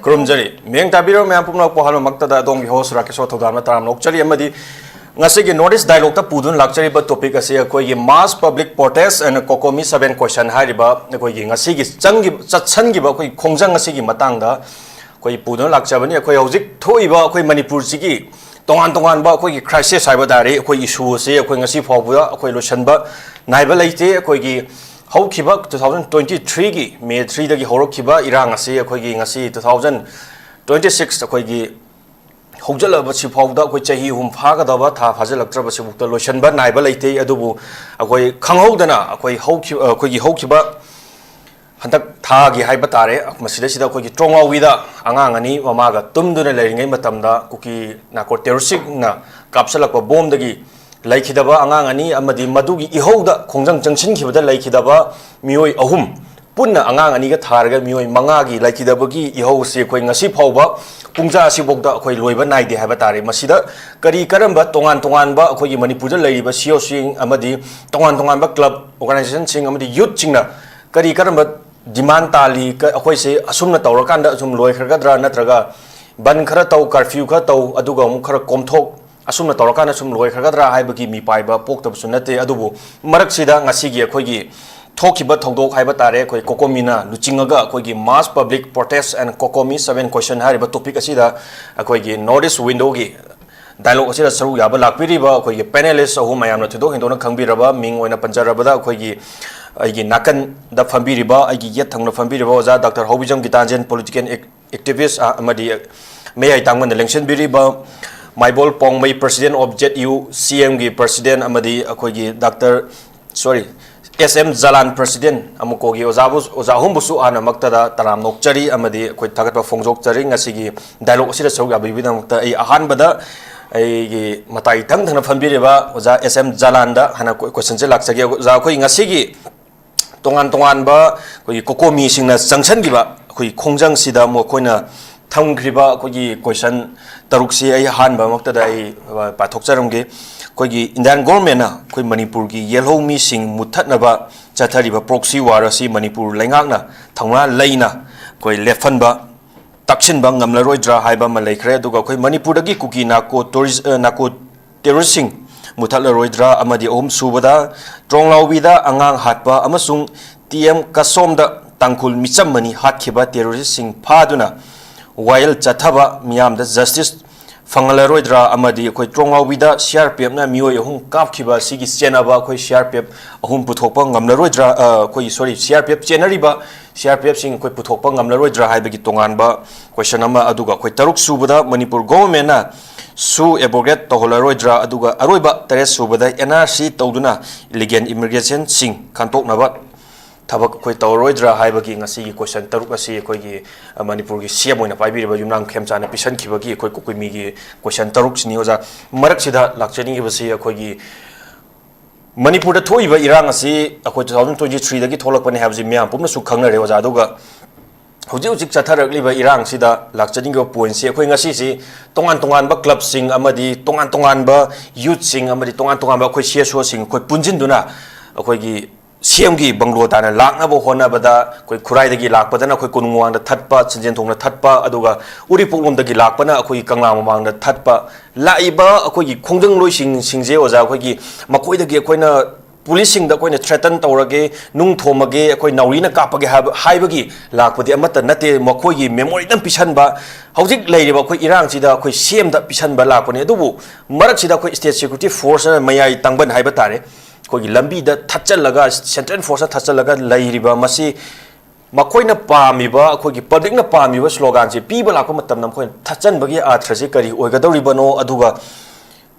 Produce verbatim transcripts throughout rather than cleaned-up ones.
ꯈꯨꯔꯨꯝꯖꯔꯤ꯫ ꯃꯤꯠꯌꯦꯡ ꯇꯥꯕꯤꯔꯤꯕ ꯃꯌꯥꯝ ꯄꯨꯝꯅꯃꯛꯄꯨ ꯑꯍꯥꯟꯕꯃꯛꯇꯗ ꯑꯗꯣꯝꯒꯤ host ꯔꯥꯀꯦꯁꯣꯔ ꯊꯧꯗꯥꯝꯅ ꯇꯔꯥꯝꯅ ꯑꯣꯛꯆꯔꯤ, ꯑꯃꯗꯤ ꯉꯁꯤꯒꯤ North East Dialogueꯇ ꯄꯨꯗꯨꯅ ꯂꯥꯛꯆꯔꯤꯕ topic ꯑꯁꯤ ꯑꯩꯈꯣꯏꯒꯤ mass public protest and COCOMI seven question ꯍꯥꯏꯔꯤꯕ ꯑꯩꯈꯣꯏꯒꯤ ꯉꯁꯤꯒꯤ ꯆꯪꯈꯤꯕ, ꯆꯠꯁꯤꯟꯈꯤꯕ ꯑꯩꯈꯣꯏꯒꯤ ꯈꯣꯡꯖꯪ ꯑꯁꯤꯒꯤ ꯃꯇꯥꯡꯗ ꯑꯩꯈꯣꯏ ꯄꯨꯗꯨꯅ ꯂꯥꯛꯆꯕꯅꯤ꯫ ꯑꯩꯈꯣꯏ ꯍꯧꯖꯤꯛ ꯊꯣꯛꯏꯕ ꯑꯩꯈꯣꯏ ꯃꯅꯤꯄꯨꯔꯁꯤꯒꯤ ꯇꯣꯉꯥꯟ ꯇꯣꯉꯥꯟꯕ ꯑꯩꯈꯣꯏꯒꯤ crisis ꯍꯥꯏꯕ ꯇꯥꯔꯦ, ꯑꯩꯈꯣꯏ issue ꯑꯁꯤ ꯑꯩꯈꯣꯏ ꯉꯁꯤ ꯐꯥꯎꯕꯗ ꯑꯩꯈꯣꯏ ꯂꯣꯏꯁꯤꯟꯕ ꯅꯥꯏꯕ ꯂꯩꯇꯦ꯫ ꯑꯩꯈꯣꯏꯒꯤ ꯍꯧꯈꯤꯕ two thousand twenty threeꯒꯤ May threeꯗꯒꯤ ꯍꯧꯔꯛꯈꯤꯕ ꯏꯔꯥꯡ ꯑꯁꯤ ꯑꯩꯈꯣꯏꯒꯤ ꯉꯁꯤ two thousand twenty six ꯑꯩꯈꯣꯏꯒꯤ ꯍꯧꯖꯤꯜꯂꯕꯁꯤ ꯐꯥꯎꯗ ꯑꯩꯈꯣꯏ ꯆꯍꯤ ꯑꯍꯨꯝ ꯐꯥꯒꯗꯕ, ꯊꯥ ꯐꯥꯖꯤꯜꯂꯛꯇ꯭ꯔꯕꯁꯤꯐꯥꯎꯗ ꯂꯣꯏꯁꯤꯟꯕ ꯅꯥꯏꯕ ꯂꯩꯇꯦ꯫ ꯑꯗꯨꯕꯨ ꯑꯩꯈꯣꯏ ꯈꯪꯍꯧꯗꯅ ꯑꯩꯈꯣꯏ ꯍꯧꯈꯤꯕ, ꯑꯩꯈꯣꯏꯒꯤ ꯍꯧꯈꯤꯕ ꯍꯟꯗꯛ ꯊꯥꯒꯤ ꯍꯥꯏꯕ ꯇꯥꯔꯦ, ꯃꯁꯤꯗꯩꯁꯤꯗ ꯑꯩꯈꯣꯏꯒꯤ ꯇ꯭ꯔꯣꯡꯉꯥꯎꯋꯤꯗ ꯑꯉꯥꯡ ꯑꯅꯤ ꯃꯃꯥꯒ ꯇꯨꯝꯗꯨꯅ ꯂꯩꯔꯤꯉꯩ ꯃꯇꯝꯗ ꯀꯨꯀꯤ narco terroristꯁꯤꯡꯅ ꯀꯥꯞꯁꯤꯜꯂꯛꯄ ꯕꯣꯝꯗꯒꯤ ꯂꯩꯈꯤꯗꯕ ꯑꯉꯥꯡ ꯑꯅꯤ ꯑꯃꯗꯤ ꯃꯗꯨꯒꯤ ꯏꯍꯧꯗ ꯈꯣꯡꯖꯪ ꯆꯪꯁꯤꯟꯈꯤꯕꯗ ꯂꯩꯈꯤꯗꯕ ꯃꯤꯑꯣꯏ ꯑꯍꯨꯝ, ꯄꯨꯟꯅ ꯑꯉꯥꯡ ꯑꯅꯤꯒ ꯊꯥꯔꯒ ꯃꯤꯑꯣꯏ ꯃꯉꯥꯒꯤ ꯂꯩꯈꯤꯗꯕꯒꯤ ꯏꯍꯧꯁꯤ ꯑꯩꯈꯣꯏ ꯉꯁꯤ ꯐꯥꯎꯕ ꯄꯨꯡꯖꯥ ꯑꯁꯤꯐꯥꯎꯗ ꯑꯩꯈꯣꯏ ꯂꯣꯏꯕ ꯅꯥꯏꯗꯦ ꯍꯥꯏꯕ ꯇꯥꯔꯦ꯫ ꯃꯁꯤꯗ ꯀꯔꯤ ꯀꯔꯝꯕ ꯇꯣꯉꯥꯟ ꯇꯣꯉꯥꯟꯕ ꯑꯩꯈꯣꯏꯒꯤ ꯃꯅꯤꯄꯨꯔꯗ ꯂꯩꯔꯤꯕ CEOꯁꯤꯡ ꯑꯃꯗꯤ ꯇꯣꯉꯥꯟ ꯇꯣꯉꯥꯟꯕ club organizationꯁꯤꯡ ꯑꯃꯗꯤ youthꯁꯤꯡꯅ ꯀꯔꯤ ꯀꯔꯝꯕ demand ꯇꯥꯜꯂꯤ? ꯀ-, ꯑꯩꯈꯣꯏꯁꯦ ꯑꯁꯨꯝꯅ ꯇꯧꯔꯀꯥꯟꯗ ꯑꯁꯨꯝ ꯂꯣꯏꯈ꯭ꯔꯒꯗ꯭ꯔꯥ, ꯅꯠꯇ꯭ꯔꯒ ꯕꯟ ꯈꯔ ꯇꯧ, curfew ꯈꯔ ꯇꯧ, ꯑꯗꯨꯒ ꯑꯃꯨꯛ ꯈꯔ ꯀꯣꯝꯊꯣꯛ, ꯑꯁꯨꯝꯅ ꯇꯧꯔꯀꯥꯟꯗ ꯁꯨꯝ ꯂꯣꯏꯈ꯭ꯔꯒꯗ꯭ꯔꯥ ꯍꯥꯏꯕꯒꯤ ꯃꯤꯄꯥꯏꯕ ꯄꯣꯛꯇꯕꯁꯨ ꯅꯠꯇꯦ꯫ ꯑꯗꯨꯕꯨ ꯃꯔꯛꯁꯤꯗ ꯉꯁꯤꯒꯤ ꯑꯩꯈꯣꯏꯒꯤ ꯊꯣꯛꯈꯤꯕ ꯊꯧꯗꯣꯛ ꯍꯥꯏꯕ ꯇꯥꯔꯦ, ꯑꯩꯈꯣꯏ COCOMIꯅ ꯂꯨꯆꯤꯡꯉꯒ ꯑꯩꯈꯣꯏꯒꯤ mass public protest and COCOMI seven question ꯍꯥꯏꯔꯤꯕ topic ꯑꯁꯤꯗ ꯑꯩꯈꯣꯏꯒꯤ North East Windowꯒꯤ dialogue ꯑꯁꯤꯗ ꯁꯔꯨꯛ ꯌꯥꯕ ꯂꯥꯛꯄꯤꯔꯤꯕ ꯑꯩꯈꯣꯏꯒꯤ panelist ꯑꯍꯨꯝ ꯃꯌꯥꯝꯅ ꯊꯣꯏꯗꯣꯛ ꯍꯦꯟꯗꯣꯛꯅ ꯈꯪꯕꯤꯔꯕ, ꯃꯤꯡ ꯑꯣꯏꯅ ꯄꯟꯖꯔꯕꯗ ꯑꯩꯈꯣꯏꯒꯤ ꯑꯩꯒꯤ ꯅꯥꯀꯟꯗ ꯐꯝꯕꯤꯔꯤꯕ, ꯑꯩꯒꯤ ꯌꯦꯠ ꯊꯪꯅ ꯐꯝꯕꯤꯔꯤꯕ ꯑꯣꯖꯥ ꯗꯥꯛꯇꯔ ꯍꯧꯕꯤꯖꯝ ꯒꯤꯇꯥꯟꯖꯦꯟ, political ac-, activist, ꯑ, ꯑꯃꯗꯤ ꯃꯌꯥꯏ ꯇꯥꯡꯕꯗ ꯂꯦꯡꯁꯤꯟꯕꯤꯔꯤꯕ ꯃꯥꯏꯕꯣꯜ ꯄꯥꯎꯃꯩ, president of ZUCMꯒꯤ president, ꯑꯃꯗꯤ ꯑꯩꯈꯣꯏꯒꯤ doctor, sorry, S M ꯖꯂꯥꯟ, president, ꯑꯃꯨꯛꯀꯣꯒꯤ ꯑꯣꯖꯥꯕꯨ, ꯑꯣꯖꯥ ꯑꯍꯨꯝꯕꯨꯁꯨ ꯍꯥꯟꯅꯃꯛꯇꯗ ꯇꯔꯥꯝꯅ ꯑꯣꯛꯆꯔꯤ ꯑꯃꯗꯤ ꯑꯩꯈꯣꯏ ꯊꯥꯒꯠꯄ ꯐꯣꯡꯗꯣꯛꯆꯔꯤ꯫ ꯉꯁꯤꯒꯤ dialogue ꯑꯁꯤꯗ ꯁꯔꯨꯛ ꯌꯥꯕꯤꯕꯒꯤꯗꯃꯛꯇ ꯑꯩ ꯑꯍꯥꯟꯕꯗ ꯑꯩꯒꯤ ꯃꯇꯥꯏ ꯏꯊꯪ ꯊꯪꯅ ꯐꯝꯕꯤꯔꯤꯕ ꯑꯣꯖꯥ S M ꯖꯂꯥꯟꯗ ꯍꯥꯟꯅ ꯀꯣ-, questionꯁꯦ ꯂꯥꯛꯆꯒꯦ꯫ ꯑꯣꯖꯥ, ꯑꯩꯈꯣꯏ ꯉꯁꯤꯒꯤ ꯇꯣꯉꯥꯟ ꯇꯣꯉꯥꯟꯕ ꯑꯩꯈꯣꯏꯒꯤ COCOMIꯁꯤꯡꯅ ꯆꯪꯁꯤꯟꯈꯤꯕ ꯑꯩꯈꯣꯏꯒꯤ ꯈꯣꯡꯖꯪꯁꯤꯗ ꯃꯈꯣꯏꯅ ꯊꯝꯈ꯭ꯔꯤꯕ ꯑꯩꯈꯣꯏꯒꯤ question ꯇꯔꯨꯛꯁꯤ ꯑꯩ ꯑꯍꯥꯟꯕꯃꯛꯇꯗ ꯑꯩ, ꯑ, ꯄꯥꯊꯣꯛꯆꯔꯝꯒꯦ꯫ ꯑꯩꯈꯣꯏꯒꯤ Indian governmentꯅ ꯑꯩꯈꯣꯏ ꯃꯅꯤꯄꯨꯔꯒꯤ ꯌꯦꯜꯍꯧꯃꯤꯁꯤꯡ ꯃꯨꯠꯊꯠꯅꯕ ꯆꯠꯊꯔꯤꯕ proxy war ꯑꯁꯤ ꯃꯅꯤꯄꯨꯔ ꯂꯩꯉꯥꯛꯅ ꯊꯧꯅꯥ ꯂꯩꯅ ꯑꯩꯈꯣꯏ ꯂꯦꯞꯍꯟꯕ, ꯇꯛꯁꯤꯟꯕ ꯉꯝꯂꯔꯣꯏꯗ꯭ꯔꯥ ꯍꯥꯏꯕ ꯑꯃ ꯂꯩꯈ꯭ꯔꯦ꯫ ꯑꯗꯨꯒ ꯑꯩꯈꯣꯏ ꯃꯅꯤꯄꯨꯔꯗꯒꯤ ꯀꯨꯀꯤ ꯅꯥꯔꯀꯣ ꯇꯨꯔꯤꯁ-, ꯑ, ꯅꯥꯔꯀꯣ ꯇꯦꯔꯣꯔꯤꯁꯁꯤꯡ ꯃꯨꯊꯠꯂꯔꯣꯏꯗ꯭ꯔꯥ? ꯑꯃꯗꯤ ꯑꯍꯨꯝ ꯁꯨꯕꯗ ꯇ꯭ꯔꯣꯡꯂꯥꯎꯕꯤꯗ ꯑꯉꯥꯡ ꯍꯥꯠꯄ ꯑꯃꯁꯨꯡ ꯇꯤ ꯑꯦꯝ ꯀꯁꯣꯝꯗ ꯇꯥꯡꯈꯨꯜ ꯃꯤꯆꯝ ꯑꯅꯤ ꯍꯥꯠꯈꯤꯕ ꯇꯦꯔꯣꯔꯤꯁꯁꯤꯡ ꯐꯥꯗꯨꯅ ꯋꯥꯌꯦꯜ ꯆꯠꯊꯕ ꯃꯤꯌꯥꯝꯗ ꯖꯁꯇꯤꯁ ꯐꯪꯍꯜꯂꯔꯣꯏꯗ꯭ꯔꯥ? ꯑꯃꯗꯤ ꯑꯩꯈꯣꯏ ꯇ꯭ꯔꯣꯡꯂꯥꯎꯕꯤꯗ ꯁꯤ ꯑꯥꯔ ꯄꯤ ꯑꯦꯐꯅ ꯃꯤꯑꯣꯏ ꯑꯍꯨꯝ ꯀꯥꯞꯈꯤꯕ ꯑꯁꯤꯒꯤ ꯆꯦꯟꯅꯕ ꯑꯩꯈꯣꯏ ꯁꯤ ꯑꯥꯔ ꯄꯤ ꯑꯦꯐ ꯑꯍꯨꯝ ꯄꯨꯊꯣꯛꯄ ꯉꯝꯂꯔꯣꯏꯗ꯭ꯔꯥ? ꯑ, ꯑꯩꯈꯣꯏꯒꯤ, ꯁꯣꯔꯤ, C R P F ꯆꯦꯟꯅꯔꯤꯕ C R P ꯑꯦꯐꯁꯤꯡ ꯑꯩꯈꯣꯏ ꯄꯨꯊꯣꯛꯄ ꯉꯝꯂꯔꯣꯏꯗ꯭ꯔꯥ ꯍꯥꯏꯕꯒꯤ ꯇꯣꯉꯥꯟꯕ ꯀꯣꯏꯁꯟ ꯑꯃ, ꯑꯗꯨꯒ ꯑꯩꯈꯣꯏ ꯇꯔꯨꯛ ꯁꯨꯕꯗ ꯃꯅꯤꯄꯨꯔ ꯒꯣꯚꯔꯟꯃꯦꯟꯅ ꯁꯨ ꯑꯦꯕ꯭ꯔꯣꯒꯦꯠ ꯇꯧꯍꯜꯂꯔꯣꯏꯗ꯭ꯔꯥ, ꯑꯗꯨꯒ ꯑꯔꯣꯏꯕ ꯇꯔꯦꯠ ꯁꯨꯕꯗ ꯑꯦꯟ ꯑꯥꯔ ꯁꯤ ꯇꯧꯗꯨꯅ ꯏꯂꯤꯒꯦꯜ ꯏꯃꯤꯒ꯭ꯔꯦꯁꯟꯁꯤꯡ ꯈꯟꯗꯣꯛꯅꯕ ꯊꯕꯛ ꯑꯩꯈꯣꯏ ꯇꯧꯔꯔꯣꯏꯗ꯭ꯔꯥ ꯍꯥꯏꯕꯒꯤ ꯉꯁꯤꯒꯤ ꯀꯣꯏꯁꯟ ꯇꯔꯨꯛ ꯑꯁꯤ ꯑꯩꯈꯣꯏꯒꯤ, ꯑ, ꯃꯅꯤꯄꯨꯔꯒꯤ ꯁꯤ ꯑꯦꯝ ꯑꯣꯏꯅ ꯄꯥꯏꯕꯤꯔꯤꯕ ꯌꯨꯝꯅꯥꯝ ꯈꯦꯝꯆꯥꯅ ꯄꯤꯁꯟꯈꯤꯕꯒꯤ ꯑꯩꯈꯣꯏ ꯀꯨꯀꯤ ꯃꯤꯒꯤ ꯀꯣꯏꯁꯟ ꯇꯔꯨꯛꯁꯤꯅꯤ꯫ ꯑꯣꯖꯥ, ꯃꯔꯛꯁꯤꯗ ꯂꯥꯛꯆꯅꯤꯡꯉꯤꯕꯁꯤ ꯑꯩꯈꯣꯏꯒꯤ ꯃꯅꯤꯄꯨꯔꯗ ꯊꯣꯛꯏꯕ ꯏꯔꯥꯡ ꯑꯁꯤ ꯑꯩꯈꯣꯏ two thousand twenty threeꯗꯒꯤ ꯊꯣꯛꯂꯛꯄꯅꯤ ꯍꯥꯏꯕꯁꯤ ꯃꯤꯌꯥꯝ ꯄꯨꯝꯅꯁꯨ ꯈꯪꯅꯔꯦ, ꯑꯣꯖꯥ꯫ ꯑꯗꯨꯒ ꯍꯧꯖꯤꯛ ꯍꯧꯖꯤꯛ ꯆꯠꯊꯔꯛꯂꯤꯕ ꯏꯔꯥꯡꯁꯤꯗ ꯂꯥꯛꯆꯅꯤꯡꯉꯤꯕ ꯄꯣꯏꯟꯁꯤ, ꯑꯩꯈꯣꯏ ꯉꯁꯤꯁꯤ ꯇꯣꯉꯥꯟ ꯇꯣꯉꯥꯟꯕ ꯀ꯭ꯂꯕꯁꯤꯡ ꯑꯃꯗꯤ ꯇꯣꯉꯥꯟ ꯇꯣꯉꯥꯟꯕ ꯌꯨꯠꯁꯤꯡ ꯑꯃꯗꯤ ꯇꯣꯉꯥꯟ ꯇꯣꯉꯥꯟꯕ ꯑꯩꯈꯣꯏ ꯁꯤ ꯑꯦꯁ ꯑꯣꯁꯤꯡ ꯑꯩꯈꯣꯏ ꯄꯨꯟꯁꯤꯟꯗꯨꯅ ꯑꯩꯈꯣꯏꯒꯤ ꯁꯤ ꯑꯦꯝꯒꯤ ꯕꯪꯒ꯭ꯂꯣ ꯇꯥꯟꯅ ꯂꯥꯛꯅꯕ ꯍꯣꯠꯅꯕꯗ ꯑꯩꯈꯣꯏ ꯈꯨꯔꯥꯏꯗꯒꯤ ꯂꯥꯛꯄꯗꯅ ꯑꯩꯈꯣꯏ ꯀꯣꯅꯨꯡ ꯃꯃꯥꯡꯗ ꯊꯠꯄ, ꯁꯟꯖꯦꯟ ꯊꯣꯡꯗ ꯊꯠꯄ, ꯑꯗꯨꯒ ꯎꯔꯤꯄꯣꯛꯂꯣꯝꯗꯒꯤ ꯂꯥꯛꯄꯅ ꯑꯩꯈꯣꯏꯒꯤ ꯀꯪꯂꯥ ꯃꯃꯥꯡꯗ ꯊꯠꯄ꯫ ꯂꯥꯛꯏꯕ ꯑꯩꯈꯣꯏꯒꯤ ꯈꯣꯡꯖꯪꯂꯣꯏꯁꯤꯡ, ꯁꯤꯡꯁꯦ, ꯑꯣꯖꯥ, ꯑꯩꯈꯣꯏꯒꯤ ꯃꯈꯣꯏꯗꯒꯤ ꯑꯩꯈꯣꯏꯅ ꯄꯨꯂꯤꯁꯁꯤꯡꯗ ꯑꯩꯈꯣꯏꯅ ꯊ꯭ꯔꯦꯇꯟ ꯇꯧꯔꯒꯦ, ꯅꯨꯡ ꯊꯣꯝꯃꯒꯦ, ꯑꯩꯈꯣꯏ ꯅꯥꯎꯔꯤꯅ ꯀꯥꯞꯄꯒꯦ ꯍꯥꯏꯕ, ꯍꯥꯏꯕꯒꯤ ꯂꯥꯛꯄꯗꯤ ꯑꯃꯠꯇ ꯅꯠꯇꯦ꯫ ꯃꯈꯣꯏꯒꯤ ꯃꯦꯃꯣꯔꯦꯟꯗꯝ ꯄꯤꯁꯟꯕ, ꯍꯧꯖꯤꯛ ꯂꯩꯔꯤꯕ ꯑꯩꯈꯣꯏ ꯏꯔꯥꯡꯁꯤꯗ ꯑꯩꯈꯣꯏ ꯁꯤ ꯑꯦꯝꯗ ꯄꯤꯁꯟꯕ ꯂꯥꯛꯄꯅꯦ꯫ ꯑꯗꯨꯕꯨ ꯃꯔꯛꯁꯤꯗ ꯑꯩꯈꯣꯏ ꯁ꯭ꯇꯦꯠ ꯁꯦꯀ꯭ꯌꯨꯔꯤꯇꯤ ꯐꯣꯔꯁꯅ ꯃꯌꯥꯏ ꯇꯪꯕꯟ ꯍꯥꯏꯕ ꯇꯥꯔꯦ, ꯑꯩꯈꯣꯏꯒꯤ ꯂꯝꯕꯤꯗ ꯊꯠꯆꯜꯂꯒ, ꯁꯦꯟꯇ꯭ꯔꯦꯜ ꯐꯣꯔꯁꯅ ꯊꯠꯆꯜꯂꯒ ꯂꯩꯔꯤꯕ ꯃꯁꯤ ꯃꯈꯣꯏꯅ ꯄꯥꯝꯃꯤꯕ, ꯑꯩꯈꯣꯏꯒꯤ ꯄꯕ꯭ꯂꯤꯛꯅ ꯄꯥꯝꯃꯤꯕ ꯁ꯭ꯂꯣꯒꯥꯟꯁꯦ ꯄꯤꯕ ꯂꯥꯛꯄ ꯃꯇꯝꯗ ꯃꯈꯣꯏꯅ ꯊꯠꯆꯟꯕꯒꯤ ꯑꯥꯔꯊꯁꯦ ꯀꯔꯤ ꯑꯣꯏꯒꯗꯧꯔꯤꯕꯅꯣ? ꯑꯗꯨꯒ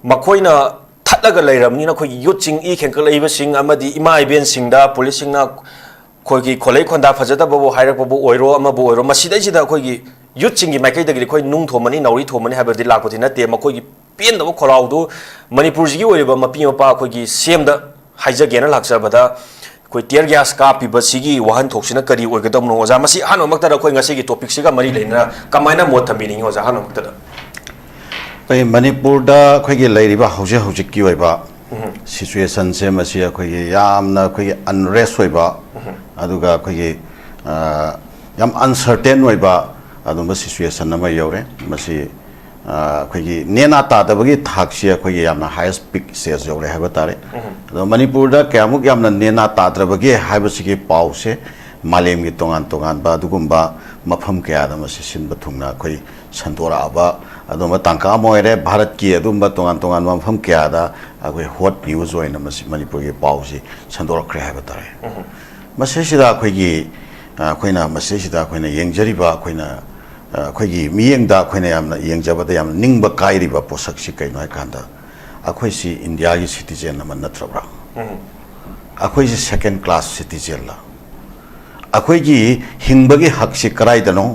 ꯃꯈꯣꯏꯅ ꯊꯠꯂꯒ ꯂꯩꯔꯕꯅꯤꯅ ꯑꯩꯈꯣꯏꯒꯤ ꯌꯨꯠꯁꯤꯡ, ꯏ ꯈꯦꯡꯒꯠꯂꯛꯏꯕꯁꯤꯡ ꯑꯃꯗꯤ ꯏꯃꯥ ꯏꯕꯦꯟꯁꯤꯡꯗ ꯄꯨꯂꯤꯁꯁꯤꯡꯅ ꯑꯩꯈꯣꯏꯒꯤ ꯈꯣꯂꯩ ꯈꯣꯟꯗꯥ ꯐꯖꯗꯕꯕꯨ ꯍꯥꯏꯔꯛꯄꯕꯨ ꯑꯣꯏꯔꯣ, ꯑꯃꯕꯨ ꯑꯣꯏꯔꯣ, ꯃꯁꯤꯗꯩꯁꯤꯗ ꯑꯩꯈꯣꯏꯒꯤ ꯌꯨꯠꯁꯤꯡꯒꯤ ꯃꯥꯏꯀꯩꯗꯒꯤꯗꯤ ꯑꯩꯈꯣꯏ ꯅꯨꯡ ꯊꯣꯝꯃꯅꯤ, ꯅꯥꯎꯔꯤ ꯊꯣꯝꯃꯅꯤ ꯍꯥꯏꯕꯗꯤ ꯂꯥꯛꯄꯗꯤ ꯅꯠꯇꯦ꯫ ꯃꯈꯣꯏꯒꯤ ꯄꯦꯟꯗꯕ ꯈꯣꯜꯂꯥꯎꯗꯨ ꯃꯅꯤꯄꯨꯔꯁꯤꯒꯤ ꯑꯣꯏꯔꯤꯕ ꯃꯄꯤ ꯃꯄꯥ ꯑꯩꯈꯣꯏꯒꯤ ꯁꯤ ꯑꯦꯝꯗ ꯍꯥꯏꯖꯒꯦꯅ ꯂꯥꯛꯆꯕꯗ, ꯑꯩꯈꯣꯏ tear gas ꯀꯥꯞꯄꯤꯕꯁꯤꯒꯤ ꯋꯥꯍꯟꯊꯣꯛꯁꯤꯅ ꯀꯔꯤ ꯑꯣꯏꯒꯗꯕꯅꯣ, ꯑꯣꯖꯥ? ꯃꯁꯤ ꯑꯍꯥꯟꯕꯃꯛꯇꯗ ꯑꯩꯈꯣꯏ ꯉꯁꯤꯒꯤ ꯇꯣꯄꯤꯛꯁꯤꯒ ꯃꯔꯤ ꯂꯩꯅꯅ ꯀꯃꯥꯏꯅ ꯃꯣꯠ ꯊꯝꯕꯤꯅꯤꯡꯉꯤ, ꯑꯣꯖꯥ? ꯑꯍꯥꯟꯕꯃꯛꯇꯗ ꯑꯩꯈꯣꯏ ꯃꯅꯤꯄꯨꯔꯗ ꯑꯩꯈꯣꯏꯒꯤ ꯂꯩꯔꯤꯕ ꯍꯧꯖꯤꯛ ꯍꯧꯖꯤꯛꯀꯤ ꯑꯣꯏꯕ ꯎꯝ꯫ ꯁꯤꯆꯨꯋꯦꯁꯟꯁꯦ, ꯃꯁꯤ ꯑꯩꯈꯣꯏꯒꯤ ꯌꯥꯝꯅ ꯑꯩꯈꯣꯏꯒꯤ ꯑꯟꯔꯦꯁ ꯑꯣꯏꯕ, ꯎꯝ꯫ ꯑꯗꯨꯒ ꯑꯩꯈꯣꯏꯒꯤ, ꯑ, ꯌꯥꯝ uncertain ꯑꯣꯏꯕ ꯑꯗꯨꯝꯕ situation ꯑꯃ ꯌꯧꯔꯦ꯫ ꯃꯁꯤ ꯑꯩꯈꯣꯏꯒꯤ ꯅꯦꯅꯥ ꯇꯥꯗꯕꯒꯤ ꯊꯥꯛꯁꯤ ꯑꯩꯈꯣꯏꯒꯤ ꯌꯥꯝꯅ highest peak stage ꯌꯧꯔꯦ ꯍꯥꯏꯕ ꯇꯥꯔꯦ꯫ ꯑꯗꯣ ꯃꯅꯤꯄꯨꯔꯗ ꯀꯌꯥꯃꯨꯛ ꯌꯥꯝꯅ ꯅꯦꯅꯥ ꯇꯥꯗ꯭ꯔꯕꯒꯦ ꯍꯥꯏꯕꯁꯤꯒꯤ ꯄꯥꯎꯁꯦ ꯃꯥꯂꯦꯝꯒꯤ ꯇꯣꯉꯥꯟ ꯇꯣꯉꯥꯟꯕ ꯑꯗꯨꯒꯨꯝꯕ ꯃꯐꯝ ꯀꯌꯥꯗ ꯃꯁꯤ ꯁꯤꯟꯕ ꯊꯨꯡꯅ ꯑꯩꯈꯣꯏ ꯁꯟꯗꯣꯔꯛꯑꯕ ꯑꯗꯨꯝꯕ ꯇꯥꯡꯀꯛ ꯑꯃ ꯑꯣꯏꯔꯦ꯫ ꯚꯥꯔꯠꯀꯤ ꯑꯗꯨꯝꯕ ꯇꯣꯉꯥꯟ ꯇꯣꯉꯥꯟꯕ ꯃꯐꯝ ꯀꯌꯥꯗ ꯑꯩꯈꯣꯏ hot news ꯑꯣꯏꯅ ꯃꯁꯤ ꯃꯅꯤꯄꯨꯔꯒꯤ ꯄꯥꯎꯁꯤ ꯁꯟꯗꯣꯔꯛꯈ꯭ꯔꯦ ꯍꯥꯏꯕ ꯇꯥꯔꯦ꯫ ꯃꯁꯤꯁꯤꯗ ꯑꯩꯈꯣꯏꯒꯤ ꯑꯩꯈꯣꯏꯅ ꯃꯁꯤꯁꯤꯗ ꯑꯩꯈꯣꯏꯅ ꯌꯦꯡꯖꯔꯤꯕ ꯑꯩꯈꯣꯏꯅ ꯑꯩꯈꯣꯏꯒꯤ ꯃꯤꯠꯌꯦꯡꯗ ꯑꯩꯈꯣꯏꯅ ꯌꯥꯝꯅ ꯌꯦꯡꯖꯕꯗ ꯌꯥꯝꯅ ꯅꯤꯡꯕ ꯀꯥꯏꯔꯤꯕ ꯄꯣꯠꯁꯛꯁꯤ ꯀꯩꯅꯣ ꯍꯥꯏ ꯀꯥꯟꯗ, ꯑꯩꯈꯣꯏꯁꯤ ꯏꯟꯗꯤꯌꯥꯒꯤ citizen ꯑꯃ ꯅꯠꯇ꯭ꯔꯕ꯭ꯔꯥ? ꯑꯩꯈꯣꯏꯁꯤ second class citizenꯂ? ꯑꯩꯈꯣꯏꯒꯤ ꯍꯤꯡꯕꯒꯤ ꯍꯛꯁꯤ ꯀꯗꯥꯏꯗꯅꯣ?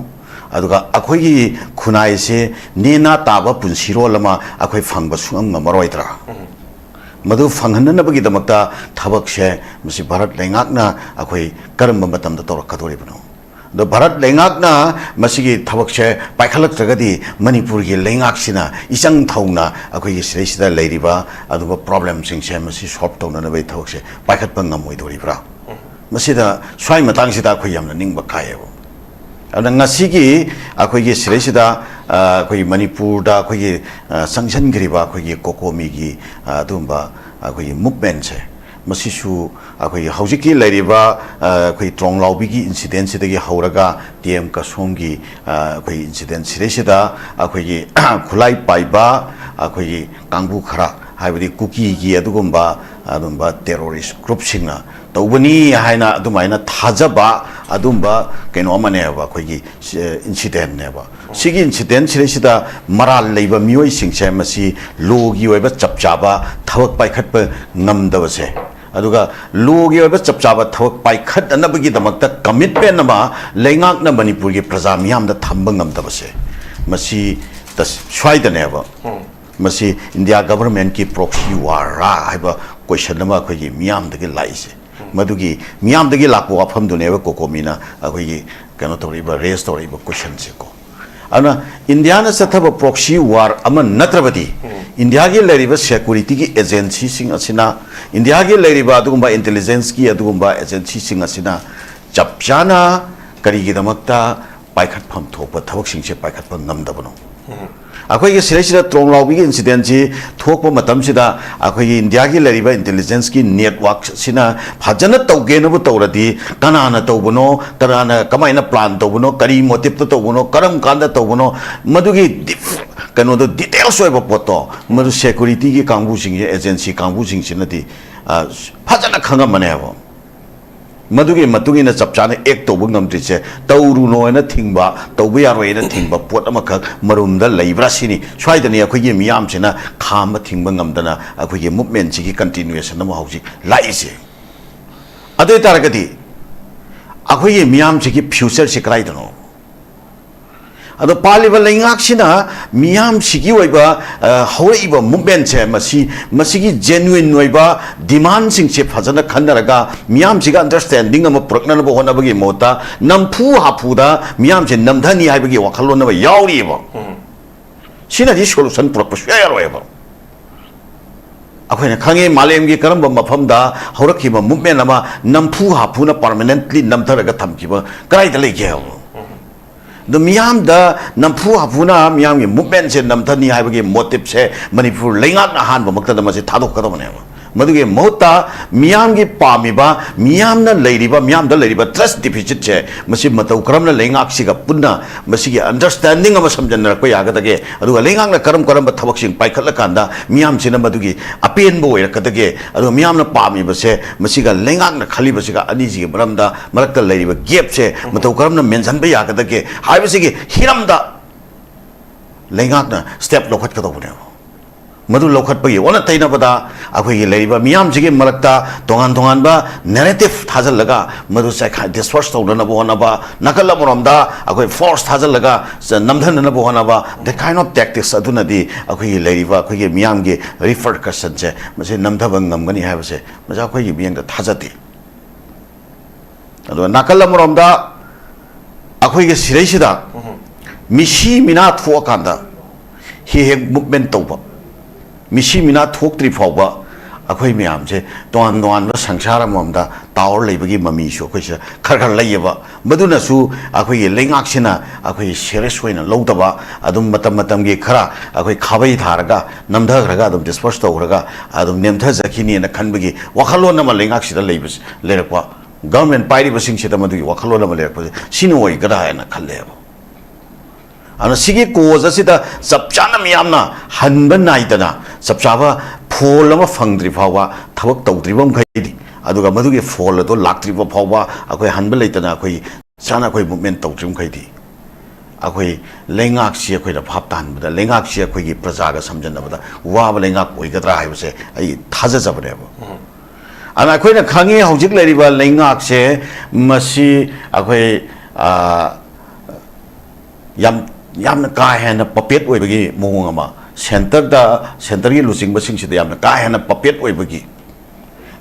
ꯑꯗꯨꯒ ꯑꯩꯈꯣꯏꯒꯤ ꯈꯨꯟꯅꯥꯏꯁꯦ ꯅꯦꯅꯥ ꯇꯥꯕ ꯄꯨꯟꯁꯤꯔꯣꯜ ꯑꯃ ꯑꯩꯈꯣꯏ ꯐꯪꯕ ꯁꯨꯡꯉꯝ ꯉꯝꯃꯔꯣꯏꯗ꯭ꯔꯥ? ꯃꯗꯨ ꯐꯪꯍꯟꯅꯅꯕꯒꯤꯗꯃꯛꯇ ꯊꯕꯛꯁꯦ ꯃꯁꯤ ꯚꯥꯔꯠ ꯂꯩꯉꯥꯛꯅ ꯑꯩꯈꯣꯏ ꯀꯔꯝꯕ ꯃꯇꯝꯗ ꯇꯧꯔꯛꯀꯗꯧꯔꯤꯕꯅꯣ? ꯑꯗꯣ ꯚꯥꯔꯠ ꯂꯩꯉꯥꯛꯅ ꯃꯁꯤꯒꯤ ꯊꯕꯛꯁꯦ ꯄꯥꯏꯈꯠꯂꯛꯇ꯭ꯔꯒꯗꯤ ꯃꯅꯤꯄꯨꯔꯒꯤ ꯂꯩꯉꯥꯛꯁꯤꯅ ꯏꯆꯪ ꯊꯧꯅ ꯑꯩꯈꯣꯏꯒꯤ ꯁꯤꯗꯩꯁꯤꯗ ꯂꯩꯔꯤꯕ ꯑꯗꯨꯒꯨꯝꯕ problemꯁꯤꯡꯁꯦ ꯃꯁꯤ solve ꯇꯧꯅꯅꯕꯒꯤ ꯊꯕꯛꯁꯦ ꯄꯥꯏꯈꯠꯄ ꯉꯝꯃꯣꯏꯗꯧꯔꯤꯕ꯭ꯔꯥ? ꯃꯁꯤꯗ ꯁ꯭ꯋꯥꯏ ꯃꯇꯥꯡꯁꯤꯗ ꯑꯩꯈꯣꯏ ꯌꯥꯝꯅ ꯅꯤꯡꯕ ꯀꯥꯏꯌꯦꯕ꯫ ꯑꯗꯨꯅ ꯉꯁꯤꯒꯤ ꯑꯩꯈꯣꯏꯒꯤ ꯁꯤꯗꯩꯁꯤꯗ ꯑꯩꯈꯣꯏꯒꯤ ꯃꯅꯤꯄꯨꯔꯗ ꯑꯩꯈꯣꯏꯒꯤ ꯆꯪꯁꯤꯟꯈ꯭ꯔꯤꯕ ꯑꯩꯈꯣꯏꯒꯤ ꯀꯣꯀꯣꯃꯤꯒꯤ ꯑꯗꯨꯒꯨꯝꯕ ꯑꯩꯈꯣꯏꯒꯤ movementꯁꯦ, ꯃꯁꯤꯁꯨ ꯑꯩꯈꯣꯏꯒꯤ ꯍꯧꯖꯤꯛꯀꯤ ꯂꯩꯔꯤꯕ ꯑꯩꯈꯣꯏ ꯇ꯭ꯔꯣꯡꯂꯥꯎꯕꯤꯒꯤ incidentꯁꯤꯗꯒꯤ ꯍꯧꯔꯒ ꯇꯤ ꯑꯦꯝ ꯀꯁꯣꯝꯒꯤ ꯑꯩꯈꯣꯏ incident ꯁꯤꯗꯩꯁꯤꯗ ꯑꯩꯈꯣꯏꯒꯤ ꯈꯨꯠꯂꯥꯏ ꯄꯥꯏꯕ ꯑꯩꯈꯣꯏꯒꯤ ꯀꯥꯡꯕꯨ ꯈꯔ, ꯍꯥꯏꯕꯗꯤ ꯀꯨꯀꯤꯒꯤ ꯑꯗꯨꯒꯨꯝꯕ ꯑꯗꯨꯝꯕ terrorist groupꯁꯤꯡꯅ ꯇꯧꯕꯅꯤ ꯍꯥꯏꯅ ꯑꯗꯨꯃꯥꯏꯅ ꯊꯥꯖꯕ ꯑꯗꯨꯝꯕ ꯀꯩꯅꯣ ꯑꯃꯅꯦꯕ, ꯑꯩꯈꯣꯏꯒꯤ incidentꯅꯦꯕ꯫ ꯁꯤꯒꯤ incident ꯁꯤꯗꯩꯁꯤꯗ ꯃꯔꯥꯜ ꯂꯩꯕ ꯃꯤꯑꯣꯏꯁꯤꯡꯁꯦ ꯃꯁꯤ lawꯒꯤ ꯑꯣꯏꯕ ꯆꯞ ꯆꯥꯕ ꯊꯕꯛ ꯄꯥꯏꯈꯠꯄ ꯉꯝꯗꯕꯁꯦ, ꯑꯗꯨꯒ lawꯒꯤ ꯑꯣꯏꯕ ꯆꯞ ꯆꯥꯕ ꯊꯕꯛ ꯄꯥꯏꯈꯠꯅꯅꯕꯒꯤꯗꯃꯛꯇ commitment ꯑꯃ ꯂꯩꯉꯥꯛꯅ ꯃꯅꯤꯄꯨꯔꯒꯤ ꯄ꯭ꯔꯖꯥ ꯃꯤꯌꯥꯝꯗ ꯊꯝꯕ ꯉꯝꯗꯕꯁꯦ, ꯃꯁꯤ ꯇꯁ-, ꯁ꯭ꯋꯥꯏꯗꯅꯦꯕ꯫ ꯃꯁꯤ ꯏꯟꯗꯤꯌꯥ governmentꯀꯤ proxy warꯔꯥ ꯍꯥꯏꯕ question ꯑꯃ ꯑꯩꯈꯣꯏꯒꯤ ꯃꯤꯌꯥꯝꯗꯒꯤ ꯂꯥꯛꯏꯁꯦ꯫ ꯃꯗꯨꯒꯤ ꯃꯤꯌꯥꯝꯗꯒꯤ ꯂꯥꯛꯄ ꯋꯥꯐꯝꯗꯨꯅꯦꯕ ꯀꯣꯀꯣꯃꯤꯅ ꯑꯩꯈꯣꯏꯒꯤ ꯀꯩꯅꯣ ꯇꯧꯔꯛꯏꯕ, raise ꯇꯧꯔꯛꯏꯕ questionꯁꯦꯀꯣ꯫ ꯑꯗꯨꯅ ꯏꯟꯗꯤꯌꯥꯅ ꯆꯠꯊꯕ proxy war ꯑꯃ ꯅꯠꯇ꯭ꯔꯕꯗꯤ, ꯏꯟꯗꯤꯌꯥꯒꯤ ꯂꯩꯔꯤꯕ securityꯒꯤ agencyꯁꯤꯡ ꯑꯁꯤꯅ, ꯏꯟꯗꯤꯌꯥꯒꯤ ꯂꯩꯔꯤꯕ ꯑꯗꯨꯒꯨꯝꯕ intelligenceꯀꯤ ꯑꯗꯨꯒꯨꯝꯕ agencyꯁꯤꯡ ꯑꯁꯤꯅ ꯆꯞ ꯆꯥꯅ ꯀꯔꯤꯒꯤꯗꯃꯛꯇ ꯄꯥꯏꯈꯠꯐꯝ ꯊꯣꯛꯄ ꯊꯕꯛꯁꯤꯡꯁꯦ ꯄꯥꯏꯈꯠꯄ ꯉꯝꯗꯕꯅꯣ? ꯑꯩꯈꯣꯏꯒꯤ ꯁꯤꯗꯩꯁꯤꯗ ꯇ꯭ꯔꯣꯡ ꯂꯥꯎꯕꯤꯒꯤ ꯏꯟꯁꯤꯗꯦꯟꯁꯤ ꯊꯣꯛꯄ ꯃꯇꯝꯁꯤꯗ ꯑꯩꯈꯣꯏꯒꯤ ꯏꯟꯗꯤꯌꯥꯒꯤ ꯂꯩꯔꯤꯕ ꯏꯟꯇꯦꯂꯤꯖꯦꯟꯁꯀꯤ ꯅꯦꯠꯋꯥꯛꯁꯤꯅ ꯐꯖꯅ ꯇꯧꯒꯦꯅꯕꯨ ꯇꯧꯔꯗꯤ, ꯀꯅꯥꯅ ꯇꯧꯕꯅꯣ, ꯀꯅꯥꯅ ꯀꯃꯥꯏꯅ ꯄ꯭ꯂꯥꯟ ꯇꯧꯕꯅꯣ, ꯀꯔꯤ ꯃꯣꯇꯤꯞꯇ ꯇꯧꯕꯅꯣ, ꯀꯔꯝ ꯀꯥꯟꯗ ꯇꯧꯕꯅꯣ, ꯃꯗꯨꯒꯤ ꯗꯤꯞ ꯀꯩꯅꯣꯗꯣ, ꯗꯤꯇꯦꯜꯁ ꯑꯣꯏꯕ ꯄꯣꯠꯇꯣ, ꯃꯗꯨ ꯁꯦꯀꯨꯔꯤꯇꯤꯒꯤ ꯀꯥꯡꯕꯨꯁꯤꯡꯁꯦ, ꯑꯦꯖꯦꯟꯁꯤ ꯀꯥꯡꯕꯨꯁꯤꯡꯁꯤꯅꯗꯤ, ꯑ, ꯐꯖꯅ ꯈꯪꯉꯝꯃꯅꯦꯕ꯫ ꯃꯗꯨꯒꯤ ꯃꯇꯨꯡ ꯏꯟꯅ ꯆꯞ ꯆꯥꯅ ꯑꯦꯛ ꯇꯧꯕ ꯉꯝꯗ꯭ꯔꯤꯁꯦ, ꯇꯧꯔꯨꯅꯣ ꯍꯥꯏꯅ ꯊꯤꯡꯕ, ꯇꯧꯕ ꯌꯥꯔꯣꯏ ꯍꯥꯏꯅ ꯊꯤꯡꯕ ꯄꯣꯠ ꯑꯃꯈꯛ ꯃꯔꯨꯝꯗ ꯂꯩꯕ꯭ꯔꯥ ꯁꯤꯅꯤ꯫ ꯁ꯭ꯋꯥꯏꯗꯅꯤ ꯑꯩꯈꯣꯏꯒꯤ ꯃꯤꯌꯥꯝꯁꯤꯅ ꯈꯥꯝꯕ ꯊꯤꯡꯕ ꯉꯝꯗꯅ ꯑꯩꯈꯣꯏꯒꯤ ꯃꯨꯞꯃꯦꯟꯁꯤꯒꯤ ꯀꯟꯇꯤꯅ꯭ꯌꯨꯑꯦꯁꯟ ꯑꯃ ꯍꯧꯖꯤꯛ ꯂꯥꯛꯏꯁꯦ꯫ ꯑꯗꯨ ꯑꯣꯏ ꯇꯥꯔꯒꯗꯤ ꯑꯩꯈꯣꯏꯒꯤ ꯃꯤꯌꯥꯝꯁꯤꯒꯤ ꯐ꯭ꯌꯨꯆꯔꯁꯤ ꯀꯗꯥꯏꯗꯅꯣ? ꯑꯗꯣ ꯄꯥꯜꯂꯤꯕ ꯂꯩꯉꯥꯛꯁꯤꯅ ꯃꯤꯌꯥꯝꯁꯤꯒꯤ ꯑꯣꯏꯕ, ꯑ, ꯍꯧꯔꯛꯏꯕ ꯃꯨꯞꯃꯦꯟꯁꯦ, ꯃꯁꯤ, ꯃꯁꯤꯒꯤ ꯖꯦꯅꯨꯏꯟ ꯑꯣꯏꯕ ꯗꯤꯃꯥꯟꯁꯤꯡꯁꯦ ꯐꯖꯅ ꯈꯟꯅꯔꯒ ꯃꯤꯌꯥꯝꯁꯤꯒ ꯑꯟꯗꯔꯁꯇꯦꯟꯗꯤꯡ ꯑꯃ ꯄꯨꯔꯛꯅꯅꯕ ꯍꯣꯠꯅꯕꯒꯤ ꯃꯍꯨꯠꯇ ꯅꯝꯐꯨ ꯍꯥꯐꯨꯗ ꯃꯤꯌꯥꯝꯁꯦ ꯅꯝꯊꯅꯤ ꯍꯥꯏꯕꯒꯤ ꯋꯥꯈꯜꯂꯣꯟ ꯑꯃ ꯌꯥꯎꯔꯤꯑꯕ꯫ ꯁꯤꯅꯗꯤ ꯁꯣꯂꯨꯁꯟ ꯄꯨꯔꯛꯄ ꯁꯨꯡꯌꯥ ꯌꯥꯔꯣꯏꯕ꯫ ꯑꯩꯈꯣꯏꯅ ꯈꯪꯉꯤ, ꯃꯥꯂꯦꯝꯒꯤ ꯀꯔꯝꯕ ꯃꯐꯝꯗ ꯍꯧꯔꯛꯈꯤꯕ ꯃꯨꯞꯃꯦꯟ ꯑꯃ ꯅꯝꯐꯨ ꯍꯥꯐꯨꯅ ꯄꯔꯃꯅꯦꯟꯠꯂꯤ ꯅꯝꯊꯔꯒ ꯊꯝꯈꯤꯕ ꯀꯗꯥꯏꯗ ꯂꯩꯒꯦ ꯍꯥꯏꯕ? ꯑꯗꯣ ꯃꯤꯌꯥꯝꯗ ꯅꯝꯐꯨ ꯍꯥꯐꯨꯅ ꯃꯤꯌꯥꯝꯒꯤ ꯃꯨꯞꯃꯦꯟꯁꯦ ꯅꯝꯊꯅꯤ ꯍꯥꯏꯕꯒꯤ ꯃꯣꯇꯤꯞꯁꯦ ꯃꯅꯤꯄꯨꯔ ꯂꯩꯉꯥꯛꯅ ꯑꯍꯥꯟꯕꯃꯛꯇꯗ ꯃꯁꯤ ꯊꯥꯗꯣꯛꯀꯗꯕꯅꯦꯕ꯫ ꯃꯗꯨꯒꯤ ꯃꯍꯨꯠꯇ ꯃꯤꯌꯥꯝꯒꯤ ꯄꯥꯝꯃꯤꯕ, ꯃꯤꯌꯥꯝꯅ ꯂꯩꯔꯤꯕ, ꯃꯤꯌꯥꯝꯗ ꯂꯩꯔꯤꯕ ꯇ꯭ꯔꯁ ꯗꯤꯐꯤꯁꯤꯠꯁꯦ ꯃꯁꯤ ꯃꯇꯧ ꯀꯔꯝꯅ ꯂꯩꯉꯥꯛꯁꯤꯒ ꯄꯨꯟꯅ ꯃꯁꯤꯒꯤ ꯑꯟꯗꯔꯁꯇꯦꯟꯗꯤꯡ ꯑꯃ ꯁꯝꯖꯤꯟꯅꯔꯛꯄ ꯌꯥꯒꯗꯒꯦ, ꯑꯗꯨꯒ ꯂꯩꯉꯥꯛꯅ ꯀꯔꯝ ꯀꯔꯝꯕ ꯊꯕꯛꯁꯤꯡ ꯄꯥꯏꯈꯠꯂꯀꯥꯟꯗ ꯃꯤꯌꯥꯝꯁꯤꯅ ꯃꯗꯨꯒꯤ ꯑꯄꯦꯟꯕ ꯑꯣꯏꯔꯛꯀꯗꯒꯦ, ꯑꯗꯨꯒ ꯃꯤꯌꯥꯝꯅ ꯄꯥꯝꯃꯤꯕꯁꯦ ꯃꯁꯤꯒ ꯂꯩꯉꯥꯛꯅ ꯈꯜꯂꯤꯕꯁꯤꯒ ꯑꯅꯤꯁꯤꯒꯤ ꯃꯔꯝꯗ, ꯃꯔꯛꯇ ꯂꯩꯔꯤꯕ ꯒꯦꯞꯁꯦ ꯃꯇꯧ ꯀꯔꯝꯅ ꯃꯦꯟꯁꯤꯟꯕ ꯌꯥꯒꯗꯒꯦ ꯍꯥꯏꯕꯁꯤꯒꯤ ꯍꯤꯔꯝꯗ ꯂꯩꯉꯥꯛꯅ ꯁ꯭ꯇꯦꯞ ꯂꯧꯈꯠꯀꯗꯧꯕꯅꯦꯕ꯫ ꯃꯗꯨ ꯂꯧꯈꯠꯄꯒꯤ ꯑꯣꯟꯅ ꯇꯩꯅꯕꯗ ꯑꯩꯈꯣꯏꯒꯤ ꯂꯩꯔꯤꯕ ꯃꯤꯌꯥꯝꯁꯤꯒꯤ ꯃꯔꯛꯇ ꯇꯣꯉꯥꯟ ꯇꯣꯉꯥꯟꯕ ꯅꯦꯔꯦꯇꯤꯚ ꯊꯥꯖꯤꯜꯂꯒ ꯃꯗꯨ ꯆꯥꯏꯈꯥꯏ, ꯗꯤꯁꯄꯔꯁ ꯇꯧꯅꯅꯕ ꯍꯣꯠꯅꯕ, ꯅꯥꯀꯜ ꯑꯃꯔꯣꯝꯗ ꯑꯩꯈꯣꯏ ꯐꯣꯔꯁ ꯊꯥꯖꯤꯜꯂꯒ ꯆ-, ꯅꯝꯊꯅꯅꯕ ꯍꯣꯠꯅꯕ, that kind of tactics ꯑꯗꯨꯅꯗꯤ ꯑꯩꯈꯣꯏꯒꯤ ꯂꯩꯔꯤꯕ ꯑꯩꯈꯣꯏꯒꯤ ꯃꯤꯌꯥꯝꯒꯤ ꯔꯤꯄꯔꯀꯁꯟꯁꯦ ꯃꯁꯤ ꯅꯝꯊꯕ ꯉꯝꯒꯅꯤ ꯍꯥꯏꯕꯁꯦ ꯃꯁꯤ ꯑꯩꯈꯣꯏꯒꯤ ꯃꯤꯠꯌꯦꯡꯗ ꯊꯥꯖꯗꯦ꯫ ꯑꯗꯨꯒ ꯅꯥꯀꯜ ꯑꯃꯔꯣꯝꯗ ꯑꯩꯈꯣꯏꯒꯤ ꯁꯤꯔꯩꯁꯤꯗ ꯃꯤꯁꯤ ꯃꯤꯅꯥ ꯊꯣꯛꯑꯀꯥꯟꯗ ꯍꯦꯛ ꯍꯦꯛ ꯃꯨꯞꯃꯦꯟ ꯇꯧꯕ, ꯃꯤꯁꯤ ꯃꯤꯅꯥ ꯊꯣꯛꯇ꯭ꯔꯤ ꯐꯥꯎꯕ ꯑꯩꯈꯣꯏ ꯃꯌꯥꯝꯁꯦ ꯇꯣꯉꯥꯟ ꯇꯣꯉꯥꯟꯕ ꯁꯪꯁꯥꯔ ꯑꯃꯃꯝꯗ ꯇꯥꯎꯔ ꯂꯩꯕꯒꯤ ꯃꯃꯤꯁꯨ ꯑꯩꯈꯣꯏꯁꯤꯗ ꯈꯔ ꯈꯔ ꯂꯩꯌꯦꯕ꯫ ꯃꯗꯨꯅꯁꯨ ꯑꯩꯈꯣꯏꯒꯤ ꯂꯩꯉꯥꯛꯁꯤꯅ ꯑꯩꯈꯣꯏꯒꯤ serious ꯑꯣꯏꯅ ꯂꯧꯗꯕ, ꯑꯗꯨꯝ ꯃꯇꯝ ꯃꯇꯝꯒꯤ ꯈꯔ ꯑꯩꯈꯣꯏ ꯈꯥꯕꯩ ꯊꯥꯔꯒ ꯅꯝꯊꯈ꯭ꯔꯒ ꯑꯗꯨꯝ disperse ꯇꯧꯈ꯭ꯔꯒ ꯑꯗꯨꯝ ꯅꯦꯝꯊꯖꯈꯤꯅꯤꯅ ꯈꯟꯕꯒꯤ ꯋꯥꯈꯜꯂꯣꯟ ꯑꯃ ꯂꯩꯉꯥꯛꯁꯤꯗ ꯂꯩꯕꯁꯤ, ꯂꯩꯔꯛꯄ, government ꯄꯥꯏꯔꯤꯕꯁꯤꯡꯁꯤꯗ ꯃꯗꯨꯒꯤ ꯋꯥꯈꯜꯂꯣꯟ ꯑꯃ ꯂꯩꯔꯛꯄꯁꯦ ꯁꯤꯅ ꯑꯣꯏꯒꯗ꯭ꯔꯥ ꯍꯥꯏꯅ ꯈꯜꯂꯦꯕ꯫ ꯑꯗꯨꯅ ꯁꯤꯒꯤ cause ꯑꯁꯤꯗ ꯆꯞ ꯆꯥꯅ ꯃꯤꯌꯥꯝꯅ ꯍꯟꯕ ꯅꯥꯏꯗꯅ ꯆꯞ ꯆꯥꯕ ꯐꯣꯜ ꯑꯃ ꯐꯪꯗ꯭ꯔꯤ ꯐꯥꯎꯕ ꯊꯕꯛ ꯇꯧꯗ꯭ꯔꯤꯕ ꯃꯈꯩꯗꯤ, ꯑꯗꯨꯒ ꯃꯗꯨꯒꯤ ꯐꯣꯜ ꯑꯗꯣ ꯂꯥꯛꯇ꯭ꯔꯤꯕ ꯐꯥꯎꯕ ꯑꯩꯈꯣꯏ ꯍꯟꯕ ꯂꯩꯇꯅ ꯑꯩꯈꯣꯏ ꯆꯥꯅ ꯑꯩꯈꯣꯏ ꯃꯨꯞꯃꯦꯟ ꯇꯧꯗ꯭ꯔꯤꯕ ꯃꯈꯩꯗꯤ ꯑꯩꯈꯣꯏ ꯂꯩꯉꯥꯛꯁꯤ ꯑꯩꯈꯣꯏꯅ ꯚꯥꯞ ꯇꯥꯍꯟꯕꯗ, ꯂꯩꯉꯥꯛꯁꯤ ꯑꯩꯈꯣꯏꯒꯤ ꯄ꯭ꯔꯖꯥꯒ ꯁꯝꯖꯟꯅꯕꯗ ꯋꯥꯕ ꯂꯩꯉꯥꯛ ꯑꯣꯏꯒꯗ꯭ꯔꯥ ꯍꯥꯏꯕꯁꯦ ꯑꯩ ꯊꯥꯖꯖꯕꯅꯦꯕ꯫ ꯑꯗꯨꯅ ꯑꯩꯈꯣꯏꯅ ꯈꯪꯉꯤ, ꯍꯧꯖꯤꯛ ꯂꯩꯔꯤꯕ ꯂꯩꯉꯥꯛꯁꯦ ꯃꯁꯤ ꯑꯩꯈꯣꯏ, ꯑ, ꯌꯥꯝ, ꯌꯥꯝꯅ ꯀꯥ ꯍꯦꯟꯅ puppet ꯑꯣꯏꯕꯒꯤ ꯃꯑꯣꯡ ꯑꯃ, centreꯗ, centreꯒꯤ ꯂꯨꯆꯤꯡꯕꯁꯤꯡꯁꯤꯗ ꯌꯥꯝꯅ ꯀꯥ ꯍꯦꯟꯅ puppet ꯑꯣꯏꯕꯒꯤ,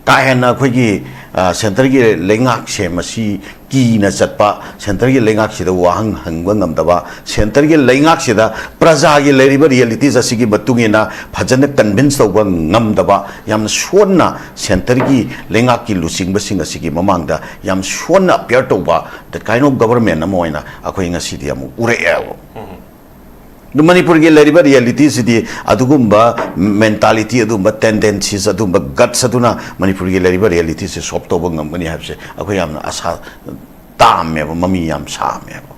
ꯀꯥ ꯍꯦꯟꯅ ꯑꯩꯈꯣꯏꯒꯤ, ꯑ, centreꯒꯤ ꯂꯩꯉꯥꯛꯁꯦ ꯃꯁꯤ ꯀꯤꯅ ꯆꯠꯄ, centreꯒꯤ ꯂꯩꯉꯥꯛꯁꯤꯗ ꯋꯥꯍꯪ ꯍꯪꯕ ꯉꯝꯗꯕ, centreꯒꯤ ꯂꯩꯉꯥꯛꯁꯤꯗ ꯄ꯭ꯔꯖꯥꯒꯤ ꯂꯩꯔꯤꯕ realities ꯑꯁꯤꯒꯤ ꯃꯇꯨꯡ ꯏꯟꯅ ꯐꯖꯅ convince ꯇꯧꯕ ꯉꯝꯗꯕ, ꯌꯥꯝꯅ ꯁꯣꯟꯅ centreꯒꯤ ꯂꯩꯉꯥꯛꯀꯤ ꯂꯨꯆꯤꯡꯕꯁꯤꯡ ꯑꯁꯤꯒꯤ ꯃꯃꯥꯡꯗ ꯌꯥꯝ ꯁꯣꯟꯅ appear ꯇꯧꯕ, that kind of government ꯑꯃ ꯑꯣꯏꯅ ꯑꯩꯈꯣꯏ ꯉꯁꯤꯗꯤ ꯑꯃꯨꯛ ꯎꯔꯛꯑꯦꯕ꯫ ꯑꯗꯨ ꯃꯅꯤꯄꯨꯔꯒꯤ ꯂꯩꯔꯤꯕ realityꯁꯤꯗꯤ ꯑꯗꯨꯒꯨꯝꯕ mentality, ꯑꯗꯨꯒꯨꯝꯕ tendencies, ꯑꯗꯨꯒꯨꯝꯕ guts ꯑꯗꯨꯅ ꯃꯅꯤꯄꯨꯔꯒꯤ ꯂꯩꯔꯤꯕ realityꯁꯦ solve ꯇꯧꯕ ꯉꯝꯒꯅꯤ ꯍꯥꯏꯕꯁꯦ ꯑꯩꯈꯣꯏ ꯌꯥꯝꯅ ꯑꯁꯥ ꯇꯥꯝꯃꯦꯕ, ꯃꯃꯤ ꯌꯥꯝ ꯁꯥꯝꯃꯦꯕ꯫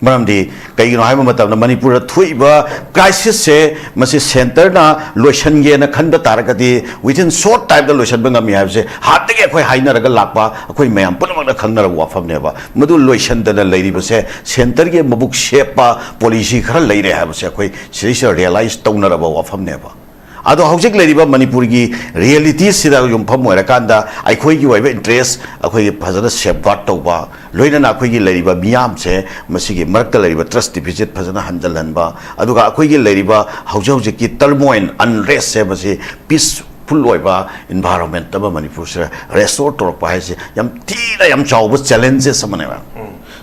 ꯃꯔꯝꯗꯤ ꯀꯩꯒꯤꯅꯣ ꯍꯥꯏꯕ ꯃꯇꯝꯗ ꯃꯅꯤꯄꯨꯔꯗ ꯊꯣꯛꯏꯕ crisisꯁꯦ ꯃꯁꯤ centreꯅ ꯂꯣꯏꯁꯤꯟꯒꯦꯅ ꯈꯟꯕ ꯇꯥꯔꯒꯗꯤ within short timeꯗ ꯂꯣꯏꯁꯤꯟꯕ ꯉꯝꯃꯤ ꯍꯥꯏꯕꯁꯦ ꯍꯥꯟꯅꯗꯒꯤ ꯑꯩꯈꯣꯏ ꯍꯥꯏꯅꯔꯒ ꯂꯥꯛꯄ, ꯑꯩꯈꯣꯏ ꯃꯌꯥꯝ ꯄꯨꯝꯅꯃꯛꯅ ꯈꯪꯅꯔꯕ ꯋꯥꯐꯝꯅꯦꯕ꯫ ꯃꯗꯨ ꯂꯣꯏꯁꯤꯟꯗꯅ ꯂꯩꯔꯤꯕꯁꯦ centreꯒꯤ ꯃꯕꯨꯛ ꯁꯦꯞꯄ policy ꯈꯔ ꯂꯩꯔꯦ ꯍꯥꯏꯕꯁꯦ ꯑꯩꯈꯣꯏ ꯁꯤꯗꯩꯁꯤꯗ realize ꯇꯧꯅꯔꯕ ꯋꯥꯐꯝꯅꯦꯕ꯫ ꯑꯗꯣ ꯍꯧꯖꯤꯛ ꯂꯩꯔꯤꯕ ꯃꯅꯤꯄꯨꯔꯒꯤ realityꯁꯤꯗ ꯌꯨꯝꯐꯝ ꯑꯣꯏꯔꯀꯥꯟꯗ ꯑꯩꯈꯣꯏꯒꯤ ꯑꯣꯏꯕ interest ꯑꯩꯈꯣꯏꯒꯤ ꯐꯖꯅ safeguard ꯇꯧꯕ, ꯂꯣꯏꯅꯅ ꯑꯩꯈꯣꯏꯒꯤ ꯂꯩꯔꯤꯕ ꯃꯤꯌꯥꯝꯁꯦ ꯃꯁꯤꯒꯤ ꯃꯔꯛꯇ ꯂꯩꯔꯤꯕ trust deficit ꯐꯖꯅ ꯍꯟꯖꯤꯜꯍꯟꯕ, ꯑꯗꯨꯒ ꯑꯩꯈꯣꯏꯒꯤ ꯂꯩꯔꯤꯕ ꯍꯧꯖꯤꯛ ꯍꯧꯖꯤꯛꯀꯤ turmoil, unrestꯁꯦ ꯃꯁꯤ peaceful ꯑꯣꯏꯕ environment ꯑꯃ ꯃꯅꯤꯄꯨꯔꯁꯤꯗ restore ꯇꯧꯔꯛꯄ ꯍꯥꯏꯁꯦ ꯌꯥꯝ ꯊꯤꯅ ꯌꯥꯝ ꯆꯥꯎꯕ challenges ꯑꯃꯅꯦꯕ꯫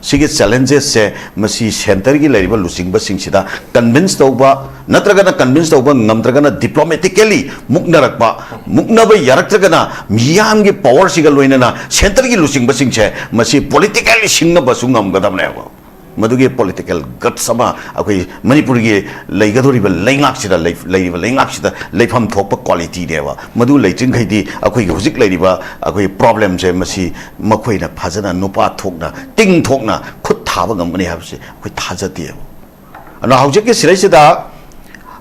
ꯁꯤꯒꯤ challenges ꯁꯦ ꯃꯁꯤ centre ꯒꯤ ꯂꯩꯔꯤꯕ ꯂꯨꯆꯤꯡꯕꯁꯤꯡꯁꯤꯗ convince ꯇꯧꯕ, ꯅꯠꯇ꯭ꯔꯒꯅ convince ꯇꯧꯕ ꯉꯝꯗ꯭ꯔꯒꯅ diplomatically ꯃꯨꯛꯅꯔꯛꯄ, ꯃꯨꯛꯅꯕ ꯌꯥꯔꯛꯇ꯭ꯔꯒꯅ ꯃꯤꯌꯥꯝꯒꯤ power ꯁꯤꯒ ꯂꯣꯏꯅꯅ centre ꯒꯤ ꯂꯨꯆꯤꯡꯕꯁꯤꯡꯁꯦ ꯃꯁꯤ politically ꯁꯤꯡꯅꯕꯁꯨ ꯉꯝꯒꯗꯕꯅꯦꯕ꯫ ꯃꯗꯨꯒꯤ political guts ꯑꯃ ꯑꯩꯈꯣꯏ ꯃꯅꯤꯄꯨꯔꯒꯤ ꯂꯩꯒꯗꯧꯔꯤꯕ ꯂꯩꯉꯥꯛꯁꯤꯗ, ꯂꯩ-, ꯂꯩꯔꯤꯕ ꯂꯩꯉꯥꯛꯁꯤꯗ ꯂꯩꯐꯝ ꯊꯣꯛꯄ quality ꯅꯦꯕ꯫ ꯃꯗꯨ ꯂꯩꯇ꯭ꯔꯤꯡꯈꯩꯗꯤ ꯑꯩꯈꯣꯏꯒꯤ ꯍꯧꯖꯤꯛ ꯂꯩꯔꯤꯕ ꯑꯩꯈꯣꯏꯒꯤ problem ꯁꯦ ꯃꯁꯤ ꯃꯈꯣꯏꯅ ꯐꯖꯅ ꯅꯨꯄꯥ ꯊꯣꯛꯅ, ꯇꯤꯡ ꯊꯣꯛꯅ ꯈꯨꯠ ꯊꯥꯕ ꯉꯝꯒꯅꯤ ꯍꯥꯏꯕꯁꯤ ꯑꯩꯈꯣꯏ ꯊꯥꯖꯗꯦꯕ꯫ ꯑꯗꯨꯅ ꯍꯧꯖꯤꯛꯀꯤ ꯁꯤꯗꯩꯁꯤꯗ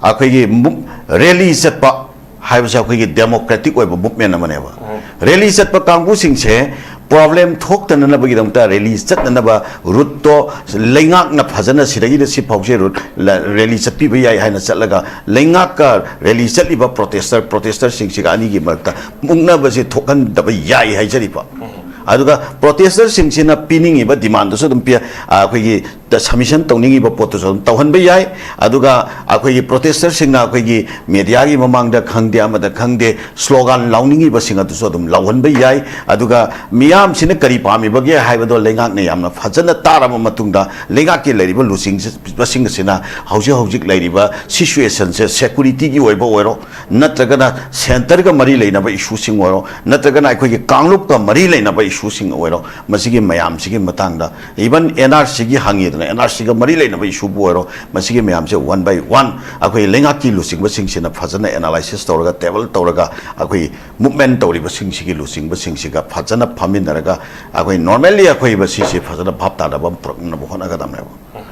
ꯑꯩꯈꯣꯏꯒꯤ ꯃꯨꯞ-, rally ꯆꯠꯄ ꯍꯥꯏꯕꯁꯦ ꯑꯩꯈꯣꯏꯒꯤ democratic ꯑꯣꯏꯕ movement ꯑꯃꯅꯦꯕ꯫ ꯎꯝ꯫ Rally ꯆꯠꯄ ꯀꯥꯡꯕꯨꯁꯤꯡꯁꯦ problem ꯊꯣꯛꯇꯅꯅꯕꯒꯤꯗꯃꯛꯇ rally ꯆꯠꯅꯅꯕ route ꯇꯣ ꯂꯩꯉꯥꯛꯅ ꯐꯖꯅ ꯁꯤꯗꯒꯤꯗ ꯁꯤ ꯐꯥꯎꯁꯦ route ꯂ-, rally ꯆꯠꯄꯤꯕ ꯌꯥꯏ ꯍꯥꯏꯅ ꯆꯠꯂꯒ ꯂꯩꯉꯥꯛꯀ rally ꯆꯠꯂꯤꯕ protester, protester ꯁꯤꯡꯁꯤꯒ ꯑꯅꯤꯒꯤ ꯃꯔꯛꯇ ꯃꯨꯛꯅꯕꯁꯦ ꯊꯣꯛꯍꯟꯗꯕ ꯌꯥꯏ ꯍꯥꯏꯖꯔꯤꯕ꯫ ꯎꯝ꯫ ꯑꯗꯨꯒ protester ꯁꯤꯡꯁꯤꯅ ꯄꯤꯅꯤꯡꯉꯤꯕ demand ꯗꯨꯁꯨ ꯑꯗꯨꯝ ꯄꯤ-, ꯑ, ꯑꯩꯈꯣꯏꯒꯤ ꯗ submission ꯇꯧꯅꯤꯡꯉꯤꯕ ꯄꯣꯠꯇꯨꯁꯨ ꯑꯗꯨꯝ ꯇꯧꯍꯟꯕ ꯌꯥꯏ꯫ ꯑꯗꯨꯒ ꯑꯩꯈꯣꯏꯒꯤ protester ꯁꯤꯡꯅ ꯑꯩꯈꯣꯏꯒꯤ media ꯒꯤ ꯃꯃꯥꯡꯗ ꯈꯪꯗꯦ, ꯑꯃꯗ ꯈꯪꯗꯦ, slogan ꯂꯥꯎꯅꯤꯡꯉꯤꯕꯁꯤꯡ ꯑꯗꯨꯁꯨ ꯑꯗꯨꯝ ꯂꯥꯎꯍꯟꯕ ꯌꯥꯏ꯫ ꯑꯗꯨꯒ ꯃꯤꯌꯥꯝꯁꯤꯅ ꯀꯔꯤ ꯄꯥꯝꯃꯤꯕꯒꯦ ꯍꯥꯏꯕꯗꯣ ꯂꯩꯉꯥꯛꯅ ꯌꯥꯝꯅ ꯐꯖꯅ ꯇꯥꯔꯕ ꯃꯇꯨꯡꯗ ꯂꯩꯉꯥꯛꯀꯤ ꯂꯩꯔꯤꯕ ꯂꯨꯆꯤꯡꯕꯁꯤꯡ ꯑꯁꯤꯅ ꯍꯧꯖꯤꯛ ꯍꯧꯖꯤꯛ ꯂꯩꯔꯤꯕ situation ꯁꯦ security ꯒꯤ ꯑꯣꯏꯕ ꯑꯣꯏꯔꯣ, ꯅꯠꯇ꯭ꯔꯒꯅ centre ꯒ ꯃꯔꯤ ꯂꯩꯅꯕ issue ꯁꯤꯡ ꯑꯣꯏꯔꯣ, ꯅꯠꯇ꯭ꯔꯒꯅ ꯑꯩꯈꯣꯏꯒꯤ ꯀꯥꯡꯂꯨꯞꯀ ꯃꯔꯤ ꯂꯩꯅꯕ issue ꯁꯤꯡ ꯑꯣꯏꯔꯣ, ꯃꯁꯤꯒꯤ ꯃꯌꯥꯝꯁꯤꯒꯤ ꯃꯇꯥꯡꯗ, even N R C ꯒꯤ ꯍꯪꯉꯤꯗꯅ, N R C ꯒ ꯃꯔꯤ ꯂꯩꯅꯕ issue ꯕꯨ ꯑꯣꯏꯔꯣ, ꯃꯁꯤꯒꯤ ꯃꯌꯥꯝꯁꯦ one by one ꯑꯩꯈꯣꯏ ꯂꯩꯉꯥꯛꯀꯤ ꯂꯨꯆꯤꯡꯕꯁꯤꯡꯁꯤꯅ ꯐꯖꯅ analysis ꯇꯧꯔꯒ, table ꯇꯧꯔꯒ, ꯑꯩꯈꯣꯏ movement ꯇꯧꯔꯤꯕꯁꯤꯡꯁꯤꯒꯤ ꯂꯨꯆꯤꯡꯕꯁꯤꯡꯁꯤꯒ ꯐꯖꯅ ꯐꯝꯃꯤꯟꯅꯔꯒ, ꯑꯩꯈꯣꯏ normally ꯑꯩꯈꯣꯏ ꯃꯁꯤꯁꯦ ꯐꯖꯅ ꯚꯥꯞ ꯇꯥꯅꯕ ꯑꯃ ꯄꯨꯔꯛꯅꯕ ꯍꯣꯠꯅꯒꯗꯕꯅꯦꯕ꯫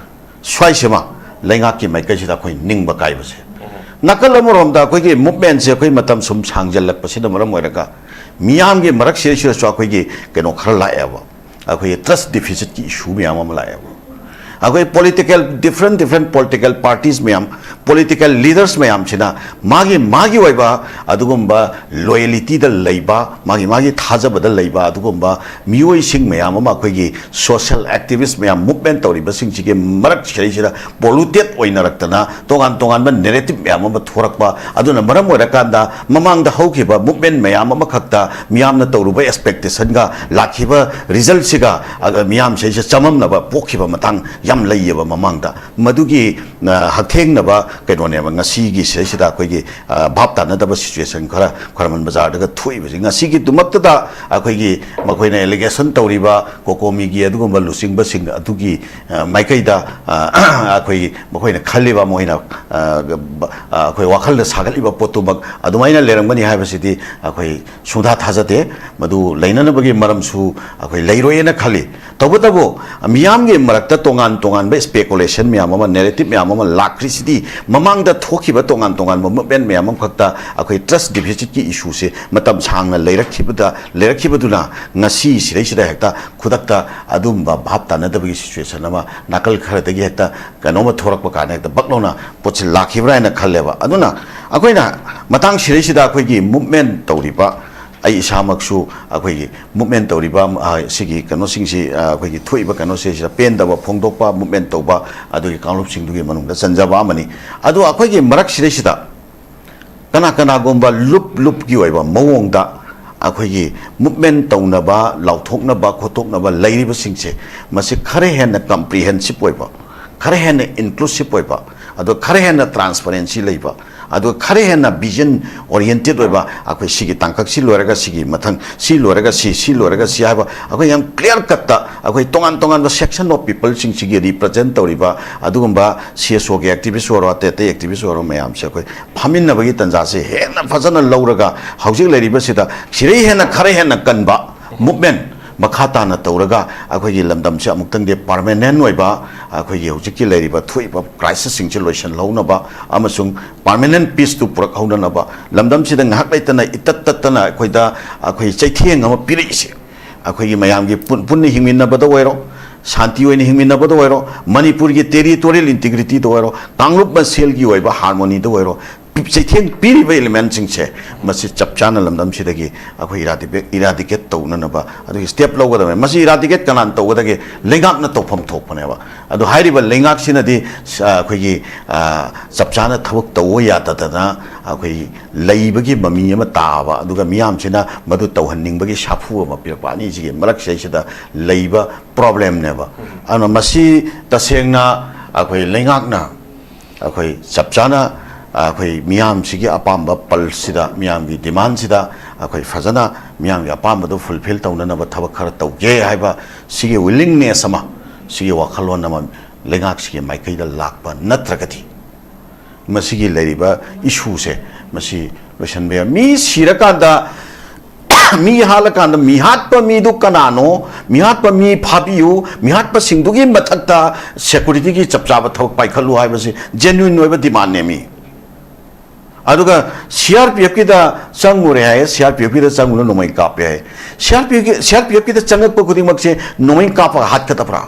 ꯁ꯭ꯋꯥꯏꯁꯤꯃ ꯂꯩꯉꯥꯛꯀꯤ ꯃꯥꯏꯀꯩꯁꯤꯗ ꯑꯩꯈꯣꯏ ꯅꯤꯡꯕ ꯀꯥꯏꯕꯁꯦ꯫ ꯅꯥꯀꯜ ꯑꯃꯔꯣꯝꯗ ꯑꯩꯈꯣꯏꯒꯤ movement ꯁꯦ ꯑꯩꯈꯣꯏ ꯃꯇꯝ ꯁꯨꯝ ꯁꯥꯡꯖꯜꯂꯛꯄꯁꯤꯅ ꯃꯔꯝ ꯑꯣꯏꯔꯒ ꯃꯤꯌꯥꯝꯒꯤ ꯃꯔꯛꯁꯤꯗꯩꯁꯤꯗꯁꯨ ꯑꯩꯈꯣꯏꯒꯤ ꯀꯩꯅꯣ ꯈꯔ ꯂꯥꯛꯑꯦꯕ, ꯑꯩꯈꯣꯏꯒꯤ trust deficit ꯀꯤ issue ꯃꯌꯥꯝ ꯑꯃ ꯂꯥꯛꯑꯦꯕ꯫ ꯑꯩꯈꯣꯏ political, different different political parties ꯃꯌꯥꯝ, ꯄꯣꯂꯤꯇꯤꯀꯦꯜ ꯂꯤꯗꯔꯁ ꯃꯌꯥꯝꯁꯤꯅ ꯃꯥꯒꯤ ꯃꯥꯒꯤ ꯑꯣꯏꯕ ꯑꯗꯨꯒꯨꯝꯕ ꯂꯣꯌꯦꯂꯤꯇꯤꯗ ꯂꯩꯕ, ꯃꯥꯒꯤ ꯃꯥꯒꯤ ꯊꯥꯖꯕꯗ ꯂꯩꯕ ꯑꯗꯨꯒꯨꯝꯕ ꯃꯤꯑꯣꯏꯁꯤꯡ ꯃꯌꯥꯝ ꯑꯃ, ꯑꯩꯈꯣꯏꯒꯤ ꯁꯣꯁꯤꯌꯦꯜ ꯑꯦꯛꯇꯤꯚꯤꯁ꯭ꯠ ꯃꯌꯥꯝ, ꯃꯨꯚꯃꯦꯟꯠ ꯇꯧꯔꯤꯕꯁꯤꯡꯁꯤꯒꯤ ꯃꯔꯛ ꯁꯤꯗꯩꯁꯤꯗ ꯄꯣꯂꯨꯇꯦꯠ ꯑꯣꯏꯅꯔꯛꯇꯅ ꯇꯣꯉꯥꯟ ꯇꯣꯉꯥꯟꯕ ꯅꯦꯔꯦꯇꯤꯚ ꯃꯌꯥꯝ ꯑꯃ ꯊꯣꯔꯛꯄ, ꯑꯗꯨꯅ ꯃꯔꯝ ꯑꯣꯏꯔꯀꯥꯟꯗ ꯃꯃꯥꯡꯗ ꯍꯧꯈꯤꯕ ꯃꯨꯚꯃꯦꯟꯠ ꯃꯌꯥꯝ ꯑꯃꯈꯛꯇ ꯃꯤꯌꯥꯝꯅ ꯇꯧꯔꯨꯕ ꯑꯦꯛꯁꯄꯦꯛꯇꯦꯁꯟꯒ ꯂꯥꯛꯈꯤꯕ ꯔꯤꯖꯜꯠꯁꯤꯒ, ꯑ, ꯃꯤꯌꯥꯝꯁꯤꯗꯩꯁꯤꯗ ꯆꯃꯝꯅꯕ ꯄꯣꯛꯈꯤꯕ ꯃꯇꯥꯡ ꯌꯥꯝ ꯂꯩꯌꯦꯕ ꯃꯃꯥꯡꯗ꯫ ꯃꯗꯨꯒꯤ, ꯑ, ꯍꯛꯊꯦꯡꯅꯕ ꯀꯩꯅꯣꯅꯦꯕ ꯉꯁꯤꯒꯤ ꯁꯤꯗꯩꯁꯤꯗ ꯑꯩꯈꯣꯏꯒꯤ, ꯑ, ꯚꯥꯞ ꯇꯥꯅꯗꯕ ꯁꯤꯆꯨꯋꯦꯁꯟ ꯈꯔ ꯈ꯭ꯋꯥꯏꯔꯝꯕꯟ ꯕꯖꯥꯔꯗꯒ ꯊꯣꯛꯏꯕꯁꯦ꯫ ꯉꯁꯤꯒꯤꯗꯨꯃꯛꯇꯗ ꯑꯩꯈꯣꯏꯒꯤ ꯃꯈꯣꯏꯅ ꯑꯦꯂꯤꯒꯦꯁꯟ ꯇꯧꯔꯤꯕ ꯀꯣꯀꯣꯃꯤꯒꯤ ꯑꯗꯨꯒꯨꯝꯕ ꯂꯨꯆꯤꯡꯕꯁꯤꯡ ꯑꯗꯨꯒꯤ, ꯑ, ꯃꯥꯏꯀꯩꯗ, ꯑ, ꯑꯩꯈꯣꯏꯒꯤ ꯃꯈꯣꯏꯅ ꯈꯜꯂꯤꯕ, ꯃꯈꯣꯏꯅ, ꯑ, ꯕ-, ꯑ, ꯑꯩꯈꯣꯏ ꯋꯥꯈꯜꯗ ꯁꯥꯒꯠꯂꯤꯕ ꯄꯣꯠꯇꯨꯃꯛ ꯑꯗꯨꯃꯥꯏꯅ ꯂꯩꯔꯝꯒꯅꯤ ꯍꯥꯏꯕꯁꯤꯗꯤ ꯑꯩꯈꯣꯏ ꯁꯨꯡꯊꯥ ꯊꯥꯖꯗꯦ꯫ ꯃꯗꯨ ꯂꯩꯅꯅꯕꯒꯤ ꯃꯔꯝꯁꯨ ꯑꯩꯈꯣꯏ ꯂꯩꯔꯣꯏꯅ ꯈꯜꯂꯤ꯫ ꯇꯧꯕꯇꯕꯨ ꯃꯤꯌꯥꯝꯒꯤ ꯃꯔꯛꯇ ꯇꯣꯉꯥꯟ ꯇꯣꯉꯥꯟꯕ ꯁ꯭ꯄꯦꯀꯨꯂꯦꯁꯟ ꯃꯌꯥꯝ ꯑꯃ, ꯅꯦꯔꯦꯇꯤꯚ ꯃꯌꯥꯝ ꯑꯃ ꯂꯥꯛꯈ꯭ꯔꯤꯁꯤꯗꯤ ꯃꯃꯥꯡꯗ ꯊꯣꯛꯈꯤꯕ ꯇꯣꯉꯥꯟ ꯇꯣꯉꯥꯟꯕ ꯃꯨꯚꯃꯦꯟꯠ ꯃꯌꯥꯝ ꯑꯃꯈꯛꯇ ꯑꯩꯈꯣꯏ ꯇ꯭ꯔꯁ ꯗꯤꯐꯤꯁꯤꯠꯀꯤ ꯏꯁꯨꯁꯦ ꯃꯇꯝ ꯁꯥꯡꯅ ꯂꯩꯔꯛꯈꯤꯕꯗ, ꯂꯩꯔꯛꯈꯤꯕꯗꯨꯅ ꯉꯁꯤ ꯁꯤꯗꯩꯁꯤꯗ ꯍꯦꯛꯇ ꯈꯨꯗꯛꯇ ꯑꯗꯨꯝꯕ ꯚꯥꯞ ꯇꯥꯅꯗꯕꯒꯤ ꯁꯤꯆꯨꯋꯦꯁꯟ ꯑꯃ ꯅꯥꯀꯜ ꯈꯔꯗꯒꯤ ꯍꯦꯛꯇ ꯀꯩꯅꯣꯝꯃ ꯊꯣꯔꯛꯄ ꯀꯥꯟꯗ ꯍꯦꯛꯇ ꯕꯛ ꯂꯥꯎꯅ ꯄꯣꯠꯁꯤ ꯂꯥꯛꯈꯤꯕ꯭ꯔꯥ ꯍꯥꯏꯅ ꯈꯜꯂꯦꯕ꯫ ꯑꯗꯨꯅ ꯑꯩꯈꯣꯏꯅ ꯃꯇꯥꯡ ꯁꯤꯗꯩꯁꯤꯗ ꯑꯩꯈꯣꯏꯒꯤ ꯃꯨꯚꯃꯦꯟꯠ ꯇꯧꯔꯤꯕ, ꯑꯩ ꯏꯁꯥꯃꯛꯁꯨ ꯑꯩꯈꯣꯏꯒꯤ ꯃꯨꯚꯃꯦꯟꯠ ꯇꯧꯔꯤꯕ, ꯑ, ꯁꯤꯒꯤ ꯀꯩꯅꯣꯁꯤꯡꯁꯤ, ꯑ, ꯑꯩꯈꯣꯏꯒꯤ ꯊꯣꯛꯏꯕ ꯀꯩꯅꯣꯁꯤꯗ ꯄꯦꯟꯗꯕ ꯐꯣꯡꯗꯣꯛꯄ, ꯃꯨꯚꯃꯦꯟꯠ ꯇꯧꯕ, ꯑꯗꯨꯒꯤ ꯀꯥꯡꯂꯨꯞꯁꯤꯡꯗꯨꯒꯤ ꯃꯅꯨꯡꯗ ꯆꯟꯖꯕ ꯑꯃꯅꯤ꯫ ꯑꯗꯨ ꯑꯩꯈꯣꯏꯒꯤ ꯃꯔꯛꯁꯤꯗꯩꯁꯤꯗ ꯀꯅꯥ ꯀꯅꯥꯒꯨꯝꯕ ꯂꯨꯞ ꯂꯨꯞꯀꯤ ꯑꯣꯏꯕ ꯃꯑꯣꯡꯗ ꯑꯩꯈꯣꯏꯒꯤ ꯃꯨꯚꯃꯦꯟꯠ ꯇꯧꯅꯕ, ꯂꯥꯎꯊꯣꯛꯅꯕ, ꯈꯣꯠꯇꯣꯛꯅꯕ ꯂꯩꯔꯤꯕꯁꯤꯡꯁꯦ, ꯃꯁꯤ ꯈꯔ ꯍꯦꯟꯅ ꯀꯝꯄ꯭ꯔꯤꯍꯦꯟꯁꯤꯞ ꯑꯣꯏꯕ, ꯈꯔ ꯍꯦꯟꯅ ꯏꯟꯀ꯭ꯂꯨꯁꯤꯞ ꯑꯣꯏꯕ, ꯑꯗꯣ ꯈꯔ ꯍꯦꯟꯅ ꯇ꯭ꯔꯥꯟꯁꯄꯔꯦꯟꯁꯤ ꯂꯩꯕ, ꯑꯗꯣ ꯈꯔ ꯍꯦꯟꯅ ꯚꯤꯖꯟ ꯑꯣꯔꯤꯌꯦꯟꯇꯦꯠ ꯑꯣꯏꯕ, ꯑꯩꯈꯣꯏ ꯁꯤꯒꯤ ꯇꯥꯡꯀꯛꯁꯤ ꯂꯣꯏꯔꯒ ꯁꯤꯒꯤ ꯃꯊꯪ, ꯁꯤ ꯂꯣꯏꯔꯒ ꯁꯤ, ꯁꯤ ꯂꯣꯏꯔꯒ ꯁꯤ ꯍꯥꯏꯕ ꯑꯩꯈꯣꯏ ꯌꯥꯝ ꯀ꯭ꯂꯤꯌꯥꯔ ꯀꯠꯇ ꯑꯩꯈꯣꯏ ꯇꯣꯉꯥꯟ ꯇꯣꯉꯥꯟꯕ ꯁꯦꯛꯁꯟ ꯑꯣꯐ ꯄꯤꯄꯜꯁꯤꯡꯁꯤꯒꯤ ꯔꯤꯄ꯭ꯔꯖꯦꯟꯠ ꯇꯧꯔꯤꯕ ꯑꯗꯨꯒꯨꯝꯕ ꯁꯤ ꯑꯦꯁ ꯑꯣꯒꯤ ꯑꯦꯛꯇꯤꯚꯤꯁ꯭ꯠ ꯑꯣꯏꯔꯣ, ꯑꯇꯩ ꯑꯇꯩ ꯑꯦꯛꯇꯤꯚꯤꯁ꯭ꯠ ꯑꯣꯏꯔꯣ ꯃꯌꯥꯝꯁꯦ ꯑꯩꯈꯣꯏ ꯐꯝꯃꯤꯟꯅꯕꯒꯤ ꯇꯥꯟꯖꯥꯁꯦ ꯍꯦꯟꯅ ꯐꯖꯅ ꯂꯧꯔꯒ ꯍꯧꯖꯤꯛ ꯂꯩꯔꯤꯕꯁꯤꯗ ꯁꯤꯗꯩ ꯍꯦꯟꯅ ꯈꯔ ꯍꯦꯟꯅ ꯀꯟꯕ ꯃꯨꯚꯃꯦꯟꯠ ꯃꯈꯥ ꯇꯥꯅ ꯇꯧꯔꯒ ꯑꯩꯈꯣꯏꯒꯤ ꯂꯝꯗꯝꯁꯦ ꯑꯃꯨꯛꯇꯪꯗꯤ ꯄꯔꯃꯦꯅꯦꯟꯠ ꯑꯣꯏꯕ, ꯑꯩꯈꯣꯏꯒꯤ ꯍꯧꯖꯤꯛꯀꯤ ꯂꯩꯔꯤꯕ ꯊꯣꯛꯏꯕ ꯀ꯭ꯔꯥꯏꯁꯤꯁꯁꯤꯡꯁꯦ ꯂꯣꯏꯁꯤꯜꯍꯧꯅꯕ ꯑꯃꯁꯨꯡ ꯄꯔꯃꯦꯅꯦꯟꯠ ꯄꯤꯁꯇꯨ ꯄꯨꯔꯛꯍꯧꯅꯅꯕ, ꯂꯝꯗꯝꯁꯤꯗ ꯉꯥꯏꯍꯥꯛ ꯂꯩꯇꯅ ꯏꯇꯠ ꯇꯠꯇꯅ ꯑꯩꯈꯣꯏꯗ ꯑꯩꯈꯣꯏ ꯆꯩꯊꯦꯡ ꯑꯃ ꯄꯤꯔꯛꯏꯁꯦ, ꯑꯩꯈꯣꯏꯒꯤ ꯃꯌꯥꯝꯒꯤ ꯄꯨꯟ-, ꯄꯨꯟꯅ ꯍꯤꯡꯃꯤꯟꯅꯕꯗ ꯑꯣꯏꯔꯣ, ꯁꯥꯟꯇꯤ ꯑꯣꯏꯅ ꯍꯤꯡꯃꯤꯟꯅꯕꯗ ꯑꯣꯏꯔꯣ, ꯃꯅꯤꯄꯨꯔꯒꯤ territorial integrityꯗ ꯑꯣꯏꯔꯣ, ꯀꯥꯡꯂꯨꯞ ꯃꯁꯦꯜꯒꯤ ꯑꯣꯏꯕ harmonyꯗ ꯑꯣꯏꯔꯣ, ꯆꯩꯊꯦꯡ ꯄꯤꯔꯤꯕ elementꯁꯤꯡꯁꯦ ꯃꯁꯤ ꯆꯞ ꯆꯥꯅ ꯂꯝꯗꯝꯁꯤꯗꯒꯤ ꯑꯩꯈꯣꯏ eradicate, eradicate ꯇꯧꯅꯅꯕ ꯑꯗꯨꯒꯤ step ꯂꯧꯒꯗꯕꯅꯤ꯫ ꯃꯁꯤ eradicate ꯀꯅꯥꯅ ꯇꯧꯒꯗꯒꯦ? ꯂꯩꯉꯥꯛꯅ ꯇꯧꯐꯝ ꯊꯣꯛꯄꯅꯦꯕ꯫ ꯑꯗꯣ ꯍꯥꯏꯔꯤꯕ ꯂꯩꯉꯥꯛꯁꯤꯅꯗꯤ, ꯑ, ꯑꯩꯈꯣꯏꯒꯤ, ꯑ, ꯆꯞ ꯆꯥꯅ ꯊꯕꯛ ꯇꯧꯕ ꯌꯥꯗꯗꯅ ꯑꯩꯈꯣꯏ ꯂꯩꯕꯒꯤ ꯃꯃꯤ ꯑꯃ ꯇꯥꯕ, ꯑꯗꯨꯒ ꯃꯤꯌꯥꯝꯁꯤꯅ ꯃꯗꯨ ꯇꯧꯍꯟꯅꯤꯡꯕꯒꯤ ꯁꯥꯐꯨ ꯑꯃ ꯄꯤꯔꯛꯄ, ꯑꯅꯤꯁꯤꯒꯤ ꯃꯔꯛꯁꯤꯗꯩꯁꯤꯗ ꯂꯩꯕ problemꯅꯦꯕ꯫ ꯑꯗꯨꯅ ꯃꯁꯤ ꯇꯁꯦꯡꯅ ꯑꯩꯈꯣꯏ ꯂꯩꯉꯥꯛꯅ ꯑꯩꯈꯣꯏ ꯆꯞ ꯆꯥꯅ ꯑꯩꯈꯣꯏ ꯃꯤꯌꯥꯝꯁꯤꯒꯤ ꯑꯄꯥꯝꯕ pulseꯁꯤꯗ, ꯃꯤꯌꯥꯝꯒꯤ demandꯁꯤꯗ ꯑꯩꯈꯣꯏ ꯐꯖꯅ ꯃꯤꯌꯥꯝꯒꯤ ꯑꯄꯥꯝꯕꯗꯨ fulfil ꯇꯧꯅꯅꯕ ꯊꯕꯛ ꯈꯔ ꯇꯧꯒꯦ ꯍꯥꯏꯕ ꯁꯤꯒꯤ willingness ꯑꯃ, ꯁꯤꯒꯤ ꯋꯥꯈꯜꯂꯣꯟ ꯑꯃ ꯂꯩꯉꯥꯛꯁꯤꯒꯤ ꯃꯥꯏꯀꯩꯗ ꯂꯥꯛꯄ ꯅꯠꯇ꯭ꯔꯒꯗꯤ ꯃꯁꯤꯒꯤ ꯂꯩꯔꯤꯕ issueꯁꯦ ꯃꯁꯤ ꯂꯣꯏꯁꯤꯟꯕ ꯌꯥꯏ꯫ ꯃꯤ ꯁꯤꯔꯀꯥꯟꯗ, ꯃꯤ ꯍꯥꯠꯂꯀꯥꯟꯗ ꯃꯤꯍꯥꯠꯄ ꯃꯤꯗꯨ ꯀꯅꯥꯅꯣ, ꯃꯤꯍꯥꯠꯄ ꯃꯤ ꯐꯥꯕꯤꯌꯨ, ꯃꯤꯍꯥꯠꯄꯁꯤꯡꯗꯨꯒꯤ ꯃꯊꯛꯇ securityꯒꯤ ꯆꯞ ꯆꯥꯕ ꯊꯕꯛ ꯄꯥꯏꯈꯠꯂꯨ ꯍꯥꯏꯕꯁꯤ genuine ꯑꯣꯏꯕ demandꯅꯦ ꯃꯤ꯫ ꯑꯗꯨꯒ CRPFꯀꯤꯗ ꯆꯪꯉꯨꯔꯦ ꯍꯥꯏꯌꯦ, CRPFꯀꯤꯗ ꯆꯪꯉꯨꯅ ꯅꯣꯡꯃꯩ ꯀꯥꯞꯄꯦ ꯍꯥꯏ꯫ CRPFꯀꯤ, CRPFꯀꯤꯗ ꯆꯪꯉꯛꯄ ꯈꯨꯗꯤꯡꯃꯛꯁꯦ ꯅꯣꯡꯃꯩ ꯀꯥꯞꯄꯒ ꯍꯥꯠꯀꯗꯕ꯭ꯔꯥ?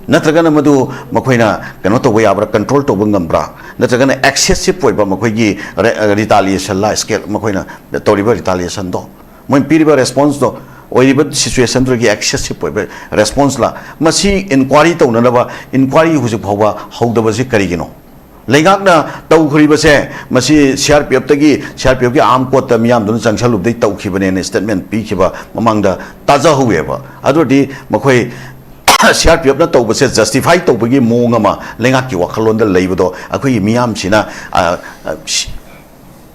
ꯅꯠꯇ꯭ꯔꯒꯅ ꯃꯗꯨ ꯃꯈꯣꯏꯅ ꯀꯩꯅꯣ ꯇꯧꯕ ꯌꯥꯕ꯭ꯔꯥ, control ꯇꯧꯕ ꯉꯝꯕ꯭ꯔꯥ? ꯅꯠꯇ꯭ꯔꯒꯅ excessive ꯑꯣꯏꯕ ꯃꯈꯣꯏꯒꯤ ꯔꯦ-, retaliationꯂ, scale, ꯃꯈꯣꯏꯅ ꯇꯧꯔꯤꯕ retaliationꯗꯣ, ꯃꯣꯏꯅ ꯄꯤꯔꯤꯕ responseꯗꯣ, ꯑꯣꯏꯔꯤꯕ situationꯗꯨꯒꯤ excessive ꯑꯣꯏꯕ responseꯂ? ꯃꯁꯤ inquiry ꯇꯧꯅꯅꯕ inquiry ꯍꯧꯖꯤꯛ ꯐꯥꯎꯕ ꯍꯧꯗꯕꯁꯤ ꯀꯔꯤꯒꯤꯅꯣ? ꯂꯩꯉꯥꯛꯅ ꯇꯧꯈ꯭ꯔꯤꯕꯁꯦ ꯃꯁꯤ CRPFꯇꯒꯤ, CRPFꯀꯤ armed courtꯇ ꯃꯤꯌꯥꯝꯗꯨꯅ ꯆꯪꯁꯜꯂꯨꯕꯗꯩ ꯇꯧꯈꯤꯕꯅꯦꯅ statement ꯄꯤꯈꯤꯕ ꯃꯃꯥꯡꯗ ꯇꯥꯖꯍꯧꯋꯦꯕ꯫ ꯑꯗꯨꯗꯤ ꯃꯈꯣꯏ CRPFꯅ ꯇꯧꯕꯁꯦ justify ꯇꯧꯕꯒꯤ ꯃꯑꯣꯡ ꯑꯃ ꯂꯩꯉꯥꯛꯀꯤ ꯋꯥꯈꯜꯂꯣꯟꯗ ꯂꯩꯕꯗꯣ ꯑꯩꯈꯣꯏꯒꯤ ꯃꯤꯌꯥꯝꯁꯤꯅ, ꯑ, ꯑ, ꯁꯤ-,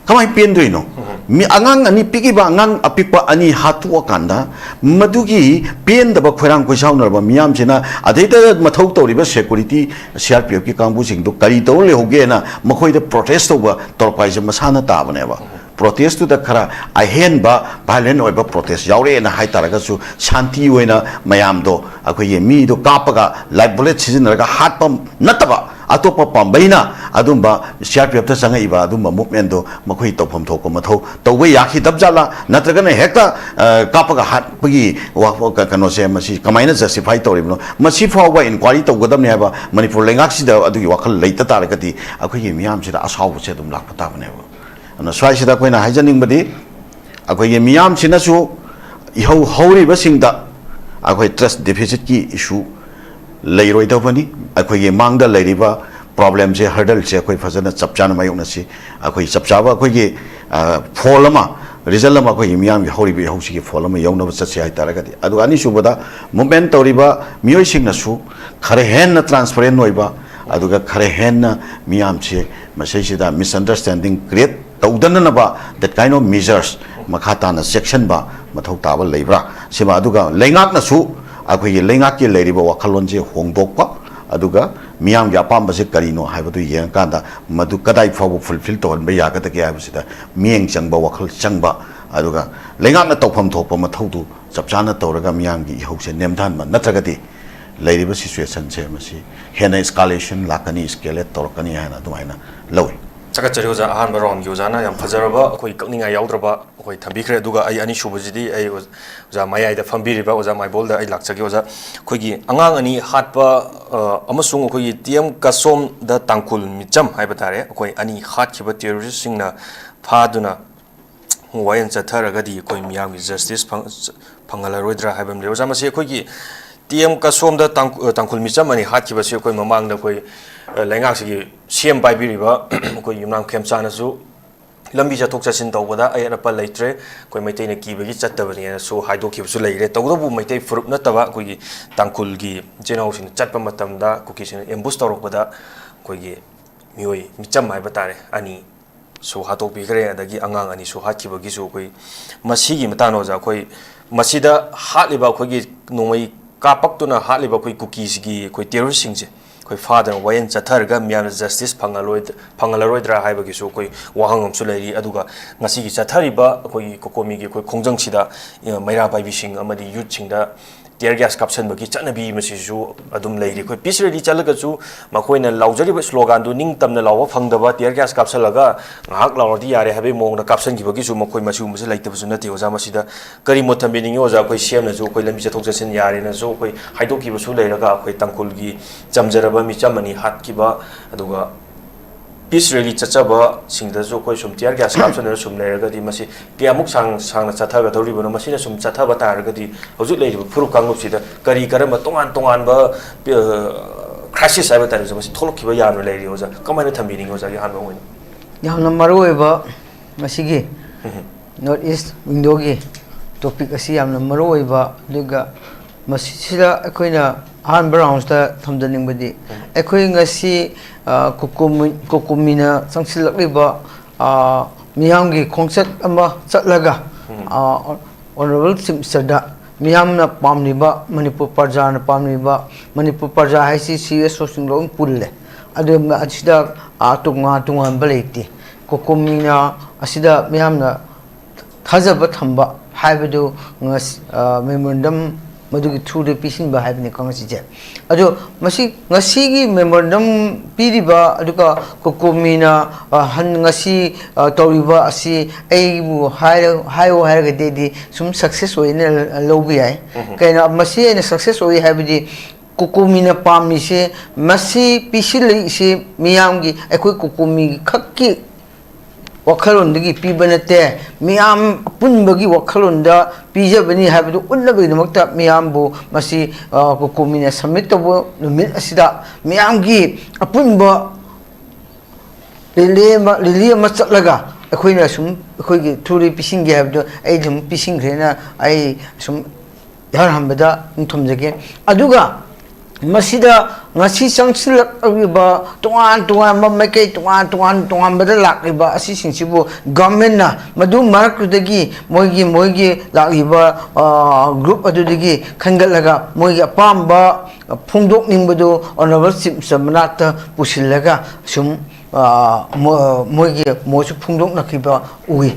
ꯀꯃꯥꯏꯅ ꯄꯦꯟꯗꯣꯏꯅꯣ? ꯃꯤ, ꯑꯉꯥꯡ ꯑꯅꯤ, ꯄꯤꯛꯏꯕ ꯑꯉꯥꯡ ꯑꯄꯤꯛꯄ ꯑꯅꯤ ꯍꯥꯠꯇꯣꯛꯑꯀꯥꯟꯗ ꯃꯗꯨꯒꯤ ꯄꯦꯟꯗꯕ ꯈꯣꯏꯔꯥꯡ ꯈꯣꯏꯁꯥꯎꯅꯔꯕ ꯃꯤꯌꯥꯝꯁꯤꯅ ꯑꯗꯩꯗ ꯃꯊꯧ ꯇꯧꯔꯤꯕ security CRPFꯀꯤ ꯀꯥꯡꯕꯨꯁꯤꯡꯗꯨ ꯀꯔꯤ ꯇꯧꯔ ꯂꯩꯍꯧꯒꯦꯅ ꯃꯈꯣꯏꯗ protest ꯇꯧꯕ ꯇꯧꯔꯛꯄ ꯍꯥꯏꯁꯦ ꯃꯁꯥꯅ ꯇꯥꯕꯅꯦꯕ꯫ Protestꯇꯨꯗ ꯈꯔ ꯑꯍꯦꯟꯕ violent ꯑꯣꯏꯕ protest ꯌꯥꯎꯔꯛꯑꯦꯅ ꯍꯥꯏꯇꯥꯔꯒꯁꯨ, ꯁꯥꯟꯇꯤ ꯑꯣꯏꯅ ꯃꯌꯥꯝꯗꯣ ꯑꯩꯈꯣꯏꯒꯤ ꯃꯤꯗꯣ ꯀꯥꯞꯄꯒ live bullet ꯁꯤꯖꯤꯟꯅꯔꯒ ꯍꯥꯠꯄ ꯅꯠꯇꯕ, ꯑꯇꯣꯞꯄ ꯄꯥꯝꯕꯩꯅ ꯑꯗꯨꯝꯕ ꯁꯤ ꯑꯥꯔ ꯄꯤ ꯑꯦꯐꯇ ꯆꯪꯉꯛꯏꯕ ꯑꯗꯨꯝꯕ ꯃꯨꯞꯃꯦꯟꯗꯣ ꯃꯈꯣꯏ ꯇꯧꯐꯝ ꯊꯣꯛꯄ ꯃꯊꯧ ꯇꯧꯕ ꯌꯥꯈꯤꯗꯕ ꯖꯥꯠꯂꯥ? ꯅꯠꯇ꯭ꯔꯒꯅ ꯍꯦꯛꯇ, ꯑ, ꯀꯥꯞꯄꯒ ꯍꯥꯠꯄꯒꯤ ꯋꯥ-, ꯀ-, ꯀꯩꯅꯣꯁꯦ ꯃꯁꯤ ꯀꯃꯥꯏꯅ ꯖꯁꯇꯤꯐꯥꯏ ꯇꯧꯔꯤꯕꯅꯣ? ꯃꯁꯤ ꯐꯥꯎꯕ ꯏꯟꯀ꯭ꯋꯥꯏꯔꯤ ꯇꯧꯒꯗꯕꯅꯤ ꯍꯥꯏꯕ ꯃꯅꯤꯄꯨꯔ ꯂꯩꯉꯥꯛꯁꯤꯗ ꯑꯗꯨꯒꯤ ꯋꯥꯈꯜ ꯂꯩꯇ ꯇꯥꯔꯒꯗꯤ ꯑꯩꯈꯣꯏꯒꯤ ꯃꯤꯌꯥꯝꯁꯤꯗ ꯑꯁꯥꯎꯕꯁꯦ ꯑꯗꯨꯝ ꯂꯥꯛꯄ ꯇꯥꯕꯅꯦꯕ꯫ ꯑꯗꯨꯅ ꯁ꯭ꯋꯥꯏꯁꯤꯗ ꯑꯩꯈꯣꯏꯅ ꯍꯥꯏꯖꯅꯤꯡꯕꯗꯤ, ꯑꯩꯈꯣꯏꯒꯤ ꯃꯤꯌꯥꯝꯁꯤꯅꯁꯨ ꯏꯍꯧ ꯍꯧꯔꯤꯕꯁꯤꯡꯗ ꯑꯩꯈꯣꯏ ꯇ꯭ꯔꯁ ꯗꯤꯐꯤꯁꯤꯠꯀꯤ ꯏꯁꯨ ꯂꯩꯔꯣꯏꯗꯕꯅꯤ꯫ ꯑꯩꯈꯣꯏꯒꯤ ꯃꯥꯡꯗ ꯂꯩꯔꯤꯕ ꯄ꯭ꯔꯣꯕ꯭ꯂꯦꯝꯁꯦ, ꯍꯔꯗꯜꯁꯦ ꯑꯩꯈꯣꯏ ꯐꯖꯅ ꯆꯞ ꯆꯥꯅ ꯃꯥꯌꯣꯛꯅꯁꯤ꯫ ꯑꯩꯈꯣꯏ ꯆꯞ ꯆꯥꯕ ꯑꯩꯈꯣꯏꯒꯤ, ꯑ, ꯐꯣꯜ ꯑꯃ, ꯔꯤꯖꯜ ꯑꯃ ꯑꯩꯈꯣꯏꯒꯤ ꯃꯤꯌꯥꯝꯒꯤ ꯍꯧꯔꯤꯕ ꯏꯍꯧꯁꯤꯒꯤ ꯐꯣꯜ ꯑꯃ ꯌꯧꯅꯕ ꯆꯠꯁꯤ ꯍꯥꯏ ꯇꯥꯔꯒꯗꯤ꯫ ꯑꯗꯨꯒ ꯑꯅꯤꯁꯨꯕꯗ, ꯃꯨꯞꯃꯦꯟ ꯇꯧꯔꯤꯕ ꯃꯤꯑꯣꯏꯁꯤꯡꯅꯁꯨ ꯈꯔ ꯍꯦꯟꯅ ꯇ꯭ꯔꯥꯟꯁꯄꯔꯦꯟ ꯑꯣꯏꯕ, ꯑꯗꯨꯒ ꯈꯔ ꯍꯦꯟꯅ ꯃꯤꯌꯥꯝꯁꯦ ꯃꯁꯤꯁꯤꯗ ꯃꯤꯁꯑꯟꯗꯔꯁꯇꯦꯟꯗꯤꯡ ꯀ꯭ꯔꯤꯌꯦꯠ ꯇꯧꯗꯅꯅꯕ that kind of measures ꯃꯈꯥ ꯇꯥꯅ ꯆꯦꯛꯁꯤꯟꯕ ꯃꯊꯧ ꯇꯥꯕ ꯂꯩꯕ꯭ꯔꯥ? ꯁꯤꯃ, ꯑꯗꯨꯒ ꯂꯩꯉꯥꯛꯅꯁꯨ ꯑꯩꯈꯣꯏꯒꯤ ꯂꯩꯉꯥꯛꯀꯤ ꯂꯩꯔꯤꯕ ꯋꯥꯈꯜꯂꯣꯟꯁꯦ ꯍꯣꯡꯗꯣꯛꯄ, ꯑꯗꯨꯒ ꯃꯤꯌꯥꯝꯒꯤ ꯑꯄꯥꯝꯕꯁꯦ ꯀꯔꯤꯅꯣ ꯍꯥꯏꯕꯗꯨ ꯌꯦꯡꯉꯀꯥꯟꯗ ꯃꯗꯨ ꯀꯗꯥꯏ ꯐꯥꯎꯕ ꯐꯨꯜꯐꯤꯜ ꯇꯧꯍꯟꯕ ꯌꯥꯒꯗꯒꯦ ꯍꯥꯏꯕꯁꯤꯗ ꯃꯤꯠꯌꯦꯡ ꯆꯪꯕ, ꯋꯥꯈꯜ ꯆꯪꯕ, ꯑꯗꯨꯒ ꯂꯩꯉꯥꯛꯅ ꯇꯧꯐꯝ ꯊꯣꯛꯄ ꯃꯊꯧꯗꯨ ꯆꯞ ꯆꯥꯅ ꯇꯧꯔꯒ ꯃꯤꯌꯥꯝꯒꯤ ꯏꯍꯧꯁꯦ ꯅꯦꯝꯊꯍꯟꯕ ꯅꯠꯇ꯭ꯔꯒꯗꯤ ꯂꯩꯔꯤꯕ ꯁꯤꯆꯨꯋꯦꯁꯟꯁꯦ ꯃꯁꯤ ꯍꯦꯟꯅ ꯏꯁꯀꯥꯂꯦꯁꯟ ꯂꯥꯛꯀꯅꯤ, ꯏꯁꯀꯦꯂꯦꯠ ꯇꯧꯔꯛꯀꯅꯤ ꯍꯥꯏꯅ ꯑꯗꯨꯃꯥꯏꯅ ꯂꯧꯏ꯫ ꯊꯥꯒꯠꯆꯔꯤ ꯑꯣꯖꯥ꯫ ꯑꯍꯥꯟꯕ ꯔꯥꯎꯟꯒꯤ ꯑꯣꯖꯥꯅ ꯌꯥꯝ ꯐꯖꯔꯕ, ꯑꯩꯈꯣꯏ ꯀꯛꯅꯤꯡꯉꯥꯏ ꯌꯥꯎꯗ꯭ꯔꯕ ꯑꯩꯈꯣꯏ ꯊꯝꯕꯤꯈ꯭ꯔꯦ꯫ ꯑꯗꯨꯒ ꯑꯩ ꯑꯅꯤꯁꯨꯕꯁꯤꯗꯤ ꯑꯩ ꯑꯣꯖꯥ ꯃꯌꯥꯏꯗ ꯐꯝꯕꯤꯔꯤꯕ ꯑꯣꯖꯥ ꯃꯥꯏꯕꯣꯜꯗ ꯑꯩ ꯂꯥꯛꯆꯒꯦ꯫ ꯑꯣꯖꯥ, ꯑꯩꯈꯣꯏꯒꯤ ꯑꯉꯥꯡ ꯑꯅꯤ ꯍꯥꯠꯄ, ꯑ, ꯑꯃꯁꯨꯡ ꯑꯩꯈꯣꯏꯒꯤ ꯇꯤ ꯑꯦꯝ ꯀꯁꯣꯝꯗ ꯇꯥꯡꯈꯨꯜ ꯃꯤꯆꯝ ꯍꯥꯏꯕ ꯇꯥꯔꯦ, ꯑꯩꯈꯣꯏ ꯑꯅꯤ ꯍꯥꯠꯈꯤꯕ ꯇꯦꯔꯣꯔꯤꯁꯁꯤꯡꯅ ꯐꯥꯗꯨꯅ ꯋꯥꯌꯦꯜ ꯆꯠꯊꯔꯒꯗꯤ ꯑꯩꯈꯣꯏ ꯃꯤꯌꯥꯝꯒꯤ ꯖꯁꯇꯤꯁ ꯐꯪ-, ꯐꯪꯍꯜꯂꯔꯣꯏꯗ꯭ꯔꯥ ꯍꯥꯏꯕ ꯑꯃ ꯂꯩ꯫ ꯑꯣꯖꯥ, ꯃꯁꯤ ꯑꯩꯈꯣꯏꯒꯤ ꯇꯤ ꯑꯦꯝ ꯀꯁꯣꯝꯗ ꯇꯥꯡ-, ꯇꯥꯡꯈꯨꯜ ꯃꯤꯆꯝ ꯑꯅꯤ ꯍꯥꯠꯈꯤꯕꯁꯤ ꯑꯩꯈꯣꯏ ꯃꯃꯥꯡꯗ ꯑꯩꯈꯣꯏ, ꯑ, ꯂꯩꯉꯥꯛꯁꯤꯒꯤ ꯁꯤ ꯑꯦꯝ ꯄꯥꯏꯕꯤꯔꯤꯕ ꯑꯩꯈꯣꯏ ꯌꯨꯝꯅꯥꯝ ꯈꯦꯝꯆꯥꯅꯁꯨ ꯂꯝꯕꯤ ꯆꯠꯊꯣꯛ ꯆꯠꯁꯤꯟ ꯇꯧꯕꯗ ꯑꯌꯦꯠ ꯑꯄꯟ ꯂꯩꯇ꯭ꯔꯦ, ꯑꯩꯈꯣꯏ ꯃꯩꯇꯩꯅ ꯀꯤꯕꯒꯤ ꯆꯠꯇꯕꯅꯦꯅꯁꯨ ꯍꯥꯏꯗꯣꯛꯈꯤꯕꯁꯨ ꯂꯩꯔꯦ꯫ ꯇꯧꯕꯇꯕꯨ ꯃꯩꯇꯩ ꯐꯨꯔꯨꯞ ꯅꯠꯇꯕ ꯑꯩꯈꯣꯏꯒꯤ ꯇꯥꯡꯈꯨꯜꯒꯤ ꯏꯆꯤꯜ ꯏꯅꯥꯎꯁꯤꯡꯅ ꯆꯠꯄ ꯃꯇꯝꯗ ꯀꯨꯀꯤꯁꯤꯡꯅ ꯑꯦꯝꯕꯨꯁ ꯇꯧꯔꯛꯄꯗ ꯑꯩꯈꯣꯏꯒꯤ ꯃꯤꯑꯣꯏ ꯃꯤꯆꯝ ꯍꯥꯏꯕ ꯇꯥꯔꯦ, ꯑꯅꯤ ꯁꯨ ꯍꯥꯠꯇꯣꯛꯄꯤꯈ꯭ꯔꯦ, ꯑꯗꯒꯤ ꯑꯉꯥꯡ ꯑꯅꯤꯁꯨ ꯍꯥꯠꯈꯤꯕꯒꯤꯁꯨ ꯑꯩꯈꯣꯏ ꯃꯁꯤꯒꯤ ꯃꯇꯥꯡꯗ ꯑꯣꯖꯥ, ꯑꯩꯈꯣꯏ ꯃꯁꯤꯗ ꯍꯥꯠꯂꯤꯕ ꯑꯩꯈꯣꯏꯒꯤ ꯅꯣꯡꯃꯩ ꯀꯥꯞꯄꯛꯇꯨꯅ ꯍꯥꯠꯂꯤꯕ ꯑꯩꯈꯣꯏ ꯀꯨꯀꯤꯁꯤꯒꯤ ꯑꯩꯈꯣꯏ ꯇꯦꯔꯣꯔꯤꯁꯁꯤꯡꯁꯦ ꯑꯩꯈꯣꯏ ꯐꯥꯗꯅ ꯋꯥꯌꯦꯜ ꯆꯠꯊꯔꯒ ꯃꯤꯌꯥꯝꯅ ꯖꯁꯇꯤꯁ ꯐꯪꯍꯜꯂꯣꯏ-, ꯐꯪꯍꯜꯂꯔꯣꯏꯗ꯭ꯔꯥ ꯍꯥꯏꯕꯒꯤꯁꯨ ꯑꯩꯈꯣꯏ ꯋꯥꯍꯪ ꯑꯃꯁꯨ ꯂꯩꯔꯤ꯫ ꯑꯗꯨꯒ ꯉꯁꯤꯒꯤ ꯆꯠꯊꯔꯤꯕ ꯑꯩꯈꯣꯏꯒꯤ ꯀꯣꯀꯣꯃꯤꯒꯤ ꯑꯩꯈꯣꯏ ꯈꯣꯡꯖꯪꯁꯤꯗ, ꯑ, ꯃꯩꯔꯥ ꯄꯥꯏꯕꯤꯁꯤꯡ ꯑꯃꯗꯤ ꯌꯨꯠꯁꯤꯡꯗ tear gas ꯀꯥꯞꯁꯟꯕꯒꯤ ꯆꯠꯅꯕꯤ ꯃꯁꯤꯁꯨ ꯑꯗꯨꯝ ꯂꯩꯔꯤ꯫ ꯑꯩꯈꯣꯏ peace rally ꯆꯠꯂꯒꯁꯨ ꯃꯈꯣꯏꯅ ꯂꯥꯎꯖꯔꯤꯕ sloganꯗꯨ ꯅꯤꯡꯇꯝꯅ ꯂꯥꯎꯕ ꯐꯪꯗꯕ, tear gas ꯀꯥꯞꯁꯜꯂꯒ ꯉꯥꯏꯍꯥꯛ ꯂꯥꯎꯔꯗꯤ ꯌꯥꯔꯦ ꯍꯥꯏꯕꯒꯤ ꯃꯑꯣꯡꯗ ꯀꯥꯞꯁꯟꯈꯤꯕꯒꯤꯁꯨ ꯃꯈꯣꯏ ꯃꯁꯤꯒꯨꯝꯕꯁꯦ ꯂꯩꯇꯕꯁꯨ ꯅꯠꯇꯦ ꯑꯣꯖꯥ꯫ ꯃꯁꯤꯗ ꯀꯔꯤ ꯃꯣꯠ ꯊꯝꯕꯤꯅꯤꯡꯉꯤ ꯑꯣꯖꯥ? ꯑꯩꯈꯣꯏ CMꯅꯁꯨ ꯑꯩꯈꯣꯏ ꯂꯝꯕꯤ ꯆꯠꯊꯣꯛ ꯆꯠꯁꯤꯟ ꯌꯥꯔꯦꯅꯁꯨ ꯑꯩꯈꯣꯏ ꯍꯥꯏꯗꯣꯛꯈꯤꯕꯁꯨ ꯂꯩꯔꯒ ꯑꯩꯈꯣꯏ ꯇꯥꯡꯈꯨꯜꯒꯤ ꯆꯝꯖꯔꯕ ꯃꯤꯆꯝ ꯑꯅꯤ ꯍꯥꯠꯈꯤꯕ, ꯑꯗꯨꯒ peace rally ꯆꯠꯆꯕꯁꯤꯡꯗꯁꯨ ꯑꯩꯈꯣꯏ ꯁꯨꯝ tear gas ꯀꯥꯞꯁꯟꯗꯅ ꯁꯨꯝ ꯂꯩꯔꯒꯗꯤ ꯃꯁꯤ ꯀꯌꯥꯃꯨꯛ ꯁꯥꯡ-, ꯁꯥꯡꯅ ꯆꯠꯊꯒꯗꯧꯔꯤꯕꯅꯣ? ꯃꯁꯤꯅ ꯁꯨꯝ ꯆꯠꯊꯕ ꯇꯥꯔꯒꯗꯤ ꯍꯧꯖꯤꯛ ꯂꯩꯔꯤꯕ ꯐꯨꯔꯨꯞ ꯀꯥꯡꯂꯨꯞꯁꯤꯗ ꯀꯔꯤ ꯀꯔꯝꯕ ꯇꯣꯉꯥꯟ ꯇꯣꯉꯥꯟꯕ, ꯑ, crisis ꯍꯥꯏꯕ ꯇꯥꯔꯦ, ꯃꯁꯤ ꯊꯣꯛꯂꯛꯈꯤꯕ ꯌꯥꯗꯨꯅ ꯂꯩꯔꯤ ꯑꯣꯖꯥ? ꯀꯃꯥꯏꯅ ꯊꯝꯕꯤꯅꯤꯡꯉꯤ ꯑꯣꯖꯥꯒꯤ ꯑꯍꯥꯟꯕ ꯑꯣꯏꯅ? ꯌꯥꯝꯅ ꯃꯔꯨ ꯑꯣꯏꯕ ꯃꯁꯤꯒꯤ North East Windowꯒꯤ topic ꯑꯁꯤ ꯌꯥꯝꯅ ꯃꯔꯨ ꯑꯣꯏꯕ, ꯑꯗꯨꯒ ꯃꯁꯤꯁꯤꯗ ꯑꯩꯈꯣꯏꯅ ꯑꯍꯥꯟꯕ roundꯁꯤꯗ ꯊꯝꯖꯅꯤꯡꯕꯗꯤ, ꯑꯩꯈꯣꯏ ꯉꯁꯤ, ꯑ, ꯀꯣꯀꯣꯃꯤ-, ꯀꯣꯀꯣꯃꯤꯅ ꯆꯪꯁꯤꯜꯂꯛꯂꯤꯕ, ꯑ, ꯃꯤꯌꯥꯝꯒꯤ ꯈꯣꯡꯆꯠ ꯑꯃ ꯆꯠꯂꯒ, ꯑ, Honourable Chief Ministerꯗ ꯃꯤꯌꯥꯝꯅ ꯄꯥꯝꯂꯤꯕ, ꯃꯅꯤꯄꯨꯔ ꯄ꯭ꯔꯖꯥꯅ ꯄꯥꯝꯂꯤꯕ, ꯃꯅꯤꯄꯨꯔ ꯄ꯭ꯔꯖꯥ ꯍꯥꯏꯁꯤ CSOꯁꯤꯡ ꯂꯣꯏ ꯄꯨꯜꯂꯦ꯫ ꯑꯗꯨ ꯑꯁꯤꯗ, ꯑ, ꯇꯣꯉꯥꯟ ꯇꯣꯉꯥꯟꯕ ꯂꯩꯇꯦ꯫ ꯀꯣꯀꯣꯃꯤꯅ ꯑꯁꯤꯗ ꯃꯤꯌꯥꯝꯅ ꯊꯥꯖꯕ ꯊꯝꯕ ꯍꯥꯏꯕꯗꯨ ꯉꯁ-, ꯑ, memorandum ꯃꯗꯨꯒꯤ throughꯗ ꯄꯤꯁꯤꯟꯕ ꯍꯥꯏꯕꯅꯤꯀꯣ ꯉꯁꯤꯁꯦ꯫ ꯑꯗꯣ ꯃꯁꯤ ꯉꯁꯤꯒꯤ memorandum ꯄꯤꯔꯤꯕ, ꯑꯗꯨꯒ ꯀꯣꯀꯣꯃꯤꯅ, ꯑ, ꯍꯟ-, ꯉꯁꯤ, ꯑ, ꯇꯧꯔꯤꯕ ꯑꯁꯤ ꯑꯩꯕꯨ ꯍꯥꯏꯔ-, ꯍꯥꯏꯌꯣ ꯍꯥꯏꯔꯒꯗꯤ ꯑꯩꯗꯤ ꯁꯨꯝ success ꯑꯣꯏꯅ ꯂꯧꯕ ꯌꯥꯏ꯫ ꯀꯩꯅꯣ ꯃꯁꯤ ꯑꯩꯅ success ꯑꯣꯏ ꯍꯥꯏꯕꯗꯤ ꯀꯣꯀꯣꯃꯤꯅ ꯄꯥꯝꯃꯤꯁꯦ, ꯃꯁꯤ ꯄꯤꯁꯤꯜꯂꯛꯏꯁꯦ ꯃꯤꯌꯥꯝꯒꯤ, ꯑꯩꯈꯣꯏ ꯀꯣꯀꯣꯃꯤ ꯈꯛꯀꯤ ꯋꯥꯈꯜꯂꯣꯟꯗꯒꯤ ꯄꯤꯕ ꯅꯠꯇꯦ, ꯃꯤꯌꯥꯝ ꯑꯄꯨꯟꯕꯒꯤ ꯋꯥꯈꯜꯂꯣꯟꯗ ꯄꯤꯖꯕꯅꯤ ꯍꯥꯏꯕꯗꯨ ꯎꯠꯅꯕꯒꯤꯗꯃꯛꯇ ꯃꯤꯌꯥꯝꯕꯨ ꯃꯁꯤ, ꯑ, ꯀꯣꯀꯣꯃꯤꯅ submit ꯇꯧꯕ ꯅꯨꯃꯤꯠ ꯑꯁꯤꯗ ꯃꯤꯌꯥꯝꯒꯤ ꯑꯄꯨꯟꯕ rally ꯑꯃ, rally ꯑꯃ ꯆꯠꯂꯒ ꯑꯩꯈꯣꯏꯅ ꯁꯨꯝ ꯑꯩꯈꯣꯏꯒꯤ throughꯗ ꯄꯤꯁꯤꯟꯒꯦ ꯍꯥꯏꯕꯗꯣ ꯑꯩ ꯑꯗꯨꯝ ꯄꯤꯁꯤꯟꯈ꯭ꯔꯦꯅ ꯑꯩ ꯁꯨꯝ ꯏꯍꯥꯟ ꯍꯥꯟꯕꯗ ꯑꯗꯨꯝ ꯊꯝꯖꯒꯦ꯫ ꯑꯗꯨꯒ ꯃꯁꯤꯗ ꯉꯁꯤ ꯆꯪꯁꯤꯜꯂꯛꯂꯤꯕ ꯇꯣꯉꯥꯟ ꯇꯣꯉꯥꯟꯕ ꯃꯥꯏꯀꯩ, ꯇꯣꯉꯥꯟ ꯇꯣꯉꯥꯟ ꯇꯣꯉꯥꯟꯕꯗ ꯂꯥꯛꯂꯤꯕ ꯑꯁꯤꯁꯤꯡꯁꯤꯕꯨ governmentꯅ ꯃꯗꯨ ꯃꯔꯛꯇꯨꯗꯒꯤ ꯃꯣꯏꯒꯤ, ꯃꯣꯏꯒꯤ ꯂꯥꯛꯂꯤꯕ, ꯑ, group ꯑꯗꯨꯗꯒꯤ ꯈꯟꯒꯠꯂꯒ ꯃꯣꯏꯒꯤ ꯑꯄꯥꯝꯕ ꯐꯣꯡꯗꯣꯛꯅꯤꯡꯕꯗꯨ Honourable Chief Minister ꯃꯅꯥꯛꯇ ꯄꯨꯁꯤꯜꯂꯒ ꯁꯨꯝ, ꯑ, ꯃꯣ-, ꯃꯣꯏꯒꯤ ꯃꯣꯠꯁꯨ ꯐꯣꯡꯗꯣꯛꯅꯈꯤꯕ ꯎꯏ꯫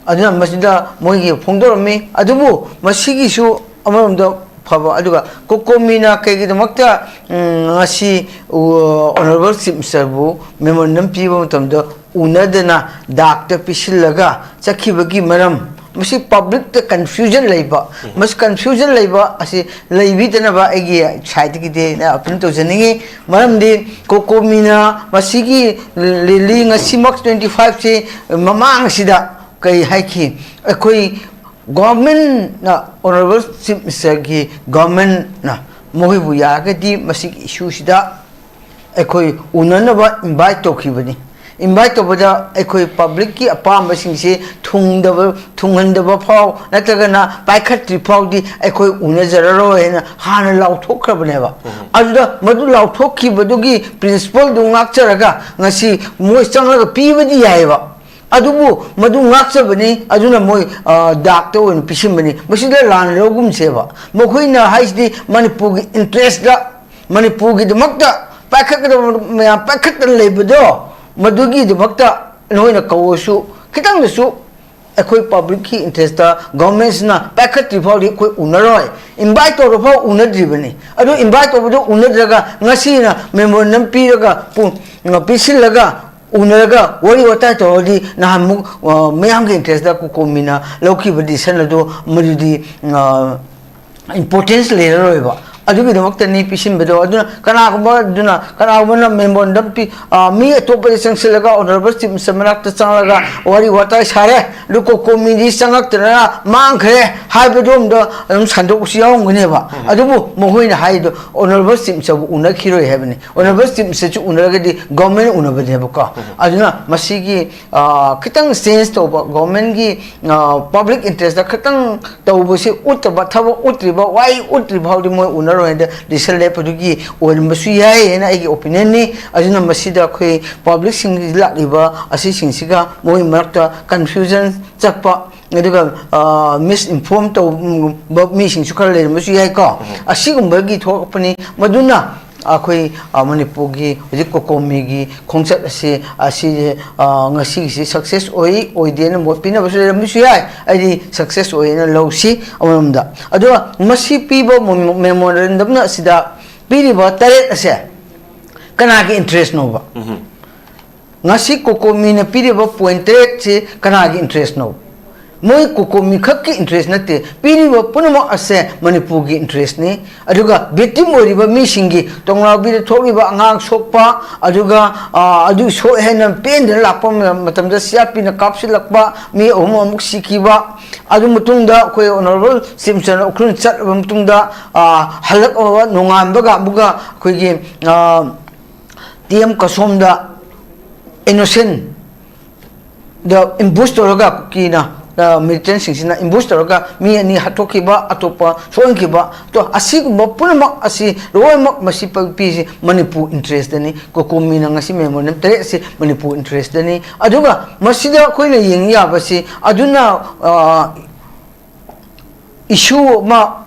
ꯑꯗꯨꯅ ꯃꯁꯤꯗ ꯃꯣꯏꯒꯤ ꯐꯣꯡꯗꯣꯔꯝꯃꯤ꯫ ꯑꯗꯨꯕꯨ ꯃꯁꯤꯒꯤꯁꯨ ꯑꯃꯔꯣꯝꯗ ꯐꯕ꯫ ꯑꯗꯨꯒ ꯀꯣꯀꯣꯃꯤꯅ ꯀꯩꯒꯤꯗꯃꯛꯇ, ꯎꯝ, ꯉꯁꯤ, ꯎ, Honourable Chief Minister ꯕꯨ memorandum ꯄꯤꯕ ꯃꯇꯝꯗ ꯎꯅꯗꯅ ꯗꯥꯛꯇ ꯄꯤꯁꯤꯜꯂꯒ ꯆꯠꯈꯤꯕꯒꯤ ꯃꯔꯝ, ꯃꯁꯤ public ꯇ confusion ꯂꯩꯕ, ꯎꯝ꯫ ꯃꯁꯤ confusion ꯂꯩꯕ ꯑꯁꯤ ꯂꯩꯕꯤꯗꯅꯕ ꯑꯩꯒꯤ side ꯇꯒꯤꯗꯤ ꯑꯩꯅ appeal ꯇꯧꯖꯅꯤꯡꯉꯤ꯫ ꯃꯔꯝꯗꯤ ꯀꯣꯀꯣꯃꯤꯅ ꯃꯁꯤꯒꯤ rally ꯉꯁꯤꯃꯛ twenty five ꯁꯤ ꯃꯃꯥꯡꯁꯤꯗ ꯀꯔꯤ ꯍꯥꯏꯈꯤ? ꯑꯩꯈꯣꯏ government ꯅ, Honourable Chief Minister ꯒꯤ government ꯅ ꯃꯈꯣꯏꯕꯨ ꯌꯥꯔꯒꯗꯤ ꯃꯁꯤꯒꯤ issue ꯁꯤꯗ ꯑꯩꯈꯣꯏ ꯎꯅꯅꯕ invite ꯇꯧꯈꯤꯕꯅꯤ꯫ Invite ꯇꯧꯕꯗ ꯑꯩꯈꯣꯏ public ꯀꯤ ꯑꯄꯥꯝꯕꯁꯤꯡꯁꯤ ꯊꯨꯡꯗꯕ, ꯊꯨꯡꯍꯟꯗꯕ ꯐꯥꯎ ꯅꯠꯇ꯭ꯔꯒꯅ ꯄꯥꯏꯈꯠꯇ꯭ꯔꯤ ꯐꯥꯎꯗꯤ ꯑꯩꯈꯣꯏ ꯎꯅꯖꯔꯔꯣꯏ ꯍꯥꯏꯅ ꯍꯥꯟꯅ ꯂꯥꯎꯊꯣꯛꯈ꯭ꯔꯕꯅꯦꯕ꯫ ꯎꯝ꯫ ꯑꯗꯨꯗ ꯃꯗꯨ ꯂꯥꯎꯊꯣꯛꯈꯤꯕꯗꯨꯒꯤ principle ꯗꯨ ꯉꯥꯛꯆꯔꯒ ꯉꯁꯤ ꯃꯣꯏ ꯆꯪꯂꯒ ꯄꯤꯕꯗꯤ ꯌꯥꯏꯑꯕ꯫ ꯑꯗꯨꯕꯨ ꯃꯗꯨ ꯉꯥꯛꯆꯕꯅꯤ, ꯑꯗꯨꯅ ꯃꯣꯏ, ꯑ, ꯗꯥꯛꯇ ꯑꯣꯏꯅ ꯄꯤꯁꯤꯟꯕꯅꯤ꯫ ꯃꯁꯤꯗ ꯂꯥꯟ ꯂꯧꯒꯨꯝꯁꯦꯕ꯫ ꯃꯈꯣꯏꯅ ꯍꯥꯏꯁꯤꯗꯤ ꯃꯅꯤꯄꯨꯔꯒꯤ interest ꯇ, ꯃꯅꯤꯄꯨꯔꯒꯤꯗꯃꯛꯇ ꯄꯥꯏꯈꯠꯀꯗꯕ ꯃꯌꯥꯝ ꯄꯥꯏꯈꯠꯇꯅ ꯂꯩꯕꯗꯣ, ꯃꯗꯨꯒꯤꯗꯃꯛꯇ ꯅꯣꯏꯅ ꯀꯧꯔꯁꯨ, ꯈꯤꯇꯪꯗꯁꯨ ꯑꯩꯈꯣꯏ public ꯀꯤ interest ꯇ government ꯁꯤꯅ ꯄꯥꯏꯈꯠꯇ꯭ꯔꯤ ꯐꯥꯎꯗꯤ ꯑꯩꯈꯣꯏ ꯎꯅꯔꯣꯏ꯫ Invite ꯇꯧꯔ ꯐꯥꯎ ꯎꯅꯗ꯭ꯔꯤꯕꯅꯤ꯫ ꯑꯗꯨ invite ꯇꯧꯕꯗꯣ ꯎꯅꯗ꯭ꯔꯒ ꯉꯁꯤꯅ memorandum ꯄꯤꯔꯒ ꯄꯨ-, ꯄꯤꯁꯤꯜꯂꯒ ꯎꯅꯔꯒ ꯋꯥꯔꯤ ꯋꯥꯇꯥꯏ ꯇꯧꯔꯗꯤ ꯅꯍꯥꯟꯃꯨꯛ, ꯑ, ꯃꯌꯥꯝꯒꯤ interest ꯇ ꯀꯣꯀꯣꯃꯤꯅ ꯂꯧꯈꯤꯕ decision ꯑꯗꯨ ꯃꯗꯨꯗꯤ, ꯑ, importance ꯂꯩꯔꯔꯣꯏꯕ꯫ ꯑꯗꯨꯒꯤꯗꯃꯛꯇꯅꯤ ꯄꯤꯁꯤꯟꯕꯗꯣ꯫ ꯑꯗꯨꯅ ꯀꯅꯥꯒꯨꯝꯕ, ꯑꯗꯨꯅ ꯀꯅꯥꯒꯨꯝꯕꯅ memorandum ꯄꯤ-, ꯑ, ꯃꯤ ꯑꯇꯣꯞꯄꯗ ꯆꯪꯁꯤꯜꯂꯒ Honourable Chief Minister ꯃꯅꯥꯛꯇ ꯆꯪꯂꯒ ꯋꯥꯔꯤ ꯋꯥꯇꯥꯏ ꯁꯥꯔꯦ, ꯑꯗꯨ ꯀꯣꯀꯣꯃꯤꯗꯤ ꯆꯪꯉꯛꯇꯗꯅ ꯃꯥꯡꯈ꯭ꯔꯦ ꯍꯥꯏꯕꯗꯣꯝꯗ ꯑꯗꯨꯝ ꯁꯟꯗꯣꯛꯄꯁꯨ ꯌꯥꯎꯔꯝꯒꯅꯦꯕ꯫ ꯎꯝ꯫ ꯑꯗꯨꯕꯨ ꯃꯈꯣꯏꯅ ꯍꯥꯏꯔꯤꯗꯣ Honourable Chief Minister ꯕꯨ ꯎꯅꯈꯤꯔꯣꯏ ꯍꯥꯏꯕꯅꯤ꯫ Honourable Chief Minister ꯁꯨ ꯎꯅꯔꯒꯗꯤ government ꯎꯅꯕꯅꯦꯕꯀꯣ꯫ ꯎꯝ꯫ ꯑꯗꯨꯅ ꯃꯁꯤꯒꯤ, ꯑ, ꯈꯤꯇꯪ change ꯇꯧꯕ, government ꯒꯤ, ꯑ, public interest ꯇ ꯈꯤꯇꯪ ꯇꯧꯕꯁꯤ ꯎꯠꯇꯕ, ꯊꯕꯛ ꯎꯠꯇ꯭ꯔꯤꯕ, ꯋꯥꯍꯩ ꯎꯠꯇ꯭ꯔꯤ ꯐꯥꯎꯗꯤ ꯃꯣꯏ ꯎꯅꯔꯣꯏ ꯍꯥꯏꯅ decision ꯂꯦꯞꯄꯗꯨꯒꯤ ꯑꯣꯏꯔꯝꯕꯁꯨ ꯌꯥꯏ ꯍꯥꯏꯅ ꯑꯩꯒꯤ opinion ꯅꯤ꯫ ꯑꯗꯨꯅ ꯃꯁꯤꯗ ꯑꯩꯈꯣꯏ public ꯁꯤꯡ ꯂꯥꯛꯂꯤꯕ ꯑꯁꯤꯁꯤꯡꯁꯤꯒ ꯃꯣꯏ ꯃꯔꯛꯇ confusion ꯆꯠꯄ, ꯑꯗꯨꯒ, ꯑ, misinform ꯇꯧꯕ ꯃꯤꯁꯤꯡꯁꯨ ꯈꯔ ꯂꯩꯔꯝꯕꯁꯨ ꯌꯥꯏꯀꯣ꯫ ꯎꯝ꯫ ꯑꯁꯤꯒꯨꯝꯕꯒꯤ ꯊꯣꯛꯂꯛꯄꯅꯤ꯫ ꯃꯗꯨꯅ ꯑꯩꯈꯣꯏ, ꯑ, ꯃꯅꯤꯄꯨꯔꯒꯤ ꯍꯧꯖꯤꯛ ꯀꯣꯀꯣꯃꯤꯒꯤ ꯈꯣꯡꯆꯠ ꯑꯁꯤ, ꯑꯁꯤ, ꯑ, ꯉꯁꯤꯒꯤꯁꯤ ꯁꯛꯁꯦꯁ ꯑꯣꯏ ꯑꯣꯏꯗꯦꯅ ꯃꯣꯠ ꯄꯤꯅꯕꯁꯨ ꯂꯩꯔꯝꯕꯁꯨ ꯌꯥꯏ꯫ ꯑꯩꯗꯤ ꯁꯛꯁꯦꯁ ꯑꯣꯏꯅ ꯂꯧꯁꯤ ꯑꯃꯔꯣꯝꯗ꯫ ꯑꯗꯨꯒ ꯃꯁꯤ ꯄꯤꯕ ꯃꯣ-, ꯃꯦꯃꯣꯔꯦꯟꯗꯝꯅ ꯑꯁꯤꯗ ꯄꯤꯔꯤꯕ ꯇꯔꯦꯠ ꯑꯁꯦ ꯀꯅꯥꯒꯤ ꯏꯟꯇꯔꯦꯁꯅꯣꯕ? ꯉꯁꯤ ꯀꯣꯀꯣꯃꯤꯅ ꯄꯤꯔꯤꯕ ꯄꯣꯏꯟ ꯇꯔꯦꯠꯁꯤ ꯀꯅꯥꯒꯤ ꯏꯟꯇꯔꯦꯁꯅꯣ? ꯃꯣꯏ ꯀꯣꯀꯣꯃꯤ ꯈꯛꯀꯤ ꯏꯟꯇꯔꯦꯁ ꯅꯠꯇꯦ, ꯄꯤꯔꯤꯕ ꯄꯨꯝꯅꯃꯛ ꯑꯁꯦ ꯃꯅꯤꯄꯨꯔꯒꯤ ꯏꯟꯇꯔꯦꯁꯅꯤ꯫ ꯑꯗꯨꯒ ꯚꯤꯛꯇꯤꯝ ꯑꯣꯏꯔꯤꯕ ꯃꯤꯁꯤꯡꯒꯤ, ꯇꯣꯡꯂꯥꯎꯕꯤꯗ ꯊꯣꯛꯂꯤꯕ ꯑꯉꯥꯡ ꯁꯣꯛꯄ, ꯑꯗꯨꯒ, ꯑ, ꯑꯗꯨ ꯁꯣꯛꯑꯦ ꯍꯥꯏꯅ ꯄꯦꯟꯗꯅ ꯂꯥꯛꯄ ꯃꯇꯝꯗ ꯁꯤ ꯑꯥꯔ ꯄꯤꯅ ꯀꯥꯞꯁꯤꯜꯂꯛꯄ, ꯃꯤ ꯑꯍꯨꯝ ꯑꯃꯨꯛ ꯁꯤꯈꯤꯕ, ꯑꯗꯨ ꯃꯇꯨꯡꯗ ꯑꯩꯈꯣꯏ ꯑꯣꯅꯔꯦꯕꯜ ꯆꯤꯐ ꯃꯤꯅꯤꯁꯇꯔꯅ ꯎꯈ꯭ꯔꯨꯜ ꯆꯠꯂꯕ ꯃꯇꯨꯡꯗ, ꯑ, ꯍꯜꯂꯛꯑꯕ ꯅꯣꯡꯉꯥꯟꯕꯒ ꯑꯃꯨꯛꯀ ꯑꯩꯈꯣꯏꯒꯤ, ꯑ, ꯇꯤ ꯑꯦꯝ ꯀꯁꯣꯝꯗ ꯏꯅꯣꯁꯦꯟ ꯗ ꯑꯦꯝꯕꯨꯁ ꯇꯧꯔꯒ ꯀꯨꯀꯤꯅ, ꯑ, ꯃꯤꯂꯤꯇꯦꯟꯁꯤꯡꯁꯤꯅ ꯑꯦꯝꯕꯨꯁ ꯇꯧꯔꯒ ꯃꯤ ꯑꯅꯤ ꯍꯥꯠꯇꯣꯛꯈꯤꯕ, ꯑꯇꯣꯞꯄ ꯁꯣꯛꯍꯟꯈꯤꯕ, ꯇꯣ, ꯑꯁꯤꯒꯨꯝꯕ ꯄꯨꯝꯅꯃꯛ ꯑꯁꯤ ꯂꯣꯏꯅꯃꯛ ꯃꯁꯤ ꯄꯤꯁꯤ ꯃꯅꯤꯄꯨꯔ ꯏꯟꯇꯔꯦꯁꯇꯅꯤ꯫ ꯀꯣꯀꯣꯃꯤꯅ ꯉꯁꯤ ꯃꯦꯃꯣꯔꯦꯟꯗꯝ ꯇꯔꯦꯠ ꯑꯁꯤ ꯃꯅꯤꯄꯨꯔ ꯏꯟꯇꯔꯦꯁꯇꯅꯤ꯫ ꯑꯗꯨꯒ ꯃꯁꯤꯗ ꯑꯩꯈꯣꯏꯅ ꯌꯦꯡ ꯌꯥꯕꯁꯤ ꯑꯗꯨꯅ, ꯑ, ꯏꯁꯨ ꯑꯃ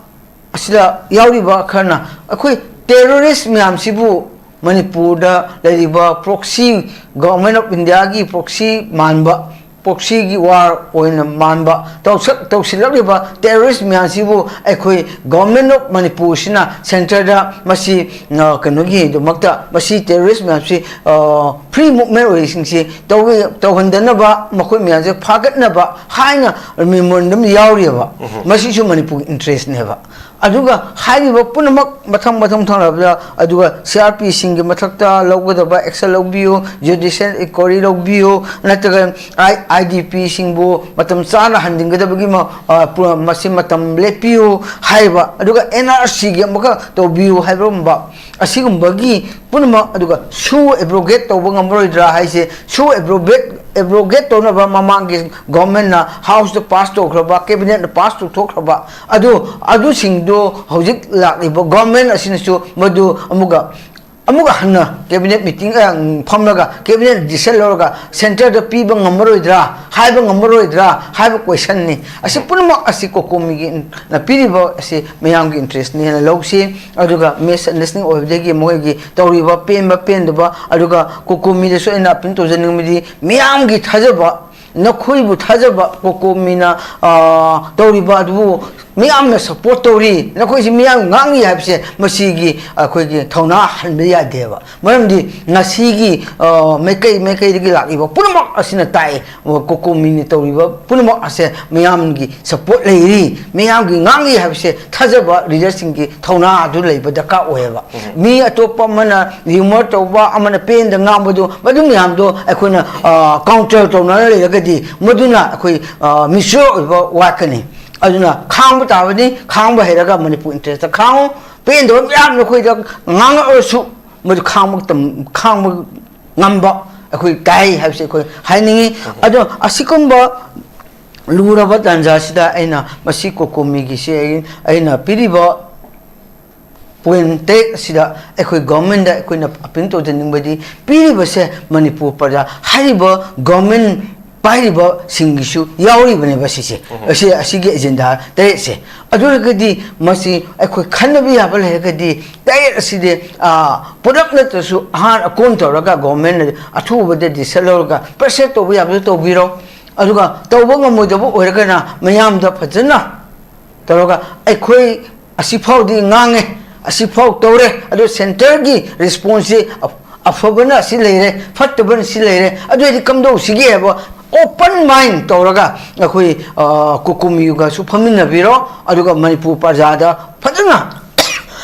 ꯑꯁꯤꯗ ꯌꯥꯎꯔꯤꯕ ꯈꯔꯅ ꯑꯩꯈꯣꯏ ꯇꯦꯔꯣꯔꯤꯁ ꯃꯌꯥꯝꯁꯤꯕꯨ ꯃꯅꯤꯄꯨꯔꯗ ꯂꯩꯔꯤꯕ ꯄ꯭ꯔꯣꯛꯁꯤ, ꯒꯣꯚꯔꯟꯃꯦꯟ ꯑꯣꯐ ꯏꯟꯗꯤꯌꯥꯒꯤ ꯄ꯭ꯔꯣꯛꯁꯤ ꯃꯥꯟꯕ, ꯄ꯭ꯔꯣꯛꯁꯤꯒꯤ ꯋꯥꯔ ꯑꯣꯏꯅ ꯃꯥꯟꯕ ꯇꯧꯁꯛ-, ꯇꯧꯁꯤꯜꯂꯛꯂꯤꯕ ꯇꯦꯔꯣꯔꯤꯁ ꯃꯌꯥꯝꯁꯤꯕꯨ ꯑꯩꯈꯣꯏ ꯒꯣꯚꯔꯟꯃꯦꯟ ꯑꯣꯐ ꯃꯅꯤꯄꯨꯔꯁꯤꯅ ꯁꯦꯟꯇꯔꯗ ꯃꯁꯤ, ꯑ, ꯀꯩꯅꯣꯒꯤꯗꯃꯛꯇ ꯃꯁꯤ ꯇꯦꯔꯣꯔꯤꯁ ꯃꯌꯥꯝꯁꯤ, ꯑ, ꯐ꯭ꯔꯤ ꯃꯨꯚꯃꯦꯟ ꯑꯣꯏꯔꯤꯁꯤꯡꯁꯤ ꯇꯧ-, ꯇꯧꯍꯟꯗꯅꯕ, ꯃꯈꯣꯏ ꯃꯌꯥꯝꯁꯦ ꯐꯥꯒꯠꯅꯕ ꯍꯥꯏꯅ ꯃꯦꯃꯣꯔꯦꯟꯗꯝ ꯌꯥꯎꯔꯤꯑꯕ꯫ ꯃꯁꯤꯁꯨ ꯃꯅꯤꯄꯨꯔꯒꯤ ꯏꯟꯇꯔꯦꯁꯅꯦꯕ꯫ ꯑꯗꯨꯒ ꯍꯥꯏꯔꯤꯕ ꯄꯨꯝꯅꯃꯛ ꯃꯊꯪ ꯃꯊꯪ ꯊꯪꯂꯕꯗ, ꯑꯗꯨꯒ ꯁꯤ ꯑꯥꯔ ꯄꯤꯁꯤꯡꯒꯤ ꯃꯊꯛꯇ ꯂꯧꯒꯗꯕ ꯑꯦꯛꯁꯟ ꯂꯧꯕꯤꯌꯨ, ꯖꯨꯗꯤꯁꯤꯌꯦꯜ ꯏꯟꯀ꯭ꯋꯥꯏꯔꯤ ꯂꯧꯕꯤꯌꯨ, ꯅꯠꯇ꯭ꯔꯒ ꯑꯥꯏ-, ꯑꯥꯏ ꯗꯤ ꯄꯤꯁꯤꯡꯕꯨ ꯃꯇꯝ ꯆꯥꯅ ꯍꯟꯖꯤꯟꯒꯗꯕꯒꯤ ꯃ-, ꯑ, ꯄꯨ-, ꯃꯁꯤ ꯃꯇꯝ ꯂꯦꯞꯄꯤꯌꯨ ꯍꯥꯏꯕ, ꯑꯗꯨꯒ ꯑꯦꯟ ꯑꯥꯔ ꯁꯤꯒꯤ ꯑꯃꯨꯛꯀ ꯇꯧꯕꯤꯌꯨ ꯍꯥꯏꯕꯒꯨꯝꯕ ꯑꯁꯤꯒꯨꯝꯕꯒꯤ ꯄꯨꯝꯅꯃꯛ, ꯑꯗꯨꯒ ꯁꯨ ꯑꯦꯕ꯭ꯔꯣꯒꯦꯠ ꯇꯧꯕ ꯉꯝꯃꯔꯣꯏꯗ꯭ꯔꯥ ꯍꯥꯏꯁꯦ, ꯁꯨ ꯑꯦꯕ꯭ꯔꯣꯒꯦꯠ, ꯑꯦꯕ꯭ꯔꯣꯒꯦꯠ ꯇꯧꯅꯕ ꯃꯃꯥꯡꯒꯤ ꯒꯣꯚꯔꯟꯃꯦꯟꯠꯅ ꯍꯥꯎꯁꯇ ꯄꯥꯁ ꯇꯧꯈ꯭ꯔꯕ, ꯀꯦꯕꯤꯅꯦꯠꯅ ꯄꯥꯁ ꯇꯧꯊꯣꯛꯈ꯭ꯔꯕ, ꯑꯗꯨ, ꯑꯗꯨꯁꯤꯡꯗꯨ ꯍꯧꯖꯤꯛ ꯂꯥꯛꯂꯤꯕ ꯒꯣꯚꯔꯟꯃꯦꯟꯠ ꯑꯁꯤꯅꯁꯨ ꯃꯗꯨ ꯑꯃꯨꯛꯀ ꯑꯃꯨꯛꯀ ꯍꯟꯅ cabinet meeting, ꯑ, ꯐꯝꯂꯒ cabinet decision ꯂꯧꯔꯒ centreꯗ ꯄꯤꯕ ꯉꯝꯃꯔꯣꯏꯗ꯭ꯔꯥ, ꯍꯥꯏꯕ ꯉꯝꯃꯔꯣꯏꯗ꯭ꯔꯥ ꯍꯥꯏꯕ questionꯅꯤ꯫ ꯑꯁꯤ ꯄꯨꯝꯅꯃꯛ ꯑꯁꯤ COCOMIꯒꯤꯅ ꯄꯤꯔꯤꯕ ꯑꯁꯤ ꯃꯌꯥꯝꯒꯤ interestꯅꯤ ꯍꯥꯏꯅ ꯂꯧꯁꯤ꯫ ꯑꯗꯨꯒ misunderstanding ꯑꯣꯏꯕꯗꯒꯤ ꯃꯈꯣꯏꯒꯤ ꯇꯧꯔꯤꯕ ꯄꯦꯟꯕ ꯄꯦꯟꯗꯕ, ꯑꯗꯨꯒ COCOMIꯗꯁꯨ ꯑꯩꯅ appeal ꯇꯧꯖꯅꯤꯡꯕꯗꯤ ꯃꯤꯌꯥꯝꯒꯤ ꯊꯥꯖꯕ, ꯅꯈꯣꯏꯕꯨ ꯊꯥꯖꯕ COCOMIꯅ, ꯑ, ꯇꯧꯔꯤꯕ ꯑꯗꯨꯕꯨ ꯃꯤꯌꯥꯝꯅ support ꯇꯧꯔꯤ, ꯅꯈꯣꯏꯁꯤ ꯃꯤꯌꯥꯝ ꯉꯥꯡꯏ ꯍꯥꯏꯕꯁꯦ ꯃꯁꯤꯒꯤ ꯑꯩꯈꯣꯏꯒꯤ ꯊꯧꯅꯥ ꯍꯟꯕ ꯌꯥꯗꯦꯕ꯫ ꯃꯔꯝꯗꯤ ꯉꯁꯤꯒꯤ, ꯑ, ꯃꯥꯏꯀꯩ ꯃꯥꯏꯀꯩꯗꯒꯤ ꯂꯥꯛꯂꯤꯕ ꯄꯨꯝꯅꯃꯛ ꯑꯁꯤꯅ ꯇꯥꯛꯏ, COCOMIꯅ ꯇꯧꯔꯤꯕ ꯄꯨꯝꯅꯃꯛ ꯑꯁꯦ ꯃꯤꯌꯥꯝꯒꯤ support ꯂꯩꯔꯤ, ꯃꯤꯌꯥꯝꯒꯤ ꯉꯥꯡꯏ ꯍꯥꯏꯕꯁꯦ ꯊꯥꯖꯕ leaderꯁꯤꯡꯒꯤ ꯊꯧꯅꯥ ꯑꯗꯨ ꯂꯩꯕ ꯗꯔꯀꯥꯔ ꯑꯣꯏꯌꯦꯕ꯫ ꯃꯤ ꯑꯇꯣꯞꯄ ꯑꯃꯅ rumor ꯇꯧꯕ, ꯑꯃꯅ ꯄꯦꯟꯗ ꯉꯥꯡꯕꯗꯨ, ꯃꯗꯨ ꯃꯌꯥꯝꯗꯣ ꯑꯩꯈꯣꯏꯅ, ꯑ, counter ꯇꯧꯅꯔ ꯂꯩꯔꯒꯗꯤ ꯃꯗꯨꯅ ꯑꯩꯈꯣꯏ, ꯑ, mature ꯑꯣꯏꯕ ꯋꯥꯠꯀꯅꯤ꯫ ꯑꯗꯨꯅ ꯈꯥꯡꯕ ꯇꯥꯕꯅꯤ, ꯈꯥꯡꯕ ꯍꯩꯔꯒ ꯃꯅꯤꯄꯨꯔ interestꯇ ꯈꯥꯡꯉꯨ꯫ ꯄꯦꯟꯗꯕ ꯃꯌꯥꯝ ꯅꯈꯣꯏꯗ ꯉꯥꯡꯉꯛꯑꯁꯨ ꯃꯗꯨ ꯈꯥꯡꯕ ꯇꯝ-, ꯈꯥꯡꯕ ꯉꯝꯕ ꯑꯩꯈꯣꯏ ꯇꯥꯏ ꯍꯥꯏꯕꯁꯤ ꯑꯩꯈꯣꯏ ꯍꯥꯏꯅꯤꯡꯉꯤ꯫ ꯑꯗꯣ ꯑꯁꯤꯒꯨꯝꯕ ꯂꯨꯔꯕ ꯇꯥꯟꯖꯥꯁꯤꯗ ꯑꯩꯅ ꯃꯁꯤ COCOMIꯒꯤꯁꯤ ꯑꯩ, ꯑꯩꯅ ꯄꯤꯔꯤꯕ point ꯇꯔꯦꯠ ꯑꯁꯤꯗ ꯑꯩꯈꯣꯏ governmentꯗ ꯑꯩꯈꯣꯏꯅ appeal ꯇꯧꯖꯅꯤꯡꯕꯗꯤ, ꯄꯤꯔꯤꯕꯁꯦ ꯃꯅꯤꯄꯨꯔ ꯄ꯭ꯔꯖꯥ, ꯍꯥꯏꯔꯤꯕ government ꯄꯥꯏꯔꯤꯕꯁꯤꯡꯒꯤꯁꯨ ꯌꯥꯎꯔꯤꯕꯅꯦꯕ ꯁꯤꯁꯦ꯫ ꯑꯁꯤ, ꯑꯁꯤꯒꯤ agenda ꯇꯔꯦꯠꯁꯦ꯫ ꯑꯗꯨ ꯑꯣꯏꯔꯒꯗꯤ ꯃꯁꯤ ꯑꯩꯈꯣꯏ ꯈꯟꯅꯕ ꯌꯥꯕ ꯂꯩꯔꯒꯗꯤ ꯇꯔꯦꯠ ꯑꯁꯤꯗꯤ, ꯑ, ꯄꯨꯂꯞ ꯅꯠꯇ꯭ꯔꯁꯨ ꯑꯍꯥꯟ ꯑꯀꯣꯟ ꯇꯧꯔꯒ governmentꯅ ꯑꯊꯨꯕꯗ decision ꯂꯧꯔꯒ pressure ꯇꯧꯕ ꯌꯥꯕꯗꯨ ꯇꯧꯕꯤꯔꯣ꯫ ꯑꯗꯨꯒ ꯇꯧꯕ ꯉꯝꯃꯣꯏꯗꯕ ꯑꯣꯏꯔꯒꯅ ꯃꯌꯥꯝꯗ ꯐꯖꯅ ꯇꯧꯔꯒ ꯑꯩꯈꯣꯏ ꯑꯁꯤꯐꯥꯎꯗꯤ ꯉꯥꯡꯉꯦ, ꯑꯁꯤꯐꯥꯎ ꯇꯧꯔꯦ, ꯑꯗꯣ centreꯒꯤ responseꯁꯤ ꯑꯐ-, ꯑꯐꯕꯅ ꯑꯁꯤ ꯂꯩꯔꯦ, ꯐꯠꯇꯕꯅ ꯁꯤ ꯂꯩꯔꯦ, ꯑꯗꯨ ꯑꯣꯏꯔꯗꯤ ꯀꯝꯗꯧꯁꯤꯒꯦ ꯍꯥꯏꯕ open mind ꯇꯧꯔꯒ ꯑꯩꯈꯣꯏ, ꯑ, COCOMIꯒꯁꯨ ꯐꯝꯃꯤꯟꯅꯕꯤꯔꯣ, ꯑꯗꯨꯒ ꯃꯅꯤꯄꯨꯔ ꯄ꯭ꯔꯖꯥꯗ ꯐꯖꯅ,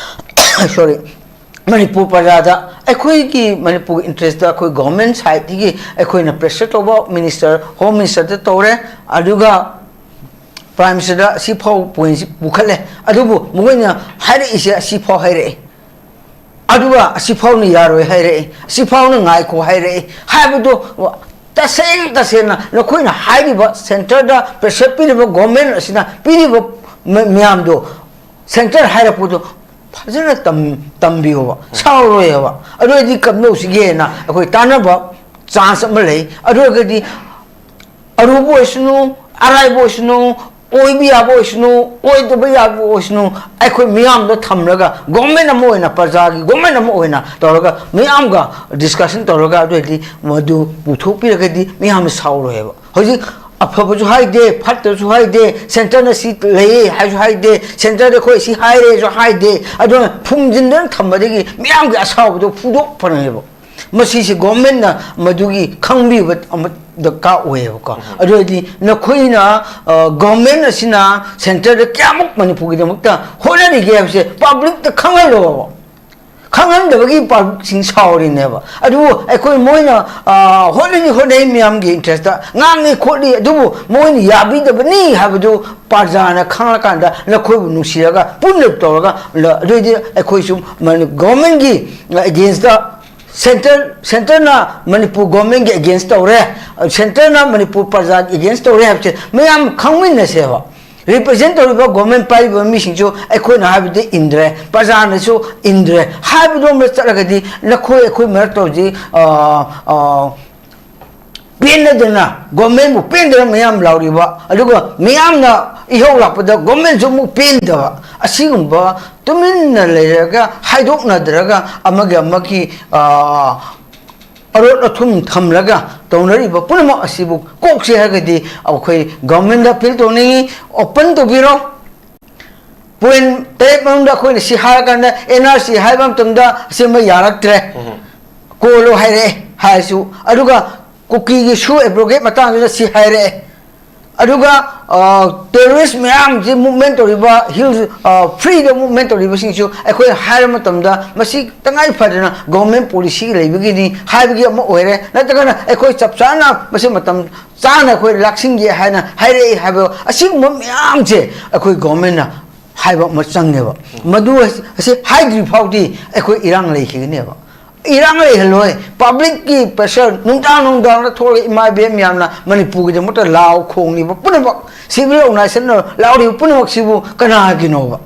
sorry, ꯃꯅꯤꯄꯨꯔ ꯄ꯭ꯔꯖꯥꯗ ꯑꯩꯈꯣꯏꯒꯤ ꯃꯅꯤꯄꯨꯔꯒꯤ interestꯇ ꯑꯩꯈꯣꯏ government sideꯇꯒꯤ ꯑꯩꯈꯣꯏꯅ pressure ꯇꯧꯕ minister, home ministerꯗ ꯇꯧꯔꯦ, ꯑꯗꯨꯒ prime ministerꯗ ꯁꯤꯐꯥꯎ pointꯁꯤ ꯄꯨꯈꯠꯂꯦ꯫ ꯑꯗꯨꯕꯨ ꯃꯈꯣꯏꯅ ꯍꯥꯏꯔꯛꯏꯁꯦ ꯑꯁꯤꯐꯥꯎ ꯍꯥꯏꯔꯛꯏ, ꯑꯗꯨꯒ ꯑꯁꯤꯐꯥꯎꯅ ꯌꯥꯔꯣꯏ ꯍꯥꯏꯔꯛꯏ, ꯑꯁꯤꯐꯥꯎꯅ ꯉꯥꯏꯈꯣ ꯍꯥꯏꯔꯛꯏ ꯍꯥꯏꯕꯗꯣ ꯇꯁꯦꯡ ꯇꯁꯦꯡꯅ ꯅꯈꯣꯏꯅ ꯍꯥꯏꯔꯤꯕ centreꯗ pressure ꯄꯤꯔꯤꯕ government ꯑꯁꯤꯅ ꯄꯤꯔꯤꯕ ꯃ-, ꯃꯌꯥꯝꯗꯣ, centre ꯍꯥꯏꯔꯛꯄꯗꯣ ꯐꯖꯅ ꯇꯝ ꯇꯝꯕꯤꯌꯣꯕ, ꯁꯥꯎꯔꯣꯏꯕ꯫ ꯑꯗꯨ ꯑꯣꯏꯔꯗꯤ ꯀꯝꯗꯧꯁꯤꯒꯦꯅ ꯑꯩꯈꯣꯏ ꯇꯥꯟꯅꯕ ꯆꯥꯟꯁ ꯑꯃ ꯂꯩ꯫ ꯑꯗꯨ ꯑꯣꯏꯔꯒꯗꯤ ꯑꯔꯨꯕ ꯑꯣꯏꯁꯅꯨ, ꯑꯔꯥꯏꯕ ꯑꯣꯏꯁꯅꯨ, ꯑꯣꯏꯕ ꯌꯥꯕ ꯑꯣꯏꯁꯅꯨ, ꯑꯣꯏꯗꯕ ꯌꯥꯕ ꯑꯣꯏꯁꯅꯨ, ꯑꯩꯈꯣꯏ ꯃꯤꯌꯥꯝꯗ ꯊꯝꯂꯒ ꯒꯣꯔꯃꯦꯟ ꯑꯃ ꯑꯣꯏꯅ, ꯄ꯭ꯔꯖꯥꯒꯤ ꯒꯣꯔꯃꯦꯟ ꯑꯃ ꯑꯣꯏꯅ ꯇꯧꯔꯒ ꯃꯤꯌꯥꯝꯒ ꯗꯤꯁꯀꯁꯟ ꯇꯧꯔꯒ ꯑꯗꯨ ꯑꯣꯏꯔꯗꯤ ꯃꯗꯨ ꯄꯨꯊꯣꯛꯄꯤꯔꯒꯗꯤ ꯃꯤꯌꯥꯝꯅ ꯁꯥꯎꯔꯣꯏꯕ꯫ ꯍꯧꯖꯤꯛ ꯑꯐꯕꯁꯨ ꯍꯥꯏꯗꯦ, ꯐꯠꯇꯕꯁꯨ ꯍꯥꯏꯗꯦ, ꯁꯦꯟꯇꯔꯅ ꯁꯤ ꯂꯩꯌꯦ ꯍꯥꯏꯁꯨ ꯍꯥꯏꯗꯦ, ꯁꯦꯟꯇꯔꯗ ꯑꯩꯈꯣꯏ ꯁꯤ ꯍꯥꯏꯔꯦꯁꯨ ꯍꯥꯏꯗꯦ꯫ ꯑꯗꯨꯅ ꯐꯨꯝꯖꯤꯟꯗꯅ ꯊꯝꯕꯗꯒꯤ ꯃꯤꯌꯥꯝꯒꯤ ꯑꯁꯥꯎꯕꯗꯣ ꯐꯨꯗꯣꯛꯄꯅꯦꯕ꯫ ꯃꯁꯤꯁꯦ ꯒꯣꯔꯃꯦꯟꯅ ꯃꯗꯨꯒꯤ ꯈꯪꯕꯤꯕ ꯑꯃ ꯗꯔꯀꯥꯔ ꯑꯣꯏꯌꯦꯕꯀꯣ꯫ ꯑꯗꯨ ꯑꯣꯏꯔꯗꯤ ꯅꯈꯣꯏꯅ, ꯑ, ꯒꯣꯔꯃꯦꯟ ꯑꯁꯤꯅ ꯁꯦꯟꯇꯔꯗ ꯀꯌꯥꯃꯨꯛ ꯃꯅꯤꯄꯨꯔꯒꯤꯗꯃꯛꯇ ꯍꯣꯠꯅꯔꯤꯒꯦ ꯍꯥꯏꯕꯁꯦ ꯄꯕ꯭ꯂꯤꯛꯇ ꯈꯪꯍꯜꯂꯣꯕ꯫ ꯈꯪꯍꯟꯗꯕꯒꯤ ꯄꯕ꯭ꯂꯤꯛꯁꯤꯡ ꯁꯥꯎꯔꯤꯅꯦꯕ꯫ ꯑꯗꯨꯕꯨ ꯑꯩꯈꯣꯏ ꯃꯣꯏꯅ, ꯑ, ꯍꯣꯠꯅꯔꯤ, ꯍꯣꯠꯅꯩ, ꯃꯌꯥꯝꯒꯤ ꯏꯟꯇꯔꯦꯁꯇ ꯉꯥꯡꯉꯤ ꯈꯣꯠꯂꯤ, ꯑꯗꯨꯕꯨ ꯃꯣꯏꯅ ꯌꯥꯕꯤꯗꯕꯅꯤ ꯍꯥꯏꯕꯗꯨ ꯄ꯭ꯔꯖꯥꯅ ꯈꯪꯂꯀꯥꯟꯗ ꯅꯈꯣꯏꯕꯨ ꯅꯨꯡꯁꯤꯔꯒ ꯄꯨꯟꯅ ꯇꯧꯔꯒ ꯂ-, ꯑꯗꯨꯑꯣꯏꯗꯤ ꯑꯩꯈꯣꯏꯁꯨ ꯃꯅꯤ-, ꯒꯣꯔꯃꯦꯟꯒꯤ ꯑꯦꯒꯦꯟꯁꯇ ꯁꯦꯟꯇꯔ, ꯁꯦꯟꯇꯔꯅ ꯃꯅꯤꯄꯨꯔ ꯒꯣꯔꯃꯦꯟꯒꯤ ꯑꯦꯒꯦꯟꯁ ꯇꯧꯔꯦ, ꯁꯦꯟꯇꯔꯅ ꯃꯅꯤꯄꯨꯔ ꯄ꯭ꯔꯖꯥꯒꯤ ꯑꯦꯒꯦꯟꯁ ꯇꯧꯔꯦ ꯍꯥꯏꯕꯁꯦ ꯃꯌꯥꯝ ꯈꯪꯃꯤꯟꯅꯁꯦꯕ꯫ ꯔꯤꯄ꯭ꯔꯖꯦꯟ ꯇꯧꯔꯤꯕ ꯒꯣꯔꯃꯦꯟ ꯄꯥꯏꯔꯤꯕ ꯃꯤꯁꯤꯡꯁꯨ ꯑꯩꯈꯣꯏꯅ ꯍꯥꯏꯕꯗꯤ ꯏꯟꯗ꯭ꯔꯦ, ꯄ꯭ꯔꯖꯥꯅꯁꯨ ꯏꯟꯗ꯭ꯔꯦ ꯍꯥꯏꯕꯗꯣꯝꯗ ꯆꯠꯂꯒꯗꯤ ꯅꯈꯣꯏ ꯑꯩꯈꯣꯏ ꯃꯔꯛꯇ ꯍꯧꯖꯤꯛ, ꯑ, ꯑ, ꯄꯦꯟꯅꯗꯅ, ꯒꯣꯔꯃꯦꯟꯕꯨ ꯄꯦꯟꯗꯅ ꯃꯌꯥꯝ ꯂꯥꯎꯔꯤꯕ, ꯑꯗꯨꯒ ꯃꯤꯌꯥꯝꯅ ꯏꯍꯧ ꯂꯥꯛꯄꯗ ꯒꯣꯔꯃꯦꯟꯁꯨ ꯑꯃꯨꯛ ꯄꯦꯟꯗꯕ, ꯑꯁꯤꯒꯨꯝꯕ ꯇꯨꯃꯤꯟꯅ ꯂꯩꯔꯒ ꯍꯥꯏꯗꯣꯛꯅꯗ꯭ꯔꯒ ꯑꯃꯒꯤ ꯑꯃꯒꯤ, ꯑ, ꯑꯔꯣꯠ ꯑꯊꯨꯝ ꯊꯝꯂꯒ ꯇꯧꯅꯔꯤꯕ ꯄꯨꯝꯅꯃꯛ ꯑꯁꯤꯕꯨ ꯀꯣꯛꯁꯦ ꯍꯥꯏꯔꯒꯗꯤ ꯑꯩꯈꯣꯏ ꯒꯣꯔꯃꯦꯟꯗ ꯑꯄꯤꯜ ꯇꯧꯅꯤꯡꯉꯤ, ꯑꯣꯄꯟ ꯇꯧꯕꯤꯔꯣ꯫ ꯄꯣꯏꯟ ꯇꯔꯦꯠ ꯃꯅꯨꯡꯗ ꯑꯩꯈꯣꯏꯅ ꯁꯤ ꯍꯥꯏꯔꯀꯥꯟꯗ ꯑꯦꯟ ꯑꯥꯔ ꯁꯤ ꯍꯥꯏꯕ ꯃꯇꯝꯗ ꯑꯁꯤꯃ ꯌꯥꯔꯛꯇ꯭ꯔꯦ, ꯀꯣꯜꯂꯣ ꯍꯥꯏꯔꯛꯑꯦ ꯍꯥꯏꯔꯁꯨ, ꯑꯗꯨꯒ ꯀꯨꯀꯤꯒꯤ ꯁꯨ ꯑꯦꯕ꯭ꯔꯣꯒꯦꯠ ꯃꯇꯥꯡꯗꯨꯗ ꯁꯤ ꯍꯥꯏꯔꯛꯑꯦ, ꯑꯗꯨꯒ ꯇꯦꯔꯣꯔꯤꯁ ꯃꯌꯥꯝꯁꯤ ꯃꯨꯞꯃꯦꯟ ꯇꯧꯔꯤꯕ, ꯍꯤꯜ, ꯐ꯭ꯔꯤꯗ ꯃꯨꯞꯃꯦꯟ ꯇꯧꯔꯤꯕꯁꯤꯡꯁꯨ ꯑꯩꯈꯣꯏ ꯍꯥꯏꯔ ꯃꯇꯝꯗ ꯃꯁꯤ ꯇꯉꯥꯏ ꯐꯗꯅ ꯒꯣꯔꯃꯦꯟ ꯄꯣꯂꯤꯁꯤ ꯂꯩꯕꯒꯤꯅꯤ ꯍꯥꯏꯕꯒꯤ ꯑꯃ ꯑꯣꯏꯔꯦ, ꯅꯠꯇ꯭ꯔꯒꯅ ꯑꯩꯈꯣꯏ ꯆꯞ ꯆꯥꯅ ꯃꯁꯤ ꯃꯇꯝ ꯆꯥꯅ ꯑꯩꯈꯣꯏ ꯂꯥꯛꯁꯤꯟꯒꯦ ꯍꯥꯏꯅ ꯍꯥꯏꯔꯛꯏ ꯍꯥꯏꯕ ꯑꯁꯤꯒꯨꯝꯕ ꯃꯌꯥꯝꯁꯦ ꯑꯩꯈꯣꯏ ꯒꯣꯔꯃꯦꯟꯅ ꯍꯥꯏꯕ ꯑꯃ ꯆꯪꯉꯦꯕ꯫ ꯃꯗꯨ ꯑꯁꯤ ꯍꯥꯏꯗ꯭ꯔꯤ ꯐꯥꯎꯗꯤ ꯑꯩꯈꯣꯏ ꯏꯔꯥꯡ ꯂꯩꯈꯤꯒꯅꯦꯕ꯫ ꯏꯔꯥꯡ ꯂꯩꯍꯜꯂꯣꯏ꯫ ꯄꯕ꯭ꯂꯤꯛꯀꯤ ꯄ꯭ꯔꯦꯁꯔ, ꯅꯨꯡꯗꯥꯡ ꯅꯨꯡꯗꯥꯡꯗ ꯊꯣꯛꯂꯒ ꯏꯃꯥ ꯏꯕꯦꯟ ꯃꯌꯥꯝꯅ ꯃꯅꯤꯄꯨꯔꯒꯤꯗꯃꯛꯇ ꯂꯥꯎ ꯈꯣꯡꯂꯤꯕ ꯄꯨꯝꯅꯃꯛ, ꯁꯤꯚꯤꯜ ꯑꯣꯔꯒꯅꯥꯏꯖꯦꯁꯟꯅ ꯂꯥꯎꯔꯤꯕ ꯄꯨꯝꯅꯃꯛꯁꯤꯕꯨ ꯀꯅꯥꯒꯤꯅꯣꯕ?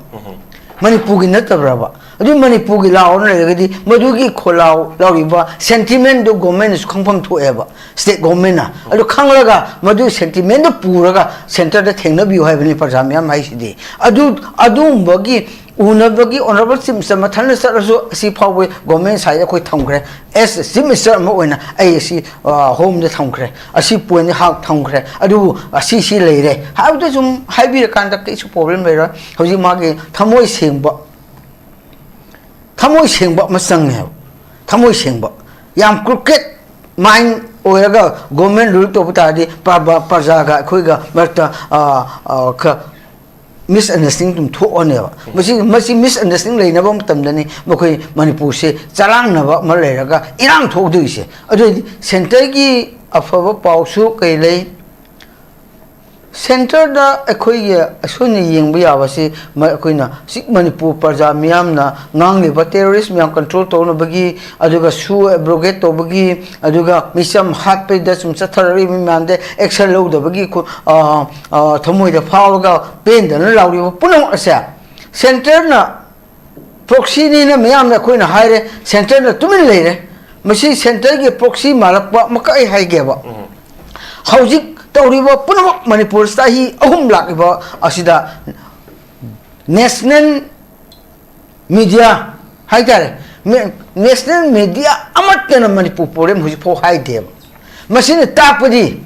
ꯃꯅꯤꯄꯨꯔꯒꯤ ꯅꯠꯇꯕ꯭ꯔꯕ? ꯑꯗꯨ ꯃꯅꯤꯄꯨꯔꯒꯤ ꯂꯥꯎꯅ ꯂꯩꯔꯒꯗꯤ ꯃꯗꯨꯒꯤ ꯈꯣꯜꯂꯥꯎ ꯂꯥꯎꯔꯤꯕ sentiment ꯗꯨ government ꯅꯁꯨ ꯈꯪꯐꯝ ꯊꯣꯛꯑꯦꯕ, state government ꯅ꯫ ꯑꯗꯨ ꯈꯪꯂꯒ ꯃꯗꯨ sentiment ꯗꯨ ꯄꯨꯔꯒ centre ꯗ ꯊꯦꯡꯅꯕꯤꯌꯨ ꯍꯥꯏꯕꯅꯤ ꯄ꯭ꯔꯖꯥ ꯃꯤꯌꯥꯝ ꯍꯥꯏꯁꯤꯗꯤ꯫ ꯑꯗꯨ, ꯑꯗꯨꯒꯨꯝꯕꯒꯤ ꯎꯅꯕꯒꯤ honourable chief minister ꯃꯊꯟꯇ ꯆꯠꯂꯁꯨ ꯑꯁꯤ ꯐꯥꯎꯕ government side ꯑꯩꯈꯣꯏ ꯊꯝꯈ꯭ꯔꯦ꯫ As chief minister ꯑꯃ ꯑꯣꯏꯅ ꯑꯩ ꯑꯁꯤ, ꯑ, home ꯗ ꯊꯝꯈ꯭ꯔꯦ, ꯑꯁꯤ point ꯍꯥꯞ ꯊꯝꯈ꯭ꯔꯦ, ꯑꯗꯨꯕꯨ ꯑꯁꯤ ꯁꯤ ꯂꯩꯔꯦ ꯍꯥꯏꯕꯗꯨ ꯁꯨꯝ ꯍꯥꯏꯕꯤꯔꯀꯥꯟꯗ ꯀꯩꯁꯨ problem ꯂꯩꯔꯣꯏ꯫ ꯍꯧꯖꯤꯛ ꯃꯥꯒꯤ ꯊꯃꯣꯏ ꯁꯦꯡꯕ, ꯊꯃꯣꯏ ꯁꯦꯡꯕ ꯑꯃ ꯆꯪꯉꯦꯕ꯫ ꯊꯃꯣꯏ ꯁꯦꯡꯕ, ꯌꯥꯝ crooked mind ꯑꯣꯏꯔꯒ government rule ꯇꯧꯕ ꯇꯥꯔꯗꯤ ꯄ꯭ꯔ-, ꯄ꯭ꯔꯖꯥꯒ ꯑꯩꯈꯣꯏꯒ ꯃꯔꯛꯇ, ꯑ, ꯑ, ꯈ-, misunderstanding ꯑꯗꯨꯝ ꯊꯣꯛꯑꯅꯦꯕ꯫ ꯃꯁꯤ, ꯃꯁꯤ misunderstanding ꯂꯩꯅꯕ ꯃꯇꯝꯗꯅꯤ ꯃꯈꯣꯏ ꯃꯅꯤꯄꯨꯔꯁꯦ ꯆꯔꯥꯡꯅꯕ ꯑꯃ ꯂꯩꯔꯒ ꯏꯔꯥꯡ ꯊꯣꯛꯗꯣꯏꯁꯦ꯫ ꯑꯗꯨ ꯑꯣꯏꯗꯤ centre ꯒꯤ ꯑꯐꯕ ꯄꯥꯎꯁꯨ ꯀꯩ ꯂꯩ? Centre ꯗ ꯑꯩꯈꯣꯏꯒꯤ ꯑꯩꯈꯣꯏꯅ ꯌꯦꯡꯕ ꯌꯥꯕꯁꯤ ꯃ-, ꯑꯩꯈꯣꯏꯅ ꯍꯧꯖꯤꯛ ꯃꯅꯤꯄꯨꯔ ꯄ꯭ꯔꯖꯥ ꯃꯤꯌꯥꯝꯅ ꯉꯥꯡꯂꯤꯕ terrorist ꯃꯌꯥꯝ control ꯇꯧꯅꯕꯒꯤ, ꯑꯗꯨꯒ ꯁꯨ abrogate ꯇꯧꯕꯒꯤ, ꯑꯗꯨꯒ ꯃꯤꯆꯝ ꯍꯥꯠꯄꯩꯗ ꯁꯨꯝ ꯆꯠꯊꯔꯛꯂꯤꯕ ꯃꯌꯥꯝꯗ action ꯂꯧꯗꯕꯒꯤ ꯈꯨ-, ꯑ, ꯑ, ꯊꯃꯣꯏꯗ ꯐꯥꯎꯔꯒ ꯄꯦꯟꯗꯅ ꯂꯥꯎꯔꯤꯕ ꯄꯨꯝꯅꯃꯛ ꯑꯁꯦ centre ꯅ proxy ꯅꯤꯅ ꯃꯌꯥꯝꯅ ꯑꯩꯈꯣꯏꯅ ꯍꯥꯏꯔꯦ, centre ꯅ ꯇꯨꯃꯤꯟ ꯂꯩꯔꯦ꯫ ꯃꯁꯤ centre ꯒꯤ proxy ꯃꯥꯜꯂꯛꯄ ꯑꯃꯈꯛ ꯑꯩ ꯍꯥꯏꯒꯦꯕ꯫ ꯍꯧꯖꯤꯛ ꯇꯧꯔꯤꯕ ꯄꯨꯝꯅꯃꯛ ꯃꯅꯤꯄꯨꯔ ꯆꯍꯤ ꯑꯍꯨꯝ ꯂꯥꯛꯂꯤꯕ ꯑꯁꯤꯗ national media ꯍꯥꯏꯇꯥꯔꯦ, ꯃꯦ-, national media ꯑꯃꯠꯇꯅ ꯃꯅꯤꯄꯨꯔ problem ꯍꯧꯖꯤꯛꯐꯥꯎ ꯍꯥꯏꯗꯦꯕ꯫ ꯃꯁꯤꯅ ꯇꯥꯛꯄꯗꯤ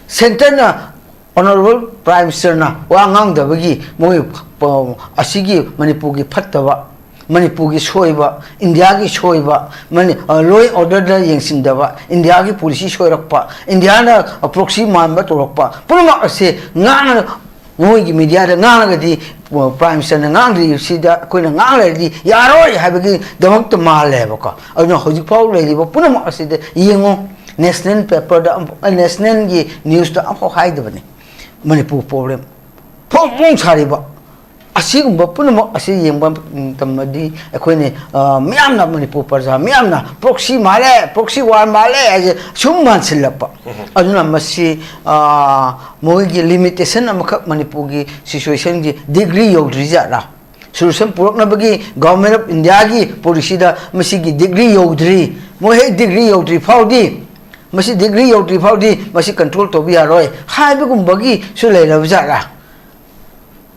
centre ꯅ honourable prime minister ꯅ ꯋꯥ ꯉꯥꯡꯗꯕꯒꯤ ꯃꯣꯏ ꯄ-, ꯑꯁꯤꯒꯤ ꯃꯅꯤꯄꯨꯔꯒꯤ ꯐꯠꯇꯕ, ꯃꯅꯤꯄꯨꯔꯒꯤ ꯁꯣꯏꯕ, ꯏꯟꯗꯤꯌꯥꯒꯤ ꯁꯣꯏꯕ, ꯃꯅꯤ-, ꯑ, law and order ꯗ ꯌꯦꯡꯁꯤꯟꯗꯕ, ꯏꯟꯗꯤꯌꯥꯒꯤ policy ꯁꯣꯏꯔꯛꯄ, ꯏꯟꯗꯤꯌꯥꯅ proxy ꯃꯥꯟꯕ ꯇꯧꯔꯛꯄ ꯄꯨꯝꯅꯃꯛ ꯑꯁꯦ ꯉꯥꯡꯉ-, ꯃꯣꯏꯒꯤ media ꯗ ꯉꯥꯡꯉꯒꯗꯤ, ꯑ, prime minister ꯅ ꯉꯥꯡꯗ꯭ꯔꯤꯁꯤꯗ ꯑꯩꯈꯣꯏꯅ ꯉꯥꯡ ꯂꯩꯔꯗꯤ ꯌꯥꯔꯣꯏ ꯍꯥꯏꯕꯒꯤꯗꯃꯛꯇ ꯃꯥꯜꯂꯦꯕꯀꯣ꯫ ꯑꯗꯨꯅ ꯍꯧꯖꯤꯛꯐꯥꯎ ꯂꯩꯔꯤꯕ ꯄꯨꯝꯅꯃꯛ ꯑꯁꯤꯗ ꯌꯦꯡꯉꯨ, national paper ꯗ ꯑꯃ-, ꯑ, national ꯒꯤ news ꯇ ꯑꯃꯐꯥꯎ ꯍꯥꯏꯗꯕꯅꯤ꯫ ꯃꯅꯤꯄꯨꯔ problem ꯐꯣꯡ ꯐꯣꯡ ꯁꯥꯔꯤꯕ ꯑꯁꯤꯒꯨꯝꯕ ꯄꯨꯝꯅꯃꯛ ꯑꯁꯤ ꯌꯦꯡꯕ ꯃꯇꯝꯗꯗꯤ ꯑꯩꯈꯣꯏꯅ, ꯑ, ꯃꯤꯌꯥꯝꯅ, ꯃꯅꯤꯄꯨꯔ ꯄ꯭ꯔꯖꯥ ꯃꯤꯌꯥꯝꯅ proxy ꯃꯥꯜꯂꯦ, proxy war ꯃꯥꯜꯂꯦ ꯍꯥꯏꯁꯦ ꯁꯨꯝ ꯃꯥꯟꯁꯤꯜꯂꯛꯄ꯫ ꯑꯗꯨꯅ ꯃꯁꯤ, ꯑ, ꯃꯣꯏꯒꯤ limitation ꯑꯃꯈꯛ ꯃꯅꯤꯄꯨꯔꯒꯤ situation ꯒꯤ degree ꯌꯧꯗ꯭ꯔꯤꯖꯥꯠꯂꯥ? ꯁꯣꯂꯨꯁꯟ ꯄꯨꯔꯛꯅꯕꯒꯤ ꯒꯣꯚꯔꯟꯃꯦꯟ ꯑꯣꯐ ꯏꯟꯗꯤꯌꯥꯒꯤ ꯄꯣꯂꯤꯁꯤꯗ ꯃꯁꯤꯒꯤ ꯗꯤꯒ꯭ꯔꯤ ꯌꯧꯗ꯭ꯔꯤ, ꯃꯣꯏ ꯍꯦꯛ ꯗꯤꯒ꯭ꯔꯤ ꯌꯧꯗ꯭ꯔꯤ ꯐꯥꯎꯗꯤ, ꯃꯁꯤ ꯗꯤꯒ꯭ꯔꯤ ꯌꯧꯗ꯭ꯔꯤ ꯐꯥꯎꯗꯤ ꯃꯁꯤ ꯀꯟꯇ꯭ꯔꯣꯜ ꯇꯧꯕ ꯌꯥꯔꯣꯏ ꯍꯥꯏꯕꯒꯨꯝꯕꯒꯤꯁꯨ ꯂꯩꯔꯕ ꯖꯥꯠꯂꯥ?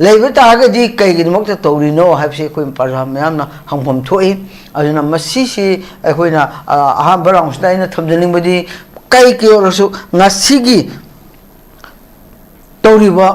ꯂꯩꯕ ꯇꯥꯔꯒꯗꯤ ꯀꯩꯒꯤꯗꯃꯛꯇ ꯇꯧꯔꯤꯅꯣ ꯍꯥꯏꯕꯁꯤ ꯑꯩꯈꯣꯏ ꯄ꯭ꯔꯖꯥ ꯃꯌꯥꯝꯅ ꯍꯪꯐꯝ ꯊꯣꯛꯏ꯫ ꯑꯗꯨꯅ ꯃꯁꯤꯁꯤ ꯑꯩꯈꯣꯏꯅ, ꯑ, ꯑꯍꯥꯟꯕ ꯔꯥꯎꯟꯁꯤꯗ ꯑꯩꯅ ꯊꯝꯖꯅꯤꯡꯕꯗꯤ, ꯀꯩ ꯀꯩ ꯑꯣꯏꯔꯁꯨ ꯉꯁꯤꯒꯤ ꯇꯧꯔꯤꯕ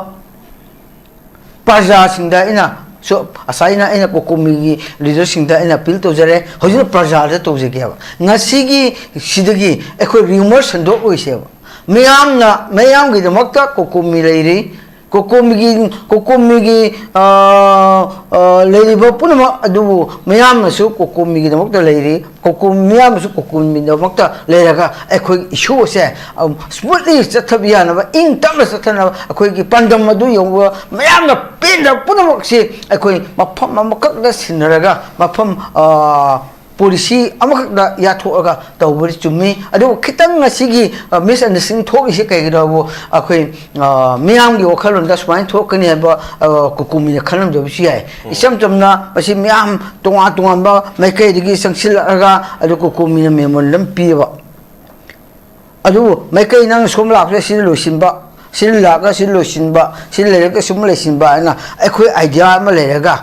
ꯄ꯭ꯔꯖꯥꯁꯤꯡꯗ ꯑꯩꯅ ꯁꯨ-, ꯉꯁꯥꯏꯅ ꯑꯩꯅ ꯀꯣꯀꯣꯃꯤꯒꯤ ꯂꯤꯗꯔꯁꯤꯡꯗ ꯑꯩꯅ ꯑꯄꯤꯜ ꯇꯧꯖꯔꯦ, ꯍꯧꯖꯤꯛꯅ ꯄ꯭ꯔꯖꯥꯗ ꯇꯧꯖꯒꯦꯕ꯫ ꯉꯁꯤꯒꯤ ꯁꯤꯗꯒꯤ ꯑꯩꯈꯣꯏ ꯔꯤꯌꯨꯃꯔ ꯁꯟꯗꯣꯛꯂꯣꯏꯁꯦꯕ꯫ ꯃꯤꯌꯥꯝꯅ, ꯃꯤꯌꯥꯝꯒꯤꯗꯃꯛꯇ ꯀꯣꯀꯣꯃꯤ ꯂꯩꯔꯤ, ꯀꯣꯀꯣꯃꯤꯒꯤ, ꯀꯣꯀꯣꯃꯤꯒꯤ, ꯑ, ꯑ, ꯂꯩꯔꯤꯕ ꯄꯨꯝꯅꯃꯛ ꯑꯗꯨꯕꯨ ꯃꯤꯌꯥꯝꯅꯁꯨ ꯀꯣꯀꯣꯃꯤꯒꯤꯗꯃꯛꯇ ꯂꯩꯔꯤ꯫ ꯀꯣꯀꯣꯃꯤ ꯃꯤꯌꯥꯝꯅꯁꯨ ꯀꯣꯀꯣꯃꯤꯒꯤꯗꯃꯛꯇ ꯂꯩꯔꯒ ꯑꯩꯈꯣꯏ ꯏꯁꯨ ꯑꯁꯦ, ꯑꯝ, ꯁ꯭ꯃꯨꯠꯂꯤ ꯆꯠꯊꯕ ꯌꯥꯅꯕ, ꯏꯪ ꯇꯞꯅ ꯆꯠꯊꯅꯕ, ꯑꯩꯈꯣꯏꯒꯤ ꯄꯥꯟꯗꯝ ꯑꯗꯨ ꯌꯧꯕ ꯃꯌꯥꯝꯅ ꯄꯦꯟꯗꯕ ꯄꯨꯝꯅꯃꯛꯁꯤ ꯑꯩꯈꯣꯏ ꯃꯐꯝ ꯑꯃꯈꯛꯇ ꯁꯤꯟꯅꯔꯒ, ꯃꯐꯝ, ꯑ, ꯄꯣꯂꯤꯁꯤ ꯑꯃꯈꯛꯇ ꯌꯥꯊꯣꯛꯑꯒ ꯇꯧꯕꯗꯤ ꯆꯨꯝꯃꯤ꯫ ꯑꯗꯨꯕꯨ ꯈꯤꯇꯪ ꯉꯁꯤꯒꯤ, ꯑ, ꯃꯤꯁꯑꯟꯗꯔꯁ꯭ꯇꯦꯟꯗꯤꯡ ꯊꯣꯛꯂꯤꯁꯤ ꯀꯩꯒꯤꯅꯣꯕꯨ ꯑꯩꯈꯣꯏ, ꯑ, ꯃꯤꯌꯥꯝꯒꯤ ꯋꯥꯈꯜꯂꯣꯟꯗ ꯁꯨꯃꯥꯏꯅ ꯊꯣꯛꯀꯅꯤ ꯍꯥꯏꯕ, ꯑ, ꯀꯣꯀꯣꯃꯤꯅ ꯈꯜꯂꯝꯗꯕꯁꯨ ꯌꯥꯏ꯫ ꯎꯝ꯫ ꯏꯆꯝ ꯆꯝꯅ ꯃꯁꯤ ꯃꯤꯌꯥꯝ ꯇꯣꯉꯥꯟ ꯇꯣꯉꯥꯟꯕ ꯃꯥꯏꯀꯩꯗꯒꯤ ꯆꯪꯁꯤꯜꯂꯛꯑꯒ, ꯑꯗꯨ ꯀꯣꯀꯣꯃꯤꯅ memorandum ꯄꯤꯌꯦꯕ꯫ ꯑꯗꯨꯕꯨ ꯃꯥꯏꯀꯩ ꯅꯪ ꯁꯣꯝ ꯂꯥꯛꯄꯗ ꯁꯤꯗ ꯂꯣꯏꯁꯤꯟꯕ, ꯁꯤꯗ ꯂꯥꯛꯑꯒ ꯁꯤꯗ ꯂꯣꯏꯁꯤꯟꯕ, ꯁꯤꯗ ꯂꯩꯔꯒ ꯁꯨꯝ ꯂꯩꯁꯤꯟꯕ ꯍꯥꯏꯅ ꯑꯩꯈꯣꯏ idea ꯑꯃ ꯂꯩꯔꯒ,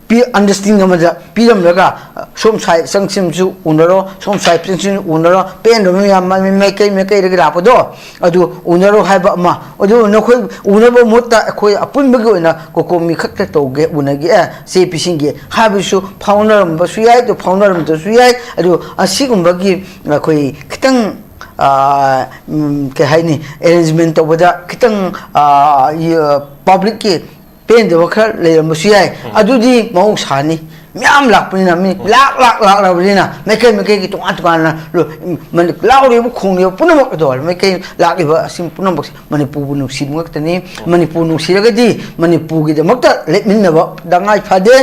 ꯄꯤ-, understanding ꯑꯃꯗ ꯄꯤꯔꯝꯂꯒ, ꯁꯣꯝ ꯁꯥꯏ ꯆꯪꯁꯤꯟꯁꯨ ꯎꯅꯔꯣ, ꯁꯣꯝ ꯁꯥꯏ ꯆꯪꯁꯤꯟꯁꯨ ꯎꯅꯔꯣ, ꯄꯦꯟꯗꯕ ꯃꯌꯥꯝ ꯃ-, ꯃꯥꯏꯀꯩ ꯃꯥꯏꯀꯩꯗꯒꯤ ꯂꯥꯛꯄꯗꯣ ꯑꯗꯨ ꯎꯅꯔꯣ ꯍꯥꯏꯕ ꯑꯃ꯫ ꯑꯗꯨ ꯅꯈꯣꯏ ꯎꯅꯕ ꯃꯍꯨꯠꯇ ꯑꯩꯈꯣꯏ ꯑꯄꯨꯟꯕꯒꯤ ꯑꯣꯏꯅ ꯀꯣꯀꯣꯃꯤ ꯈꯛꯇ ꯇꯧꯒꯦ, ꯎꯅꯒꯦ, ꯑꯦ, ꯆꯦ ꯄꯤꯁꯤꯟꯒꯦ ꯍꯥꯏꯕꯁꯨ ꯐꯥꯎꯅꯔꯝꯕꯁꯨ ꯌꯥꯏ, ꯑꯗꯨ ꯐꯥꯎꯅꯔꯝꯗꯕꯁꯨ ꯌꯥꯏ꯫ ꯑꯗꯨ ꯑꯁꯤꯒꯨꯝꯕꯒꯤ ꯑꯩꯈꯣꯏ ꯈꯤꯇꯪ, ꯑ, ꯎꯝ, ꯀꯩ ꯍꯥꯏꯅꯤ, arrangement ꯇꯧꯕꯗ ꯈꯤꯇꯪ, ꯑ, ꯌ-, publicꯀꯤ ꯄꯦꯟꯗꯕ ꯈꯔ ꯂꯩꯔꯝꯕꯁꯨ ꯌꯥꯏ꯫ ꯎꯝ꯫ ꯑꯗꯨꯗꯤ ꯃꯍꯧꯁꯥꯅꯤ꯫ ꯃꯌꯥꯝ ꯂꯥꯛꯄꯅꯤꯅ, ꯃꯤ ꯎꯝ꯫ ꯂꯥꯛ, ꯂꯥꯛ, ꯂꯥꯛꯂꯕꯅꯤꯅ ꯃꯥꯏꯀꯩ ꯃꯥꯏꯀꯩꯒꯤ ꯇꯣꯉꯥꯟ ꯇꯣꯉꯥꯟꯅ ꯂꯣ-, ꯃꯅꯤ-, ꯂꯥꯎꯔꯤꯕ ꯈꯣꯡꯂꯤꯕ ꯄꯨꯝꯅꯃꯛ ꯑꯗꯣ ꯃꯥꯏꯀꯩ ꯂꯥꯛꯂꯤꯕ ꯑꯁꯤ ꯄꯨꯝꯅꯃꯛꯁꯦ ꯃꯅꯤꯄꯨꯔꯕꯨ ꯅꯨꯡꯁꯤꯕ ꯉꯥꯛꯇꯅꯤ꯫ ꯎꯝ꯫ ꯃꯅꯤꯄꯨꯔ ꯅꯨꯡꯁꯤꯔꯒꯗꯤ ꯃꯅꯤꯄꯨꯔꯒꯤꯗꯃꯛꯇ ꯂꯦꯞꯃꯤꯟꯅꯕ ꯇꯉꯥꯏ ꯐꯗꯦ꯫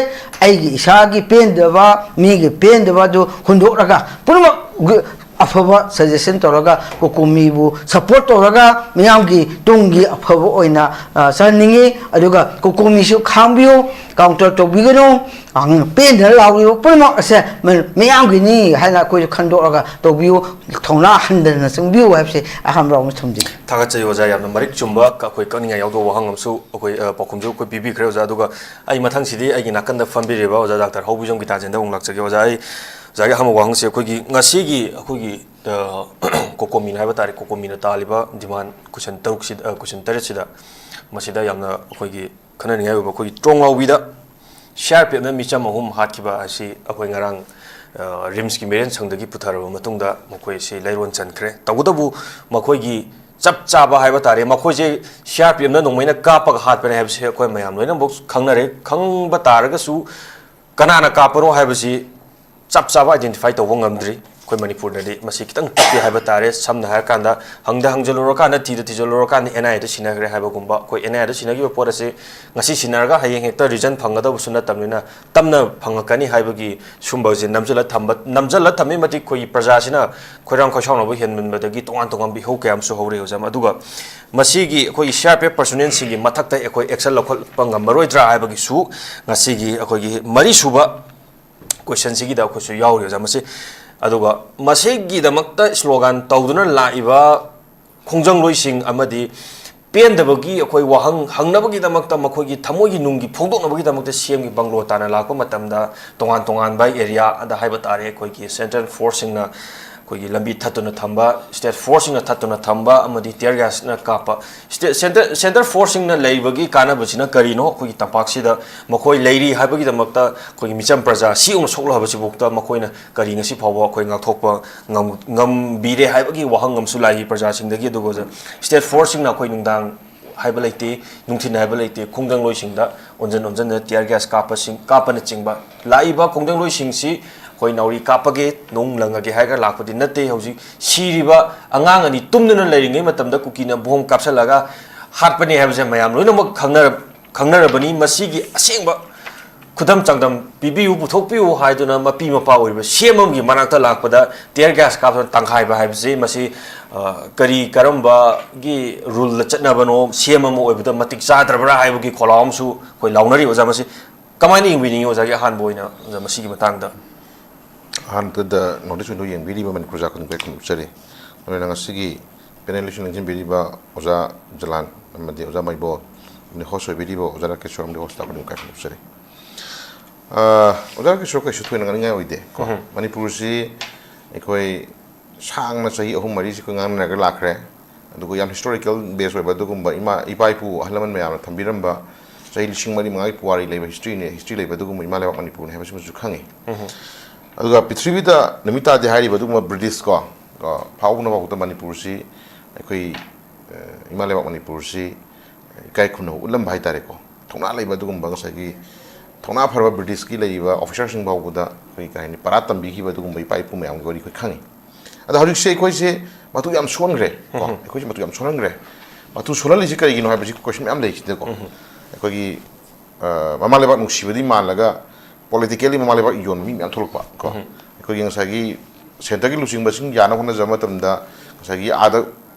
ꯑꯩꯒꯤ ꯏꯁꯥꯒꯤ ꯄꯦꯟꯗꯕ, ꯃꯤꯒꯤ ꯄꯦꯟꯗꯕ ꯑꯗꯨ ꯍꯨꯟꯗꯣꯛꯂꯒ ꯄꯨꯝꯅꯃꯛ ꯒ-, ꯑꯐꯕ suggestion ꯇꯧꯔꯒ ꯀꯣꯀꯣꯃꯤꯕꯨ support ꯇꯧꯔꯒ ꯃꯤꯌꯥꯝꯒꯤ ꯇꯨꯡꯒꯤ ꯑꯐꯕ ꯑꯣꯏꯅ, ꯑ, ꯆꯠꯍꯟꯅꯤꯡꯉꯤ꯫ ꯑꯗꯨꯒ ꯀꯣꯀꯣꯃꯤꯁꯨ ꯈꯥꯡꯕꯤꯌꯨ, counter ꯇꯧꯕꯤꯒꯅꯨ꯫ ꯑ, ꯄꯦꯟꯗꯅ ꯂꯥꯎꯔꯤꯕ ꯄꯨꯝꯅꯃꯛ ꯑꯁꯦ ꯃ-, ꯃꯤꯌꯥꯝꯒꯤꯅꯤ ꯍꯥꯏꯅ ꯑꯩꯈꯣꯏꯁꯨ ꯈꯟꯗꯣꯛꯑꯒ ꯇꯧꯕꯤꯌꯨ, ꯊꯧꯅꯥ ꯍꯟꯗꯅ ꯆꯪꯕꯤꯌꯨ ꯍꯥꯏꯕꯁꯦ ꯑꯍꯥꯟꯕ ꯔꯥꯎꯟꯗ ꯊꯝꯖꯒꯦ꯫ ꯊꯥꯒꯠꯆꯔꯤ ꯑꯣꯖꯥ, ꯌꯥꯝꯅ ꯃꯔꯤꯛ ꯆꯨꯝꯕ ꯑꯩꯈꯣꯏ ꯀꯛꯅꯤꯡꯉꯥꯏ ꯌꯥꯎꯗꯕ ꯋꯥꯍꯪ ꯑꯃꯁꯨ ꯑꯩꯈꯣꯏ, ꯑ, ꯄꯥꯎꯈꯨꯝꯁꯨ ꯑꯩꯈꯣꯏ ꯄꯤꯕꯤꯈ꯭ꯔꯦ ꯑꯣꯖꯥ꯫ ꯑꯗꯨꯒ ꯑꯩ ꯃꯊꯪꯁꯤꯗꯤ ꯑꯩꯒꯤ ꯅꯥꯀꯟꯗ ꯐꯝꯕꯤꯔꯤꯕ ꯑꯣꯖꯥ ꯗꯥꯛꯇꯔ ꯍꯧꯕꯤꯖꯝ ꯒꯤꯇꯥꯖꯦꯟꯗ ꯑꯃꯨꯛ ꯂꯥꯛꯆꯒꯦ꯫ ꯑꯣꯖꯥ, ꯑꯩ ꯑꯣꯖꯥꯒꯤ ꯑꯍꯥꯟꯕ ꯋꯥꯍꯪꯁꯦ ꯑꯩꯈꯣꯏꯒꯤ ꯉꯁꯤꯒꯤ ꯑꯩꯈꯣꯏꯒꯤ, ꯑ, ꯀꯣꯀꯣꯃꯤꯟ ꯍꯥꯏꯕ ꯇꯥꯔꯦ, ꯀꯣꯀꯣꯃꯤꯟꯅ ꯇꯥꯜꯂꯤꯕ demand question ꯇꯔꯨꯛꯁꯤꯗ, ꯑ, question ꯇꯔꯦꯠꯁꯤꯗ, ꯃꯁꯤꯗ ꯌꯥꯝꯅ ꯑꯩꯈꯣꯏꯒꯤ ꯈꯟꯅꯅꯤꯡꯉꯥꯏ ꯑꯣꯏꯕ ꯑꯩꯈꯣꯏꯒꯤ ꯇ꯭ꯔꯣꯡꯂꯥꯎꯕꯤꯗ ꯁꯤ ꯑꯥꯔ ꯄꯤ ꯑꯦꯐꯅ ꯃꯤꯆꯝ ꯑꯍꯨꯝ ꯍꯥꯠꯈꯤꯕ ꯑꯁꯤ ꯑꯩꯈꯣꯏ ꯉꯔꯥꯡ, ꯑ, ꯔꯤꯝꯁꯀꯤ ꯃꯤꯔꯦꯟ ꯁꯪꯗꯒꯤ ꯄꯨꯊꯔꯕ ꯃꯇꯨꯡꯗ ꯃꯈꯣꯏꯁꯤ ꯂꯩꯔꯣꯟ ꯆꯟꯈ꯭ꯔꯦ꯫ ꯇꯧꯕꯇꯕꯨ ꯃꯈꯣꯏꯒꯤ ꯆꯞ ꯆꯥꯕ ꯍꯥꯏꯕ ꯇꯥꯔꯦ, ꯃꯈꯣꯏꯁꯦ ꯁꯤ ꯑꯥꯔ ꯄꯤ ꯑꯦꯐꯅ ꯅꯣꯡꯃꯩꯅ ꯀꯥꯞꯄꯒ ꯍꯥꯠꯄꯅꯦ ꯍꯥꯏꯕꯁꯤ ꯑꯩꯈꯣꯏ ꯃꯌꯥꯝ ꯂꯣꯏꯅꯃꯛ ꯈꯪꯅꯔꯦ꯫ ꯈꯪꯕ ꯇꯥꯔꯒꯁꯨ ꯀꯅꯥꯅ ꯀꯥꯞꯄꯅꯣ ꯍꯥꯏꯕꯁꯤ ꯆꯞ ꯆꯥꯕ identify ꯇꯧꯕ ꯉꯝꯗ꯭ꯔꯤ꯫ ꯑꯩꯈꯣꯏ ꯃꯅꯤꯄꯨꯔꯗꯗꯤ ꯃꯁꯤ ꯈꯤꯇꯪ ꯇꯞꯄꯤ ꯍꯥꯏꯕ ꯇꯥꯔꯦ꯫ ꯁꯝꯅ ꯍꯥꯏꯔꯀꯥꯟꯗ, ꯍꯪꯗ ꯍꯪꯖꯜꯂꯨꯔꯀꯥꯟꯗ, ꯊꯤꯗ ꯊꯤꯖꯜꯂꯨꯔꯀꯥꯟꯗ ꯑꯦꯟ ꯑꯥꯏ ꯑꯦꯗ ꯁꯤꯟꯅꯈ꯭ꯔꯦ ꯍꯥꯏꯕꯒꯨꯝꯕ꯫ ꯑꯩꯈꯣꯏ ꯑꯦꯟ ꯑꯥꯏ ꯑꯦꯗ ꯁꯤꯟꯅꯈꯤꯕ ꯄꯣꯠ ꯑꯁꯤ ꯉꯁꯤ ꯁꯤꯟꯅꯔꯒ ꯍꯌꯦꯡ ꯍꯦꯛꯇ ꯔꯤꯖꯟ ꯐꯪꯒꯗꯕꯁꯨ ꯅꯠꯇꯕꯅꯤꯅ, ꯇꯞꯅ ꯐꯪꯉꯛꯀꯅꯤ ꯍꯥꯏꯕꯒꯤ ꯁꯨꯝꯕꯁꯦ ꯅꯝꯁꯤꯜꯂ ꯊꯝꯕ, ꯅꯝꯁꯤꯜꯂ ꯊꯝꯃꯤ ꯃꯇꯤꯛ ꯑꯩꯈꯣꯏꯒꯤ ꯄ꯭ꯔꯖꯥꯁꯤꯅ ꯈꯣꯏꯔꯥꯡ ꯈꯣꯏꯁꯥꯎꯅꯕ ꯍꯦꯟꯃꯟꯕꯗꯒꯤ ꯇꯣꯉꯥꯟ ꯇꯣꯉꯥꯟꯕ ꯏꯍꯧ ꯀꯌꯥ ꯑꯃꯁꯨ ꯍꯧꯔꯦ ꯑꯣꯖꯥ꯫ ꯑꯗꯨꯒ ꯃꯁꯤꯒꯤ ꯑꯩꯈꯣꯏꯒꯤ ꯁꯤ ꯑꯥꯔ ꯄꯤ ꯑꯦꯐ ꯄꯔꯁꯣꯅꯦꯜꯁꯤꯡꯒꯤ ꯃꯊꯛꯇ ꯑꯩꯈꯣꯏ ꯑꯦꯛꯁꯟ ꯂꯧꯈꯠꯄ ꯉꯝꯃꯔꯣꯏꯗ꯭ꯔꯥ ꯍꯥꯏꯕꯒꯤꯁꯨ ꯉꯁꯤꯒꯤ ꯑꯩꯈꯣꯏꯒꯤ ꯃꯔꯤꯁꯨꯕ ꯀꯣꯏꯁꯟꯁꯤꯒꯤꯗ ꯑꯩꯈꯣꯏꯁꯨ ꯌꯥꯎꯔꯤ ꯑꯣꯖꯥ꯫ ꯃꯁꯤ, ꯑꯗꯨꯒ ꯃꯁꯤꯒꯤꯗꯃꯛꯇ ꯁ꯭ꯂꯣꯒꯥꯟ ꯇꯧꯗꯨꯅ ꯂꯥꯛꯏꯕ ꯈꯣꯡꯖꯪꯂꯣꯏꯁꯤꯡ ꯑꯃꯗꯤ ꯄꯦꯟꯗꯕꯒꯤ ꯑꯩꯈꯣꯏ ꯋꯥꯍꯪ ꯍꯪꯅꯕꯒꯤꯗꯃꯛꯇ, ꯃꯈꯣꯏꯒꯤ ꯊꯃꯣꯏꯒꯤ ꯅꯨꯡꯒꯤ ꯐꯣꯡꯗꯣꯛꯅꯕꯒꯤꯗꯃꯛꯇ ꯁꯤ ꯑꯦꯝꯒꯤ ꯕꯪꯒ꯭ꯂꯣ ꯇꯥꯟꯅ ꯂꯥꯛꯄ ꯃꯇꯝꯗ, ꯇꯣꯉꯥꯟ ꯇꯣꯉꯥꯟꯕ ꯑꯦꯔꯤꯌꯥꯗ ꯍꯥꯏꯕ ꯇꯥꯔꯦ, ꯑꯩꯈꯣꯏꯒꯤ ꯁꯦꯟꯇ꯭ꯔꯦꯜ ꯐꯣꯔꯁꯁꯤꯡꯅ ꯑꯩꯈꯣꯏꯒꯤ ꯂꯝꯕꯤ ꯊꯠꯇꯨꯅ ꯊꯝꯕ, ꯁ꯭ꯇꯦꯠ ꯐꯣꯔꯁꯁꯤꯡꯅ ꯊꯠꯇꯨꯅ ꯊꯝꯕ ꯑꯃꯗꯤ tear gasꯅ ꯀꯥꯞꯄ, ꯁ꯭ꯇꯦ-, ꯁꯦꯟꯇ꯭ꯔꯦꯜ, ꯁꯦꯟꯇ꯭ꯔꯦꯜ ꯐꯣꯔꯁꯁꯤꯡꯅ ꯂꯩꯕꯒꯤ ꯀꯥꯟꯅꯕꯁꯤꯅ ꯀꯔꯤꯅꯣ? ꯑꯩꯈꯣꯏꯒꯤ ꯇꯝꯄꯥꯛꯁꯤꯗ ꯃꯈꯣꯏ ꯂꯩꯔꯤ ꯍꯥꯏꯕꯒꯤꯗꯃꯛꯇ ꯑꯩꯈꯣꯏꯒꯤ ꯃꯤꯆꯝ ꯄ꯭ꯔꯖꯥ ꯁꯤ ꯌꯧꯅ ꯁꯣꯛꯂꯕꯁꯤꯐꯥꯎꯗ ꯃꯈꯣꯏꯅ ꯀꯔꯤ ꯉꯁꯤ ꯐꯥꯎꯕ ꯑꯩꯈꯣꯏ ꯉꯥꯛꯊꯣꯛꯄ ꯉꯝ-, ꯉꯝꯕꯤꯔꯦ ꯍꯥꯏꯕꯒꯤ ꯋꯥꯍꯪ ꯑꯃꯁꯨ ꯂꯥꯛꯏ ꯄ꯭ꯔꯖꯥꯁꯤꯡꯗꯒꯤ꯫ ꯑꯗꯨꯒ ꯁ꯭ꯇꯦꯠ ꯐꯣꯔꯁꯁꯤꯡꯅ ꯑꯩꯈꯣꯏ ꯅꯨꯡꯗꯥꯡ ꯍꯥꯏꯕ ꯂꯩꯇꯦ, ꯅꯨꯡꯊꯤꯜ ꯍꯥꯏꯕ ꯂꯩꯇꯦ, ꯈꯣꯡꯖꯪꯂꯣꯏꯁꯤꯡꯗ ꯑꯣꯟꯁꯤꯟ ꯑꯣꯟꯁꯤꯟꯗꯅ tear gas ꯀꯥꯞꯄꯁꯤꯡ, ꯀꯥꯞꯄꯅꯆꯤꯡꯕ, ꯂꯥꯛꯏꯕ ꯈꯣꯡꯖꯪꯂꯣꯏꯁꯤꯡꯁꯤ ꯑꯩꯈꯣꯏ ꯅꯥꯎꯔꯤ ꯀꯥꯞꯄꯒꯦ, ꯅꯨꯡ ꯂꯪꯉꯒꯦ ꯍꯥꯏꯔꯒ ꯂꯥꯛꯄꯗꯤ ꯅꯠꯇꯦ꯫ ꯍꯧꯖꯤꯛ ꯁꯤꯔꯤꯕ ꯑꯉꯥꯡ ꯑꯅꯤ ꯇꯨꯝꯗꯨꯅ ꯂꯩꯔꯤꯉꯩ ꯃꯇꯝꯗ ꯀꯨꯀꯤꯅ ꯕꯣꯝ ꯀꯥꯞꯁꯤꯜꯂꯒ ꯍꯥꯠꯄꯅꯤ ꯍꯥꯏꯕꯁꯦ ꯃꯌꯥꯝ ꯂꯣꯏꯅꯃꯛ ꯈꯪꯅꯔ-, ꯈꯪꯅꯔꯕꯅꯤ꯫ ꯃꯁꯤꯒꯤ ꯑꯁꯦꯡꯕ ꯈꯨꯗꯝ ꯆꯥꯡꯗꯝ ꯄꯤꯕꯤꯌꯨ, ꯄꯨꯊꯣꯛꯄꯤꯌꯨ ꯍꯥꯏꯗꯨꯅ ꯃꯄꯤ ꯃꯄꯥ ꯑꯣꯏꯔꯤꯕ ꯁꯤ ꯑꯦꯝ ꯑꯃꯒꯤ ꯃꯅꯥꯛꯇ ꯂꯥꯛꯄꯗ tear gas ꯀꯥꯞꯇꯨꯅ ꯇꯪꯈꯥꯏꯕ ꯍꯥꯏꯕꯁꯤ, ꯃꯁꯤ, ꯑ, ꯀꯔꯤ ꯀꯔꯝꯕꯒꯤ ꯔꯨꯜꯗ ꯆꯠꯅꯕꯅꯣ, ꯁꯤ ꯑꯦꯝ ꯑꯃ ꯑꯣꯏꯕꯗ ꯃꯇꯤꯛ ꯆꯥꯗ꯭ꯔꯕ꯭ꯔꯥ ꯍꯥꯏꯕꯒꯤ ꯈꯣꯜꯂꯥꯎ ꯑꯃꯁꯨ ꯑꯩꯈꯣꯏ ꯂꯥꯎꯅꯔꯤ꯫ ꯑꯣꯖꯥ, ꯃꯁꯤ ꯀꯃꯥꯏꯅ ꯌꯦꯡꯕꯤꯅꯤꯡꯉꯤ ꯑꯣꯖꯥꯒꯤ ꯑꯍꯥꯟꯕ ꯑꯣꯏꯅ, ꯑꯣꯖꯥ, ꯃꯁꯤꯒꯤ ꯃꯇꯥꯡꯗ? ꯑꯍꯥꯟꯕꯗ ꯅꯣꯔꯠ ꯏꯁ ꯋꯤꯟꯗꯣ ꯌꯦꯡꯕꯤꯔꯤꯕ ꯃꯅꯤꯄꯨꯔ ꯄ꯭ꯔꯖꯥ ꯈꯨꯗꯤꯡꯃꯛ ꯈꯨꯔꯨꯝꯖꯔꯤ꯫ ꯑꯗꯨꯅ ꯉꯁꯤꯒꯤ panelꯁꯤꯡ ꯂꯦꯡꯁꯤꯟꯕꯤꯔꯤꯕ ꯑꯣꯖꯥ ꯖꯂꯥꯟ ꯑꯃꯗꯤ ꯑꯣꯖꯥ ꯃꯩꯕꯣꯜ ꯑꯃꯗꯤ host ꯑꯣꯏꯕꯤꯔꯤꯕ ꯑꯣꯖꯥ ꯔꯥꯀꯦꯁꯣꯔ ꯑꯃꯗꯤ host staff ꯈꯨꯗꯤꯡꯃꯛ ꯈꯨꯔꯨꯝꯖꯔꯤ꯫ ꯑ, ꯑꯣꯖꯥ ꯔꯥꯀꯦꯁꯣꯔ, ꯀꯩꯁꯨ ꯊꯣꯏꯅ ꯉꯥꯡꯅꯤꯡꯉꯥꯏ ꯑꯣꯏꯗꯦ ꯀꯣ꯫ ꯎꯝ꯫ ꯃꯅꯤꯄꯨꯔꯁꯤ ꯑꯩꯈꯣꯏ ꯁꯥꯡꯅ ꯆꯍꯤ ꯑꯍꯨꯝ ꯃꯔꯤꯁꯤ ꯑꯩꯈꯣꯏ ꯉꯥꯡꯅꯔꯒ ꯂꯥꯛꯈ꯭ꯔꯦ꯫ ꯑꯗꯨꯒ ꯌꯥꯝ historical base ꯑꯣꯏꯕ ꯑꯗꯨꯒꯨꯝꯕ ꯏꯃꯥ, ꯏꯄꯥ ꯏꯄꯨ ꯑꯍꯜ ꯂꯃꯟ ꯃꯌꯥꯝꯅ ꯊꯝꯕꯤꯔꯝꯕ ꯆꯍꯤ ꯂꯤꯁꯤꯡ ꯃꯔꯤ ꯃꯉꯥꯒꯤ ꯄꯨꯋꯥꯔꯤ ꯂꯩꯕ historyꯅꯦ, history ꯂꯩꯕ ꯑꯗꯨꯒꯨꯝꯕ ꯏꯃꯥ ꯂꯩꯕꯥꯛ ꯃꯅꯤꯄꯨꯔꯅꯤ ꯍꯥꯏꯕꯁꯤꯃꯁꯨ ꯈꯪꯉꯤ꯫ ꯎꯝ꯫ ꯑꯗꯨꯒ ꯄ꯭ꯔꯤꯊꯤꯕꯤꯗ ꯅꯨꯃꯤꯠ ꯇꯥꯗꯦ ꯍꯥꯏꯔꯤꯕ ꯑꯗꯨꯒꯨꯝꯕ ꯕ꯭ꯔꯤꯇꯤꯁ ꯀꯣ, ꯀꯣ, ꯐꯥꯎꯕꯅ ꯐꯥꯎꯕꯗ ꯃꯅꯤꯄꯨꯔꯁꯤ ꯑꯩꯈꯣꯏ, ꯑ, ꯏꯃꯥ ꯂꯩꯕꯥꯛ ꯃꯅꯤꯄꯨꯔꯁꯤ ꯏꯀꯥꯏ ꯈꯨꯝꯅꯕ ꯎꯠꯂꯝꯕ ꯍꯥꯏꯇꯥꯔꯦꯀꯣ꯫ ꯊꯧꯅꯥ ꯂꯩꯕ ꯑꯗꯨꯒꯨꯝꯕ ꯉꯁꯥꯏꯒꯤ ꯊꯧꯅꯥ ꯐꯔꯕ ꯕ꯭ꯔꯤꯇꯤꯁꯀꯤ ꯂꯩꯔꯤꯕ officerꯁꯤꯡ ꯐꯥꯎꯕꯗ ꯑꯩꯈꯣꯏ ꯀꯩ ꯍꯥꯏꯅꯤ, ꯄꯔꯥ ꯇꯝꯕꯤꯈꯤꯕ ꯑꯗꯨꯒꯨꯝꯕ ꯏꯄꯥ ꯏꯄꯨ ꯃꯌꯥꯝꯒꯤ ꯋꯥꯔꯤ ꯑꯩꯈꯣꯏ ꯈꯪꯉꯤ꯫ ꯑꯗꯣ ꯍꯧꯖꯤꯛꯁꯦ ꯑꯩꯈꯣꯏꯁꯦ ꯃꯇꯨ ꯌꯥꯝ ꯁꯣꯟꯈ꯭ꯔꯦ ꯀꯣ꯫ ꯎꯝ꯫ ꯑꯩꯈꯣꯏꯁꯦ ꯃꯇꯨ ꯌꯥꯝ ꯁꯣꯟꯍꯟꯈ꯭ꯔꯦ꯫ ꯃꯇꯨ ꯁꯣꯜꯍꯜꯂꯤꯁꯤ ꯀꯔꯤꯒꯤꯅꯣ ꯍꯥꯏꯕꯁꯤ question ꯃꯌꯥꯝ ꯂꯩ ꯁꯤꯗꯀꯣ꯫ ꯎꯝ꯫ ꯑꯩꯈꯣꯏꯒꯤ, ꯑ, ꯃꯃꯥ ꯂꯩꯕꯥꯛ ꯅꯨꯡꯁꯤꯕꯗꯤ ꯃꯥꯜꯂꯒ politically ꯃꯃꯥ ꯂꯩꯕꯥꯛ ꯌꯣꯟꯕ ꯃꯤ ꯃꯌꯥꯝ ꯊꯣꯛꯂꯛꯄ ꯀꯣ꯫ ꯎꯝ꯫ ꯑꯩꯈꯣꯏꯒꯤ ꯉꯁꯥꯏꯒꯤ centreꯒꯤ ꯂꯨꯆꯤꯡꯕꯁꯤꯡ ꯌꯥꯅꯕ ꯍꯣꯠꯅꯖꯕ ꯃꯇꯝꯗ ꯉꯁꯥꯏꯒꯤ ꯑꯥꯗ,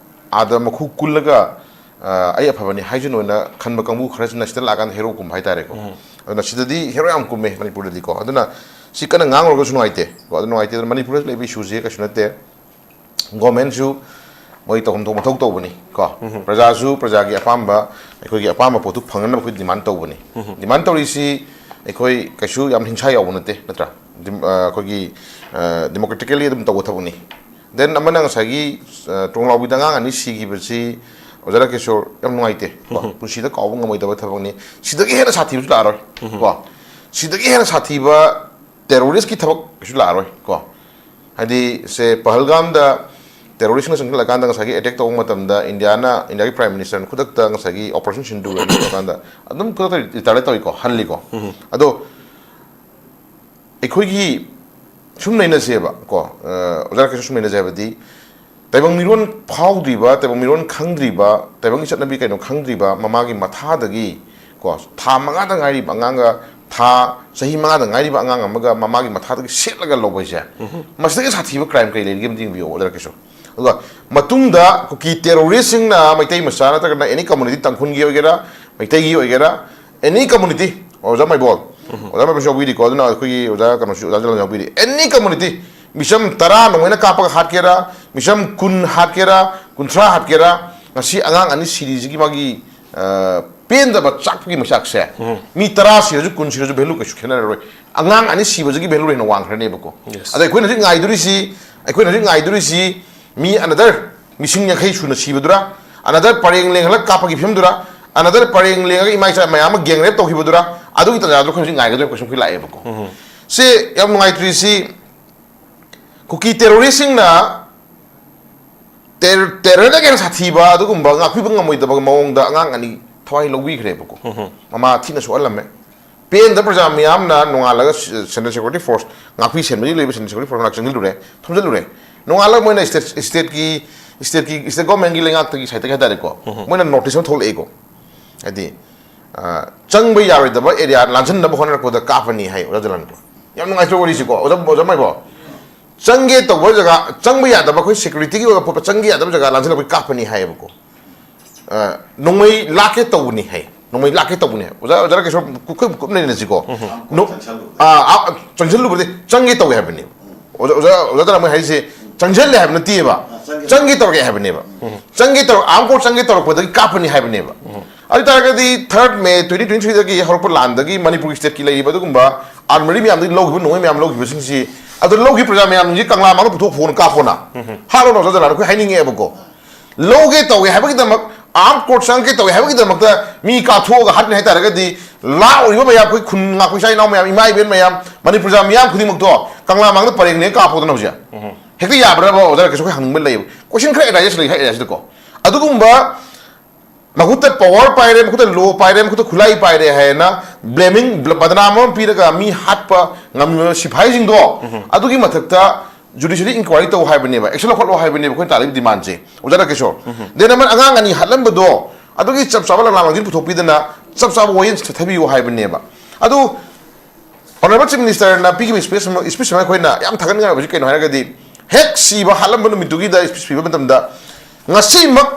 ꯑꯥꯗ ꯃꯈꯨ ꯀꯨꯜꯂꯒ, ꯑ, ꯑꯩ ꯑꯐꯕꯅꯤ ꯍꯥꯏꯖꯅꯣꯅ ꯈꯟꯕ ꯀꯥꯡꯕꯨ ꯈꯔꯁꯤꯅ ꯁꯤꯗ ꯂꯥꯛꯑꯀꯥꯟꯗ heroꯒꯨꯝꯕ ꯍꯥꯏꯇꯥꯔꯦꯀꯣ꯫ ꯎꯝ꯫ ꯑꯗꯨꯅ ꯁꯤꯗꯗꯤ hero ꯌꯥꯝ ꯀꯨꯝꯃꯦ ꯃꯅꯤꯄꯨꯔꯗꯗꯤꯀꯣ꯫ ꯑꯗꯨꯅ ꯁꯤ ꯀꯟꯅ ꯉꯥꯡꯉꯨꯔꯒꯁꯨ ꯅꯨꯡꯉꯥꯏꯇꯦ ꯀꯣ꯫ ꯑꯗꯨ ꯅꯨꯡꯉꯥꯏꯇꯦ꯫ ꯑꯗꯨꯅ ꯃꯅꯤꯄꯨꯔꯗ ꯂꯩꯕ issueꯁꯦ ꯀꯩꯁꯨ ꯅꯠꯇꯦ꯫ Governmentꯁꯨ ꯃꯣꯏ ꯇꯧꯐꯝ ꯊꯣꯛꯄ ꯃꯊꯧ ꯇꯧꯕꯅꯤ ꯀꯣ꯫ ꯎꯝ꯫ ꯄ꯭ꯔꯖꯥꯁꯨ ꯄ꯭ꯔꯖꯥꯒꯤ ꯑꯄꯥꯝꯕ, ꯑꯩꯈꯣꯏꯒꯤ ꯑꯄꯥꯝꯕ ꯄꯣꯠꯇꯨ ꯐꯪꯅꯅꯕ ꯑꯩꯈꯣꯏ demand ꯇꯧꯕꯅꯤ꯫ ꯎꯝ꯫ Demand ꯇꯧꯔꯤꯁꯤ ꯑꯩꯈꯣꯏ ꯀꯩꯁꯨ ꯌꯥꯝ ꯍꯤꯡꯁꯥ ꯌꯥꯎꯕ ꯅꯠꯇꯦ, ꯅꯠꯇ꯭ꯔꯥ? ꯗꯤꯝ-, ꯑ, ꯑꯩꯈꯣꯏꯒꯤ, ꯑ, democratically ꯑꯗꯨꯝ ꯇꯧꯕ ꯊꯕꯛꯅꯤ꯫ Then ꯑꯃꯅ ꯉꯁꯥꯏꯒꯤ, ꯑ, ꯇ꯭ꯔꯣꯡꯂꯥꯎꯕꯤꯗ ꯑꯉꯥꯡ ꯑꯅꯤ ꯁꯤꯈꯤꯕꯁꯤ, ꯑꯣꯖꯥ ꯔꯥꯀꯦꯁꯣꯔ, ꯌꯥꯝ ꯅꯨꯡꯉꯥꯏꯇꯦ ꯀꯣ꯫ ꯎꯝ꯫ ꯄꯨꯟꯁꯤꯗ ꯀꯥꯎꯕ ꯉꯝꯃꯣꯏꯗꯕ ꯊꯕꯛꯅꯤ꯫ ꯁꯤꯗꯒꯤ ꯍꯦꯟꯅ ꯁꯥꯊꯤꯕꯁꯨ ꯂꯥꯛꯑꯔꯣꯏ ꯎꯝ꯫ ꯀꯣ꯫ ꯁꯤꯗꯒꯤ ꯍꯦꯟꯅ ꯁꯥꯊꯤꯕ terroristꯀꯤ ꯊꯕꯛ ꯀꯩꯁꯨ ꯂꯥꯛꯑꯔꯣꯏ ꯀꯣ꯫ ꯍꯥꯏꯗꯤ ꯁꯦ ꯄꯍꯜꯒꯥꯝꯗ terroristꯅ ꯆꯪꯁꯤꯜꯂꯀꯥꯟꯗ ꯉꯁꯥꯏꯒꯤ attack ꯇꯧꯕ ꯃꯇꯝꯗ ꯏꯟꯗꯤꯌꯥꯅ, ꯏꯟꯗꯤꯌꯥꯒꯤ Prime Ministerꯅ ꯈꯨꯗꯛꯇ ꯉꯁꯥꯏꯒꯤ operation ꯁꯤꯟꯗꯨ ꯇꯧꯔꯀꯥꯟꯗ ꯑꯗꯨꯝ ꯈꯨꯗꯛꯇ retaliate ꯇꯧꯏꯀꯣ, ꯍꯜꯂꯤꯀꯣ꯫ ꯎꯝ꯫ ꯑꯗꯣ ꯑꯩꯈꯣꯏꯒꯤ ꯁꯨꯝ ꯅꯩꯅꯁꯦꯕ ꯀꯣ, ꯑ, ꯑꯣꯖꯥ ꯔꯥꯀꯦꯁ ꯁꯨꯝ ꯅꯩꯅꯁꯦ ꯍꯥꯏꯕꯗꯤ ꯇꯥꯏꯕꯪ ꯃꯤꯔꯣꯟ ꯐꯥꯎꯗ꯭ꯔꯤꯕ, ꯇꯥꯏꯕꯪ ꯃꯤꯔꯣꯟ ꯈꯪꯗ꯭ꯔꯤꯕ, ꯇꯥꯏꯕꯪꯒꯤ ꯆꯠꯅꯕꯤ ꯀꯩꯅꯣ ꯈꯪꯗ꯭ꯔꯤꯕ ꯃꯃꯥꯒꯤ ꯃꯊꯥꯗꯒꯤ ꯀꯣ, ꯊꯥ ꯃꯉꯥꯗ ꯉꯥꯏꯔꯤꯕ ꯑꯉꯥꯡꯒ ꯊꯥ ꯆꯍꯤ ꯃꯉꯥꯗ ꯉꯥꯏꯔꯤꯕ ꯑꯉꯥꯡ ꯑꯃꯒ ꯃꯃꯥꯒꯤ ꯃꯊꯥꯗꯒꯤ ꯁꯦꯠꯂꯒ ꯂꯧꯕ ꯍꯥꯏꯁꯦ, ꯃꯁꯤꯗꯒꯤ ꯁꯥꯊꯤꯕ ꯀ꯭ꯔꯥꯏꯝ ꯀꯩ ꯂꯩꯔꯤꯒꯦ ꯑꯝꯇ ꯌꯦꯡꯕꯤꯌꯣ ꯑꯣꯖꯥ ꯀꯦꯁꯣ꯫ ꯑꯗꯨꯒ ꯃꯇꯨꯡꯗ ꯀꯨꯀꯤ ꯇꯦꯔꯣꯔꯤꯁꯁꯤꯡꯅ ꯃꯩꯇꯩ ꯃꯆꯥ ꯅꯠꯇ꯭ꯔꯒꯅ ꯑꯦꯅꯤ ꯀꯝꯃꯨꯅꯤꯇꯤ, ꯇꯥꯡꯈꯨꯜꯒꯤ ꯑꯣꯏꯒꯦꯔꯥ, ꯃꯩꯇꯩꯒꯤ ꯑꯣꯏꯒꯦꯔꯥ, ꯑꯦꯅꯤ ꯀꯝꯃꯨꯅꯤꯇꯤ, ꯑꯣꯖꯥ ꯃꯥꯏꯕꯣꯜ, ꯑꯣꯖꯥ ꯃꯥꯏꯕꯣꯜꯁꯨ ꯌꯥꯎꯕꯤꯔꯤꯀꯣ, ꯑꯗꯨꯅ ꯑꯩꯈꯣꯏꯒꯤ ꯑꯣꯖꯥ ꯀꯩꯅꯣꯁꯨ, ꯑꯣꯖꯥ ꯖꯂꯥꯜ ꯌꯥꯎꯕꯤꯔꯤ, ꯑꯦꯅꯤ ꯀꯝꯃꯨꯅꯤꯇꯤ, ꯃꯤꯆꯝ ꯇꯔꯥ ꯅꯣꯡꯃꯩꯅ ꯀꯥꯞꯄꯒ ꯍꯥꯠꯀꯦꯔꯥ, ꯃꯤꯆꯝ ꯀꯨꯟ ꯍꯥꯠꯀꯦꯔꯥ, ꯀꯨꯟꯊ꯭ꯔꯥ ꯍꯥꯠꯀꯦꯔꯥ, ꯉꯁꯤ ꯑꯉꯥꯡ ꯑꯅꯤ ꯁꯤꯔꯤꯁꯤꯒꯤ ꯃꯥꯒꯤ, ꯑ, ꯄꯦꯟꯗꯕ ꯆꯥꯛꯄꯒꯤ ꯃꯩꯆꯥꯛꯁꯦ, ꯃꯤ ꯇꯔꯥ ꯁꯤꯔꯁꯨ, ꯀꯨꯟ ꯁꯤꯔꯁꯨ, ꯚꯦꯂꯨ ꯀꯩꯁꯨ ꯈꯦꯠꯅꯔꯔꯣꯏ꯫ ꯑꯉꯥꯡ ꯑꯅꯤ ꯁꯤꯕꯁꯤꯒꯤ ꯚꯦꯂꯨ ꯍꯦꯟꯅ ꯋꯥꯡꯈ꯭ꯔꯅꯦꯕꯀꯣ꯫ ꯑꯗ ꯑꯩꯈꯣꯏꯅ ꯍꯧꯖꯤꯛ ꯉꯥꯏꯗꯣꯔꯤꯁꯤ, ꯑꯩꯈꯣꯏꯅ ꯍꯧꯖꯤꯛ ꯉꯥꯏꯗꯣꯔꯤꯁꯤ ꯃꯤ another ꯂꯤꯁꯤꯡ ꯌꯥꯡꯈꯩ ꯁꯨꯅ ꯁꯤꯕꯗꯨꯔꯥ, another ꯄꯔꯦꯡ ꯂꯦꯡꯍꯜꯂꯒ ꯀꯥꯞꯄꯒꯤ ꯐꯤꯕꯝꯗꯨꯔꯥ, another ꯄꯔꯦꯡ ꯂꯦꯡꯉꯒ ꯏꯃꯥ ꯏꯆꯥ ꯃꯌꯥꯝ ꯑꯃ gang rape ꯇꯧꯈꯤꯕꯗꯨꯔꯥ, ꯑꯗꯨꯒꯤ ꯇꯥꯟꯖꯥꯗꯨ ꯑꯩꯈꯣꯏ ꯍꯧꯖꯤꯛ ꯉꯥꯏꯒꯗꯣꯏꯕ ꯀꯣꯏꯁꯟ ꯑꯩꯈꯣꯏ ꯂꯥꯛꯑꯦꯕꯀꯣ꯫ ꯁꯤ ꯌꯥꯝ ꯅꯨꯡꯉꯥꯏꯇ꯭ꯔꯤꯁꯤ, ꯀꯨꯀꯤ ꯇꯦꯔꯣꯔꯤꯁꯁꯤꯡꯅ ꯇꯦꯔ-, ꯇꯦꯔꯔꯗꯒꯤ ꯍꯦꯟꯅ ꯁꯥꯊꯤꯕ ꯑꯗꯨꯒꯨꯝꯕ ꯉꯥꯛꯄꯤꯕ ꯉꯝꯃꯣꯏꯗꯕ ꯃꯑꯣꯡꯗ ꯑꯉꯥꯡ ꯑꯅꯤ ꯊꯋꯥꯏ ꯂꯧꯕꯤꯈ꯭ꯔꯦꯕꯀꯣ꯫ ꯃꯃꯥ ꯊꯤꯅ ꯁꯣꯛꯍꯜꯂꯝꯃꯦ꯫ ꯄꯦꯟꯗ ꯄ꯭ꯔꯖꯥ ꯃꯤꯌꯥꯝꯅ ꯅꯣꯡꯉꯥꯜꯂꯒ ꯁ-, Central Security Force, ꯉꯥꯛꯄꯤ ꯁꯦꯟꯕꯒꯤ ꯂꯩꯕ Central Security Force ꯃꯅꯥꯛ ꯆꯪꯁꯤꯜꯂꯨꯔꯦ, ꯊꯣꯝꯖꯤꯜꯂꯨꯔꯦ꯫ ꯅꯣꯡꯉꯥꯜꯂꯒ ꯃꯣꯏꯅ state, stateꯀꯤ, stateꯀꯤ, state governmentꯀꯤ ꯂꯩꯉꯥꯛꯇꯒꯤ side ꯍꯥꯏꯇꯥꯔꯦꯀꯣ, ꯃꯣꯏꯅ notice ꯑꯃ ꯊꯣꯛꯂꯛꯑꯦꯀꯣ꯫ ꯍꯥꯏꯗꯤ, ꯑ, ꯆꯪꯕ ꯌꯥꯔꯣꯏꯗꯕ area ꯂꯥꯟꯖꯟꯅꯕ ꯍꯣꯠꯅꯔꯛꯄꯗ ꯀꯥꯞꯄꯅꯤ ꯍꯥꯏ ꯑꯣꯖꯥ ꯖꯂꯥꯟꯀꯣ꯫ ꯌꯥꯝ ꯅꯨꯡꯉꯥꯏꯇ꯭ꯔ ꯋꯥꯔꯤꯁꯤꯀꯣ, ꯑꯣꯖꯥ, ꯑꯣꯖꯥ ꯃꯥꯏꯕꯣ? ꯆꯪꯒꯦ ꯇꯧꯕ ꯖꯒꯥ, ꯆꯪꯕ ꯌꯥꯗꯕ, ꯑꯩꯈꯣꯏ securityꯒꯤ ꯑꯣꯏꯕ ꯄꯣꯠ ꯆꯪꯒꯦ ꯌꯥꯗꯕ ꯖꯒꯥ ꯂꯥꯟꯖꯜꯂꯛꯄꯒꯤ ꯀꯥꯞꯄꯅꯤ ꯍꯥꯏꯌꯦꯕꯀꯣ꯫ ꯑ, ꯅꯣꯡꯃꯩ ꯂꯥꯛꯀꯦ ꯇꯧꯕꯅꯤ ꯍꯥꯏ, ꯅꯣꯡꯃꯩ ꯂꯥꯛꯀꯦ ꯇꯧꯕꯅꯤ ꯍꯥꯏ꯫ ꯑꯣꯖꯥ, ꯑꯣꯖꯥ ꯔꯥꯀꯦꯁꯣꯔ, ꯀꯨꯞ-, ꯀꯨꯞ-, ꯀꯨꯞꯅ ꯅꯩꯅꯁꯤꯀꯣ꯫ ꯅꯣ-, ꯑꯥ, ꯑꯥ, ꯆꯪꯁꯤꯜꯂꯨꯕꯗꯤ ꯆꯪꯒꯦ ꯇꯧꯋꯦ ꯍꯥꯏꯕꯅꯦꯕ꯫ ꯑꯣꯖꯥ, ꯑꯣꯖꯥ, ꯑꯣꯖꯥ ꯇꯔꯥꯃꯣꯏ ꯍꯥꯏꯁꯦ ꯆꯪꯁꯤꯜꯂꯦ ꯍꯥꯏꯕ ꯅꯠꯇꯦꯕ, ꯆꯪꯒꯦ ꯇꯧꯔꯛꯑꯦ ꯍꯥꯏꯕꯅꯦꯕ꯫ ꯆꯪꯒꯦ ꯇꯧꯔ-, armed court ꯆꯪꯒꯦ ꯇꯧꯔꯛꯄꯗꯒꯤ ꯀꯥꯞꯄꯅꯤ ꯍꯥꯏꯕꯅꯦꯕ꯫ ꯑꯗꯨ ꯇꯥꯔꯒꯗꯤ third May twenty twenty-threeꯗꯒꯤ ꯍꯧꯔꯛꯄ ꯂꯥꯟꯗꯒꯤ ꯃꯅꯤꯄꯨꯔꯒꯤ stateꯀꯤ ꯂꯩꯔꯤꯕ ꯑꯗꯨꯒꯨꯝꯕ armoury ꯃꯌꯥꯝꯗꯒꯤ ꯂꯧꯈꯤꯕ ꯅꯣꯡꯃꯩ ꯃꯌꯥꯝ ꯂꯧꯈꯤꯕꯁꯤꯡꯁꯤ, ꯑꯗꯨ ꯂꯧꯈꯤꯕ ꯄ꯭ꯔꯖꯥ ꯃꯌꯥꯝꯁꯤ ꯀꯪꯂꯥ ꯃꯥꯡꯗ ꯄꯨꯊꯣꯛ ꯐꯣꯟ ꯀꯥꯞꯄꯣꯅ꯫ ꯍꯥꯠꯂꯣꯅ ꯑꯣꯖꯥ ꯖꯂꯥꯟ ꯑꯩꯈꯣꯏ ꯍꯥꯏꯅꯤꯡꯉꯦꯕꯀꯣ꯫ ꯂꯧꯒꯦ ꯇꯧꯋꯦ ꯍꯥꯏꯕꯒꯤꯗꯃꯛ, armed court ꯆꯪꯒꯦ ꯇꯧꯋꯦ ꯍꯥꯏꯕꯒꯤꯗꯃꯛꯇ ꯃꯤ ꯀꯥꯞꯊꯣꯛꯑꯒ ꯍꯥꯠꯀꯅꯤ ꯍꯥꯏ ꯇꯥꯔꯒꯗꯤ, ꯂꯥ ꯑꯣꯏꯔꯤꯕ ꯃꯌꯥꯝ, ꯑꯩꯈꯣꯏ ꯈꯨꯟ ꯉꯥꯛꯄ ꯏꯆꯥ ꯏꯅꯥꯎ ꯃꯌꯥꯝ, ꯏꯃꯥ ꯏꯕꯦꯟ ꯃꯌꯥꯝ, ꯃꯅꯤꯄꯨꯔ ꯄ꯭ꯔꯖꯥ ꯃꯤꯌꯥꯝ ꯈꯨꯗꯤꯡꯃꯛꯇꯣ ꯀꯪꯂꯥ ꯃꯥꯡꯗ ꯄꯔꯦꯡꯅꯦ ꯀꯥꯞꯄꯣꯗꯅ ꯍꯧꯖꯤꯛ꯫ ꯍꯦꯛꯇ ꯌꯥꯕ꯭ꯔꯕ ꯑꯣꯖꯥ ꯔꯥꯀꯦꯁ? ꯑꯩꯈꯣꯏ ꯍꯪꯅꯤꯡꯕ ꯂꯩꯌꯦꯕ꯫ Question ꯈꯔ arise ꯂꯩ, ꯍꯥꯏ arise ꯀꯣ꯫ ꯑꯗꯨꯒꯨꯝꯕ ꯃꯈꯨꯠꯇ power ꯄꯥꯏꯔꯦ, ꯃꯈꯨꯠꯇ law ꯄꯥꯏꯔꯦ, ꯃꯈꯨꯠꯇ ꯈꯨꯠꯂꯥꯏ ꯄꯥꯏꯔꯦ ꯍꯥꯏꯅ blaming, ꯕꯗꯅꯥꯝ ꯑꯃ ꯄꯤꯔꯒ ꯃꯤ ꯍꯥꯠꯄ ꯉꯝꯃꯤꯕ ꯁꯤꯐꯥꯏꯁꯤꯡꯗꯣ, ꯑꯗꯨꯒꯤ ꯃꯊꯛꯇ judiciary inquiry ꯇꯧ ꯍꯥꯏꯕꯅꯦꯕ, action ꯂꯧꯈꯠꯂꯣ ꯍꯥꯏꯕꯅꯦꯕ ꯑꯩꯈꯣꯏꯅ ꯇꯥꯜꯂꯤꯕ demandꯁꯦ, ꯑꯣꯖꯥ ꯔꯥꯀꯦꯁꯣꯔ꯫ Then ꯑꯃꯅ ꯑꯉꯥꯡ ꯑꯅꯤ ꯍꯠꯂꯝꯕꯗꯣ, ꯑꯗꯨꯒꯤ ꯆꯞ ꯆꯥꯕ ꯂꯥꯡꯂꯥꯡ ꯂꯥꯡꯖꯤꯟ ꯄꯨꯊꯣꯛꯄꯤꯗꯅ ꯆꯞ ꯆꯥꯕ ꯋꯥꯌꯦꯜ ꯆꯠꯊꯕꯤꯌꯨ ꯍꯥꯏꯕꯅꯦꯕ꯫ ꯑꯗꯨ Honourable Chief Minister ꯅ ꯄꯤꯈꯤꯕ speech ꯑꯃ, speech ꯑꯃ ꯑꯩꯈꯣꯏꯅ ꯌꯥꯝ ꯊꯥꯒꯠꯅꯤꯡꯉꯥꯏ ꯑꯣꯏꯕꯁꯤ ꯀꯩꯅꯣ ꯍꯥꯏꯔꯒꯗꯤ, ꯍꯦꯛ ꯁꯤꯕ ꯍꯥꯠꯂꯝꯕ ꯅꯨꯃꯤꯠꯇꯨꯒꯤꯗ speech ꯄꯤꯕ ꯃꯇꯝꯗ, ꯉꯁꯤꯃꯛ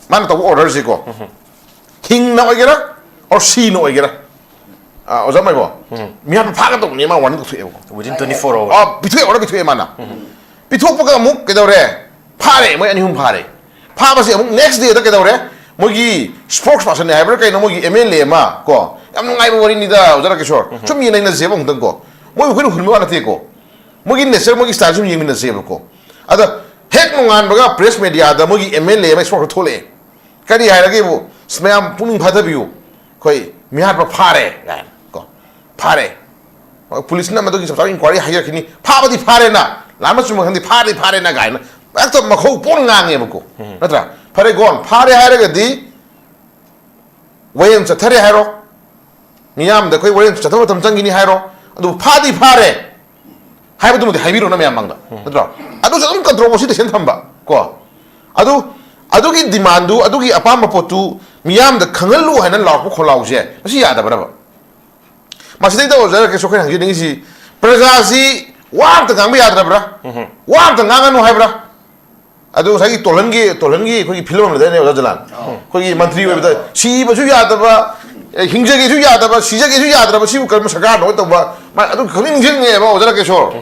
ꯃꯥꯅ ꯇꯧꯕ order ꯁꯤꯀꯣ, ꯍꯤꯡꯅ ꯑꯣꯏꯒꯦꯔꯥ or ꯁꯤꯅ ꯑꯣꯏꯒꯦꯔꯥ, ꯑ, ꯑꯣꯖꯥ ꯃꯥꯏꯕꯣ, ꯃꯤꯍꯥꯠꯄ ꯐꯥꯒꯗꯧꯕꯅꯤ ꯃꯥ warning ꯇꯧꯊꯣꯛꯑꯦꯕꯀꯣ꯫ Within twenty four hours. ꯑ, ꯄꯤꯊꯣꯛꯑꯦ, order ꯄꯤꯊꯣꯛꯑꯦ ꯃꯥꯅ꯫ ꯄꯤꯊꯣꯛꯄꯒ ꯑꯃꯨꯛ ꯀꯩꯗꯧꯔꯦ? ꯐꯥꯔꯦ, ꯃꯣꯏ ꯑꯅꯤ ꯑꯍꯨꯝ ꯐꯥꯔꯦ꯫ ꯐꯥꯕꯁꯦ ꯑꯃꯨꯛ next day ꯗ ꯀꯩꯗꯧꯔꯦ? ꯃꯣꯏꯒꯤ spokesperson ꯅꯦ ꯍꯥꯏꯕ꯭ꯔꯥ ꯀꯩꯅꯣ, ꯃꯣꯏꯒꯤ M L A ꯑꯃ ꯀꯣ, ꯌꯥꯝ ꯅꯨꯡꯉꯥꯏꯕ ꯋꯥꯔꯤꯅꯤꯗ ꯑꯣꯖꯥ ꯔꯥꯀꯦꯁꯣꯔ, ꯁꯨꯝ ꯌꯦꯡꯅꯩꯅꯁꯦꯕ ꯑꯃꯨꯛꯇꯪ ꯀꯣ꯫ ꯃꯣꯏ ꯑꯩꯈꯣꯏꯅ ꯍꯨꯟꯕ ꯋꯥ ꯅꯠꯇꯦꯀꯣ, ꯃꯣꯏꯒꯤ nature, ꯃꯣꯏꯒꯤ style ꯁꯨꯝ ꯌꯦꯡꯃꯤꯟꯅꯁꯦꯕꯀꯣ꯫ ꯑꯗ ꯍꯦꯛ ꯅꯣꯡꯉꯥꯟꯕꯒ press media ꯗ ꯃꯣꯏꯒꯤ M L A ꯑꯃ spokesperson ꯊꯣꯛꯂꯛꯑꯦ꯫ ꯀꯔꯤ ꯍꯥꯏꯔꯒꯦꯕꯨ? "ꯑꯁ, ꯃꯌꯥꯝ ꯄꯨꯛꯅꯤꯡ ꯐꯥꯊꯕꯤꯌꯨ, ꯑꯩꯈꯣꯏ ꯃꯤꯍꯥꯠꯄ ꯐꯥꯔꯦ" ꯀꯥꯏꯅ ꯀꯣ, "ꯐꯥꯔꯦ, ꯄꯨꯂꯤꯁꯅ ꯃꯗꯨꯒꯤ ꯆꯞ ꯆꯥꯕ inquiry ꯍꯥꯏꯖꯔꯛꯈꯤꯅꯤ, ꯐꯥꯕꯗꯤ ꯐꯥꯔꯦꯅ, ꯂꯥꯟꯕ ꯆꯨꯝꯕ ꯈꯪꯗꯦ, ꯐꯥꯔꯗꯤ ꯐꯥꯔꯦꯅ" ꯀꯥꯏꯅ ꯍꯦꯛꯇ ꯃꯈꯧ ꯄꯣꯟ ꯉꯥꯡꯉꯦꯕꯀꯣ꯫ ꯅꯠꯇ꯭ꯔꯥ? ꯐꯔꯦ, ꯒꯣꯟ ꯐꯥꯔꯦ ꯍꯥꯏꯔꯒꯗꯤ ꯋꯥꯌꯦꯜ ꯆꯠꯊꯔꯦ ꯍꯥꯏꯔꯣ, ꯃꯤꯌꯥꯝꯗ ꯑꯩꯈꯣꯏ ꯋꯥꯔꯦꯟ ꯆꯠꯊꯕ ꯃꯇꯝ ꯆꯪꯈꯤꯅꯤ ꯍꯥꯏꯔꯣ, ꯑꯗꯨꯕꯨ ꯐꯥꯗꯤ ꯐꯥꯔꯦ ꯍꯥꯏꯕꯗꯨꯃꯗꯤ ꯍꯥꯏꯕꯤꯔꯣꯅ ꯃꯌꯥꯝ ꯃꯥꯡꯗ, ꯅꯠꯇ꯭ꯔꯣ? ꯑꯗꯨꯁꯨ ꯑꯗꯨꯝ controversy ꯂꯩꯁꯟ ꯊꯝꯕ ꯀꯣ꯫ ꯑꯗꯨ, ꯑꯗꯨꯒꯤ demand ꯗꯨ, ꯑꯗꯨꯒꯤ ꯑꯄꯥꯝꯕ ꯄꯣꯠꯇꯨ ꯃꯤꯌꯥꯝꯗ ꯈꯪꯍꯜꯂꯨ ꯍꯥꯏꯅ ꯂꯥꯎꯔꯛꯄ ꯈꯣꯜꯂꯥꯎꯁꯦ ꯃꯁꯤ ꯌꯥꯗꯕ꯭ꯔꯕ? ꯃꯁꯤꯗꯩꯗ ꯑꯣꯖꯥ ꯔꯥꯀꯦꯁ, ꯑꯩꯈꯣꯏꯅ ꯍꯪꯖꯅꯤꯡꯉꯤꯁꯤ, ꯄ꯭ꯔꯖꯥꯁꯤ ꯋꯥ ꯑꯝꯇ ꯉꯥꯡꯕ ꯌꯥꯗ꯭ꯔꯕ꯭ꯔꯥ? ꯋꯥ ꯑꯝꯇ ꯉꯥꯡꯒꯅꯨ ꯍꯥꯏꯕ꯭ꯔꯥ? ꯑꯗꯨ ꯉꯁꯥꯏꯒꯤ ꯇꯣꯜꯍꯟꯒꯤ, ꯇꯣꯜꯍꯟꯒꯤ ꯑꯩꯈꯣꯏꯒꯤ ꯐꯤꯂꯝ ꯑꯃ ꯂꯩꯗꯥꯏꯅꯦ, ꯑꯣꯖꯥ ꯖꯂꯥꯟ? ꯑꯩꯈꯣꯏꯒꯤ ꯃꯟꯇ꯭ꯔꯤ ꯑꯣꯏꯕꯗ ꯁꯤꯕꯁꯨ ꯌꯥꯗꯕ, ꯑꯦ, ꯍꯤꯡꯖꯒꯦꯁꯨ ꯌꯥꯗꯕ, ꯁꯤꯖꯒꯦꯁꯨ ꯌꯥꯗ꯭ꯔꯕ, ꯁꯤꯕꯨ ꯀꯔꯝꯕ ꯁꯔꯀꯥꯔꯅꯣ ꯇꯧꯕ? ꯃꯥ ꯑꯗꯨ ꯈꯪꯅꯤꯡ ꯅꯤꯡꯁꯤꯡꯉꯦꯕ, ꯑꯣꯖꯥ ꯔꯥꯀꯦꯁꯣꯔ꯫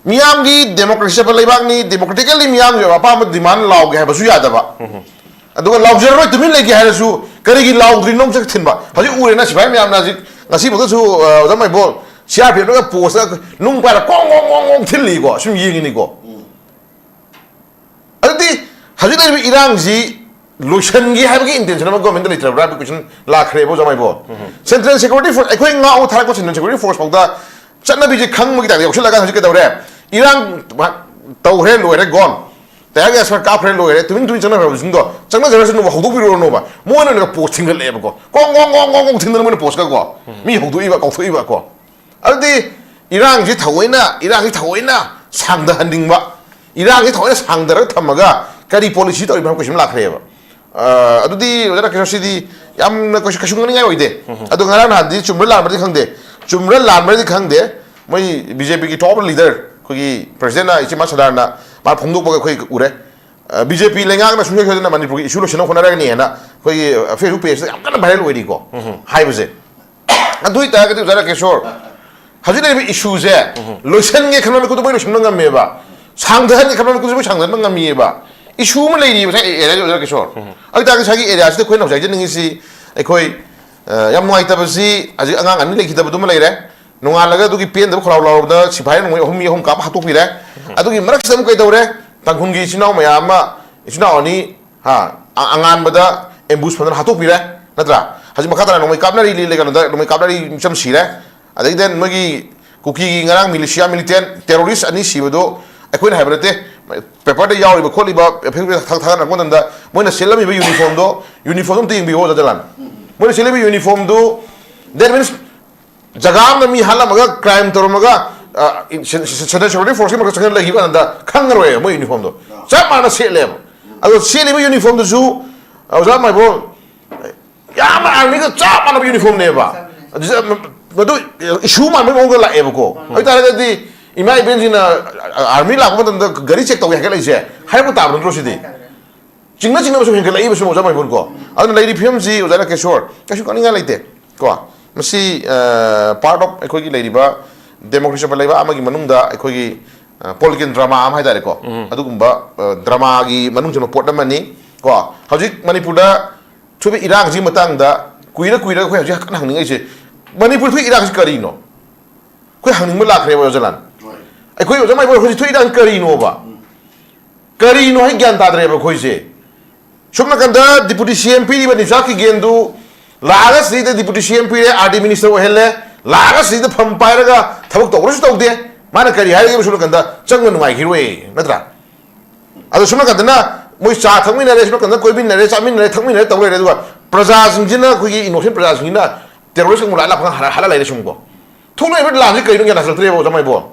ꯃꯤꯌꯥꯝꯒꯤ democracy ꯆꯠꯄ ꯂꯩꯕꯥꯛꯅꯤ, democratically ꯃꯤꯌꯥꯝꯒꯤ ꯑꯣꯏꯕ ꯑꯄꯥꯝꯕ demand ꯂꯥꯎꯒꯦ ꯍꯥꯏꯕꯁꯨ ꯌꯥꯗꯕ꯫ ꯑꯗꯨꯒ ꯂꯥꯎꯖꯔꯔꯣꯏ, ꯇꯨꯃꯤꯟ ꯂꯩꯒꯦ ꯍꯥꯏꯔꯁꯨ ꯀꯔꯤꯒꯤ ꯂꯥꯎꯗ꯭ꯔꯤꯅꯣ ꯆꯠ ꯊꯤꯟꯕ꯫ ꯍꯧꯖꯤꯛ ꯎꯔꯦꯅ ꯁꯤꯐꯥꯏ ꯃꯌꯥꯝꯅ ꯍꯧꯖꯤꯛ ꯉꯁꯤꯐꯥꯎꯗꯁꯨ, ꯑ, ꯑꯣꯖꯥ ꯃꯥꯏꯕꯣꯜ, C R P F ꯅꯒ post ꯅꯨꯡ ꯄꯥꯏꯔ ꯀꯣꯡ ꯀꯣꯡ ꯀꯣꯡ ꯀꯣꯡ ꯊꯤꯜꯂꯤꯀꯣ, ꯁꯨꯝ ꯌꯦꯡꯉꯤꯅꯤꯀꯣ꯫ ꯑꯗꯨꯗꯤ ꯍꯧꯖꯤꯛ ꯂꯩꯔꯤꯕ ꯏꯔꯥꯡꯁꯤ ꯂꯣꯏꯁꯤꯟꯒꯦ ꯍꯥꯏꯕꯒꯤ intention ꯑꯃ government ꯇ ꯂꯩꯇ꯭ꯔꯕ꯭ꯔꯥ ꯍꯥꯏꯕ question ꯂꯥꯛꯈ꯭ꯔꯦꯕ, ꯑꯣꯖꯥ ꯃꯥꯏꯕꯣꯜ꯫ Central Security Force, ꯑꯩꯈꯣꯏ ꯉꯥꯎ ꯊꯥꯔꯛꯄ Central Security Force ꯐꯥꯎꯗ ꯆꯠꯅꯕꯤꯁꯦ ꯈꯪꯕꯒꯤ type ꯇ ꯌꯥꯎꯁꯤꯜꯂꯒ ꯍꯧꯖꯤꯛ ꯀꯩꯗꯧꯔꯦ? ꯏꯔꯥꯡ ꯇꯧꯈ꯭ꯔꯦ, ꯂꯣꯏꯔꯦ, gone꯫ Tear gas ꯈꯔ ꯀꯥꯞꯈ꯭ꯔꯦ, ꯂꯣꯏꯔꯦ, ꯇꯨꯃꯤꯟ ꯇꯨꯃꯤꯟ ꯆꯪꯅꯈ꯭ꯔꯕꯁꯤꯡꯗꯣ ꯆꯪꯅꯖꯔꯁꯅꯨꯕ, ꯍꯧꯗꯣꯛꯄꯤꯔꯨꯔꯅꯨꯕ꯫ ꯃꯣꯏꯅ ꯑꯣꯏꯅ post ꯊꯤꯡꯒꯠꯂꯛꯑꯦꯕꯀꯣ, ꯀꯣꯡ ꯀꯣꯡ ꯀꯣꯡ ꯀꯣꯡ ꯀꯣꯡ ꯊꯤꯡꯗꯅ ꯃꯣꯏꯅ post ꯀ ꯀꯣ, ꯃꯤ ꯍꯧꯗꯣꯛꯏꯕ, ꯀꯧꯊꯣꯛꯏꯕ ꯀꯣ꯫ ꯑꯗꯨꯗꯤ ꯏꯔꯥꯡꯁꯤ ꯊꯑꯣꯏꯅ, ꯏꯔꯥꯡꯁꯤ ꯊꯑꯣꯏꯅ ꯁꯥꯡꯊꯍꯟꯅꯤꯡꯕ, ꯏꯔꯥꯡꯁꯤ ꯊꯑꯣꯏꯅ ꯁꯥꯡꯊꯔꯒ ꯊꯝꯃꯒ ꯀꯔꯤ policy ꯇꯧꯔꯤꯕꯅꯣ ꯍꯥꯏꯕ question ꯂꯥꯛꯈ꯭ꯔꯦꯕ꯫ ꯑ, ꯑꯗꯨꯗꯤ ꯑꯣꯖꯥ ꯔꯥꯀꯦꯁꯣꯔ, ꯁꯤꯗꯤ ꯌꯥꯝꯅ ꯀꯩꯁꯨ, ꯀꯩꯁꯨ ꯉꯛꯅꯤꯡꯉꯥꯏ ꯑꯣꯏꯗꯦ꯫ ꯎꯝ꯫ ꯑꯗꯣ ꯉꯔꯥꯡ ꯅꯍꯥꯟꯗꯤ ꯆꯨꯝꯕ꯭ꯔꯥ ꯂꯥꯟꯕ꯭ꯔꯗꯤ ꯈꯪꯗꯦ, ꯆꯨꯝꯕ꯭ꯔꯥ ꯂꯥꯟꯕ꯭ꯔꯗꯤ ꯈꯪꯗꯦ, ꯃꯣꯏ ꯕꯤ ꯖꯦ ꯄꯤꯒꯤ top leader, ꯑꯩꯈꯣꯏꯒꯤ presidentꯅ, ꯏꯆꯦ ꯃꯥ ꯁꯗꯥꯔꯅ ꯃꯥ ꯐꯣꯡꯗꯣꯛꯄꯒ ꯑꯩꯈꯣꯏ ꯎꯔꯦ꯫ ꯑ, ꯕꯤ ꯖꯦ ꯄꯤ ꯂꯩꯉꯥꯛꯅ ꯁꯨꯡꯁꯣꯏ ꯁꯣꯏꯗꯅ ꯃꯅꯤꯄꯨꯔꯒꯤ issue ꯂꯣꯏꯁꯤꯟꯅꯕ ꯍꯣꯠꯅꯔꯒꯅꯤ ꯍꯥꯏꯅ ꯑꯩꯈꯣꯏꯒꯤ, ꯑ, Facebook pageꯇ ꯌꯥꯝ ꯀꯟꯅ viral ꯑꯣꯏꯔꯤꯀꯣ, ꯎꯝ꯫ ꯍꯥꯏꯕꯁꯦ꯫ ꯑꯗꯨ ꯑꯣꯏꯇꯥꯔꯒꯗꯤ ꯑꯣꯖꯥ ꯔꯥꯀꯦꯁꯣꯔ, ꯍꯧꯖꯤꯛ ꯂꯩꯔꯤꯕ issueꯁꯦ ꯎꯝ꯫ ꯂꯣꯏꯁꯟꯒꯦ ꯈꯟꯕ ꯃꯤꯀꯨꯞꯇ ꯃꯣꯏ ꯂꯣꯏꯁꯟꯕ ꯉꯝꯃꯦꯕ, ꯁꯥꯡꯊꯍꯟꯒꯦ ꯈꯟꯕ ꯃꯤꯀꯨꯞꯇ ꯃꯣꯏ ꯁꯥꯡꯊꯍꯟꯕ ꯉꯝꯃꯤꯑꯕ꯫ Issue ꯑꯃ ꯂꯩꯔꯤꯕ ꯉꯁꯥꯏ areaꯁꯦ ꯑꯣꯖꯥ ꯔꯥꯀꯦꯁꯣꯔ꯫ ꯎꯝ꯫ ꯑꯗꯨ ꯑꯣꯏꯇꯥꯔꯒꯗꯤ ꯉꯁꯥꯏꯒꯤ areaꯁꯤꯗ ꯑꯩꯈꯣꯏꯅ ꯍꯧꯖꯤꯛ ꯍꯥꯏꯖꯅꯤꯡꯉꯤꯁꯤ, ꯑꯩꯈꯣꯏ, ꯑ, ꯌꯥꯝ ꯅꯨꯡꯉꯥꯏꯇꯕꯁꯤ ꯍꯧꯖꯤꯛ ꯑꯉꯥꯡ ꯑꯅꯤ ꯂꯩꯈꯤꯗꯕꯗꯨꯃ ꯂꯩꯔꯦ꯫ ꯅꯣꯡꯉꯥꯜꯂꯒ ꯑꯗꯨꯒꯤ ꯄꯦꯟꯗꯕ ꯈꯣꯜꯂꯥꯎ ꯂꯥꯎꯔꯕꯗ ꯁꯤꯐꯥꯏ ꯅꯣꯡꯃꯩ ꯑꯍꯨꯝ, ꯃꯤ ꯑꯍꯨꯝ ꯀꯥꯞꯄ ꯍꯥꯠꯇꯣꯛꯄꯤꯔꯦ꯫ ꯎꯝ꯫ ꯑꯗꯨꯒꯤ ꯃꯔꯛꯁꯤꯗ ꯑꯃꯨꯛ ꯀꯩꯗꯧꯔꯦ? ꯇꯥꯡꯈꯨꯜꯒꯤ ꯏꯆꯤꯟ ꯏꯅꯥꯎ ꯃꯌꯥꯝ ꯑꯃ, ꯏꯆꯤꯟ ꯏꯅꯥꯎ ꯑꯅꯤ, ꯍꯥ, ꯑ-, ꯑꯉꯥꯟꯕꯗ ambush ꯐꯖꯅ ꯍꯥꯠꯇꯣꯛꯄꯤꯔꯦ, ꯅꯠꯇ꯭ꯔꯥ? ꯍꯧꯖꯤꯛ ꯃꯈꯥ ꯇꯥꯅ ꯅꯣꯡꯃꯩ ꯀꯥꯞꯅꯔꯤ, ꯂꯤ-, ꯂꯤ-, ꯀꯩꯅꯣꯗ ꯅꯣꯡꯃꯩ ꯀꯥꯞꯅꯔꯤ, ꯃꯤꯆꯝ ꯁꯤꯔꯦ꯫ ꯑꯗꯒꯤ then ꯃꯣꯏꯒꯤ ꯀꯨꯀꯤꯒꯤ ꯉꯔꯥꯡ militia militant terrorist ꯑꯅꯤ ꯁꯤꯕꯗꯣ ꯑꯩꯈꯣꯏꯅ ꯍꯥꯏꯕ ꯅꯠꯇꯦ, paperꯗ ꯌꯥꯎꯔꯤꯕ ꯈꯣꯠꯂꯤꯕ, Facebook ꯊꯥ-, ꯊꯥꯒꯠꯅꯔꯛꯄ ꯃꯇꯝꯗ ꯃꯣꯏꯅ ꯁꯦꯠꯂꯝꯃꯤꯕ uniformꯗꯣ, uniformꯗꯣ ꯑꯝꯇ ꯌꯦꯡꯕꯤꯌꯣ, ꯑꯣꯖꯥ ꯖꯂꯥꯟ꯫ ꯃꯣꯏꯅ ꯁꯦꯠꯂꯝꯃꯤꯕ uniformꯗꯨ, that means ꯖꯒꯥ ꯑꯃꯗ ꯃꯤ ꯍꯥꯠꯂꯝꯃꯒ, crime ꯇꯧꯔꯝꯃꯒ, ꯑ, ꯏꯟ-, ꯁꯦꯟ-, ꯁꯦꯟ-, central security forceꯀꯤ ꯃꯔꯛꯇ ꯆꯪꯁꯤꯜꯂ ꯂꯩꯈꯤꯕ ꯀꯥꯟꯗ ꯈꯪꯉꯔꯣꯏꯕ ꯃꯣꯏ uniformꯗꯣ꯫ ꯆꯞ ꯃꯥꯟꯅ ꯁꯦꯠꯂꯦꯕ꯫ ꯑꯗꯣ ꯁꯦꯠꯂꯤꯕ uniformꯗꯨꯁꯨ, ꯑꯣꯖꯥ ꯃꯥꯏꯕꯣꯜ, ꯌꯥꯝꯅ armyꯒ ꯆꯞ ꯃꯥꯟꯅꯕ uniformꯅꯦꯕ꯫ ꯑꯗꯨꯗ ꯃ-, ꯃꯗꯨ issue ꯃꯥꯟꯕꯒꯤ ꯃꯑꯣꯡꯗ ꯂꯥꯛꯑꯦꯕꯀꯣ꯫ ꯑꯗꯨ ꯑꯣꯏꯇꯥꯔꯒꯗꯤ ꯏꯃꯥ ꯏꯕꯦꯟꯁꯤꯡꯅ, ꯑ, army ꯂꯥꯛꯄ ꯃꯇꯝꯗ ꯒꯥꯔꯤ check ꯇꯧꯒꯦ ꯍꯥꯏꯒꯠꯂꯛꯏꯁꯦ ꯍꯥꯏꯔꯛꯄ ꯇꯥꯕ ꯅꯠꯇ꯭ꯔꯣ ꯁꯤꯗꯤ? ꯆꯤꯡꯅ ꯆꯤꯡꯅꯕ ꯁꯨꯝ ꯍꯦꯟꯒꯠꯂꯛꯏꯕ ꯁꯨꯝ, ꯑꯣꯖꯥ ꯃꯥꯏꯕꯣꯜ ꯀꯣ꯫ ꯑꯗꯨꯅ ꯂꯩꯔꯤ ꯐꯤꯕꯝꯁꯤ ꯑꯣꯖꯥ ꯔꯥꯀꯦꯁꯣꯔ, ꯀꯩꯁꯨ ꯀꯥꯅꯤꯡꯉꯥꯏ ꯂꯩꯇꯦ ꯀꯣ꯫ ꯃꯁꯤ, ꯑ, part of ꯑꯩꯈꯣꯏꯒꯤ ꯂꯩꯔꯤꯕ democracy ꯑꯣꯏꯕ ꯂꯩꯕꯥꯛ ꯑꯃꯒꯤ ꯃꯅꯨꯡꯗ ꯑꯩꯈꯣꯏꯒꯤ, ꯑ, political drama ꯑꯃ ꯍꯥꯏꯇꯥꯔꯦꯀꯣ꯫ ꯎꯝ꯫ ꯑꯗꯨꯒꯨꯝꯕ, ꯑ, dramaꯒꯤ ꯃꯅꯨꯡ ꯆꯟꯕ ꯄꯣꯠ ꯑꯃꯅꯤ ꯀꯣ꯫ ꯍꯧꯖꯤꯛ ꯃꯅꯤꯄꯨꯔꯗ ꯊꯣꯛꯏꯕ ꯏꯔꯥꯡꯁꯤꯒꯤ ꯃꯇꯥꯡꯗ ꯀꯨꯏꯔ ꯀꯨꯏꯔꯒ ꯑꯩꯈꯣꯏ ꯍꯧꯖꯤꯛ ꯀꯟꯅ ꯍꯪꯅꯤꯡꯉꯛꯏꯁꯦ, ꯃꯅꯤꯄꯨꯔ ꯊꯣꯛꯏ ꯏꯔꯥꯡꯁꯤ ꯀꯔꯤꯅꯣ? ꯑꯩꯈꯣꯏ ꯍꯪꯅꯤꯡꯕ ꯂꯥꯛꯈ꯭ꯔꯦꯕ, ꯑꯣꯖꯥ ꯖꯂꯥꯟ꯫ ꯍꯣꯏ꯫ ꯑꯩꯈꯣꯏ ꯑꯣꯖꯥ ꯃꯥꯏꯕꯣꯜ, ꯍꯧꯖꯤꯛ ꯊꯣꯛꯏ ꯏꯔꯥꯡ ꯀꯔꯤꯅꯣꯕ? ꯎꯝ꯫ ꯀꯔꯤꯅꯣ ꯍꯥꯏ ꯒ꯭ꯌꯥꯟ ꯇꯥꯗ꯭ꯔꯦꯕ ꯑꯩꯈꯣꯏꯁꯦ꯫ ꯁꯣꯝ ꯅꯥꯀꯟꯗ deputy C M ꯄꯤꯔꯤꯕ ꯅꯤꯆꯥ ꯀꯤꯒꯦꯟꯗꯨ ꯂꯥꯛꯑꯒ ꯁꯤꯗ deputy C M ꯄꯤꯔꯦ, R D minister ꯑꯣꯏꯍꯜꯂꯦ, ꯂꯥꯛꯑꯒ ꯁꯤꯗ ꯐꯝ ꯄꯥꯏꯔꯒ ꯊꯕꯛ ꯇꯧꯕ꯭ꯔꯁꯨ ꯇꯧꯗꯦ꯫ ꯃꯥꯅ ꯀꯔꯤ ꯍꯥꯏꯔꯒꯦꯕ ꯁꯣꯝ ꯅꯥꯀꯟꯗ? ꯆꯪꯕ ꯅꯨꯡꯉꯥꯏꯈꯤꯔꯣꯏ, ꯅꯠꯇ꯭ꯔꯥ? ꯑꯗꯣ ꯁꯣꯝ ꯅꯥꯀꯟꯗꯅ ꯃꯣꯏ ꯆꯥ ꯊꯛꯃꯤꯟꯅꯔꯦ, ꯁꯣꯝ ꯅꯥꯀꯟꯗ ꯀꯣꯏꯃꯤꯟꯅꯔꯦ, ꯆꯥꯃꯤꯟꯅꯔꯦ, ꯊꯛꯃꯤꯟꯅꯔꯦ ꯇꯧ ꯂꯩꯔꯦ, ꯑꯗꯨꯒ ꯄ꯭ꯔꯖꯥꯁꯤꯡꯁꯤꯅ, ꯑꯩꯈꯣꯏꯒꯤ innocent ꯄ꯭ꯔꯖꯥꯁꯤꯡꯁꯤꯅ terrorist ꯀꯥꯡꯕꯨ ꯂꯥꯛꯑ ꯂꯥꯛꯄ ꯍꯥꯜꯂ, ꯍꯥꯜꯂ ꯂꯩꯔꯦ ꯁꯨꯝꯀꯣ꯫ ꯊꯣꯛꯂꯛꯏꯕ ꯂꯥꯟꯁꯤ ꯀꯩꯅꯣ ꯒ꯭ꯌꯥꯟ ꯇꯥꯁꯤꯜꯂꯛꯇ꯭ꯔꯦꯕ, ꯑꯣꯖꯥ ꯃꯥꯏꯕꯣꯜ꯫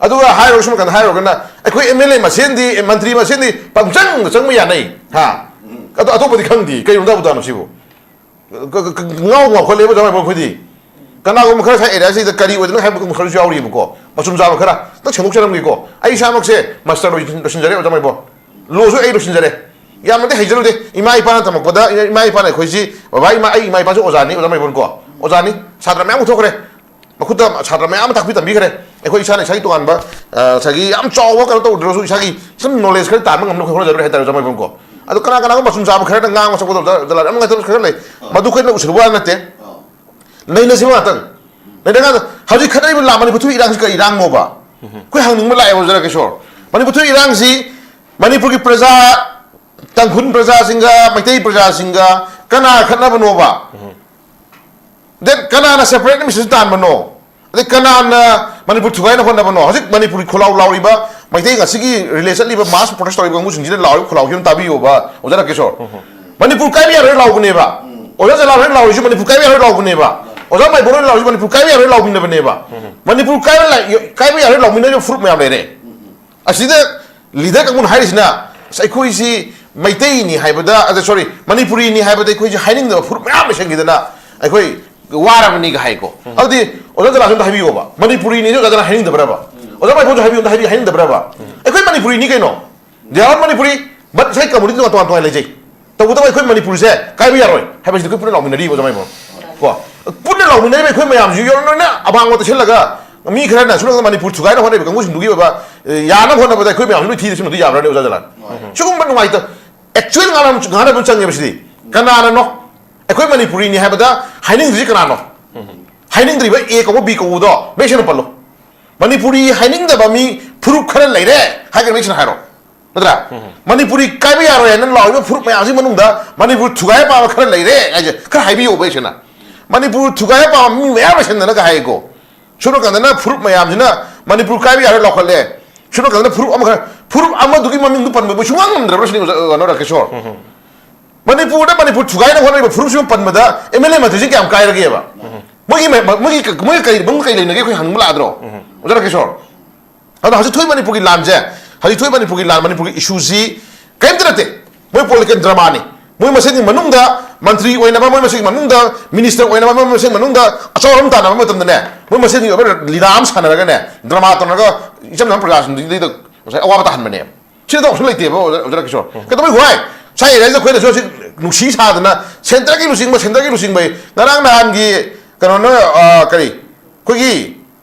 ꯑꯗꯨꯒ ꯍꯥꯏꯔꯨꯔꯒ ꯁꯣꯝ ꯅꯥꯀꯟꯗ ꯍꯥꯏꯔꯨꯔꯒꯅ ꯑꯩꯈꯣꯏ M L A ꯃꯁꯦꯟꯗꯤ, ꯃꯟꯇ꯭ꯔꯤ ꯃꯁꯦꯟꯗꯤ ꯄꯪꯆꯪꯗ ꯆꯪꯕ ꯌꯥꯅꯩ, ꯍꯥ? ꯎꯝ꯫ ꯑꯗꯣ ꯑꯇꯣꯞꯄꯗꯤ ꯈꯪꯗꯦ, ꯀꯩꯅꯣ ꯇꯧꯕꯗꯅꯣ ꯁꯤꯕꯨ? ꯉꯥꯎ ꯉꯥꯎꯈꯠꯂꯦꯕ ꯖꯃꯥꯏꯕꯣꯟ ꯑꯩꯈꯣꯏꯗꯤ꯫ ꯀꯅꯥꯒꯨꯝꯕ ꯈꯔ ꯁ꯭ꯋꯥꯏ ꯑꯦꯔꯤꯌꯥꯁꯤꯗ ꯀꯔꯤ ꯑꯣꯏꯗꯅꯣ ꯍꯥꯏꯕ ꯈꯔꯁꯨ ꯌꯥꯎꯔꯤꯕꯀꯣ, ꯃꯆꯨꯝ ꯆꯥꯕ ꯈꯔ꯫ ꯈꯤꯇꯪ ꯁꯦꯡꯗꯣꯛꯆꯔꯝꯒꯦꯀꯣ꯫ ꯑꯩ ꯏꯁꯥꯃꯛꯁꯦ ꯃꯥꯁꯇꯔ ꯂꯣꯏꯁꯤꯟ-, ꯂꯣꯏꯁꯤꯟꯖꯔꯦ ꯑꯣꯖꯥ ꯃꯥꯏꯕꯣꯟ꯫ ꯂꯣꯁꯨ ꯑꯩ ꯂꯣꯏꯁꯤꯟꯖꯔꯦ꯫ ꯌꯥꯝꯅꯗꯤ ꯍꯩꯖꯔꯨꯗꯦ꯫ ꯏꯃꯥ ꯏꯄꯥꯅ ꯇꯝꯃꯛꯄꯗ, ꯏꯃꯥ ꯏꯄꯥꯅ ꯑꯩꯈꯣꯏꯁꯤ, ꯕꯕꯥ, ꯏꯃꯥ, ꯑꯩ ꯏꯃꯥ ꯏꯄꯥꯁꯨ ꯑꯣꯖꯥꯅꯤ ꯑꯣꯖꯥ ꯃꯥꯏꯕꯣꯟ ꯀꯣ꯫ ꯑꯣꯖꯥꯅꯤ꯫ ꯁꯥꯇ꯭ꯔ ꯃꯌꯥꯝ ꯄꯨꯊꯣꯛꯈ꯭ꯔꯦ꯫ ꯃꯈꯨꯠꯇ ꯁꯥꯇ꯭ꯔ ꯃꯌꯥꯝ ꯑꯃ ꯇꯥꯛꯄꯤ ꯇꯝꯕꯤꯈ꯭ꯔꯦ꯫ ꯑꯩꯈꯣꯏ ꯏꯁꯥꯅ ꯏꯁꯥꯒꯤ ꯇꯣꯉꯥꯟꯕ, ꯑ, ꯉꯁꯥꯏꯒꯤ ꯌꯥꯝ ꯆꯥꯎꯕ ꯀꯩꯅꯣ ꯇꯧꯗ꯭ꯔꯒꯁꯨ ꯏꯁꯥꯒꯤ ꯁꯨꯝ ꯅꯣꯂꯦꯖ ꯈꯔ ꯇꯥꯟꯕ ꯉꯝꯅꯕ ꯍꯣꯠꯅꯖꯕꯅꯤ ꯍꯥꯏꯇꯥꯔꯦ ꯑꯣꯖꯥ ꯃꯥꯏꯕꯣꯟ ꯀꯣ꯫ ꯑꯗꯣ ꯀꯅꯥ ꯀꯅꯥꯒꯨꯝꯕ ꯃꯆꯨꯝ ꯆꯥꯕ ꯈꯔꯅ ꯉꯥꯡꯕ ꯁꯛꯄ ꯇꯧꯕꯗ ꯖꯂꯥꯟ ꯌꯥꯝ ꯅꯨꯡꯉꯥꯏꯇꯕ ꯈꯔ ꯂꯩ꯫ ꯃꯗꯨ ꯑꯩꯈꯣꯏꯅ ꯎꯁꯤꯜꯂꯨꯕ ꯅꯠꯇꯦ꯫ ꯂꯩꯅꯁꯤꯕ ꯉꯥꯛꯇꯪ꯫ ꯂꯩꯅ ꯀꯥꯟꯗ ꯍꯧꯖꯤꯛ ꯈꯠꯅꯔꯤꯕ ꯂꯥꯟ ꯃꯅꯤꯄꯨꯔ ꯊꯣꯛꯏ ꯏꯔꯥꯡꯁꯤ ꯀꯔꯤ ꯏꯔꯥꯡꯅꯣꯕ? ꯑꯩꯈꯣꯏ ꯍꯪꯅꯤꯡꯕ ꯂꯥꯛꯑꯦꯕ ꯑꯣꯖꯥ ꯔꯥꯀꯦꯁꯣꯔ꯫ ꯃꯅꯤꯄꯨꯔ ꯊꯣꯛꯏ ꯏꯔꯥꯡꯁꯤ ꯃꯅꯤꯄꯨꯔꯒꯤ ꯄ꯭ꯔꯖꯥ, ꯇꯥꯡꯈꯨꯜ ꯄ꯭ꯔꯖꯥꯁꯤꯡꯒ ꯃꯩꯇꯩ ꯄ꯭ꯔꯖꯥꯁꯤꯡꯒ ꯀꯅꯥ ꯈꯠꯅꯕꯅꯣꯕ? Then ꯀꯅꯥꯅ separate administration ꯇꯥꯟꯕꯅꯣ? ꯑꯗꯩ ꯀꯅꯥꯅ ꯃꯅꯤꯄꯨꯔ ꯊꯨꯒꯥꯏꯅ ꯍꯣꯠꯅꯕꯅꯣ? ꯍꯧꯖꯤꯛ ꯃꯅꯤꯄꯨꯔꯒꯤ ꯈꯣꯜꯂꯥꯎ ꯂꯥꯎꯔꯤꯕ ꯃꯩꯇꯩ ꯉꯁꯤꯒꯤ relay ꯆꯠꯂꯤꯕ mass protest ꯇꯧꯔꯤꯕ ꯀꯥꯡꯕꯨꯁꯤꯡꯁꯤꯅ ꯂꯥꯎꯔꯤꯕ ꯈꯣꯜꯂꯥꯎꯁꯤ ꯑꯗꯨꯝ ꯇꯥꯕꯤꯌꯣꯕ ꯑꯣꯖꯥ ꯔꯥꯀꯦꯁꯣꯔ꯫ ꯃꯅꯤꯄꯨꯔ ꯀꯥꯏꯕ ꯌꯥꯔꯣꯏ ꯂꯥꯎꯕꯅꯦꯕ꯫ ꯑꯣꯖꯥ ꯖꯂꯥꯜ ꯍꯣꯏ ꯂꯥꯎꯔꯤꯁꯨ ꯃꯅꯤꯄꯨꯔ ꯀꯥꯏꯕ ꯌꯥꯔꯣꯏ ꯂꯥꯎꯕꯅꯦꯕ꯫ ꯑꯣꯖꯥ ꯃꯥꯏꯕꯣꯟ ꯍꯣꯏ ꯂꯥꯎꯔꯤꯁꯨ ꯃꯅꯤꯄꯨꯔ ꯀꯥꯏꯕ ꯌꯥꯔꯣꯏ ꯂꯥꯎꯃꯤꯟꯅꯕꯅꯦꯕ꯫ ꯃꯅꯤꯄꯨꯔ ꯀꯥꯏꯕ ꯂꯥꯏ-, ꯀꯥꯏꯕ ꯌꯥꯔꯣꯏ ꯂꯥꯎꯃꯤꯟꯅꯔꯤꯕ ꯐꯨꯔꯨꯞ ꯃꯌꯥꯝ ꯂꯩꯔꯦ꯫ ꯑꯁꯤꯗ leader ꯀꯥꯡꯕꯨꯅ ꯍꯥꯏꯔꯤꯁꯤꯅ, "ꯑꯁ, ꯑꯩꯈꯣꯏꯁꯤ ꯃꯩꯇꯩꯅꯤ ꯍꯥꯏꯕꯗ, ꯑꯗ, sorry, ꯃꯅꯤꯄꯨꯔꯤꯅꯤ ꯍꯥꯏꯕꯗ ꯑꯩꯈꯣꯏꯁꯤ ꯍꯥꯏꯅꯤꯡꯗꯕ ꯐꯨꯔꯨꯞ ꯃꯌꯥꯝ ꯂꯩꯁꯟꯈꯤꯗꯅ ꯑꯩꯈꯣꯏ ꯋꯥꯔꯕꯅꯤꯒ" ꯍꯥꯏꯀꯣ꯫ ꯑꯗꯨꯗꯤ ꯑꯣꯖꯥ ꯖꯂꯥꯜꯁꯨ ꯑꯝꯇ ꯍꯥꯏꯕꯤꯌꯣꯕ, ꯃꯅꯤꯄꯨꯔꯤꯅꯤ ꯑꯣꯖꯥ ꯖꯂꯥꯜ ꯍꯥꯏꯅꯤꯡꯗꯕ꯭ꯔꯕ? ꯑꯣꯖꯥ ꯃꯥꯏꯕꯣꯟꯁꯨ ꯍꯥꯏꯕꯤꯌꯨ, ꯑꯝꯇ ꯍꯥꯏꯕꯤ-, ꯍꯥꯏꯅꯤꯡꯗꯕ꯭ꯔꯕ? ꯑꯩꯈꯣꯏ ꯃꯅꯤꯄꯨꯔꯤꯅꯤ ꯀꯩꯅꯣ꯫ They are ꯃꯅꯤꯄꯨꯔꯤ, but ꯉꯁꯥꯏ community ꯇꯣꯉꯥꯟ ꯇꯣꯉꯥꯟ ꯇꯣꯉꯥꯟ ꯂꯩꯖꯩ꯫ ꯇꯧꯕꯇꯕꯨ ꯑꯩꯈꯣꯏ ꯃꯅꯤꯄꯨꯔꯁꯦ ꯀꯥꯏꯕ ꯌꯥꯔꯣꯏ ꯍꯥꯏꯕꯁꯤꯗꯤ ꯑꯩꯈꯣꯏ ꯄꯨꯟꯅ ꯂꯥꯎꯃꯤꯟꯅꯔꯤꯕ ꯑꯣꯖꯥ ꯃꯥꯏꯕꯣꯟ꯫ ꯀꯣ? ꯄꯨꯟꯅ ꯂꯥꯎꯃꯤꯟꯅꯔꯤꯕ ꯑꯩꯈꯣꯏ ꯃꯌꯥꯝꯁꯤ ꯌꯧꯔ ꯂꯣꯏꯅ ꯑꯃꯥꯡꯕꯗ ꯁꯤꯜꯂꯒ ꯃꯤ ꯈꯔꯅ ꯁꯨꯝ ꯃꯅꯤꯄꯨꯔ ꯊꯨꯒꯥꯏꯅ ꯍꯣꯠꯅꯔꯤꯕ ꯀꯥꯡꯕꯨꯁꯤꯡꯗꯨꯒꯤ ꯑꯣꯏꯕ, ꯑꯦ, ꯌꯥꯅꯕ ꯍꯣꯠꯅꯕꯗ ꯑꯩꯈꯣꯏ ꯃꯌꯥꯝꯁꯤ ꯂꯣꯏ ꯊꯤꯗ ꯁꯤꯃꯗꯤ ꯌꯥꯕ꯭ꯔꯅꯦ ꯑꯣꯖꯥ ꯖꯂꯥꯜ? ꯁꯤꯒꯨꯝꯕ ꯅꯨꯡꯉꯥꯏꯇ-, actual ꯉꯥꯡꯅꯕ, ꯉꯥꯡꯅꯕ ꯆꯪꯉꯦꯕ ꯁꯤꯗꯤ꯫ ꯀꯅꯥꯅꯅꯣ? ꯑꯩꯈꯣꯏ ꯃꯅꯤꯄꯨꯔꯤꯅꯤ ꯍꯥꯏꯕꯗ ꯍꯥꯏꯅꯤꯡꯗ꯭ꯔꯤꯁꯤ ꯀꯅꯥꯅꯣ? ꯍꯥꯏꯅꯤꯡꯗ꯭ꯔꯤꯕ A ꯀꯧꯕ B ꯀꯧꯕꯗꯣ ꯃꯌꯦꯛ ꯁꯦꯡꯅ ꯄꯜꯂꯣ꯫ ꯃꯅꯤꯄꯨꯔꯤ ꯍꯥꯏꯅꯤꯡꯗꯕ ꯃꯤ ꯐꯨꯔꯨꯞ ꯈꯔ ꯂꯩꯔꯦ ꯍꯥꯏꯔꯒ ꯃꯌꯦꯛ ꯁꯦꯡꯅ ꯍꯥꯏꯔꯣ꯫ ꯅꯠꯇ꯭ꯔꯥ? ꯃꯅꯤꯄꯨꯔꯤ ꯀꯥꯏꯕ ꯌꯥꯔꯣꯏ ꯍꯥꯏꯅ ꯂꯥꯎꯔꯤꯕ ꯐꯨꯔꯨꯞ ꯃꯌꯥꯝꯁꯤ ꯃꯅꯨꯡꯗ ꯃꯅꯤꯄꯨꯔ ꯊꯨꯒꯥꯏꯕ ꯄꯥꯝꯕ ꯈꯔ ꯂꯩꯔꯦ ꯍꯥꯏꯁꯦ ꯈꯔ ꯍꯥꯏꯕꯤꯌꯣꯕ ꯑꯩꯁꯤꯅ꯫ ꯃꯅꯤꯄꯨꯔ ꯊꯨꯒꯥꯏꯕ ꯄꯥꯝꯕ ꯃꯤ ꯃꯌꯥꯝ ꯂꯩꯁꯟꯗꯅꯒ ꯍꯥꯏꯀꯣ꯫ ꯁꯣꯝ ꯅꯥꯀꯟꯗꯅ ꯐꯨꯔꯨꯞ ꯃꯌꯥꯝꯁꯤꯅ ꯃꯅꯤꯄꯨꯔ ꯀꯥꯏꯕ ꯌꯥꯔꯣꯏ ꯂꯥꯎꯈꯠꯂꯦ꯫ ꯁꯣꯝ ꯅꯥꯀꯟꯗꯅ ꯐꯨꯔꯨꯞ ꯑꯃꯈꯛ, ꯐꯨꯔꯨꯞ ꯑꯃꯗꯨꯒꯤ ꯃꯃꯤꯡꯗꯨ ꯄꯟꯕ ꯃꯣꯏ ꯁꯨꯡꯉꯝ ꯉꯝꯗ꯭ꯔꯕ꯭ꯔꯥ ꯁꯤꯅꯤ ꯑꯣꯖꯥ, ꯀꯩꯅꯣ ꯔꯥꯀꯦꯁꯣꯔ? ꯃꯅꯤꯄꯨꯔꯗ ꯃꯅꯤꯄꯨꯔ ꯊꯨꯒꯥꯏꯅꯕ ꯍꯣꯠꯅꯔꯤꯕ ꯐꯨꯔꯨꯞꯁꯤꯃ ꯄꯟꯕꯗ M L A ꯃꯟꯇ꯭ꯔꯤꯁꯤ ꯀꯌꯥꯝ ꯀꯥꯏꯔꯒꯦꯕ? ꯃꯣꯏꯒꯤ ꯃ-, ꯃ-, ꯃꯣꯏꯒꯤ ꯀ-, ꯃꯣꯏꯒꯤ ꯀꯔꯤ, ꯃꯣꯏꯒꯤ ꯀꯔꯤ ꯂꯩꯅꯒꯦ ꯑꯩꯈꯣꯏ ꯍꯪꯅꯤꯡꯕ ꯂꯥꯛꯑꯗ꯭ꯔꯣ? ꯑꯣꯖꯥ ꯔꯥꯀꯦꯁꯣꯔ? ꯑꯗꯣ ꯍꯧꯖꯤꯛ ꯊꯣꯛꯏ ꯃꯅꯤꯄꯨꯔꯒꯤ ꯂꯥꯟꯁꯦ, ꯍꯧꯖꯤꯛ ꯊꯣꯛꯏ ꯃꯅꯤꯄꯨꯔꯒꯤ ꯂꯥꯟ, ꯃꯅꯤꯄꯨꯔꯒꯤ ꯏꯁꯨꯁꯤ ꯀꯔꯤꯝꯇ ꯅꯠꯇꯦ꯫ ꯃꯣꯏ ꯄꯣꯂꯤꯇꯤꯀꯦꯜ ꯗ꯭ꯔꯃꯥꯅꯤ꯫ ꯃꯣꯏ ꯃꯁꯦꯟꯒꯤ ꯃꯅꯨꯡꯗ ꯃꯟꯇ꯭ꯔꯤ ꯑꯣꯏꯅꯕ, ꯃꯣꯏ ꯃꯁꯦꯟꯒꯤ ꯃꯅꯨꯡꯗ ꯃꯤꯅꯤꯁꯇꯔ ꯑꯣꯏꯅꯕ, ꯃꯣꯏ ꯃꯁꯦꯟꯒꯤ ꯃꯅꯨꯡꯗ ꯑꯆꯧ ꯑꯔꯝ ꯇꯥꯟꯅꯕ ꯃꯇꯝꯗꯅꯦ, ꯃꯣꯏ ꯃꯁꯦꯟꯒꯤ ꯑꯣꯏꯕ ꯂꯤꯂꯥ ꯑꯃ ꯁꯥꯟꯅꯔꯒꯅꯦ, ꯗ꯭ꯔꯃꯥ ꯇꯧꯅꯔꯒ ꯏꯆꯝ ꯆꯝꯕ ꯄ꯭ꯔꯖꯥꯁꯤꯡꯗꯨꯗꯩꯗ ꯉꯁꯥꯏ ꯑꯋꯥꯕ ꯇꯥꯍꯟꯕꯅꯦꯕ꯫ ꯁꯤꯗ ꯑꯣꯞꯁꯟ ꯂꯩꯇꯦꯕ, ꯑꯣꯖꯥ, ꯑꯣꯖꯥ ꯀꯤꯁꯣꯔ꯫ ꯎꯝ꯫ ꯀꯩꯗꯧꯕꯩ ꯋꯥꯏ? ꯁꯥꯏ ꯑꯦꯔꯤꯌꯥꯁꯤꯗ ꯑꯩꯈꯣꯏꯅꯁꯨ ꯍꯧꯖꯤꯛ ꯅꯨꯡꯁꯤ ꯁꯥꯗꯅ ꯁꯦꯟꯇꯔꯒꯤ ꯂꯨꯆꯤꯡꯕ, ꯁꯦꯟꯇꯔꯒꯤ ꯂꯨꯆꯤꯡꯕ꯫ ꯉꯔꯥꯡ ꯅꯍꯥꯟꯒꯤ ꯀꯩꯅꯣꯅ, ꯑ, ꯀꯔꯤ, ꯑꯩꯈꯣꯏꯒꯤ,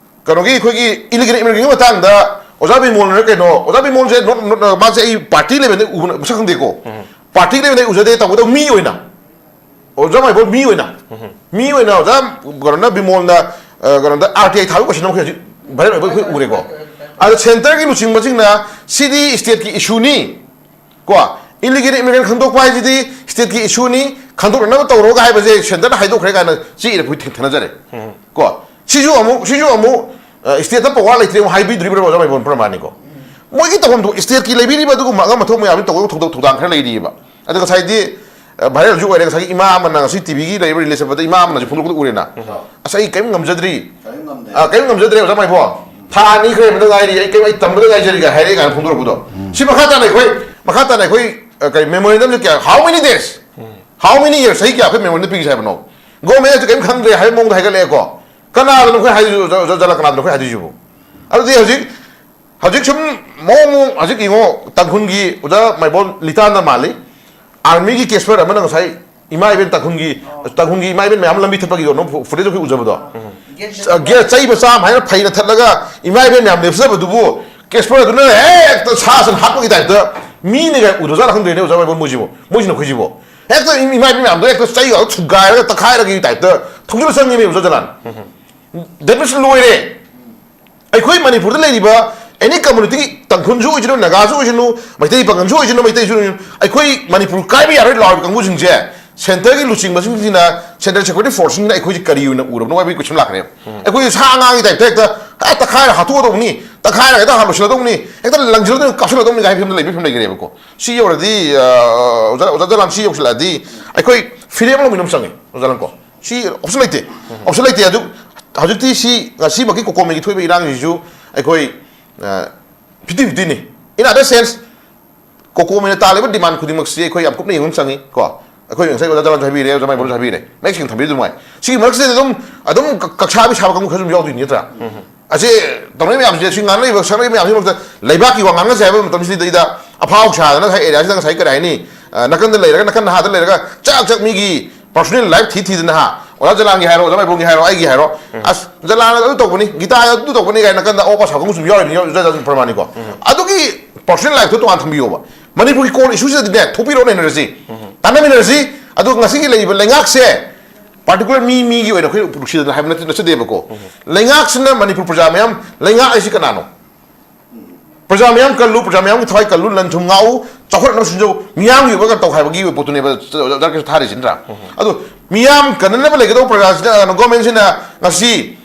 ꯀꯩꯅꯣꯒꯤ, ꯑꯩꯈꯣꯏꯒꯤ ꯏꯂꯤꯒꯦꯜ ꯏꯃꯤꯒ꯭ꯔꯦꯁꯟꯒꯤ ꯃꯇꯥꯡꯗ ꯑꯣꯖꯥ ꯕꯤꯃꯣꯜꯅ ꯀꯩꯅꯣ, ꯑꯣꯖꯥ ꯕꯤꯃꯣꯜꯁꯦ ꯅꯣꯠ, ꯅꯣꯠ, ꯃꯥꯁꯦ ꯑꯩ ꯄꯥꯔꯇꯤ ꯂꯦꯚꯦꯜꯗ ꯎꯕ ꯃꯁꯛ ꯈꯪꯗꯦꯀꯣ꯫ ꯎꯝ꯫ ꯄꯥꯔꯇꯤ ꯂꯦꯚꯦꯜꯗ ꯑꯩ ꯎꯖꯗꯦ, ꯇꯧꯕꯇꯕꯨ ꯃꯤ ꯑꯣꯏꯅ ꯑꯣꯖꯥ ꯃꯥꯏꯕꯣ ꯃꯤ ꯑꯣꯏꯅ, ꯎꯝ꯫ ꯃꯤ ꯑꯣꯏꯅ ꯑꯣꯖꯥ ꯀꯩꯅꯣꯅ ꯕꯤꯃꯣꯜꯅ, ꯑ, ꯀꯩꯅꯣꯗ ꯑꯥꯔ ꯇꯤ ꯑꯥꯏ ꯊꯥꯕ ꯀꯣꯏꯁꯟ ꯑꯃ ꯑꯩꯈꯣꯏ ꯍꯧꯖꯤꯛ ꯚꯥꯏꯔꯦꯜ ꯑꯣꯏꯕ ꯑꯩꯈꯣꯏ ꯎꯔꯦꯀꯣ꯫ ꯑꯗ ꯁꯦꯟꯇꯔꯒꯤ ꯂꯨꯆꯤꯡꯕꯁꯤꯡꯅ ꯁꯤꯗꯤ ꯁ꯭ꯇꯦꯠꯀꯤ ꯏꯁꯨꯅꯤ ꯀꯣ, ꯏꯂꯤꯒꯦꯜ ꯏꯃꯤꯒ꯭ꯔꯦꯟ ꯈꯪꯗꯣꯛꯄ ꯍꯥꯏꯁꯤꯗꯤ ꯁ꯭ꯇꯦꯠꯀꯤ ꯏꯁꯨꯅꯤ, ꯈꯪꯗꯣꯛꯅꯅꯕ ꯇꯧꯔꯣꯒ ꯍꯥꯏꯕꯁꯦ ꯁꯦꯟꯇꯔꯗ ꯍꯥꯏꯗꯣꯛꯈ꯭ꯔꯦ ꯀꯥꯏꯅ ꯆꯦ ꯏꯔ ꯑꯩꯈꯣꯏ ꯊꯦꯡ-, ꯊꯦꯡꯅꯖꯔꯦ꯫ ꯎꯝ꯫ ꯀꯣ, ꯁꯤꯁꯨ ꯑꯃꯨꯛ, ꯁꯤꯁꯨ ꯑꯃꯨꯛ, ꯑ, ꯁ꯭ꯇꯦꯠꯇ ꯄꯋꯥꯔ ꯂꯩꯇ꯭ꯔꯦ ꯑꯃꯨꯛ ꯍꯥꯏꯕꯤꯗ꯭ꯔꯤꯕ꯭ꯔꯥ ꯑꯣꯖꯥ ꯃꯥꯏꯕꯣꯟ ꯄ꯭ꯔꯃꯥꯅꯤꯀꯣ? ꯃꯣꯏꯒꯤ ꯇꯧꯐꯝ ꯊꯣꯛ-, ꯁ꯭ꯇꯦꯠꯀꯤ ꯂꯩꯕꯤꯔꯤꯕ ꯑꯗꯨꯒꯨꯝꯕ ꯑꯉꯝꯕ ꯊꯣꯛ ꯃꯌꯥꯝꯁꯤ ꯇꯧꯕ ꯊꯧꯗꯣꯛ ꯊꯧꯗꯥꯡ ꯈꯔ ꯂꯩꯔꯤꯑꯕ꯫ ꯑꯗ ꯉꯁꯥꯏꯗꯤ, ꯑ, ꯚꯥꯏꯔꯦꯜꯁꯨ ꯑꯣꯏꯔꯦ꯫ ꯉꯁꯥꯏꯒꯤ ꯏꯃꯥ ꯑꯃꯅ ꯉꯁꯤ ꯇꯤ ꯚꯤꯒꯤ ꯂꯩꯔꯤꯕ ꯔꯤꯂꯦ ꯆꯠꯄꯗ ꯏꯃꯥ ꯑꯃꯅꯁꯨ ꯐꯣꯡꯗꯣꯛꯄꯗ ꯎꯔꯦꯅ꯫ ꯎꯝ꯫ "ꯑꯁ, ꯑꯩ ꯀꯔꯤꯝ ꯉꯝꯖꯗ꯭ꯔꯤ꯫ ꯀꯔꯤꯝ ꯉꯝꯗꯦ꯫ ꯑ, ꯀꯔꯤꯝ ꯉꯝꯖꯗ꯭ꯔꯦ ꯑꯣꯖꯥ ꯃꯥꯏꯕꯣ꯫ ꯊꯥ ꯑꯅꯤ ꯈꯔ ꯍꯦꯟꯕꯗ ꯉꯥꯏꯔꯤ, ꯑꯩ ꯀꯔꯤꯝ, ꯑꯩ ꯇꯝꯕꯗ ꯉꯥꯏꯖꯔꯤꯒ" ꯍꯥꯏꯔꯛꯑꯦ ꯀꯥꯏꯅ ꯐꯣꯡꯗꯣꯔꯛꯄꯗꯣ꯫ ꯎꯝ꯫ ꯁꯤ ꯃꯈꯥ ꯇꯥꯅ ꯑꯩꯈꯣꯏ, ꯃꯈꯥ ꯇꯥꯅ ꯑꯩꯈꯣꯏ, ꯑ, ꯀꯔꯤ memorandum ꯁꯦ ꯀꯌꯥ, how many days? Um. How many years? ꯆꯍꯤ ꯀꯌꯥ ꯑꯩꯈꯣꯏ memorandum ꯄꯤꯒꯦ ꯍꯥꯏꯕꯅꯣ? Government ꯅꯁꯨ ꯀꯔꯤꯝ ꯈꯪꯗ꯭ꯔꯦ ꯍꯥꯏꯕ ꯃꯑꯣꯡꯗ ꯍꯥꯏꯒꯠꯂꯛꯑꯦꯀꯣ꯫ ꯀꯅꯥꯗꯅꯣ ꯑꯩꯈꯣꯏ ꯍꯥꯏꯗꯣꯏꯁꯤꯕꯣ? ꯑꯣꯖꯥ, ꯑꯣꯖꯥ ꯖꯂꯥꯜ, ꯀꯅꯥꯗꯅꯣ ꯑꯩꯈꯣꯏ ꯍꯥꯏꯗꯣꯏꯁꯤꯕꯣ? ꯑꯗꯨꯗꯤ ꯍꯧꯖꯤꯛ, ꯍꯧꯖꯤꯛ ꯁꯨꯝ ꯃꯑꯣꯡ ꯃꯑꯣꯡ ꯍꯧꯖꯤꯛ ꯌꯦꯡꯉꯣ, ꯇꯥꯡꯈꯨꯜꯒꯤ ꯑꯣꯖꯥ ꯃꯥꯏꯕꯣꯟ ꯂꯤꯇꯥꯟꯗ ꯃꯥꯜꯂꯤ꯫ ꯑꯥꯔꯃꯤꯒꯤ ꯀꯦꯁꯄꯔ ꯑꯃꯅ ꯉꯁꯥꯏ ꯏꯃꯥ ꯏꯕꯦꯟ ꯇꯥꯡꯈꯨꯜꯒꯤ, ꯑꯣ꯫ ꯇꯥꯡꯈꯨꯜꯒꯤ ꯏꯃꯥ ꯏꯕꯦꯟ ꯃꯌꯥꯝ ꯂꯝꯕꯤ ꯊꯠꯄꯒꯤ ꯀꯩꯅꯣ ꯐꯨ-, ꯐꯨꯇꯦꯖ ꯑꯩꯈꯣꯏ ꯎꯖꯕꯗꯣ꯫ ꯎꯝ꯫ ꯒꯦꯠ ꯑ, ꯒꯦꯠ ꯆꯩ ꯃꯆꯥ ꯑꯃ ꯍꯥꯏꯅ ꯐꯩꯅ ꯊꯠꯂꯒ ꯏꯃꯥ ꯏꯕꯦꯟ ꯃꯌꯥꯝ ꯂꯦꯞꯆꯕꯗꯨꯕꯨ ꯀꯦꯁꯄꯔ ꯑꯗꯨꯅ ꯍꯦꯛꯇ ꯁꯥ ꯁꯟ ꯍꯥꯠꯄꯒꯤ ꯇꯥꯏꯞꯇ ꯃꯤꯅꯒ ꯎꯗ꯭ꯔꯖꯥꯠꯂ ꯈꯪꯗ꯭ꯔꯦꯅꯦ ꯑꯣꯖꯥ ꯃꯥꯏꯕꯣꯟ ꯃꯣꯏꯁꯤꯕꯨ꯫ ꯃꯣꯏꯁꯤꯅ ꯑꯩꯈꯣꯏꯁꯤꯕꯨ꯫ ꯍꯦꯛꯇ ꯏꯃꯥ ꯏꯕꯦꯟ ꯃꯌꯥꯝꯗꯣ ꯍꯦꯛꯇ ꯆꯩꯒ ꯊꯨꯒꯥꯏꯔꯒ ꯇꯛꯈꯥꯏꯔꯒꯤ ꯇꯥꯏꯞꯇ ꯊꯧꯖꯤꯜꯂ ꯆꯪꯉꯤꯅꯦ ꯑꯣꯖꯥ ꯖꯂꯥꯟ꯫ ꯎꯝ꯫ That means ꯂꯣꯏꯔꯦ꯫ ꯑꯩꯈꯣꯏ ꯃꯅꯤꯄꯨꯔꯗ ꯂꯩꯔꯤꯕ any community, ꯇꯥꯡꯈꯨꯜꯁꯨ ꯑꯣꯏꯁꯅꯨ, ꯅꯥꯒꯥꯁꯨ ꯑꯣꯏꯁꯅꯨ, ꯃꯩꯇꯩ ꯄꯥꯉꯜꯁꯨ ꯑꯣꯏꯁꯅꯨ, ꯃꯩꯇꯩꯁꯨ ꯑꯣꯏꯁꯅꯨ, ꯑꯩꯈꯣꯏ ꯃꯅꯤꯄꯨꯔ ꯀꯥꯏꯕ ꯌꯥꯔꯣꯏ ꯂꯥꯎꯔꯤꯕ ꯀꯥꯡꯕꯨꯁꯤꯡꯁꯦ centre ꯒꯤ ꯂꯨꯆꯤꯡꯕꯁꯤꯡꯁꯤꯅ, central security force ꯁꯤꯡꯁꯤꯅ ꯑꯩꯈꯣꯏꯁꯦ ꯀꯔꯤ ꯑꯣꯏꯅ ꯎꯔꯕꯅꯣ ꯍꯥꯏꯕꯒꯤ question ꯂꯥꯛꯈ꯭ꯔꯦꯕ꯫ ꯎꯝ꯫ ꯑꯩꯈꯣꯏꯁꯦ ꯁꯥ ꯉꯥꯒꯤ type ꯇ ꯍꯦꯛꯇ, "ꯑꯦ, ꯇꯛꯈꯥꯏꯔ ꯍꯥꯠꯇꯣꯛꯑꯗꯧꯅꯤ, ꯇꯛꯈꯥꯏꯔꯒ ꯍꯦꯛꯇ ꯍꯥꯠ ꯂꯣꯏꯁꯤꯜꯂꯗꯧꯅꯤ, ꯍꯦꯛꯇ ꯂꯪꯁꯤꯜꯂꯗꯧꯅꯤ, ꯀꯥꯞꯁꯤꯜꯂꯗꯧꯅꯤ" ꯀꯥꯏ ꯐꯤꯕꯝꯗ ꯂꯩꯕꯒꯤ ꯐꯤꯕꯝ ꯂꯩꯈ꯭ꯔꯦꯕꯀꯣ꯫ ꯁꯤ ꯌꯧꯔꯗꯤ, ꯑ, ꯑꯣꯖꯥ, ꯑꯣꯖꯥ ꯖꯂꯥꯟ, ꯁꯤ ꯌꯧꯁꯤꯜꯂꯛꯑꯗꯤ ꯑꯩꯈꯣꯏ ꯐꯤꯔꯦꯞ ꯑꯃ ꯂꯧꯃꯤꯟꯅꯕ ꯆꯪꯉꯤ, ꯑꯣꯖꯥ ꯖꯂꯥꯟ ꯀꯣ꯫ ꯁꯤ option ꯂꯩꯇꯦ꯫ ꯎꯝ꯫ Option ꯂꯩꯇꯦ꯫ ꯑꯗꯨ ꯍꯧꯖꯤꯛꯇꯤ ꯁꯤ ꯉꯁꯤꯃꯛꯀꯤ ꯀꯣꯀꯣꯃꯤꯒꯤ ꯊꯣꯛꯏꯕ ꯏꯔꯥꯡꯁꯤꯁꯨ ꯑꯩꯈꯣꯏ, ꯑ, fifty fifty ꯅꯤ꯫ In other sense, ꯀꯣꯀꯣꯃꯤꯅ ꯇꯥꯜꯂꯤꯕ demand ꯈꯨꯗꯤꯡꯃꯛꯁꯤ ꯑꯩꯈꯣꯏ ꯌꯥꯝ ꯀꯨꯞꯅ ꯌꯦꯡꯕ ꯑꯃ ꯆꯪꯉꯤ ꯀꯣ꯫ ꯑꯩꯈꯣꯏ ꯉꯁꯥꯏ ꯑꯣꯖꯥ ꯖꯂꯥꯟꯁꯨ ꯍꯥꯏꯕꯤꯔꯦ, ꯑꯣꯖꯥ ꯃꯥꯏꯕꯣꯟꯁꯨ ꯍꯥꯏꯕꯤꯔꯦ, ꯃꯌꯦꯛ ꯁꯦꯡꯅ ꯊꯝꯕꯤꯔꯤ ꯑꯗꯨꯃꯥꯏꯅ꯫ ꯁꯤꯒꯤ ꯃꯔꯛꯁꯤꯗ ꯑꯗꯨꯝ ꯑꯗꯨꯝ ꯀ- ꯀꯛꯁꯥꯕꯤ ꯁꯥꯕ ꯀꯥꯡꯕꯨ ꯈꯔꯁꯨ ꯑꯗꯨꯝ ꯌꯥꯎꯗꯣꯏꯅꯤ ꯅꯠꯇ꯭ꯔꯥ? ꯑꯁꯤ ꯇꯧꯅꯔꯤꯕ ꯃꯌꯥꯝꯁꯦ, ꯁꯤ ꯉꯥꯡꯅꯔꯤꯕ ꯁꯛꯅꯔꯤꯕ ꯃꯌꯥꯝꯁꯤ ꯃꯔꯛꯇ ꯂꯩꯕꯥꯛꯀꯤ ꯋꯥ ꯉꯥꯡꯅꯁꯦ ꯍꯥꯏꯕ ꯃꯇꯝꯁꯤꯗꯩꯗ ꯑꯐꯥꯎ ꯁꯥꯗꯅ ꯉꯁꯥꯏ area ꯁꯤꯗ ꯉꯁꯥꯏ ꯀꯔꯤ ꯍꯥꯏꯅꯤ, ꯑ, ꯅꯥꯀꯟꯗ ꯂꯩꯔꯒ, ꯅꯥꯀꯟ ꯅꯍꯥꯗ ꯂꯩꯔꯒ ꯆꯥꯛ ꯆꯥꯛ ꯃꯤꯒꯤ personal life ꯊꯤ ꯊꯤꯗꯅ ꯍꯥ, ꯑꯣꯖꯥ ꯖꯂꯥꯟꯒꯤ ꯍꯥꯏꯔꯣ, ꯑꯣꯖꯥ ꯃꯥꯏꯕꯣꯡꯒꯤ ꯍꯥꯏꯔꯣ, ꯑꯩꯒꯤ ꯍꯥꯏꯔꯣ, ꯑꯁ ꯖꯂꯥꯟꯅ ꯑꯗꯨ ꯇꯧꯕꯅꯤ, ꯒꯤꯇꯥꯅ ꯑꯗꯨ ꯇꯧꯕꯅꯤ ꯀꯥꯏꯅ ꯅꯥꯀꯟꯗ ꯑꯣꯄ ꯁꯥꯎ ꯀꯥꯡꯕꯨꯁꯨ ꯌꯥꯎꯔꯤꯕꯅꯤ, ꯑꯣꯖꯥ ꯖꯂꯥꯟ ꯄ꯭ꯔꯃꯥꯅꯤꯀꯣ꯫ ꯑꯗꯨꯒꯤ personal life ꯇꯣ ꯇꯣꯉꯥꯟ ꯊꯝꯕꯤꯌꯣꯕ꯫ ꯃꯅꯤꯄꯨꯔꯒꯤ core issue ꯁꯤꯗꯗꯤꯅꯦ ꯊꯣꯛꯄꯤꯔꯛꯑꯣ, ꯅꯩꯅꯔꯁꯤ, ꯇꯥꯟꯅꯃꯤꯟꯅꯔꯁꯤ꯫ ꯑꯗꯣ ꯉꯁꯤꯒꯤ ꯂꯩꯔꯤꯕ ꯂꯩꯉꯥꯛꯁꯦ particular ꯃꯤ ꯃꯤꯒꯤ ꯑꯣꯏꯅ ꯑꯩꯈꯣꯏ ꯅꯨꯡꯁꯤꯗꯅ ꯍꯥꯏꯕ ꯅꯠꯇꯦ, ꯅꯠꯆꯗꯦꯕꯀꯣ꯫ ꯂꯩꯉꯥꯛꯁꯤꯅ ꯃꯅꯤꯄꯨꯔ ꯄ꯭ꯔꯖꯥ ꯃꯌꯥꯝ, ꯂꯩꯉꯥꯛ ꯍꯥꯏꯁꯤ ꯀꯅꯥꯅꯣ? ꯄ꯭ꯔꯖꯥ ꯃꯌꯥꯝ ꯀꯜꯂꯨ, ꯄ꯭ꯔꯖꯥ ꯃꯌꯥꯝꯒꯤ ꯊꯋꯥꯏ ꯀꯜꯂꯨ, ꯂꯟ ꯊꯨꯝ ꯉꯥꯛꯎ, ꯆꯥꯎꯈꯠꯅꯕ ꯁꯤꯟꯖꯧ, ꯃꯤꯌꯥꯝꯒꯤ ꯑꯣꯏꯕ ꯀꯩꯅꯣ ꯇꯧ ꯍꯥꯏꯕꯒꯤ ꯑꯣꯏꯕ ꯄꯣꯠꯇꯨꯅꯦꯕ ꯗꯔꯀꯥꯔ ꯊꯥꯔꯤꯁꯤ ꯅꯠꯇ꯭ꯔꯥ? ꯑꯗꯣ ꯃꯤꯌꯥꯝ ꯀꯟꯅꯅꯕ ꯂꯩꯒꯗꯧꯕ ꯄ꯭ꯔꯖꯥꯁꯤꯅ, government ꯁꯤꯅ ꯉꯁꯤ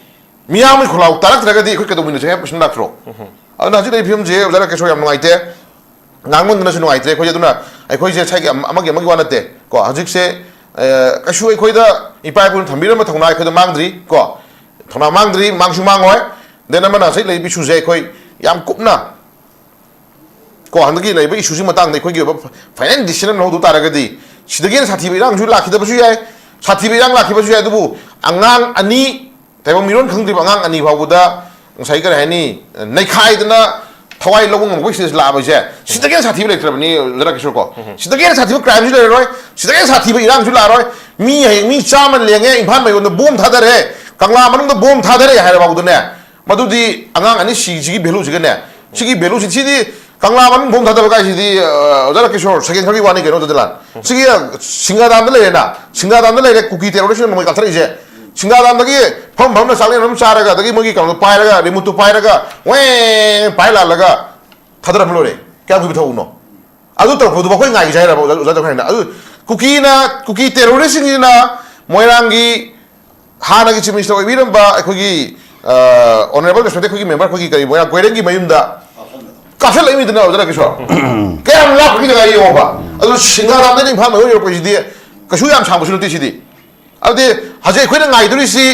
ꯃꯤꯌꯥꯝꯒꯤ ꯈꯣꯜꯂꯥꯎ ꯇꯥꯔꯛꯇ꯭ꯔꯒꯗꯤ ꯑꯩꯈꯣꯏ ꯀꯩꯗꯧꯃꯤꯟꯅꯁꯦ ꯍꯥꯏꯕ ꯀꯣꯏꯁꯟ ꯂꯥꯛꯇ꯭ꯔꯣ? ꯑꯗꯨꯅ ꯍꯧꯖꯤꯛ ꯂꯩꯔꯤꯕ ꯐꯤꯕꯝꯁꯦ ꯑꯣꯖꯥ ꯔꯥꯀꯦꯁꯣꯔ ꯌꯥꯝ ꯅꯨꯡꯉꯥꯏꯇꯦ, ꯉꯥꯡꯃꯟꯗꯅꯁꯨ ꯅꯨꯡꯉꯥꯏꯇ꯭ꯔꯦ ꯑꯩꯈꯣꯏꯁꯦ꯫ ꯑꯗꯨꯅ ꯑꯩꯈꯣꯏꯁꯦ ꯉꯁꯥꯏꯒꯤ ꯑꯃ- ꯑꯃꯒꯤ ꯑꯃꯒꯤ ꯋꯥ ꯅꯠꯇꯦ ꯀꯣ, ꯍꯧꯖꯤꯛꯁꯦ ꯑ, ꯀꯩꯁꯨ ꯑꯩꯈꯣꯏꯗ ꯏꯄꯥ ꯏꯄꯨꯅ ꯊꯝꯕꯤꯔꯝꯕ ꯊꯧꯅꯥ ꯑꯩꯈꯣꯏꯗ ꯃꯥꯡꯗ꯭ꯔꯤ ꯀꯣ, ꯊꯧꯅꯥ ꯃꯥꯡꯗ꯭ꯔꯤ, ꯃꯥꯡꯁꯨ ꯃꯥꯡꯉꯣꯏ꯫ Then ꯑꯃꯅ ꯉꯁꯥꯏ ꯂꯩꯔꯤꯕ issue ꯁꯦ ꯑꯩꯈꯣꯏ ꯌꯥꯝ ꯀꯨꯞꯅ ꯀꯣ, ꯍꯟꯗꯛꯀꯤ ꯂꯩꯔꯤꯕ issue ꯁꯤ ꯃꯇꯥꯡꯗ ꯑꯩꯈꯣꯏꯒꯤ ꯑꯣꯏꯕ ꯐ- final decision ꯑꯃ ꯂꯧꯗ ꯇꯥꯔꯒꯗꯤ, ꯁꯤꯗꯒꯤ ꯍꯦꯟꯅ ꯁꯥꯊꯤꯕ ꯏꯔꯥꯡꯁꯨ ꯂꯥꯛꯈꯤꯗꯕꯁꯨ ꯌꯥꯏ, ꯁꯥꯊꯤꯕ ꯏꯔꯥꯡ ꯂꯥꯛꯈꯤꯕꯁꯨ ꯌꯥꯏ, ꯑꯗꯨꯕꯨ ꯑꯉꯥꯡ ꯑꯅꯤ, ꯇꯥꯏꯕꯪ ꯃꯤꯔꯣꯟ ꯈꯪꯗ꯭ꯔꯤꯕ ꯑꯉꯥꯡ ꯑꯅꯤ ꯐꯥꯎꯕꯗ ꯉꯁꯥꯏ ꯀꯔꯤ ꯍꯥꯏꯅꯤ, ꯅꯩꯈꯥꯏꯗꯅ ꯊꯋꯥꯏ ꯂꯧꯕ ꯉꯝꯕꯒꯤ stage ꯂꯥꯛꯑꯕꯁꯦ, ꯁꯤꯗꯒꯤ ꯍꯦꯟꯅ ꯁꯥꯊꯤꯕ ꯂꯩꯇ꯭ꯔꯕꯅꯤ ꯑꯣꯖꯥ ꯔꯥꯀꯦꯁꯣꯔ ꯀꯣ꯫ ꯁꯤꯗꯒꯤ ꯍꯦꯟꯅ ꯁꯥꯊꯤꯕ crime ꯁꯨ ꯂꯩꯔꯔꯣꯏ, ꯁꯤꯗꯒꯤ ꯍꯦꯟꯅ ꯁꯥꯊꯤꯕ ꯏꯔꯥꯡꯁꯨ ꯂꯥꯛꯑꯔꯣꯏ꯫ ꯃꯤ ꯍꯌꯦꯡ ꯃꯤ ꯆꯥꯝꯃ ꯂꯦꯡꯉꯦ, ꯏꯝꯐꯥꯜ ꯃꯌꯣꯟꯗ bomb ꯊꯥꯗꯔꯦ, ꯀꯪꯂꯥ ꯃꯅꯨꯡꯗ bomb ꯊꯥꯗꯔꯦ ꯍꯥꯏꯔ ꯐꯥꯎꯗꯅꯦ, ꯃꯗꯨꯗꯤ ꯑꯉꯥꯡ ꯑꯅꯤ ꯁꯤꯁꯤꯒꯤ value ꯁꯤꯒꯅꯦ, ꯁꯤꯒꯤ value ꯁꯤ, ꯁꯤꯗꯤ ꯀꯪꯂꯥ ꯃꯅꯨꯡ bomb ꯊꯥꯗꯕ ꯀꯥꯏꯁꯤꯗꯤ, ꯑ, ꯑꯣꯖꯥ ꯔꯥꯀꯦꯁꯣꯔ, second ꯈꯔꯒꯤ ꯋꯥꯅꯤ ꯀꯩꯅꯣ, ꯑꯗꯨꯗ ꯂꯥꯟ꯫ ꯁꯤꯒꯤ, ꯑ, ꯁꯤꯡꯗꯥꯗꯥꯝꯗ ꯂꯩꯔꯦꯅ, ꯁꯤꯡꯗꯥꯗꯥꯝꯗ ꯂꯩꯔꯦ, ꯀꯨꯀꯤ terrorist ꯅ ꯅꯣꯡꯃꯩ ꯀꯥꯞꯊꯔꯛꯏꯁꯦ꯫ ꯁꯤꯡꯗꯥꯗꯥꯝꯗꯒꯤ ꯐꯝ ꯐꯝꯅ ꯆꯥꯛꯂꯦꯟ ꯑꯗꯨꯝ ꯆꯥꯔꯒ, ꯑꯗꯒꯤ ꯃꯣꯏꯒꯤ ꯀꯩꯅꯣꯗꯣ ꯄꯥꯏꯔꯒ, remote ꯇꯨ ꯄꯥꯏꯔꯒ, ꯋꯦꯡ ꯄꯥꯏ ꯂꯥꯜꯂꯒ ꯊꯥꯗꯔꯝꯃ ꯂꯣꯏꯔꯦ꯫ ꯀꯌꯥꯝ ꯀꯨꯏꯕ ꯊꯕꯛꯅꯣ? ꯑꯗꯨ ꯇꯧꯔꯛꯄꯗꯨꯕꯨ ꯑꯩꯈꯣꯏ ꯉꯥꯏꯒꯦ ꯍꯥꯏꯔꯕ, ꯑꯣꯖꯥ, ꯑꯣꯖꯥ ꯖꯣꯟ ꯈꯥꯏꯅ? ꯑꯗꯨ ꯀꯨꯀꯤꯅ, ꯀꯨꯀꯤ terrorist ꯁꯤꯡꯁꯤꯅ ꯃꯣꯏꯔꯥꯡꯒꯤ ꯍꯥꯟꯅꯒꯤ chief minister ꯑꯣꯏꯕꯤꯔꯝꯕ ꯑꯩꯈꯣꯏꯒꯤ, ꯑ, honourable respected ꯑꯩꯈꯣꯏꯒꯤ member, ꯑꯩꯈꯣꯏꯒꯤ ꯀꯔꯤ, ꯃꯣꯏꯔꯥꯡ ꯀꯣꯏꯔꯦꯡꯒꯤ ꯃꯌꯨꯝꯗ ꯀꯥꯞꯁꯤꯜꯂꯛꯏꯃꯤꯗꯅ, ꯑꯣꯖꯥ ꯔꯥꯀꯦꯁꯣꯔ꯫ ꯀꯌꯥꯝ ꯂꯥꯞꯄꯒꯦ ꯖꯒꯥ ꯌꯦꯡꯉꯣꯕ꯫ ꯑꯗꯨ ꯁꯤꯡꯗꯥꯗꯥꯝꯗꯩꯅ ꯏꯝꯐꯥꯜ ꯃꯌꯣꯟ ꯌꯧꯔꯛꯄꯁꯤꯗꯤ ꯀꯩꯁꯨ ꯌꯥꯝ ꯁꯥꯡꯕꯁꯨ ꯅꯠꯇꯦ ꯁꯤꯗꯤ꯫ ꯑꯗꯨꯗꯤ ꯍꯧꯖꯤꯛ ꯑꯩꯈꯣꯏꯅ ꯉꯥꯏꯗꯣꯔꯤꯁꯤ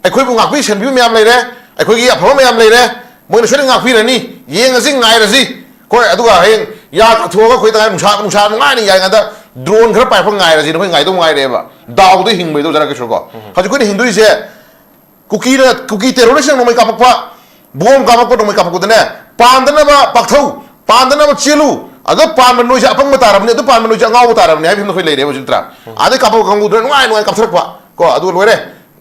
ꯑꯩꯈꯣꯏꯕꯨ ꯉꯥꯛꯄꯤ ꯁꯦꯟꯕꯤꯕ ꯃꯌꯥꯝ ꯂꯩꯔꯦ, ꯑꯩꯈꯣꯏꯒꯤ ꯑꯐꯕ ꯃꯌꯥꯝ ꯂꯩꯔꯦ, ꯃꯣꯏꯅ ꯁꯣꯏꯗꯅ ꯉꯥꯛꯄꯤꯔꯅꯤ, ꯌꯦꯡꯉꯁꯤ, ꯉꯥꯏꯔꯁꯤ꯫ ꯍꯣꯏ, ꯑꯗꯨꯒ ꯍꯌꯦꯡ ꯌꯥ ꯀꯥꯊꯣꯛꯑꯒ ꯑꯩꯈꯣꯏ ꯇꯉꯥꯏ ꯅꯨꯡꯁꯥ ꯅꯨꯡꯁꯥ ꯅꯨꯡꯉꯥꯏꯅ ꯌꯥꯏꯉꯩꯗ ꯗ꯭ꯔꯣꯟ ꯈꯔ ꯄꯥꯏꯔꯛꯄ ꯉꯥꯏꯔꯁꯤꯅ ꯑꯩꯈꯣꯏ ꯉꯥꯏꯗꯧ ꯉꯥꯏꯔꯦꯕ꯫ ꯗꯥꯎꯗ ꯍꯤꯡꯕꯩꯗꯣ ꯑꯣꯖꯥ ꯔꯥꯀꯦꯁꯣꯔ ꯀꯣ꯫ ꯍꯧꯖꯤꯛ ꯑꯩꯈꯣꯏꯅ ꯍꯤꯡꯗꯣꯏꯁꯦ ꯀꯨꯀꯤꯅ, ꯀꯨꯀꯤ ꯇꯦꯔꯣꯔꯤꯁꯅ ꯅꯣꯡꯃꯩ ꯀꯥꯞꯄꯛꯄ, ꯕꯣꯝ ꯀꯥꯞꯄꯛꯄ, ꯅꯣꯡꯃꯩ ꯀꯥꯞꯄꯛꯄꯗꯅꯦ, ꯄꯥꯟꯗꯅꯕ ꯄꯥꯛꯊꯧ, ꯄꯥꯟꯗꯅꯕ ꯆꯦꯜꯂꯨ, ꯑꯗ ꯄꯥꯟꯕ ꯅꯣꯏꯁꯦ ꯑꯄꯪꯕ ꯇꯥꯔꯕꯅꯤ, ꯑꯗꯨ ꯄꯥꯟꯕ ꯅꯣꯏꯁꯦ ꯑꯉꯥꯎꯕ ꯇꯥꯔꯕꯅꯤ ꯍꯥꯏꯕ ꯐꯤꯕꯝꯗ ꯑꯩꯈꯣꯏ ꯂꯩꯔꯦꯕ ꯍꯧꯖꯤꯛ ꯅꯠꯇ꯭ꯔꯥ? ꯑꯗꯩ ꯀꯥꯞꯄꯛꯄ ꯀꯥꯡꯕꯨꯗꯨꯅ ꯅꯨꯡꯉꯥꯏ ꯅꯨꯡꯉꯥꯏ ꯀꯥꯞꯊꯔꯛꯄ ꯀꯣ, ꯑꯗꯨꯒ ꯂꯣꯏꯔꯦ꯫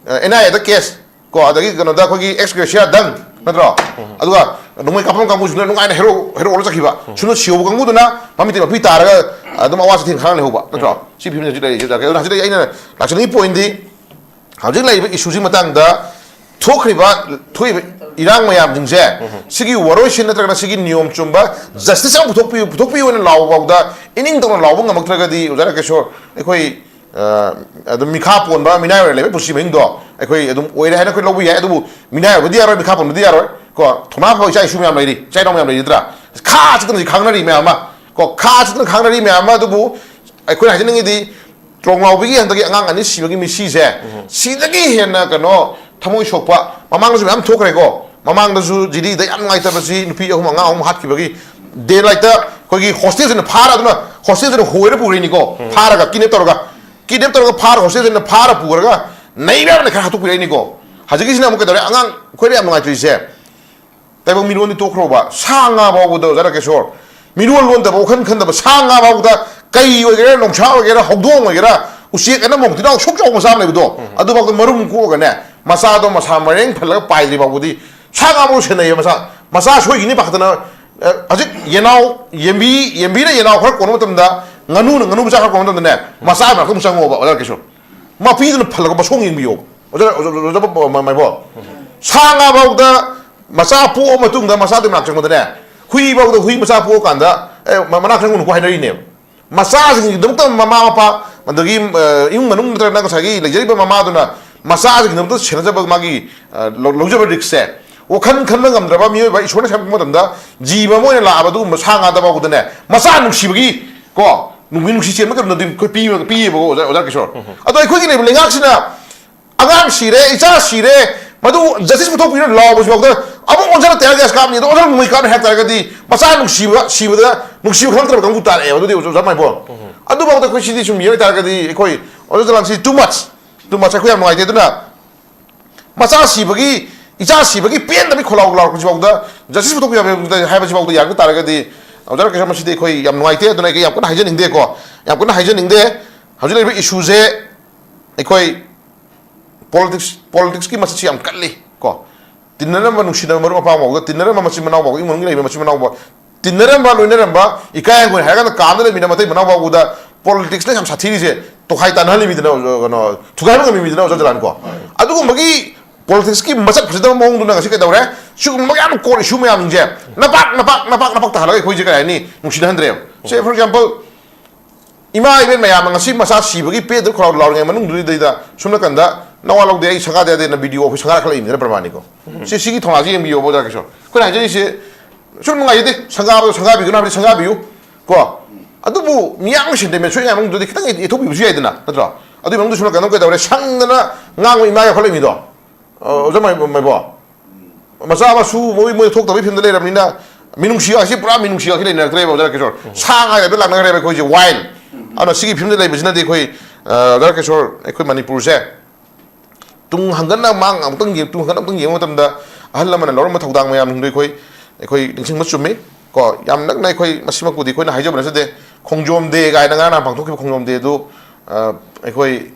ꯑꯦꯟ ꯑꯥꯏ ꯑꯦꯗ ꯀꯦꯁ ꯀꯣ, ꯑꯗꯒꯤ ꯀꯩꯅꯣꯗ ꯑꯩꯈꯣꯏꯒꯤ ꯑꯦꯛꯁ ꯒ꯭ꯔꯦꯁꯤꯌꯥ ꯗꯪ ꯅꯠꯇ꯭ꯔꯣ? ꯑꯗꯨꯒ ꯅꯣꯡꯃꯩ ꯀꯥꯞꯐꯝ ꯀꯥꯡꯕꯨꯁꯤꯅ ꯅꯨꯡꯉꯥꯏꯅ ꯍꯦꯔꯣ ꯍꯦꯔꯣ ꯑꯣꯏꯔ ꯆꯠꯈꯤꯕ꯫ ꯁꯨꯝꯅ ꯁꯤꯍꯧꯕ ꯀꯥꯡꯕꯨꯗꯨꯅ ꯃꯃꯤꯠꯇꯩ ꯃꯄꯤ ꯇꯥꯔꯒ ꯑꯗꯨꯝ ꯑꯋꯥ ꯆꯩꯊꯦꯡ ꯈꯥꯡ ꯂꯩꯍꯧꯕ ꯅꯠꯇ꯭ꯔꯣ? ꯁꯤ ꯐꯤꯕꯝꯁꯤ ꯍꯧꯖꯤꯛ ꯂꯩꯔꯤꯁꯦ꯫ ꯑꯗꯨꯅ ꯍꯧꯖꯤꯛ ꯑꯩꯅ ꯂꯥꯛꯆꯅꯤꯡꯉꯤ ꯄꯣꯏꯟꯗꯤ ꯍꯧꯖꯤꯛ ꯂꯩꯔꯤꯕ ꯏꯁꯨꯁꯤ ꯃꯇꯥꯡꯗ ꯊꯣꯛꯈ꯭ꯔꯤꯕ, ꯊꯣꯛꯏꯕ ꯏꯔꯥꯡ ꯃꯌꯥꯝꯁꯤꯡꯁꯦ, ꯁꯤꯒꯤ ꯋꯥꯔꯣꯏꯁꯤꯟ ꯅꯠꯇ꯭ꯔꯒꯅ ꯁꯤꯒꯤ ꯅꯤꯌꯣꯝ ꯆꯨꯝꯕ ꯖꯁꯇꯤꯁ ꯑꯃ ꯄꯨꯊꯣꯛꯄꯤꯌꯨ, ꯄꯨꯊꯣꯛꯄꯤꯌꯨ ꯍꯥꯏꯅ ꯂꯥꯎꯕ ꯐꯥꯎꯗ ꯏꯅꯤꯡ ꯇꯧꯅ ꯂꯥꯎꯕ ꯉꯝꯃꯛꯇ꯭ꯔꯒꯗꯤ ꯑꯣꯖꯥ ꯔꯥꯀꯦꯁꯣꯔ, ꯑꯩꯈꯣꯏ, ꯑ, ꯑꯗꯨꯝ ꯃꯤꯈꯥ ꯄꯣꯟꯕ ꯃꯤꯅꯥꯏ ꯑꯣꯏꯔ ꯂꯩꯕ ꯄꯨꯟꯁꯤ ꯃꯍꯤꯡꯗꯣ ꯑꯩꯈꯣꯏ ꯑꯗꯨꯝ ꯑꯣꯏꯔꯦ ꯍꯥꯏꯅ ꯑꯩꯈꯣꯏ ꯂꯧꯕ ꯌꯥꯏ꯫ ꯑꯗꯨꯕꯨ ꯃꯤꯅꯥꯏ ꯑꯣꯏꯕꯗꯤ ꯌꯥꯔꯣꯏ, ꯃꯤꯈꯥ ꯄꯣꯟꯕꯗꯤ ꯌꯥꯔꯣꯏ ꯀꯣ꯫ ꯊꯧꯅꯥ ꯐꯕ ꯏꯆꯥ ꯏꯁꯨ ꯃꯌꯥꯝ ꯂꯩꯔꯤ, ꯏꯆꯥ ꯏꯅꯥꯎ ꯃꯌꯥꯝ ꯂꯩꯔꯤ ꯅꯠꯇ꯭ꯔꯥ? ꯈꯥ ꯆꯠꯇꯅ ꯍꯧꯖꯤꯛ ꯈꯥꯡꯅꯔꯤ ꯃꯌꯥꯝ ꯑꯃ ꯀꯣ, ꯈꯥ ꯆꯠꯇꯅ ꯈꯥꯡꯅꯔꯤ ꯃꯌꯥꯝ ꯑꯃ꯫ ꯑꯗꯨꯕꯨ ꯑꯩꯈꯣꯏꯅ ꯍꯥꯏꯖꯅꯤꯡꯉꯤꯗꯤ ꯇ꯭ꯔꯣꯡꯂꯥꯎꯕꯤꯒꯤ ꯍꯟꯗꯛꯀꯤ ꯑꯉꯥꯡ ꯑꯅꯤ ꯁꯤꯕꯒꯤ ꯃꯤꯁꯤꯁꯦ, ꯁꯤꯗꯒꯤ ꯍꯦꯟꯅ ꯀꯩꯅꯣ ꯊꯃꯣꯏ ꯁꯣꯛꯄ ꯃꯃꯥꯡꯗꯁꯨ ꯃꯌꯥꯝ ꯊꯣꯛꯈ꯭ꯔꯦꯀꯣ꯫ ꯃꯃꯥꯡꯗꯁꯨ ꯖꯤꯔꯤꯗ ꯌꯥꯝ ꯅꯨꯡꯉꯥꯏꯇꯕꯁꯤ ꯅꯨꯄꯤ ꯑꯍꯨꯝ ꯑꯉꯥꯡ ꯑꯍꯨꯝ ꯍꯥꯠꯈꯤꯕꯒꯤ ꯗꯦ ꯂꯥꯏꯠꯇ ꯑꯩꯈꯣꯏꯒꯤ ꯍꯣꯁꯇꯦꯜꯁꯤꯅ ꯐꯥꯔ ꯑꯗꯨꯅ ꯍꯣꯁꯇꯦꯜꯁꯤꯅ ꯍꯣꯏꯔ ꯄꯨꯈ꯭ꯔꯤꯅꯤꯀꯣ꯫ ꯐꯥꯔꯒ ꯀꯤꯗꯅꯦꯞ ꯇꯧꯔꯒ, ꯀꯤꯗꯅꯦꯞ ꯇꯧꯔꯒ ꯐꯥꯔ ꯍꯣꯁꯇꯦꯜꯁꯤꯅ ꯐꯥꯔ ꯄꯨꯈ꯭ꯔꯒ ꯅꯩꯕ ꯌꯥꯕꯅ ꯈꯔ ꯍꯥꯠꯇꯣꯛꯄꯤꯔꯛꯏꯅꯤꯀꯣ꯫ ꯍꯧꯖꯤꯛꯀꯤꯁꯤꯅ ꯑꯃꯨꯛ ꯀꯩꯗꯧꯔꯦ? ꯑꯉꯥꯡ ꯑꯩꯈꯣꯏꯅ ꯌꯥꯝ ꯅꯨꯡꯉꯥꯏꯇ꯭ꯔꯤꯁꯦ ꯇꯥꯏꯕꯪ ꯃꯤꯔꯣꯟꯗꯤ ꯇꯣꯛꯈ꯭ꯔꯣꯕ, ꯁꯥ ꯉꯥ ꯐꯥꯎꯕꯗ ꯑꯣꯖꯥ ꯔꯥꯀꯦꯁꯣꯔ, ꯃꯤꯔꯣꯟ ꯂꯣꯟꯗꯕ, ꯋꯥꯈꯜ ꯈꯟꯗꯕ ꯁꯥ ꯉꯥ ꯐꯥꯎꯕꯗ, ꯀꯩ ꯑꯣꯏꯒꯦꯔꯥ, ꯅꯣꯡꯁꯥ ꯑꯣꯏꯒꯦꯔꯥ, ꯍꯧꯗꯣꯡ ꯑꯣꯏꯒꯦꯔꯥ, ꯎꯆꯦꯛ ꯑꯅ ꯃꯣꯡ ꯇꯤꯅꯥꯎ ꯁꯨꯛ ꯆꯥꯎꯕ ꯃꯆꯥ ꯑꯃ ꯂꯩꯕꯗꯣ, ꯑꯗꯨꯐꯥꯎꯗ ꯃꯔꯨꯝ ꯀꯣꯛꯑꯒꯅꯦ, ꯃꯆꯥꯗꯣ ꯃꯁꯥ ꯃꯔꯦꯡ ꯐꯜꯂꯒ ꯄꯥꯏꯗ꯭ꯔꯤ ꯐꯥꯎꯕꯗꯤ ꯁꯥ ꯉꯥ ꯐꯥꯎ ꯁꯦꯟꯅꯩꯌꯦ꯫ ꯃꯆꯥ, ꯃꯆꯥ ꯁꯣꯏꯈꯤꯅꯤ ꯄꯥꯈꯠꯇꯅ꯫ ꯑ, ꯍꯧꯖꯤꯛ ꯌꯦꯅꯥꯎ, ꯌꯦꯟꯕꯤ, ꯌꯦꯟꯕꯤꯅ ꯌꯦꯅꯥꯎ ꯈꯔ ꯀꯣꯟꯕ ꯃꯇꯝꯗ, ꯉꯥꯅꯨꯅ ꯉꯥꯅꯨ ꯃꯆꯥ ꯈꯔ ꯀꯣꯟꯕ ꯃꯇꯝꯗꯅꯦ, ꯃꯆꯥ ꯃꯔꯛꯇ ꯑꯃꯨꯛ ꯆꯪꯉꯣꯕ ꯑꯣꯖꯥ ꯔꯥꯀꯦꯁꯣꯔ꯫ ꯃꯄꯤꯗꯨꯅ ꯐꯜꯂꯒ ꯃꯁꯣꯡ ꯌꯦꯡꯕꯤꯌꯣ꯫ ꯑꯣꯖꯥ, ꯑꯣꯖꯥ, ꯑꯣꯖꯥ ꯃꯥꯏꯕꯣ꯫ ꯁꯥ ꯉꯥ ꯐꯥꯎꯗ ꯃꯆꯥ ꯄꯣꯛꯑ ꯃꯇꯨꯡꯗ ꯃꯆꯥꯗꯨꯒꯤ ꯃꯅꯥꯛ ꯆꯪꯕꯗꯅꯦ, ꯍꯨꯏ ꯐꯥꯎꯗ ꯍꯨꯏ ꯃꯆꯥ ꯄꯣꯛꯑꯀꯥꯟꯗ, "ꯑꯦ, ꯃ-, ꯃꯅꯥꯛ ꯆꯪꯒꯅꯨꯀꯣ" ꯍꯥꯏꯅꯔꯤꯅꯦꯕ꯫ ꯃꯆꯥꯁꯤꯡꯒꯤꯗꯃꯛꯇ ꯃꯃꯥ ꯃꯄꯥ, ꯑꯗꯒꯤ, ꯑ, ꯏꯃꯨꯡ ꯃꯅꯨꯡ ꯅꯠꯇ꯭ꯔꯒꯅ ꯉꯁꯥꯏꯒꯤ ꯂꯩꯖꯔꯤꯕ ꯃꯃꯥꯗꯨꯅ ꯃꯆꯥꯁꯤꯡꯒꯤꯗꯃꯛꯇ ꯁꯦꯟꯅꯖꯕ ꯃꯥꯒꯤ, ꯑ, ꯂꯧ-, ꯂꯧꯖꯕ ꯔꯤꯛꯁꯁꯦ ꯋꯥꯈꯜ ꯈꯟꯕ ꯉꯝꯗ꯭ꯔꯕ ꯃꯤꯑꯣꯏꯕ ꯏꯁꯣꯔꯅ ꯁꯦꯝꯃꯛꯄ ꯃꯇꯝꯗ ꯖꯤꯕ ꯑꯃ ꯑꯣꯏꯅ ꯂꯥꯛꯑꯕ ꯑꯗꯨꯒꯨꯝꯕ ꯁꯥ ꯉꯥꯗ ꯐꯥꯎꯕꯗꯅꯦ, ꯃꯆꯥ ꯅꯨꯡꯁꯤꯕꯒꯤ ꯀꯣ, ꯅꯨꯡꯒꯤ ꯅꯨꯡꯁꯤ ꯆꯦꯟꯕ ꯀꯩꯅꯣꯗꯤ ꯑꯩꯈꯣꯏ ꯄꯤꯕ-, ꯄꯤꯌꯦꯕꯀꯣ, ꯑꯣꯖꯥ, ꯑꯣꯖꯥ ꯀꯤꯁꯣꯔ꯫ ꯑꯗꯣ ꯑꯩꯈꯣꯏꯒꯤ ꯂꯩꯕ ꯂꯩꯉꯥꯛꯁꯤꯅ ꯑꯉꯥꯡ ꯁꯤꯔꯦ, ꯏꯆꯥ ꯁꯤꯔꯦ, ꯃꯗꯨ ꯖꯁꯇꯤꯁ ꯄꯨꯊꯣꯛꯄꯤꯔꯣ ꯂꯥꯎꯕꯁꯤꯐꯥꯎꯗ ꯑꯃꯨꯛ ꯑꯣꯟꯁꯤꯜꯂ ꯇꯌꯥꯔ ꯒ꯭ꯌꯥꯁ ꯀꯥꯞꯅꯤ, ꯑꯗꯣ ꯑꯣꯟꯁꯤꯜꯂ ꯅꯣꯡꯃꯩ ꯀꯥꯞꯅꯤ ꯍꯥꯏ ꯇꯥꯔꯒꯗꯤ, ꯃꯆꯥ ꯅꯨꯡꯁꯤꯕ, ꯁꯤꯕꯗ ꯅꯨꯡꯁꯤꯕ ꯈꯪꯂꯛꯇ꯭ꯔꯕ ꯀꯥꯡꯕꯨ ꯇꯥꯔꯛꯑꯦꯕ꯫ ꯑꯗꯨꯗꯤ ꯑꯣꯖꯥ ꯃꯥꯏꯕꯣ, ꯑꯗꯨꯐꯥꯎꯗ ꯑꯩꯈꯣꯏ ꯁꯤꯗꯤ ꯁꯨꯝ ꯌꯦꯡ ꯇꯥꯔꯒꯗꯤ, ꯑꯩꯈꯣꯏ ꯑꯣꯖꯥ ꯖꯂꯥꯟꯁꯤ too much, too much, ꯑꯩꯈꯣꯏ ꯌꯥꯝ ꯅꯨꯡꯉꯥꯏꯇꯦ꯫ ꯑꯗꯨꯅ ꯃꯆꯥ ꯁꯤꯕꯒꯤ, ꯏꯆꯥ ꯁꯤꯕꯒꯤ ꯄꯦꯟꯗꯕꯒꯤ ꯈꯣꯜꯂꯥꯎ ꯂꯥꯎꯔꯛꯄꯁꯤꯐꯥꯎꯗ, justice ꯄꯨꯊꯣꯛꯄ ꯌꯥꯕ ꯍꯥꯏꯕꯁꯤꯐꯥꯎꯗ ꯌꯥꯔꯛꯄ ꯇꯥꯔꯒꯗꯤ, ꯑꯣꯖꯥ ꯔꯥꯀꯦꯁꯣꯔ, ꯃꯁꯤꯗꯤ ꯑꯩꯈꯣꯏ ꯌꯥꯝ ꯅꯨꯡꯉꯥꯏꯇꯦ꯫ ꯑꯗꯨꯅ ꯑꯩ ꯌꯥꯝ ꯀꯟꯅ ꯍꯥꯏꯖꯅꯤꯡꯗꯦꯀꯣ, ꯌꯥꯝ ꯀꯟꯅ ꯍꯥꯏꯖꯅꯤꯡꯗꯦ꯫ ꯍꯧꯖꯤꯛ ꯂꯩꯔꯤꯕ issue ꯁꯦ ꯑꯩꯈꯣꯏ politics, politics ꯀꯤ ꯃꯁꯛꯁꯤ ꯌꯥꯝ ꯀꯜꯂꯤ ꯀꯣ꯫ ꯇꯤꯟꯅꯔꯝꯕ ꯅꯨꯡꯁꯤꯅꯕ ꯃꯔꯨꯞ ꯃꯄꯥꯡ ꯐꯥꯎꯗ, ꯇꯤꯟꯅꯔꯝꯕ ꯃꯆꯤꯟ ꯃꯅꯥꯎ ꯐꯥꯎ, ꯏꯃꯨꯡ ꯃꯅꯨꯡꯒꯤ ꯂꯩꯕ ꯃꯆꯤꯟ ꯃꯅꯥꯎ ꯐꯥꯎ, ꯇꯤꯟꯅꯔꯝꯕ ꯂꯣꯏꯅꯔꯝꯕ ꯏꯀꯥꯏ ꯍꯪꯒꯣꯏ ꯍꯥꯏꯔꯀꯥꯟꯗ ꯀꯥ ꯑꯃꯗ ꯂꯩꯃꯤꯟꯅꯕ ꯃꯇꯩ ꯃꯅꯥꯎ ꯐꯥꯎꯕꯗ politics ꯅ ꯌꯥꯝ ꯁꯥꯊꯤꯔꯤꯁꯦ, ꯇꯣꯈꯥꯏ ꯇꯥꯟꯅꯍꯜꯂꯤꯃꯤꯗꯅ, ꯀꯩꯅꯣ, ꯊꯨꯒꯥꯏꯕ ꯉꯝꯃꯤꯃꯤꯗꯅ, ꯑꯣꯖꯥ ꯖꯂꯥꯟ ꯀꯣ꯫ ꯑꯗꯨꯒꯨꯝꯕꯒꯤ politics ꯀꯤ ꯃꯁꯛ ꯐꯖꯗꯕ ꯃꯑꯣꯡꯗꯨꯅ ꯉꯁꯤ ꯀꯩꯗꯧꯔꯦ? ꯁꯤꯒꯨꯝꯕ ꯌꯥꯝ core issue ꯃꯌꯥꯝꯁꯤꯡꯁꯦ ꯅꯄꯥꯛ ꯅꯄꯥꯛ ꯅꯄꯥꯛ ꯅꯄꯥꯛ ꯇꯥꯍꯜꯂꯒ ꯑꯩꯈꯣꯏꯁꯦ, ꯀꯩ ꯍꯥꯏꯅꯤ, ꯅꯨꯡꯁꯤꯅꯍꯟꯗ꯭ꯔꯦꯕ꯫ ꯁꯦ, for example, ꯏꯃꯥ ꯏꯕꯦꯟ ꯃꯌꯥꯝꯅ ꯉꯁꯤ ꯃꯆꯥ ꯁꯤꯕꯒꯤ ꯄꯦꯟꯗꯕ ꯈꯣꯜꯂꯥꯎ ꯂꯥꯎꯔꯤꯉꯩ ꯃꯅꯨꯡꯗꯨꯗꯩꯗ ꯁꯣꯝ ꯅꯥꯀꯟꯗ ꯅꯋꯥ ꯂꯧꯗꯦ, ꯑꯩ ꯁꯪꯒꯥꯗꯦ ꯌꯥꯗꯦꯅ video ꯑꯩꯈꯣꯏ ꯁꯪꯒꯥꯔ ꯈꯜꯂꯛꯏꯅꯤꯅ ꯄ꯭ꯔꯃꯥꯟꯅꯤꯀꯣ꯫ ꯁꯤ, ꯁꯤꯒꯤ ꯊꯧꯅꯥꯁꯤ ꯌꯦꯡꯕꯤꯌꯣꯕ, ꯑꯣꯖꯥ ꯀꯤꯁꯣꯔ꯫ ꯑꯩꯈꯣꯏꯅ ꯍꯥꯏꯖꯔꯤꯁꯦ, ꯁꯨꯝ ꯅꯨꯡꯉꯥꯏꯖꯗꯦ, ꯁꯪꯒꯥꯕꯗꯣ ꯁꯪꯒꯥꯕꯤꯒꯅꯨ ꯍꯥꯏꯕꯗꯤ ꯁꯪꯒꯥꯕꯤꯌꯨ ꯀꯣ꯫ ꯑꯗꯨꯕꯨ ꯃꯤꯌꯥꯝꯒꯤ sentiment ꯁꯣꯏ ꯉꯥꯏ ꯃꯅꯨꯡꯗꯨꯗꯤ ꯈꯤꯇꯪ ꯌꯦꯠꯊꯣꯛꯄꯤꯕꯁꯨ ꯌꯥꯏꯗꯅ, ꯅꯠꯇ꯭ꯔꯣ? ꯑꯗꯨꯒꯤ ꯃꯅꯨꯡꯗ ꯁꯣꯝ ꯅꯥꯀꯟꯗ ꯀꯩꯗꯧꯔꯦ? ꯁꯪꯗꯅ ꯉꯥꯡꯕ ꯏꯃꯥ ꯌꯥꯎꯈꯠꯂꯛꯏꯃꯤꯗꯣ꯫ ꯑ, ꯑꯣꯖꯥ ꯃꯥꯏ-, ꯃꯥꯏꯕꯣ? ꯃꯆꯥ ꯃꯁꯨ ꯃꯣꯏ, ꯃꯣꯏ ꯊꯣꯛꯇꯕꯒꯤ ꯐꯤꯕꯝꯗ ꯂꯩꯔꯕꯅꯤꯅ, ꯃꯤꯅꯨꯡꯁꯤ ꯍꯥꯏꯁꯤ ꯄꯨꯔꯥ ꯃꯤꯅꯨꯡꯁꯤ ꯍꯥꯏꯁꯤ ꯂꯩꯅꯔꯛꯇ꯭ꯔꯦꯕ, ꯑꯣꯖꯥ ꯀꯤꯁꯣꯔ꯫ ꯁꯥ ꯉꯥ ꯍꯥꯏꯕ ꯂꯥꯛꯅꯈ꯭ꯔꯦꯕ ꯑꯩꯈꯣꯏꯁꯦ, wild꯫ ꯑꯗꯨꯅ ꯁꯤꯒꯤ ꯐꯤꯕꯝꯗ ꯂꯩꯕꯁꯤꯅꯗꯤ ꯑꯩꯈꯣꯏ, ꯑ, ꯑꯣꯖꯥ ꯀꯤꯁꯣꯔ, ꯑꯩꯈꯣꯏ ꯃꯅꯤꯄꯨꯔꯁꯦ ꯇꯨꯡ ꯍꯟꯒꯠꯅ ꯃꯥꯡ ꯑꯃꯨꯛꯇꯪ ꯌꯦꯡ-, ꯇꯨꯡ ꯍꯟꯒꯠꯅ ꯑꯃꯨꯛꯇꯪ ꯌꯦꯡꯕ ꯃꯇꯝꯗ, ꯑꯍꯜ ꯂꯃꯟꯅ ꯂꯧꯔꯝꯕ ꯊꯧꯗꯥꯡ ꯃꯌꯥꯝꯁꯤꯡꯗꯣ ꯑꯩꯈꯣꯏ, ꯑꯩꯈꯣꯏ ꯅꯤꯡꯁꯤꯡꯕ ꯆꯨꯝꯃꯤ ꯀꯣ꯫ ꯌꯥꯝ ꯅꯛꯅ ꯑꯩꯈꯣꯏ ꯃꯁꯤꯃꯛꯄꯨꯗꯤ ꯑꯩꯈꯣꯏꯅ ꯍꯥꯏꯖꯕ ꯅꯠꯆꯗꯦ꯫ ꯈꯣꯡꯖꯣꯝ day ꯀꯥꯏꯅ ꯉꯔꯥꯡ ꯅꯍꯥꯟ ꯄꯥꯡꯊꯣꯛꯈꯤꯕ ꯈꯣꯡꯖꯣꯝ day ꯑꯗꯨ, ꯑ, ꯑꯩꯈꯣꯏ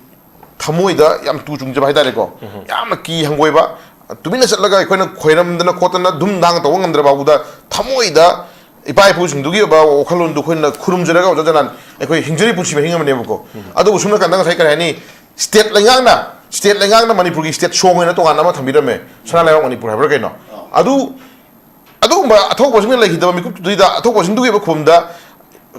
ꯊꯃꯣꯏꯗ ꯌꯥꯝ ꯇꯨ ꯆꯨꯡꯖꯕ ꯍꯥꯏꯇꯥꯔꯦꯀꯣ꯫ ꯌꯥꯝꯅ ꯀꯤ ꯍꯪꯒꯣꯏꯕ, ꯇꯨꯃꯤꯟꯅ ꯆꯠꯂꯒ ꯑꯩꯈꯣꯏꯅ ꯈꯣꯏꯔꯝꯗꯅ ꯈꯣꯠꯇꯅ ꯙꯨꯝ ꯙꯥꯡ ꯇꯧꯕ ꯉꯝꯗ꯭ꯔ ꯐꯥꯎꯕꯗ, ꯊꯃꯣꯏꯗ ꯏꯄꯥ ꯏꯄꯨꯁꯤꯡꯗꯨꯒꯤ ꯑꯣꯏꯕ ꯋꯥꯈꯜꯂꯣꯟꯗꯨ ꯑꯩꯈꯣꯏꯅ ꯈꯨꯔꯨꯝꯖꯔꯒ, ꯑꯣꯖꯥ ꯖꯂꯥꯟ, ꯑꯩꯈꯣꯏ ꯍꯤꯡꯖꯔꯤ ꯄꯨꯟꯁꯤ ꯃꯍꯤꯡ ꯑꯃꯅꯦꯕꯀꯣ꯫ ꯑꯗꯨꯕꯨ ꯁꯣꯝ ꯅꯥꯀꯟꯗ ꯉꯁꯥꯏ ꯀꯔꯤ ꯍꯥꯏꯅꯤ, state ꯂꯩꯉꯥꯛꯅ, state ꯂꯩꯉꯥꯛꯅ ꯃꯅꯤꯄꯨꯔꯒꯤ state song ꯍꯥꯏꯅ ꯇꯣꯉꯥꯟꯅ ꯑꯃ ꯊꯝꯕꯤꯔꯝꯃꯦ, ꯁꯅꯥ ꯂꯩꯕꯥꯛ ꯃꯅꯤꯄꯨꯔ ꯍꯥꯏꯕ꯭ꯔꯥ ꯀꯩꯅꯣ꯫ ꯑꯗꯨ ꯑꯗꯨꯒꯨꯝꯕ ꯑꯊꯧꯕꯁꯤꯡꯅ ꯂꯩꯈꯤꯗꯕ ꯃꯤꯀꯨꯞꯇꯨꯗ, ꯑꯊꯧꯕꯁꯤꯡꯗꯨꯒꯤ ꯑꯣꯏꯕ ꯈꯨꯕꯝꯗ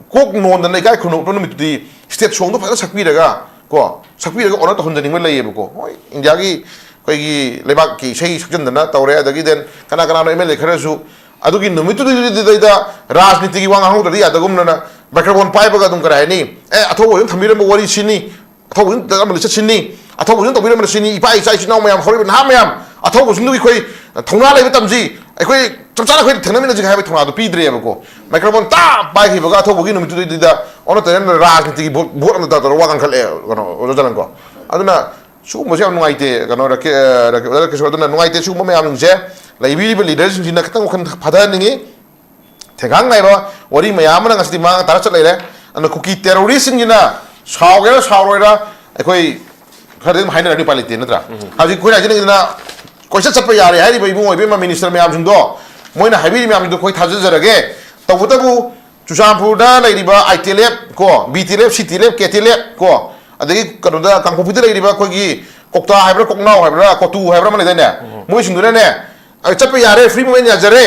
ꯀꯣꯛ ꯅꯣꯟꯗꯅ ꯏꯀꯥꯏ ꯈꯨꯝꯅꯕ ꯅꯨꯃꯤꯠꯇꯨꯗꯤ state song ꯗꯣ ꯐꯖꯅ ꯁꯛꯄꯤꯔꯒ ꯀꯣ, ꯁꯛꯄꯤꯔꯒ honour ꯇꯧꯍꯟꯖꯅꯤꯡꯕ ꯂꯩꯌꯦꯕꯀꯣ꯫ ꯍꯣꯏ, ꯏꯟꯗꯤꯌꯥꯒꯤ ꯑꯩꯈꯣꯏꯒꯤ ꯂꯩꯕꯥꯛꯀꯤ ꯏꯁꯩ ꯁꯛꯆꯟꯗꯅ ꯇꯧꯔꯦ, ꯑꯗꯒꯤ then ꯀꯅꯥ ꯀꯅꯥꯅꯣ M L A ꯈꯔꯁꯨ ꯑꯗꯨꯒꯤ ꯅꯨꯃꯤꯠꯇꯨꯗꯩꯗ ꯔꯥꯖꯅꯤꯇꯤꯒꯤ ꯋꯥ ꯉꯥꯡꯍꯧꯗ꯭ꯔꯗꯤ ꯌꯥꯗꯒꯨꯝꯅꯅ microphone ꯄꯥꯏꯕꯒ ꯑꯗꯨꯝ, ꯀꯔꯤ ꯍꯥꯏꯅꯤ, ꯑꯦ, ꯑꯊꯧꯕꯁꯤꯡꯅ ꯊꯝꯕꯤꯔꯝꯕ ꯋꯥꯔꯤ ꯁꯤꯅꯤ, ꯑꯊꯧꯕꯁꯤꯡꯅ ꯇꯧꯕꯤꯔꯝꯕ ꯂꯤꯆꯠ ꯁꯤꯅꯤ, ꯑꯊꯧꯕꯁꯤꯡꯗꯨꯒꯤ ꯑꯩꯈꯣꯏ, ꯑ, ꯑꯊꯧꯕꯁꯤꯡꯗꯨꯒꯤ ꯑꯩꯈꯣꯏ ꯊꯧꯅꯥ ꯂꯩꯕ ꯇꯝꯁꯤ, ꯑꯩꯈꯣꯏ ꯆꯞ ꯆꯥꯅ ꯑꯩꯈꯣꯏ ꯊꯦꯡꯅꯃꯤꯟꯅꯁꯤ ꯍꯥꯏꯕꯒꯤ ꯊꯧꯅꯥꯗꯣ ꯄꯤꯗ꯭ꯔꯦꯕꯀꯣ꯫ ꯃꯥꯏꯀ꯭ꯔꯣꯐꯣꯟ ꯇꯥ ꯄꯥꯏꯈꯤꯕꯒ ꯑꯊꯧꯕꯒꯤ ꯅꯨꯃꯤꯠꯇꯨꯗꯩꯗꯨꯗ ꯑꯣꯟꯅ ꯇꯩꯅꯅ ꯔꯥꯖꯅꯤꯇꯤꯒꯤ ꯚꯣꯠ, ꯚꯣꯠ ꯑꯃ ꯇꯧꯔꯒ ꯋꯥ ꯉꯥꯡꯈꯠꯂꯛꯑꯦ, ꯀꯩꯅꯣ, ꯑꯣꯖꯥ ꯖꯂꯟꯀꯣ꯫ ꯑꯗꯨꯅ ꯁꯤꯒꯨꯝꯕꯁꯦ ꯌꯥꯝ ꯅꯨꯡꯉꯥꯏꯇꯦ, ꯀꯩꯅꯣ, ꯔꯥꯀꯦ-, ꯑ, ꯔꯥꯀꯦ-, ꯑꯣꯖꯥ ꯔꯥꯀꯦꯁꯣꯔ꯫ ꯑꯗꯨꯅ ꯅꯨꯡꯉꯥꯏꯇꯦ꯫ ꯁꯤꯒꯨꯝꯕ ꯃꯌꯥꯝꯁꯤꯡꯁꯦ ꯂꯩꯕꯤꯔꯤꯕ ꯂꯤꯗꯔꯁꯤꯡꯁꯤꯅ ꯈꯤꯇꯪ ꯋꯥꯈꯜ ꯐꯊꯍꯟꯅꯤꯡꯉꯤ꯫ ꯊꯦꯡꯒꯥꯡ ꯅꯥꯏꯕ ꯋꯥꯔꯤ ꯃꯌꯥꯝ ꯑꯃꯅ ꯉꯁꯤꯗꯤ ꯃꯥꯡ ꯇꯥꯔ ꯆꯠ ꯂꯩꯔꯦ꯫ ꯑꯗꯨꯅ ꯀꯨꯀꯤ ꯇꯦꯔꯣꯔꯤꯁꯁꯤꯡꯁꯤꯅ ꯁꯥꯎꯒꯦꯔꯥ ꯁꯥꯎꯔꯣꯏꯔꯥ, ꯑꯩꯈꯣꯏ ꯈꯔꯗꯤ ꯑꯗꯨꯝ ꯍꯥꯏꯅꯔꯅꯤ, ꯎꯄꯥꯏ ꯂꯩꯇꯦ, ꯅꯠꯇ꯭ꯔꯥ? ꯎꯝ꯫ ꯍꯧꯖꯤꯛ ꯑꯩꯈꯣꯏꯅ ꯍꯥꯏꯖꯅꯤꯡꯉꯤꯗꯅ, ꯀꯣꯏꯆꯠ ꯆꯠꯄ ꯌꯥꯔꯦ ꯍꯥꯏꯔꯤꯕ ꯏꯕꯨꯡ ꯑꯣꯏꯕ ꯏꯃꯥ ꯃꯤꯅꯤꯁꯇꯔ ꯃꯌꯥꯝꯁꯤꯡꯗꯣ, ꯃꯣꯏꯅ ꯍꯥꯏꯕꯤꯔꯤ ꯃꯌꯥꯝꯁꯤꯡꯗꯣ ꯑꯩꯈꯣꯏ ꯊꯥꯖꯖꯔꯒꯦ꯫ ꯇꯧꯕꯇꯕꯨ ꯆꯨꯔꯆꯥꯟꯄꯨꯔꯗ ꯂꯩꯔꯤꯕ ꯑꯥꯏ ꯇꯤ ꯑꯦꯜ ꯑꯦꯐ ꯀꯣ, B T L F, C T L F, K T L F ꯀꯣ, ꯑꯗꯒꯤ ꯀꯩꯅꯣꯗ, ꯀꯥꯡꯄꯣꯛꯄꯤꯗ ꯂꯩꯔꯤꯕ ꯑꯩꯈꯣꯏꯒꯤ ꯀꯣꯛꯇꯥ ꯍꯥꯏꯕ꯭ꯔꯥ, ꯀꯣꯛꯅꯥꯎ ꯍꯥꯏꯕ꯭ꯔꯥ, ꯀꯣꯇꯨ ꯍꯥꯏꯕ꯭ꯔꯥ ꯑꯃ ꯂꯩꯗꯥꯏꯅꯦ? ꯎꯝ꯫ ꯃꯣꯏꯁꯤꯡꯗꯨꯅꯅꯦ, "ꯑ, ꯆꯠꯄ ꯌꯥꯔꯦ, ꯐ꯭ꯔꯤ ꯃꯨꯚꯃꯦꯟ ꯌꯥꯖꯔꯦ,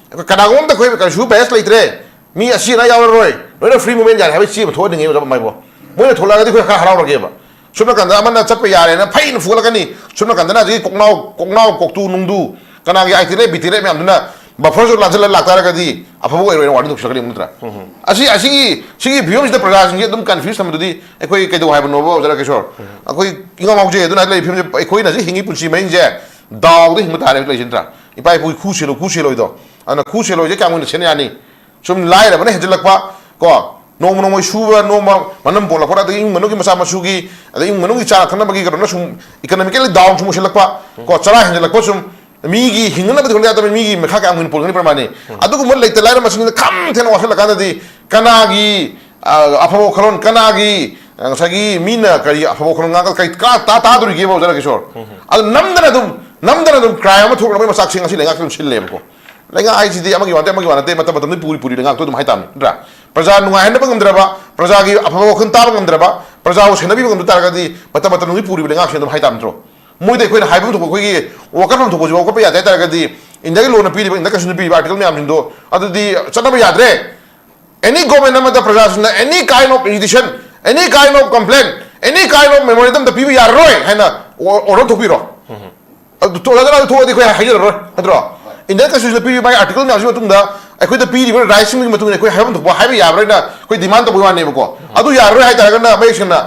ꯑꯩꯈꯣꯏ ꯀꯅꯥꯒꯨꯝꯕ ꯑꯝꯇ ꯑꯩꯈꯣꯏ ꯀꯩꯁꯨ ꯕꯥꯏꯑꯦꯁ ꯂꯩꯇ꯭ꯔꯦ, ꯃꯤ ꯑꯁꯤ ꯑꯅꯥ ꯌꯥꯎꯔꯔꯣꯏ, ꯂꯣꯏꯅ ꯐ꯭ꯔꯤ ꯃꯨꯚꯃꯦꯟ ꯌꯥꯔꯦ" ꯍꯥꯏꯕ ꯆꯦ ꯑꯃ ꯊꯣꯛꯍꯟꯅꯤꯡꯉꯦꯕ ꯃꯥꯏꯕꯣ꯫ ꯃꯣꯏꯅ ꯊꯣꯛꯂꯛꯑꯒꯗꯤ ꯑꯩꯈꯣꯏ ꯈꯔ ꯍꯔꯥꯎꯔꯒꯦꯕ꯫ ꯁꯣꯝ ꯅꯥꯀꯟꯗ ꯑꯃꯅ ꯆꯠꯄ ꯌꯥꯔꯦꯅ ꯐꯩꯅ ꯐꯨꯒꯠꯂꯛꯀꯅꯤ, ꯁꯣꯝ ꯅꯥꯀꯟꯗꯅ ꯍꯧꯖꯤꯛꯀꯤ ꯀꯣꯛꯅꯥꯎ, ꯀꯣꯛꯅꯥꯎ, ꯀꯣꯛꯇꯨ ꯅꯨꯡꯗꯨ, ꯀꯅꯥꯒꯤ I T L F, B T L F ꯃꯌꯥꯝꯗꯨꯅ ꯕꯐꯔꯁꯨ ꯂꯥꯟꯁꯤꯜꯂ ꯂꯥꯛꯇꯥꯔꯒꯗꯤ ꯑꯐꯕ ꯑꯣꯏꯔꯣꯏꯅ ꯋꯥꯔꯅꯤꯡ ꯇꯧꯁꯤꯜꯂꯛꯀꯅꯤ ꯅꯠꯇ꯭ꯔꯥ? ꯎꯝ꯫ ꯑꯁꯤ, ꯑꯁꯤꯒꯤ, ꯁꯤꯒꯤ ꯐꯤꯕꯝꯁꯤꯗ ꯄ꯭ꯔꯖꯥꯁꯤꯡꯁꯤ ꯑꯗꯨꯝ ꯀꯟꯐ꯭ꯌꯨꯁ ꯊꯝꯕꯗꯨꯗꯤ ꯑꯩꯈꯣꯏ ꯀꯩꯗꯧ ꯍꯥꯏꯕꯅꯣꯕ, ꯑꯣꯖꯥ ꯔꯥꯀꯦꯁꯣꯔ? ꯎꯝ꯫ ꯑꯩꯈꯣꯏ ꯏꯉꯥꯎ ꯉꯥꯎꯖꯩ꯫ ꯑꯗꯨꯅ ꯂꯩꯔꯤꯕ ꯐꯤꯕꯝꯁꯦ, ꯑꯩꯈꯣꯏꯅ ꯍꯧꯖꯤꯛ ꯍꯤꯡꯉꯤ ꯄꯨꯟꯁꯤ ꯃꯍꯤꯡꯁꯦ ꯗꯥꯎꯗ ꯍꯤꯡꯕ ꯇꯥꯔꯦꯕ ꯂꯩꯁꯤ ꯅꯠꯇ꯭ꯔꯥ? ꯏꯄꯥ ꯏꯄꯨꯒꯤ ꯈꯨ ꯁꯦꯜꯂꯨ, ꯈꯨ ꯁꯦꯜꯂꯣꯏꯗꯣ꯫ ꯑꯗꯨꯅ ꯈꯨ ꯁꯦꯜꯂꯣꯏꯁꯦ ꯀꯌꯥꯝ ꯀꯨꯏꯅ ꯁꯦꯟ ꯌꯥꯅꯤ? ꯁꯨꯝ ꯂꯥꯏꯔꯕꯅ ꯍꯦꯟꯖꯜꯂꯛꯄ, ꯀꯣ, ꯅꯣꯡꯃ ꯅꯣꯡꯃꯒꯤ ꯁꯨꯕ ꯅꯣꯝꯕ ꯃꯅꯝ ꯄꯣꯛꯂꯛꯄ, ꯑꯗꯒꯤ ꯏꯃꯨꯡ ꯃꯅꯨꯡꯒꯤ ꯃꯆꯥ ꯃꯁꯨꯒꯤ, ꯑꯗꯩ ꯏꯃꯨꯡ ꯃꯅꯨꯡꯒꯤ ꯆꯥꯅ ꯊꯛꯅꯕꯒꯤ ꯀꯩꯅꯣꯅ ꯁꯨꯝ economically down ꯁꯨꯝ ꯑꯣꯏꯁꯜꯂꯛꯄ, ꯀꯣ, ꯆꯔꯥ ꯍꯦꯟꯖꯜꯂꯛꯄ, ꯁꯨꯝ ꯃꯤꯒꯤ ꯍꯤꯡꯅꯅꯕꯗꯤ ꯍꯣꯠꯅ ꯌꯥꯗꯕ, ꯃꯤꯒꯤ ꯃꯈꯥ ꯀꯌꯥꯝ ꯀꯨꯏꯅ ꯄꯣꯟꯒꯅꯤ ꯄ꯭ꯔꯃꯥꯅꯤ? ꯎꯝ꯫ ꯑꯗꯨꯒꯨꯝꯕ ꯂꯩꯇ ꯂꯥꯏꯔ ꯃꯁꯤꯡꯁꯤꯅ ꯈꯝ ꯊꯦꯡꯅ ꯋꯥꯁꯜꯂꯀꯥꯟꯗꯗꯤ ꯀꯅꯥꯒꯤ, ꯑ, ꯑꯐꯕ ꯋꯥꯈꯜꯂꯣꯟ, ꯀꯅꯥꯒꯤ, ꯑ, ꯉꯁꯥꯏꯒꯤ ꯃꯤꯅ ꯀꯔꯤ ꯑꯐꯕ ꯋꯥꯈꯜꯂꯣꯟ ꯉꯥꯡꯉꯒ ꯀꯔꯤ ꯀꯥ-, ꯇꯥ-, ꯇꯥꯗꯣꯔꯤꯒꯦꯕ, ꯑꯣꯖꯥ ꯔꯥꯀꯦꯁꯣꯔ? ꯎꯝ꯫ ꯑꯗꯨ ꯅꯝꯗꯅ ꯑꯗꯨꯝ, ꯅꯝꯗꯅ ꯑꯗꯨꯝ crime ꯑꯃ ꯊꯣꯛꯂꯛꯅꯕꯒꯤ ꯃꯆꯥꯛꯁꯤꯡ ꯑꯁꯤ ꯂꯩꯉꯥꯛꯇ ꯑꯗꯨꯝ ꯁꯤꯜꯂꯦꯕꯀꯣ꯫ ꯂꯩꯉꯥꯛ ꯍꯥꯏꯁꯤꯗꯤ ꯑꯃꯒꯤ ꯋꯥ ꯅꯠꯇꯦ, ꯑꯃꯒꯤ ꯋꯥ ꯅꯠꯇꯦ, ꯃꯇꯝ ꯃꯇꯝꯗꯨꯒꯤ ꯄꯨꯔꯤ ꯄꯨꯔꯤ ꯂꯩꯉꯥꯛꯇꯣ ꯑꯗꯨꯝ ꯍꯥꯏꯇꯥꯕꯅꯤ, ꯅꯠꯇ꯭ꯔꯥ? ꯄ꯭ꯔꯖꯥ ꯅꯨꯡꯉꯥꯏꯍꯟꯅꯕ ꯉꯝꯗ꯭ꯔꯕ, ꯄ꯭ꯔꯖꯥꯒꯤ ꯑꯐꯕ ꯋꯥꯈꯜ ꯇꯥꯕ ꯉꯝꯗ꯭ꯔꯕ, ꯄ꯭ꯔꯖꯥꯕꯨ ꯁꯦꯟꯅꯕꯤꯕ ꯉꯝꯗ ꯇꯥꯔꯒꯗꯤ ꯃꯇꯝ ꯃꯇꯝꯗꯨꯒꯤ ꯄꯨꯔꯤꯕ ꯂꯩꯉꯥꯛꯁꯤꯡ ꯑꯗꯨꯝ ꯍꯥꯏꯇꯥꯕ ꯅꯠꯇ꯭ꯔꯣ? ꯃꯣꯏꯗ ꯑꯩꯈꯣꯏꯅ ꯍꯥꯏꯐꯝ ꯊꯣꯛꯄ, ꯑꯩꯈꯣꯏꯒꯤ ꯋꯥꯀꯠꯐꯝ ꯊꯣꯛꯄꯁꯤ ꯋꯥꯀꯠꯄ ꯌꯥꯗꯦ ꯍꯥꯏ ꯇꯥꯔꯒꯗꯤ, ꯏꯟꯗꯤꯌꯥꯒꯤ ꯂꯣꯅ ꯄꯤꯔꯤꯕ, ꯏꯟꯗꯤꯌꯥ ꯀꯟꯁꯇꯤꯇ꯭ꯌꯨꯁꯟꯅ ꯄꯤꯔꯤꯕ ꯑꯥꯔꯇꯤꯀꯜ ꯃꯌꯥꯝꯁꯤꯡꯗꯣ ꯑꯗꯨꯗꯤ ꯆꯠꯅꯕ ꯌꯥꯗ꯭ꯔꯦ꯫ Any government ꯑꯃꯗ ꯄ꯭ꯔꯖꯥꯁꯤꯡꯅ any kind of agitation, any kind of complaint, any kind of memorandum ꯗ ꯄꯤꯕ ꯌꯥꯔꯔꯣꯏ ꯍꯥꯏꯅ ꯑꯣ-, ꯑꯣꯔꯗꯔ ꯊꯣꯛꯄꯤꯔꯣ꯫ ꯎꯝ꯫ ꯑꯗꯨ ꯊꯣꯛ-, ꯑꯗꯨ ꯊꯣꯛꯑꯗꯤ ꯑꯩꯈꯣꯏ ꯍꯥꯏꯖꯔꯔꯣꯏ, ꯅꯠꯇ꯭ꯔꯣ? ꯍꯣꯏ꯫ ꯏꯟꯗꯤꯌꯟ ꯀꯟꯁꯇꯤꯇ꯭ꯌꯨꯁꯟꯗ ꯄꯤꯔꯤꯕ ꯃꯥꯒꯤ ꯑꯥꯔꯇꯤꯀꯜ ꯃꯌꯥꯝꯁꯤꯒꯤ ꯃꯇꯨꯡꯗ, ꯑꯩꯈꯣꯏꯗ ꯄꯤꯔꯤꯕ ꯔꯥꯏꯠꯁꯤꯡꯒꯤ ꯃꯇꯨꯡ ꯏꯟꯅ ꯑꯩꯈꯣꯏ ꯍꯥꯏꯐꯝ ꯊꯣꯛꯄ ꯍꯥꯏꯕ ꯌꯥꯕ꯭ꯔꯥ ꯍꯥꯏꯅ ꯑꯩꯈꯣꯏ ꯗꯤꯃꯥꯟ ꯇꯧꯕꯒꯤ ꯋꯥꯅꯦꯕꯀꯣ꯫ ꯎꯝ꯫ ꯑꯗꯨ ꯌꯥꯔꯔꯣꯏ ꯍꯥꯏꯇꯥꯔꯒꯅ ꯃꯌꯦꯛ ꯁꯦꯡꯅ,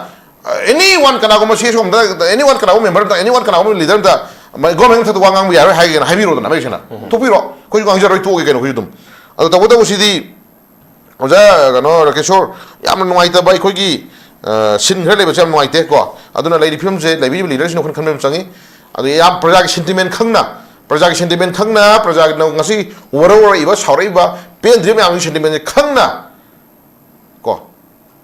ꯑ, anyone ꯀꯅꯥꯒꯨꯝꯕ ꯁꯤ ꯑꯦꯁ ꯑꯣ ꯑꯃꯗ, anyone ꯀꯅꯥꯒꯨꯝꯕ ꯃꯦꯝꯕꯔ ꯑꯃꯗ, anyone ꯀꯅꯥꯒꯨꯝꯕ ꯂꯤꯗꯔ ꯑꯃꯗ ꯒꯣꯔꯃꯦꯟ ꯃꯊꯛꯇ ꯋꯥ ꯉꯥꯡꯕ ꯌꯥꯔꯣꯏ ꯍꯥꯏꯒꯦꯅ ꯍꯥꯏꯕꯤꯔꯣꯗꯅ, ꯃꯌꯦꯛ ꯁꯦꯡꯅ ꯊꯣꯛꯄꯤꯔꯣ, ꯑꯩꯈꯣꯏꯁꯨ ꯉꯥꯡꯖꯔꯣꯏ, ꯇꯣꯛꯑꯒꯦ ꯀꯩꯅꯣ ꯑꯩꯈꯣꯏꯁꯨ ꯑꯗꯨꯝ꯫ ꯑꯗꯣ ꯇꯧꯕꯇꯕꯨ ꯁꯤꯗꯤ ꯑꯣꯖꯥ ꯀꯩꯅꯣ ꯔꯥꯀꯦꯁꯣꯔ, ꯌꯥꯝꯅ ꯅꯨꯡꯉꯥꯏꯇꯕ ꯑꯩꯈꯣꯏꯒꯤ ꯁꯤꯟ ꯈꯔ ꯂꯩꯕꯁꯦ ꯌꯥꯝ ꯅꯨꯡꯉꯥꯏꯇꯦ ꯀꯣ꯫ ꯑꯗꯨꯅ ꯂꯩꯔꯤꯕ ꯐꯤꯕꯝꯁꯦ ꯂꯩꯕꯤꯔꯤꯕ ꯂꯤꯗꯔꯁꯤꯡꯅ ꯋꯥꯈꯜ ꯈꯟꯕ ꯑꯃ ꯆꯪꯉꯤ꯫ ꯑꯗꯨ ꯌꯥꯝ ꯄ꯭ꯔꯖꯥꯒꯤ ꯁꯦꯟꯇꯤꯃꯦꯟ ꯈꯪꯅ, ꯄ꯭ꯔꯖꯥꯒꯤ ꯁꯦꯟꯇꯤꯃꯦꯟ ꯈꯪꯅ, ꯄ꯭ꯔꯖꯥꯅ ꯉꯁꯤ ꯋꯥꯔꯧꯔꯛꯏꯕ, ꯁꯥꯎꯔꯛꯏꯕ, ꯄꯦꯟꯗ꯭ꯔꯤꯕ ꯃꯌꯥꯝꯒꯤ ꯁꯦꯟꯇꯤꯃꯦꯟꯁꯦ ꯈꯪꯅ ꯀꯣ,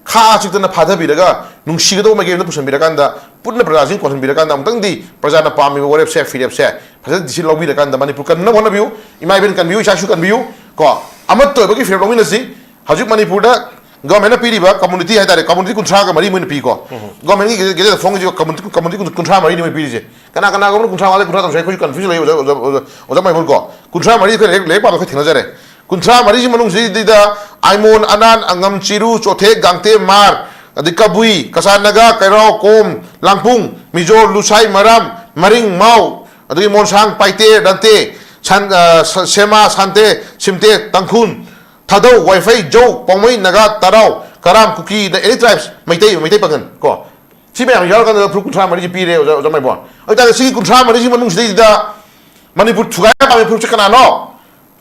ꯈꯥ ꯆꯤꯛꯇꯅ ꯐꯥꯊꯕꯤꯔꯒ ꯅꯨꯡꯁꯤꯒꯗꯧꯕ ꯃꯥꯏꯀꯩ ꯑꯃꯗ ꯄꯨꯁꯤꯟꯕꯤꯔꯀꯥꯟꯗ, ꯄꯨꯟꯅ ꯄ꯭ꯔꯖꯥꯁꯤꯡ ꯀꯣꯟꯁꯤꯟꯕꯤꯔꯀꯥꯟꯗ, ꯑꯃꯨꯛꯇꯪꯗꯤ ꯄ꯭ꯔꯖꯥꯅ ꯄꯥꯝꯃꯤꯕ ꯋꯥꯔꯦꯞꯁꯦ, ꯐꯤꯔꯦꯞꯁꯦ ꯐꯖꯅ decision ꯂꯧꯕꯤꯔꯀꯥꯟꯗ ꯃꯅꯤꯄꯨꯔ ꯀꯟꯅꯕ ꯍꯣꯠꯅꯕꯤꯌꯨ꯫ ꯏꯃꯥ ꯏꯕꯦꯟ ꯀꯟꯕꯤꯌꯨ, ꯏꯆꯥꯁꯨ ꯀꯟꯕꯤꯌꯨ ꯀꯣ꯫ ꯑꯃꯠꯇ ꯑꯣꯏꯕꯒꯤ ꯐꯤꯔꯦꯞ ꯂꯧꯃꯤꯟꯅꯁꯤ꯫ ꯍꯧꯖꯤꯛ ꯃꯅꯤꯄꯨꯔꯗ ꯒꯣꯔꯃꯦꯟꯅ ꯄꯤꯔꯤꯕ ꯀꯝꯃꯨꯅꯤꯇꯤ ꯍꯥꯏꯇꯥꯔꯦ, ꯀꯝꯃꯨꯅꯤꯇꯤ ꯀꯨꯟꯊ꯭ꯔꯥꯒ ꯃꯔꯤ ꯃꯣꯏꯅ ꯄꯤꯀꯣ꯫ ꯒꯣꯔꯃꯦꯟꯒꯤ ꯒꯦꯖꯦꯠ ꯐꯣꯡꯉꯤꯁꯤ ꯀꯝꯃꯨꯅꯤꯇꯤ, ꯀꯝꯃꯨꯅꯤꯇꯤ ꯀꯨꯟꯊ꯭ꯔꯥ ꯃꯔꯤꯅꯤ ꯃꯣꯏ ꯄꯤꯔꯤꯁꯦ꯫ ꯀꯅꯥ ꯀꯅꯥꯒꯨꯝꯕꯅ ꯀꯨꯟꯊ꯭ꯔꯥ ꯃꯉꯥ, ꯀꯨꯟꯊ꯭ꯔꯥ ꯇꯔꯨꯛ ꯍꯥꯏ, ꯑꯩꯈꯣꯏꯁꯨ ꯀꯟꯐ꯭ꯌꯨꯖ ꯂꯩ, ꯑꯣꯖꯥ, ꯑꯣꯖꯥ, ꯑꯣꯖꯥ, ꯑꯣꯖꯥ ꯃꯥꯏꯕꯣꯟ ꯀꯣ꯫ ꯀꯨꯟꯊ꯭ꯔꯥ ꯃꯔꯤ ꯑꯩꯈꯣꯏ ꯂꯥꯏꯔꯤꯛ, ꯂꯥꯏꯔꯤꯛ ꯄꯥꯕ ꯑꯩꯈꯣꯏ ꯊꯦꯡꯅꯖꯔꯦ꯫ ꯀꯨꯟꯊ꯭ꯔꯥ ꯃꯔꯤꯁꯤ ꯃꯅꯨꯡꯁꯤꯗꯩꯗ ꯑꯥꯏꯃꯣꯟ, ꯑꯅꯥꯟ, ꯑꯉꯝ, ꯆꯤꯔꯨ, ꯆꯣꯊꯦ, ꯒꯥꯡꯇꯦ, ꯃꯥꯔ, ꯑꯗꯩ ꯀꯕꯨꯏ, ꯀꯆꯥ ꯅꯥꯒꯥ, ꯀꯩꯔꯥꯎ, ꯀꯣꯝ, ꯂꯥꯡꯄꯨꯡ, ꯃꯤꯖꯣ, ꯂꯨꯁꯥꯏ, ꯃꯔꯥꯝ, ꯃꯔꯤꯡ, ꯃꯥꯎ, ꯑꯗꯒꯤ ꯃꯣꯟꯁꯥꯡ, ꯄꯥꯏꯇꯦ, ꯔꯟꯇꯦ, ꯁꯟ-, ꯑ, ꯁ-, ꯁꯦꯃꯥ, ꯁꯥꯟꯇꯦ, ꯁꯤꯝꯇꯦ, ꯇꯥꯡꯈꯨꯜ, ꯊꯥꯗꯧ, ꯋꯥꯏꯐꯩ, ꯖꯧ, ꯄꯥꯎꯃꯩ, ꯅꯥꯒꯥ, ꯇꯔꯥꯎ, ꯀꯔꯥꯝ, ꯀꯨꯀꯤ, the any tribes, Meitei, Meitei ꯄꯥꯉꯜ ꯀꯣ꯫ ꯁꯤ ꯃꯌꯥꯝ ꯌꯥꯎꯔꯀꯥꯟꯗ ꯐꯨꯔꯨꯞ ꯀꯨꯟꯊ꯭ꯔꯥ ꯃꯔꯤꯁꯤ ꯄꯤꯔꯦ, ꯑꯣꯖꯥ, ꯑꯣꯖꯥ ꯃꯥꯏꯕꯣꯟ꯫ ꯑꯗꯨ ꯇꯥꯔꯗꯤ ꯁꯤꯒꯤ ꯀꯨꯟꯊ꯭ꯔꯥ ꯃꯔꯤꯁꯤ ꯃꯅꯨꯡꯁꯤꯗꯩꯗ ꯃꯅꯤꯄꯨꯔ ꯊꯨꯒꯥꯏꯕ ꯄꯥꯝꯃꯤ ꯐꯨꯔꯨꯞꯁꯦ ꯀꯅꯥꯅꯣ?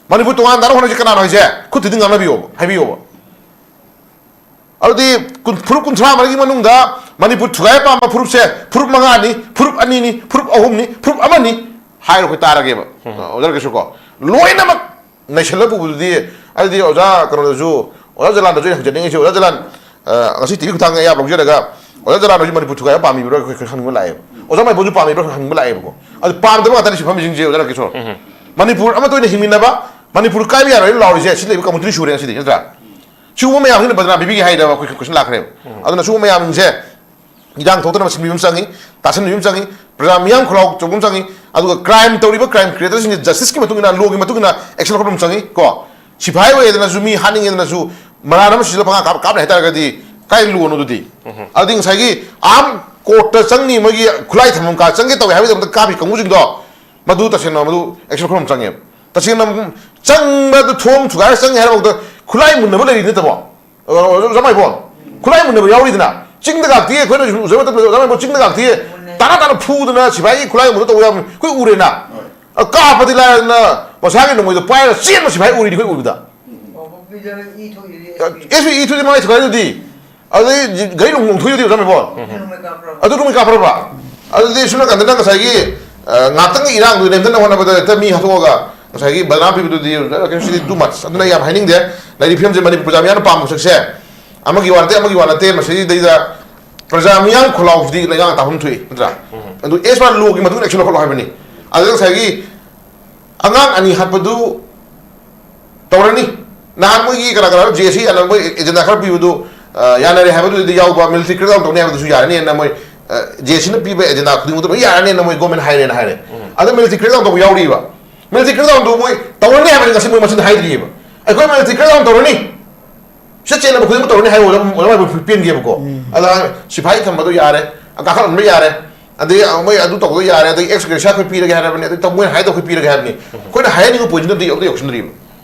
ꯃꯅꯤꯄꯨꯔ ꯇꯣꯉꯥꯟ ꯇꯥꯅ ꯍꯣꯠꯅꯁꯤ ꯀꯅꯥꯅꯣ ꯍꯥꯏꯁꯦ? ꯈꯨꯠ ꯊꯤꯗꯤ ꯉꯥꯡꯅꯕꯤꯌꯣꯕ, ꯍꯥꯏꯕꯤꯌꯣꯕ꯫ ꯑꯗꯨꯗꯤ ꯀꯨꯟ-, ꯐꯨꯔꯨꯞ ꯀꯨꯟꯊ꯭ꯔꯥ ꯃꯔꯤꯒꯤ ꯃꯅꯨꯡꯗ ꯃꯅꯤꯄꯨꯔ ꯊꯨꯒꯥꯏꯕ ꯄꯥꯝꯕ ꯐꯨꯔꯨꯞꯁꯦ ꯐꯨꯔꯨꯞ ꯃꯉꯥꯅꯤ, ꯐꯨꯔꯨꯞ ꯑꯅꯤꯅꯤ, ꯐꯨꯔꯨꯞ ꯑꯍꯨꯝꯅꯤ, ꯐꯨꯔꯨꯞ ꯑꯃꯅꯤ ꯍꯥꯏꯔꯣ, ꯑꯩꯈꯣꯏ ꯇꯥꯔꯒꯦꯕ꯫ ꯑꯣꯖꯥ ꯔꯥꯀꯦꯁꯣꯔ ꯀꯣ, ꯂꯣꯏꯅꯃꯛ ꯅꯩꯁꯜꯂ ꯄꯨꯕꯗꯨꯗꯤ, ꯑꯗꯨꯗꯤ ꯑꯣꯖꯥ ꯀꯩꯅꯣꯗꯁꯨ, ꯑꯣꯖꯥ ꯖꯂꯥꯟꯗꯁꯨ ꯑꯩꯅ ꯍꯪꯖꯅꯤꯡꯉꯤꯁꯦ, ꯑꯣꯖꯥ ꯖꯂꯥꯟ, ꯑ, ꯉꯁꯤ ꯇꯤꯚꯤ ꯈꯨꯊꯥꯡꯒ ꯑꯌꯥꯕ ꯂꯧꯖꯔꯒ, ꯑꯣꯖꯥ ꯖꯂꯥꯟ ꯍꯧꯖꯤꯛ ꯃꯅꯤꯄꯨꯔ ꯊꯨꯒꯥꯏꯕ ꯄꯥꯝꯃꯤꯕ꯭ꯔꯥ, ꯑꯩꯈꯣꯏ ꯈꯪꯅꯤꯡꯕ ꯂꯥꯛꯑꯦꯕ꯫ ꯑꯣꯖꯥ ꯃꯥꯏꯕꯣꯟꯁꯨ ꯄꯥꯝꯃꯤꯕ꯭ꯔꯥ ꯈꯪꯅꯤꯡꯕ ꯂꯥꯛꯑꯦꯕꯀꯣ꯫ ꯑꯗꯨ ꯄꯥꯝꯗꯕ ꯉꯥꯛꯇꯅꯤ ꯁꯤ ꯐꯝꯃꯤꯁꯤꯡꯁꯦ, ꯑꯣꯖꯥ ꯔꯥꯀꯦꯁꯣꯔ꯫ ꯃꯅꯤꯄꯨꯔ ꯑꯃꯠꯇ ꯑꯣꯏꯅ ꯍꯤꯡꯃꯤꯟꯅꯕ, ꯃꯅꯤꯄꯨꯔ ꯀꯥꯏꯕ ꯌꯥꯔꯣꯏꯅ ꯂꯥꯎꯔꯤꯁꯦ ꯁꯤ ꯂꯩꯕ ꯀꯝꯃꯨꯅꯤꯇꯤ ꯁꯨꯔꯦ ꯉꯁꯤꯗꯤ, ꯅꯠꯇ꯭ꯔꯥ? ꯁꯤꯒꯨꯝꯕ ꯃꯌꯥꯝꯁꯤꯅ ꯕꯗꯅꯥꯝ ꯄꯤꯕꯤꯒꯦ ꯍꯥꯏꯗꯕ ꯑꯩꯈꯣꯏ ꯀꯣꯏꯁꯟ ꯂꯥꯛꯈ꯭ꯔꯦꯕ꯫ ꯑꯗꯨꯅ ꯁꯤꯒꯨꯝꯕ ꯃꯌꯥꯝꯁꯦ ꯏꯔꯥꯡ ꯊꯣꯛꯇꯅꯕ ꯁꯤꯟꯕꯤꯕ ꯑꯃ ꯆꯪꯉꯤ, ꯇꯥꯁꯤꯟꯕꯤꯕ ꯑꯃ ꯆꯪꯉꯤ, ꯄ꯭ꯔꯖꯥ ꯃꯤꯌꯥꯝ ꯈꯣꯜꯂꯥꯎ ꯇꯧꯕ ꯑꯃ ꯆꯪꯉꯤ, ꯑꯗꯨꯒ ꯀ꯭ꯔꯥꯏꯝ ꯇꯧꯔꯤꯕ ꯀ꯭ꯔꯥꯏꯝ ꯀ꯭ꯔꯤꯌꯦꯇꯔꯁꯤꯡꯁꯦ ꯖꯁꯇꯤꯁꯀꯤ ꯃꯇꯨꯡ ꯏꯟꯅ, ꯂꯣꯒꯤ ꯃꯇꯨꯡ ꯏꯟꯅ ꯑꯦꯛꯁꯟ ꯂꯧꯈꯠꯄ ꯑꯃ ꯆꯪꯉꯤ ꯀꯣ꯫ ꯁꯤꯐꯥꯏ ꯑꯣꯏꯗꯅꯁꯨ, ꯃꯤ ꯍꯥꯠꯅꯤꯡꯉꯦꯗꯅꯁꯨ, ꯃꯔꯥꯜ ꯑꯃ ꯁꯤꯖꯤꯜꯂ ꯄꯪꯀꯥꯞ ꯀꯥꯞ-, ꯀꯥꯞꯂꯦ ꯍꯥꯏꯇꯥꯔꯒꯗꯤ ꯀꯥꯏ ꯂꯣꯅꯣ ꯑꯗꯨꯗꯤ? ꯑꯗꯨꯗꯤ ꯉꯁꯥꯏꯒꯤ ꯑꯥꯔꯝ ꯀꯣꯔꯠꯇ ꯆꯪꯅꯤ, ꯃꯣꯏꯒꯤ ꯈꯨꯠꯂꯥꯏ ꯊꯝꯐꯝ ꯀꯥ ꯆꯪꯒꯦ ꯇꯧꯋꯦ ꯍꯥꯏꯕꯒꯤꯗꯃꯛꯇ ꯀꯥꯞꯄꯤ ꯀꯥꯡꯕꯨꯁꯤꯡꯗꯣ, ꯃꯗꯨ ꯇꯁꯦꯡꯅ ꯃꯗꯨ ꯑꯦꯛꯁꯟ ꯂꯧꯈꯠꯄ ꯑꯃ ꯆꯪꯉꯦꯕ꯫ ꯇꯁꯦꯡꯅ ꯆꯪꯕꯗꯨ ꯊꯣꯡ ꯊꯨꯒꯥꯏꯔ ꯆꯪꯉꯦ ꯍꯥꯏꯔꯕꯗ ꯈꯨꯠꯂꯥꯏ ꯃꯨꯟꯅꯕ ꯂꯩꯔꯤ ꯅꯠꯇꯕꯣ? ꯑꯣꯖꯥ ꯃꯥꯏꯕꯣꯟ, ꯈꯨꯠꯂꯥꯏ ꯃꯨꯟꯅꯕ ꯌꯥꯎꯔꯤꯗꯅ꯫ ꯆꯤꯡꯗ ꯉꯥꯛꯇꯤ ꯑꯩꯈꯣꯏꯅ ꯎꯖꯕ ꯃꯇꯝꯗ, ꯑꯣꯖꯥ ꯃꯥꯏꯕꯣꯟ, ꯆꯤꯡꯗ ꯉꯥꯛꯇꯤ ꯇꯥꯅ ꯇꯥꯅ ꯐꯨꯗꯅ ꯁꯤꯐꯥꯏꯒꯤ ꯈꯨꯠꯂꯥꯏ ꯑꯃꯗ ꯇꯧꯕ ꯌꯥꯕ ꯑꯩꯈꯣꯏ ꯎꯔꯦꯅ꯫ ꯀꯥꯞꯄꯗꯤ ꯂꯥꯏꯔꯗꯅ ꯃꯁꯥꯒꯤ ꯅꯣꯡꯃꯩꯗꯣ ꯄꯥꯏꯔꯒ ꯆꯦꯟꯕ ꯁꯤꯐꯥꯏ ꯎꯔꯤꯅꯤ ꯑꯩꯈꯣꯏ ꯎꯕꯗ꯫ ꯑꯦꯁ ꯄꯤ ꯏ ꯊꯨꯗꯤ ꯃꯥꯏ ꯊꯨꯒꯥꯏꯗꯨꯗꯤ꯫ ꯑꯗꯨꯗꯩ ꯒꯥꯔꯤ ꯅꯣꯡ ꯅꯣꯡꯊꯣꯛꯏꯗꯨꯗꯤ ꯑꯣꯖꯥ ꯃꯦꯕꯣꯜ꯫ ꯑꯗꯨ ꯅꯣꯡꯃꯩ ꯀꯥꯞꯄ꯭ꯔꯕ? ꯑꯗꯨꯗꯤ ꯁꯨꯝ ꯅꯥꯀꯟꯗꯅ ꯉꯁꯥꯏꯒꯤ, ꯑ, ꯉꯥꯛꯇꯪꯒꯤ ꯏꯔꯥꯡꯗꯨ ꯅꯦꯝꯊꯅ ꯍꯣꯠꯅꯕꯗ ꯍꯦꯛꯇ ꯃꯤ ꯍꯥꯠꯇꯣꯛꯑꯒ ꯉꯁꯥꯏꯒꯤ ꯕꯗꯅꯥꯝ ꯄꯤꯕꯗꯨꯗꯤ, ꯑ, ꯀꯩꯅꯣ, ꯁꯤꯗꯤ too much꯫ ꯑꯗꯨꯅ ꯌꯥꯝ ꯍꯥꯏꯅꯤꯡꯗꯦ꯫ ꯂꯩꯔꯤ ꯐꯤꯕꯝꯁꯦ ꯃꯅꯤꯄꯨꯔ ꯄ꯭ꯔꯖꯥ ꯃꯤꯌꯥꯝꯅ ꯄꯥꯝꯕ ꯁꯛꯁꯦ ꯑꯃꯒꯤ ꯋꯥ ꯅꯠꯇꯦ, ꯑꯃꯒꯤ ꯋꯥ ꯅꯠꯇꯦ꯫ ꯃꯁꯤꯗꯩꯗ ꯄ꯭ꯔꯖꯥ ꯃꯤꯌꯥꯝ ꯈꯣꯜꯂꯥꯎꯁꯤꯗꯤ ꯂꯩꯉꯥꯛ ꯇꯥꯐꯝ ꯊꯣꯛꯏ, ꯅꯠꯇ꯭ꯔꯥ? ꯑꯗꯨ as per law ꯒꯤ ꯃꯇꯨꯡ ꯏꯟꯅ action ꯂꯧꯈꯠꯂꯣ ꯍꯥꯏꯕꯅꯤ꯫ ꯑꯗꯨꯗ ꯉꯁꯥꯏꯒꯤ ꯑꯉꯥꯡ ꯑꯅꯤ ꯍꯥꯠꯄꯗꯨ ꯇꯧꯔꯅꯤ꯫ ꯅꯍꯥꯟ ꯃꯣꯏꯒꯤ ꯀꯅꯥ ꯀꯅꯥ J C ꯑꯅ ꯃꯣꯏ agenda ꯈꯔ ꯄꯤꯕꯗꯨ, ꯑ, ꯌꯥꯅꯔꯦ ꯍꯥꯏꯕꯗꯨꯗꯤ ꯌꯥꯎꯕ, military crackdown ꯇꯧꯅꯤ ꯍꯥꯏꯕꯗꯨꯁꯨ ꯌꯥꯔꯅꯤꯅ ꯃꯣꯏ, ꯑ, J C ꯅ ꯄꯤꯕ agenda ꯈꯨꯗꯤꯡꯃꯛꯇ ꯂꯣꯏ ꯌꯥꯔꯅꯤꯅ ꯃꯣꯏ government ꯍꯥꯏꯔꯦꯅ ꯍꯥꯏꯔꯦ꯫ ꯑꯗꯣ military crackdown ꯇꯧꯕ ꯌꯥꯎꯔꯤꯕ꯫ Military crackdown ꯗꯨ ꯃꯣꯏ ꯇꯧꯔꯅꯤ ꯍꯥꯏꯕꯅꯤ, ꯉꯁꯤ ꯃꯣꯏ ꯃꯆꯤꯟ ꯍꯥꯏꯗ꯭ꯔꯤꯑꯕ꯫ ꯑꯩꯈꯣꯏ military crackdown ꯇꯧꯔꯅꯤ, ꯁꯤꯗ ꯆꯦꯟꯅꯕ ꯈꯨꯗꯤꯡꯃꯛ ꯇꯧꯔꯅꯤ ꯍꯥꯏꯕ ꯑꯣꯖꯥ, ꯑꯣꯖꯥ ꯃꯥꯏꯕ ꯄꯦꯟꯒꯦꯕꯀꯣ꯫ ꯑꯗ ꯁꯤꯐꯥꯏ ꯊꯝꯕꯗꯣ ꯌꯥꯔꯦ, ꯀꯥꯈꯠꯍꯟꯕ ꯌꯥꯔꯦ, ꯑꯗꯩ ꯃꯣꯏ ꯑꯗꯨ ꯇꯧꯕꯗꯣ ꯌꯥꯔꯦ, ꯑꯗꯩ ex gratia ꯑꯩꯈꯣꯏ ꯄꯤꯔꯒꯦ ꯍꯥꯏꯔꯕꯅꯤ, ꯑꯗꯩ ꯃꯣꯏꯅ ꯍꯥꯏꯗꯣ ꯑꯩꯈꯣꯏ ꯄꯤꯔꯒꯦ ꯍꯥꯏꯕꯅꯤ꯫ ꯑꯩꯈꯣꯏꯅ ꯍꯥꯏꯍꯟꯅꯤꯡꯕ point ꯗꯨ ꯑꯝꯇ ꯌꯧꯁꯤꯟꯗ꯭ꯔꯤꯕ꯫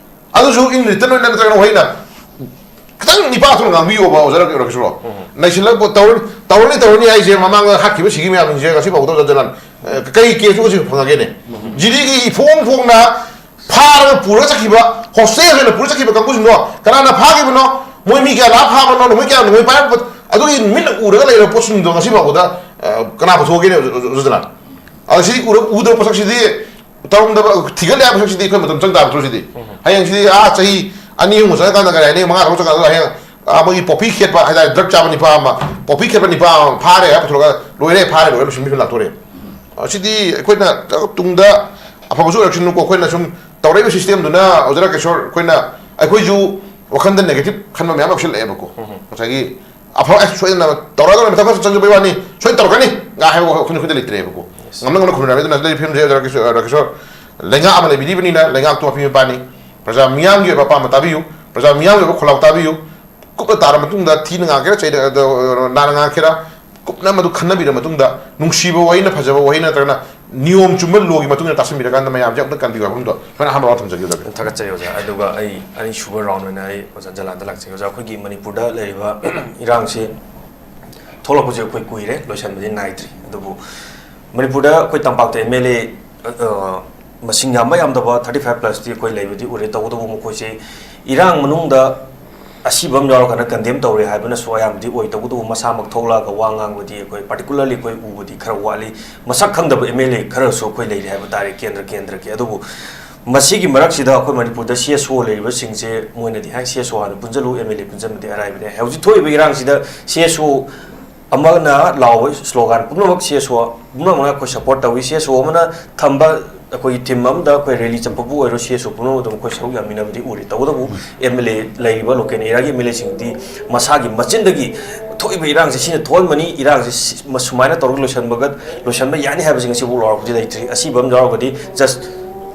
ꯑꯗꯨꯁꯨ in return ꯑꯣꯏꯅ ꯅꯠꯇ꯭ꯔꯒꯅ ꯋꯥꯍꯩꯅ ꯈꯤꯇꯪ ꯅꯤꯄꯥ ꯊꯣꯛꯅ ꯉꯥꯡꯕꯤꯌꯣꯕ ꯑꯣꯖꯥ ꯔꯀꯤꯁꯣꯔ꯫ ꯅꯩꯁꯤꯜꯂꯛꯄ ꯇꯧꯔꯅꯤ, ꯇꯧꯔꯅꯤ, ꯇꯧꯔꯅꯤ ꯍꯥꯏꯁꯦ ꯃꯃꯥꯡꯗ ꯍꯥꯠꯈꯤꯕ ꯁꯤꯈꯤꯕ ꯃꯌꯥꯝꯁꯤꯡꯁꯦ ꯉꯁꯤ ꯐꯥꯎꯕꯗ ꯑꯣꯖꯥ ꯖꯂꯥꯟ, ꯑ, ꯀꯩ case ꯇꯨ ꯉꯁꯤ ꯐꯪꯉꯒꯦꯅꯦ? ꯖꯤꯗꯤꯒꯤ ꯏꯐꯣꯡ ꯐꯣꯡꯅ ꯐꯥꯔꯒ ꯄꯨꯔꯒ ꯆꯠꯈꯤꯕ, hostage ꯑꯣꯏꯅ ꯄꯨꯔꯒ ꯆꯠꯈꯤꯕ ꯀꯥꯡꯕꯨꯁꯤꯡꯗꯣ ꯀꯅꯥꯅ ꯐꯥꯈꯤꯕꯅꯣ? ꯃꯣꯏ ꯃꯤ ꯀꯌꯥ ꯂꯥꯛꯑ ꯐꯥꯕꯅꯣ? ꯅꯣꯡꯃꯩ ꯀꯌꯥ, ꯅꯣꯡꯃꯩ ꯄꯥꯏꯔꯛꯄ? ꯑꯗꯨꯒꯤ ꯃꯤꯠꯅ ꯎꯔꯒ ꯂꯩꯔꯕ ꯄꯣꯠꯁꯤꯡꯗꯣ ꯉꯁꯤ ꯐꯥꯎꯕꯗ, ꯑ, ꯀꯅꯥ ꯄꯨꯊꯣꯛꯑꯒꯦꯅꯦ, ꯑꯣꯖꯥ ꯖꯂꯥꯟ? ꯑꯗ ꯁꯤ ꯎꯔ-, ꯎꯗꯕ ꯄꯣꯠꯁꯛꯁꯤꯗꯤ ꯇꯧꯔꯝꯗꯕ, ꯊꯤꯒꯠꯂꯦ ꯍꯥꯏꯕ ꯁꯛꯁꯤꯗꯤ ꯑꯩꯈꯣꯏ ꯃꯇꯝ ꯆꯪ ꯇꯥꯕ ꯊꯕꯛꯁꯤꯗꯤ꯫ ꯍꯌꯦꯡ ꯁꯤꯗꯤ, ꯑꯥ, ꯆꯍꯤ ꯑꯅꯤ ꯑꯍꯨꯝ ꯆꯪꯉꯀꯥꯟꯗ ꯀꯔꯤ ꯍꯥꯏꯅꯤ, ꯃꯉꯥ ꯇꯔꯨꯛ ꯆꯪꯉꯀꯥꯟꯗ ꯍꯌꯦꯡ, ꯑꯥ, ꯃꯣꯏꯒꯤ poppy ꯈꯦꯠꯄ ꯍꯥꯏꯇꯥꯔꯦ, drug ꯆꯥꯕ ꯅꯤꯄꯥ ꯑꯃ, poppy ꯈꯦꯠꯄ ꯅꯤꯄꯥ ꯑꯃ ꯐꯥꯔꯦ ꯍꯥꯏꯔ ꯄꯨꯊꯣꯔꯒ ꯂꯣꯏꯔꯦ, ꯐꯥꯔꯦ, ꯂꯣꯏꯔꯦ, ꯂꯣꯏꯁꯤꯟꯕꯤ ꯐꯤꯕꯝ ꯂꯥꯛꯇꯣꯔꯦ꯫ ꯑꯁꯤꯗꯤ ꯑꯩꯈꯣꯏꯅ ꯇꯨꯡꯗ ꯑꯐꯕꯁꯨ ꯑꯣꯏꯔꯛꯁꯅꯨꯀꯣ, ꯑꯩꯈꯣꯏꯅ ꯁꯨꯝ ꯇꯧꯔꯛꯏꯕ system ꯗꯨꯅ ꯑꯣꯖꯥ ꯔꯥꯀꯦꯁꯣꯔ, ꯑꯩꯈꯣꯏꯅ, ꯑꯩꯈꯣꯏꯁꯨ ꯋꯥꯈꯟꯗ negative ꯈꯟꯕ ꯃꯌꯥꯝ ꯌꯥꯎꯁꯜꯂꯛꯑꯦꯕꯀꯣ꯫ ꯉꯁꯥꯏꯒꯤ ꯑꯐꯕ, ꯑꯁ, ꯁꯣꯏꯗꯅ ꯇꯧꯔꯗꯧꯅꯦ, ꯃꯊꯪ ꯈꯔ ꯆꯪꯖꯕꯩ ꯋꯥꯅꯤ, ꯁꯣꯏꯗꯅ ꯇꯧꯔꯛꯀꯅꯤ ꯉꯥꯏ ꯍꯥꯏꯕ ꯋꯥꯈꯜ ꯑꯩꯈꯣꯏ ꯅꯈꯣꯏꯗ ꯂꯩꯇ꯭ꯔꯦꯕꯀꯣ꯫ ꯉꯝꯅ ꯉꯝꯅ ꯈꯨꯝꯅꯔꯝꯃꯤ꯫ ꯑꯗꯨꯅ ꯂꯩꯔꯤꯕ ꯐꯤꯕꯝꯁꯦ ꯔꯥꯀꯦꯁꯣꯔ, ꯂꯩꯉꯥꯛ ꯑꯃ ꯂꯩꯕꯤꯔꯤꯕꯅꯤꯅ ꯂꯩꯉꯥꯛꯇꯣ ꯃꯄꯤ ꯃꯄꯥꯅꯤ꯫ ꯄ꯭ꯔꯖꯥ ꯃꯤꯌꯥꯝꯒꯤ ꯑꯣꯏꯕ ꯑꯄꯥꯝꯕ ꯇꯥꯕꯤꯌꯨ, ꯄ꯭ꯔꯖꯥ ꯃꯤꯌꯥꯝꯒꯤ ꯑꯣꯏꯕ ꯈꯣꯜꯂꯥꯎ ꯇꯥꯕꯤꯌꯨ꯫ ꯀꯨꯞꯅ ꯇꯥꯔ ꯃꯇꯨꯡꯗ ꯊꯤꯅ ꯉꯥꯡꯒꯦꯔꯥ, ꯆꯩꯗ-, ꯑꯗꯣ, ꯅꯥꯟꯅ ꯉꯥꯡꯒꯦꯔꯥ, ꯀꯨꯞꯅ ꯃꯗꯨ ꯈꯟꯅꯕꯤꯔ ꯃꯇꯨꯡꯗ ꯅꯨꯡꯁꯤꯕ ꯋꯥꯍꯩꯅ, ꯐꯖꯕ ꯋꯥꯍꯩ ꯅꯠꯇ꯭ꯔꯒꯅ ꯅꯤꯌꯣꯝ ꯆꯨꯝꯕ law ꯒꯤ ꯃꯇꯨꯡ ꯏꯟꯅ ꯇꯥꯁꯟꯕꯤꯔꯀꯥꯟꯗ ꯃꯌꯥꯝꯁꯦ ꯑꯃꯨꯛꯇ ꯀꯟꯕꯤꯌꯨ ꯍꯥꯏꯕ ꯋꯥꯐꯝꯗꯣ ꯁꯨꯃꯥꯏꯅ ꯑꯍꯥꯟꯕ ꯋꯥ ꯊꯝꯖꯒꯦ, ꯖꯒꯦ꯫ ꯊꯥꯒꯠꯆꯔꯤ ꯑꯣꯖꯥ꯫ ꯑꯗꯨꯒ ꯑꯩ ꯑꯅꯤꯁꯨꯕ round ꯑꯣꯏꯅ ꯑꯩ ꯑꯣꯖꯥ ꯖꯂꯥꯟꯗ ꯂꯥꯛꯆꯒꯦ꯫ ꯑꯣꯖꯥ, ꯑꯩꯈꯣꯏꯒꯤ ꯃꯅꯤꯄꯨꯔꯗ ꯂꯩꯔꯤꯕ ꯏꯔꯥꯡꯁꯤ ꯊꯣꯛꯂꯛꯄꯁꯦ ꯑꯩꯈꯣꯏ ꯀꯨꯏꯔꯦ, ꯂꯣꯏꯁꯟꯕꯗꯤ ꯅꯥꯏꯗ꯭ꯔꯤ꯫ ꯑꯗꯨꯕꯨ ꯃꯅꯤꯄꯨꯔꯗ ꯑꯩꯈꯣꯏ ꯇꯝꯄꯥꯛꯇ ꯑꯦꯝ ꯑꯦꯜ ꯑꯦ ꯃꯁꯤꯡ ꯌꯥꯝꯕ ꯌꯥꯝꯗꯕ ꯊꯥꯔꯇꯤ ꯐꯥꯏꯚ ꯄ꯭ꯂꯁꯇꯤ ꯑꯩꯈꯣꯏ ꯂꯩꯕꯗꯤ ꯎꯔꯦ꯫ ꯇꯧꯕꯇꯕꯨ ꯃꯈꯣꯏꯁꯦ ꯏꯔꯥꯡ ꯃꯅꯨꯡꯗ ꯑꯁꯤꯕ ꯑꯃ ꯌꯥꯎꯔꯀꯥꯟꯗ ꯀꯟꯗꯦꯝ ꯇꯧꯔꯦ ꯍꯥꯏꯕꯅꯁꯨ ꯑꯌꯥꯝꯕꯗꯤ ꯑꯣꯏ꯫ ꯇꯧꯕꯇꯕꯨ ꯃꯁꯥꯃꯛ ꯊꯣꯛꯂꯛꯑꯒ ꯋꯥ ꯉꯥꯡꯕꯗꯤ ꯑꯩꯈꯣꯏ ꯄꯥꯔꯇꯤꯀꯨꯂꯔꯂꯤ ꯑꯩꯈꯣꯏ ꯎꯕꯗꯤ ꯈꯔ ꯋꯥꯠꯂꯤ꯫ ꯃꯁꯛ ꯈꯪꯗꯕ ꯑꯦꯝ ꯑꯦꯜ ꯑꯦ ꯈꯔꯁꯨ ꯑꯩꯈꯣꯏ ꯂꯩꯔꯤ ꯍꯥꯏꯕ ꯇꯥꯔꯦ, ꯀꯦꯟꯗ꯭ꯔ ꯀꯦꯟꯗ꯭ꯔꯒꯤ꯫ ꯑꯗꯨꯕꯨ ꯃꯁꯤꯒꯤ ꯃꯔꯛꯁꯤꯗ ꯑꯩꯈꯣꯏ ꯃꯅꯤꯄꯨꯔꯗ ꯁꯤ ꯑꯦꯁ ꯑꯣ ꯂꯩꯔꯤꯕꯁꯤꯡꯁꯦ ꯃꯣꯏꯅꯗꯤ ꯍꯥꯏ, ꯁꯤ ꯑꯦꯁ ꯑꯣ ꯍꯥꯟꯅ ꯄꯨꯟꯁꯤꯜꯂꯨ, ꯑꯦꯝ ꯑꯦꯜ ꯑꯦ ꯄꯨꯟꯁꯤꯟꯕꯗꯤ ꯑꯔꯥꯏꯕꯅꯤ꯫ ꯍꯧꯖꯤꯛ ꯊꯣꯛꯏꯕ ꯏꯔꯥꯡꯁꯤꯗ ꯁꯤ ꯑꯦꯁ ꯑꯣ ꯑꯃꯅ ꯂꯥꯎꯕ ꯁ꯭ꯂꯣꯒꯥꯟ ꯄꯨꯝꯅꯃꯛ ꯁꯤ ꯑꯦꯁ ꯑꯣ ꯄꯨꯝꯅꯃꯛꯅ ꯑꯩꯈꯣꯏ ꯁꯄꯣꯔꯠ ꯇꯧꯏ꯫ ꯁꯤ ꯑꯦꯁ ꯑꯣ ꯑꯃꯅ ꯊꯝꯕ ꯑꯩꯈꯣꯏꯒꯤ ꯊꯤꯝ ꯑꯃꯗ ꯑꯩꯈꯣꯏ ꯔꯦꯂꯤ ꯆꯠꯄꯕꯨ ꯑꯣꯏꯔꯣ, ꯁꯤ ꯑꯦꯁ ꯑꯣ ꯄꯨꯝꯅꯃꯛ ꯑꯗꯨꯝ ꯑꯩꯈꯣꯏ ꯁꯔꯨꯛ ꯌꯥꯃꯤꯟꯅꯕꯗꯤ ꯎꯔꯤ꯫ ꯇꯧꯕꯇꯕꯨ ꯑꯦꯝ ꯑꯦꯜ ꯑꯦ ꯂꯩꯔꯤꯕ ꯂꯣꯀꯦꯜ ꯑꯦꯔꯤꯌꯥꯒꯤ ꯑꯦꯝ ꯑꯦꯜ ꯑꯦꯁꯤꯡꯗꯤ ꯃꯁꯥꯒꯤ ꯃꯆꯤꯟꯗꯒꯤ ꯊꯣꯛꯏꯕ ꯏꯔꯥꯡꯁꯦ ꯁꯤꯅ ꯊꯣꯛꯍꯟꯕꯅꯤ, ꯏꯔꯥꯡꯁꯦ ꯁꯤ-, ꯃ-, ꯁꯨꯃꯥꯏꯅ ꯇꯧꯔꯒ ꯂꯣꯏꯁꯤꯟꯕꯒ, ꯂꯣꯏꯁꯤꯟꯕ ꯌꯥꯅꯤ ꯍꯥꯏꯕꯁꯤ ꯉꯁꯤꯐꯥꯎ ꯂꯥꯎꯔꯛꯄꯗꯤ ꯂꯩꯇ꯭ꯔꯤ꯫ ꯑꯁꯤꯕ ꯑꯃ ꯌꯥꯎꯔꯒꯗꯤ ꯖꯁ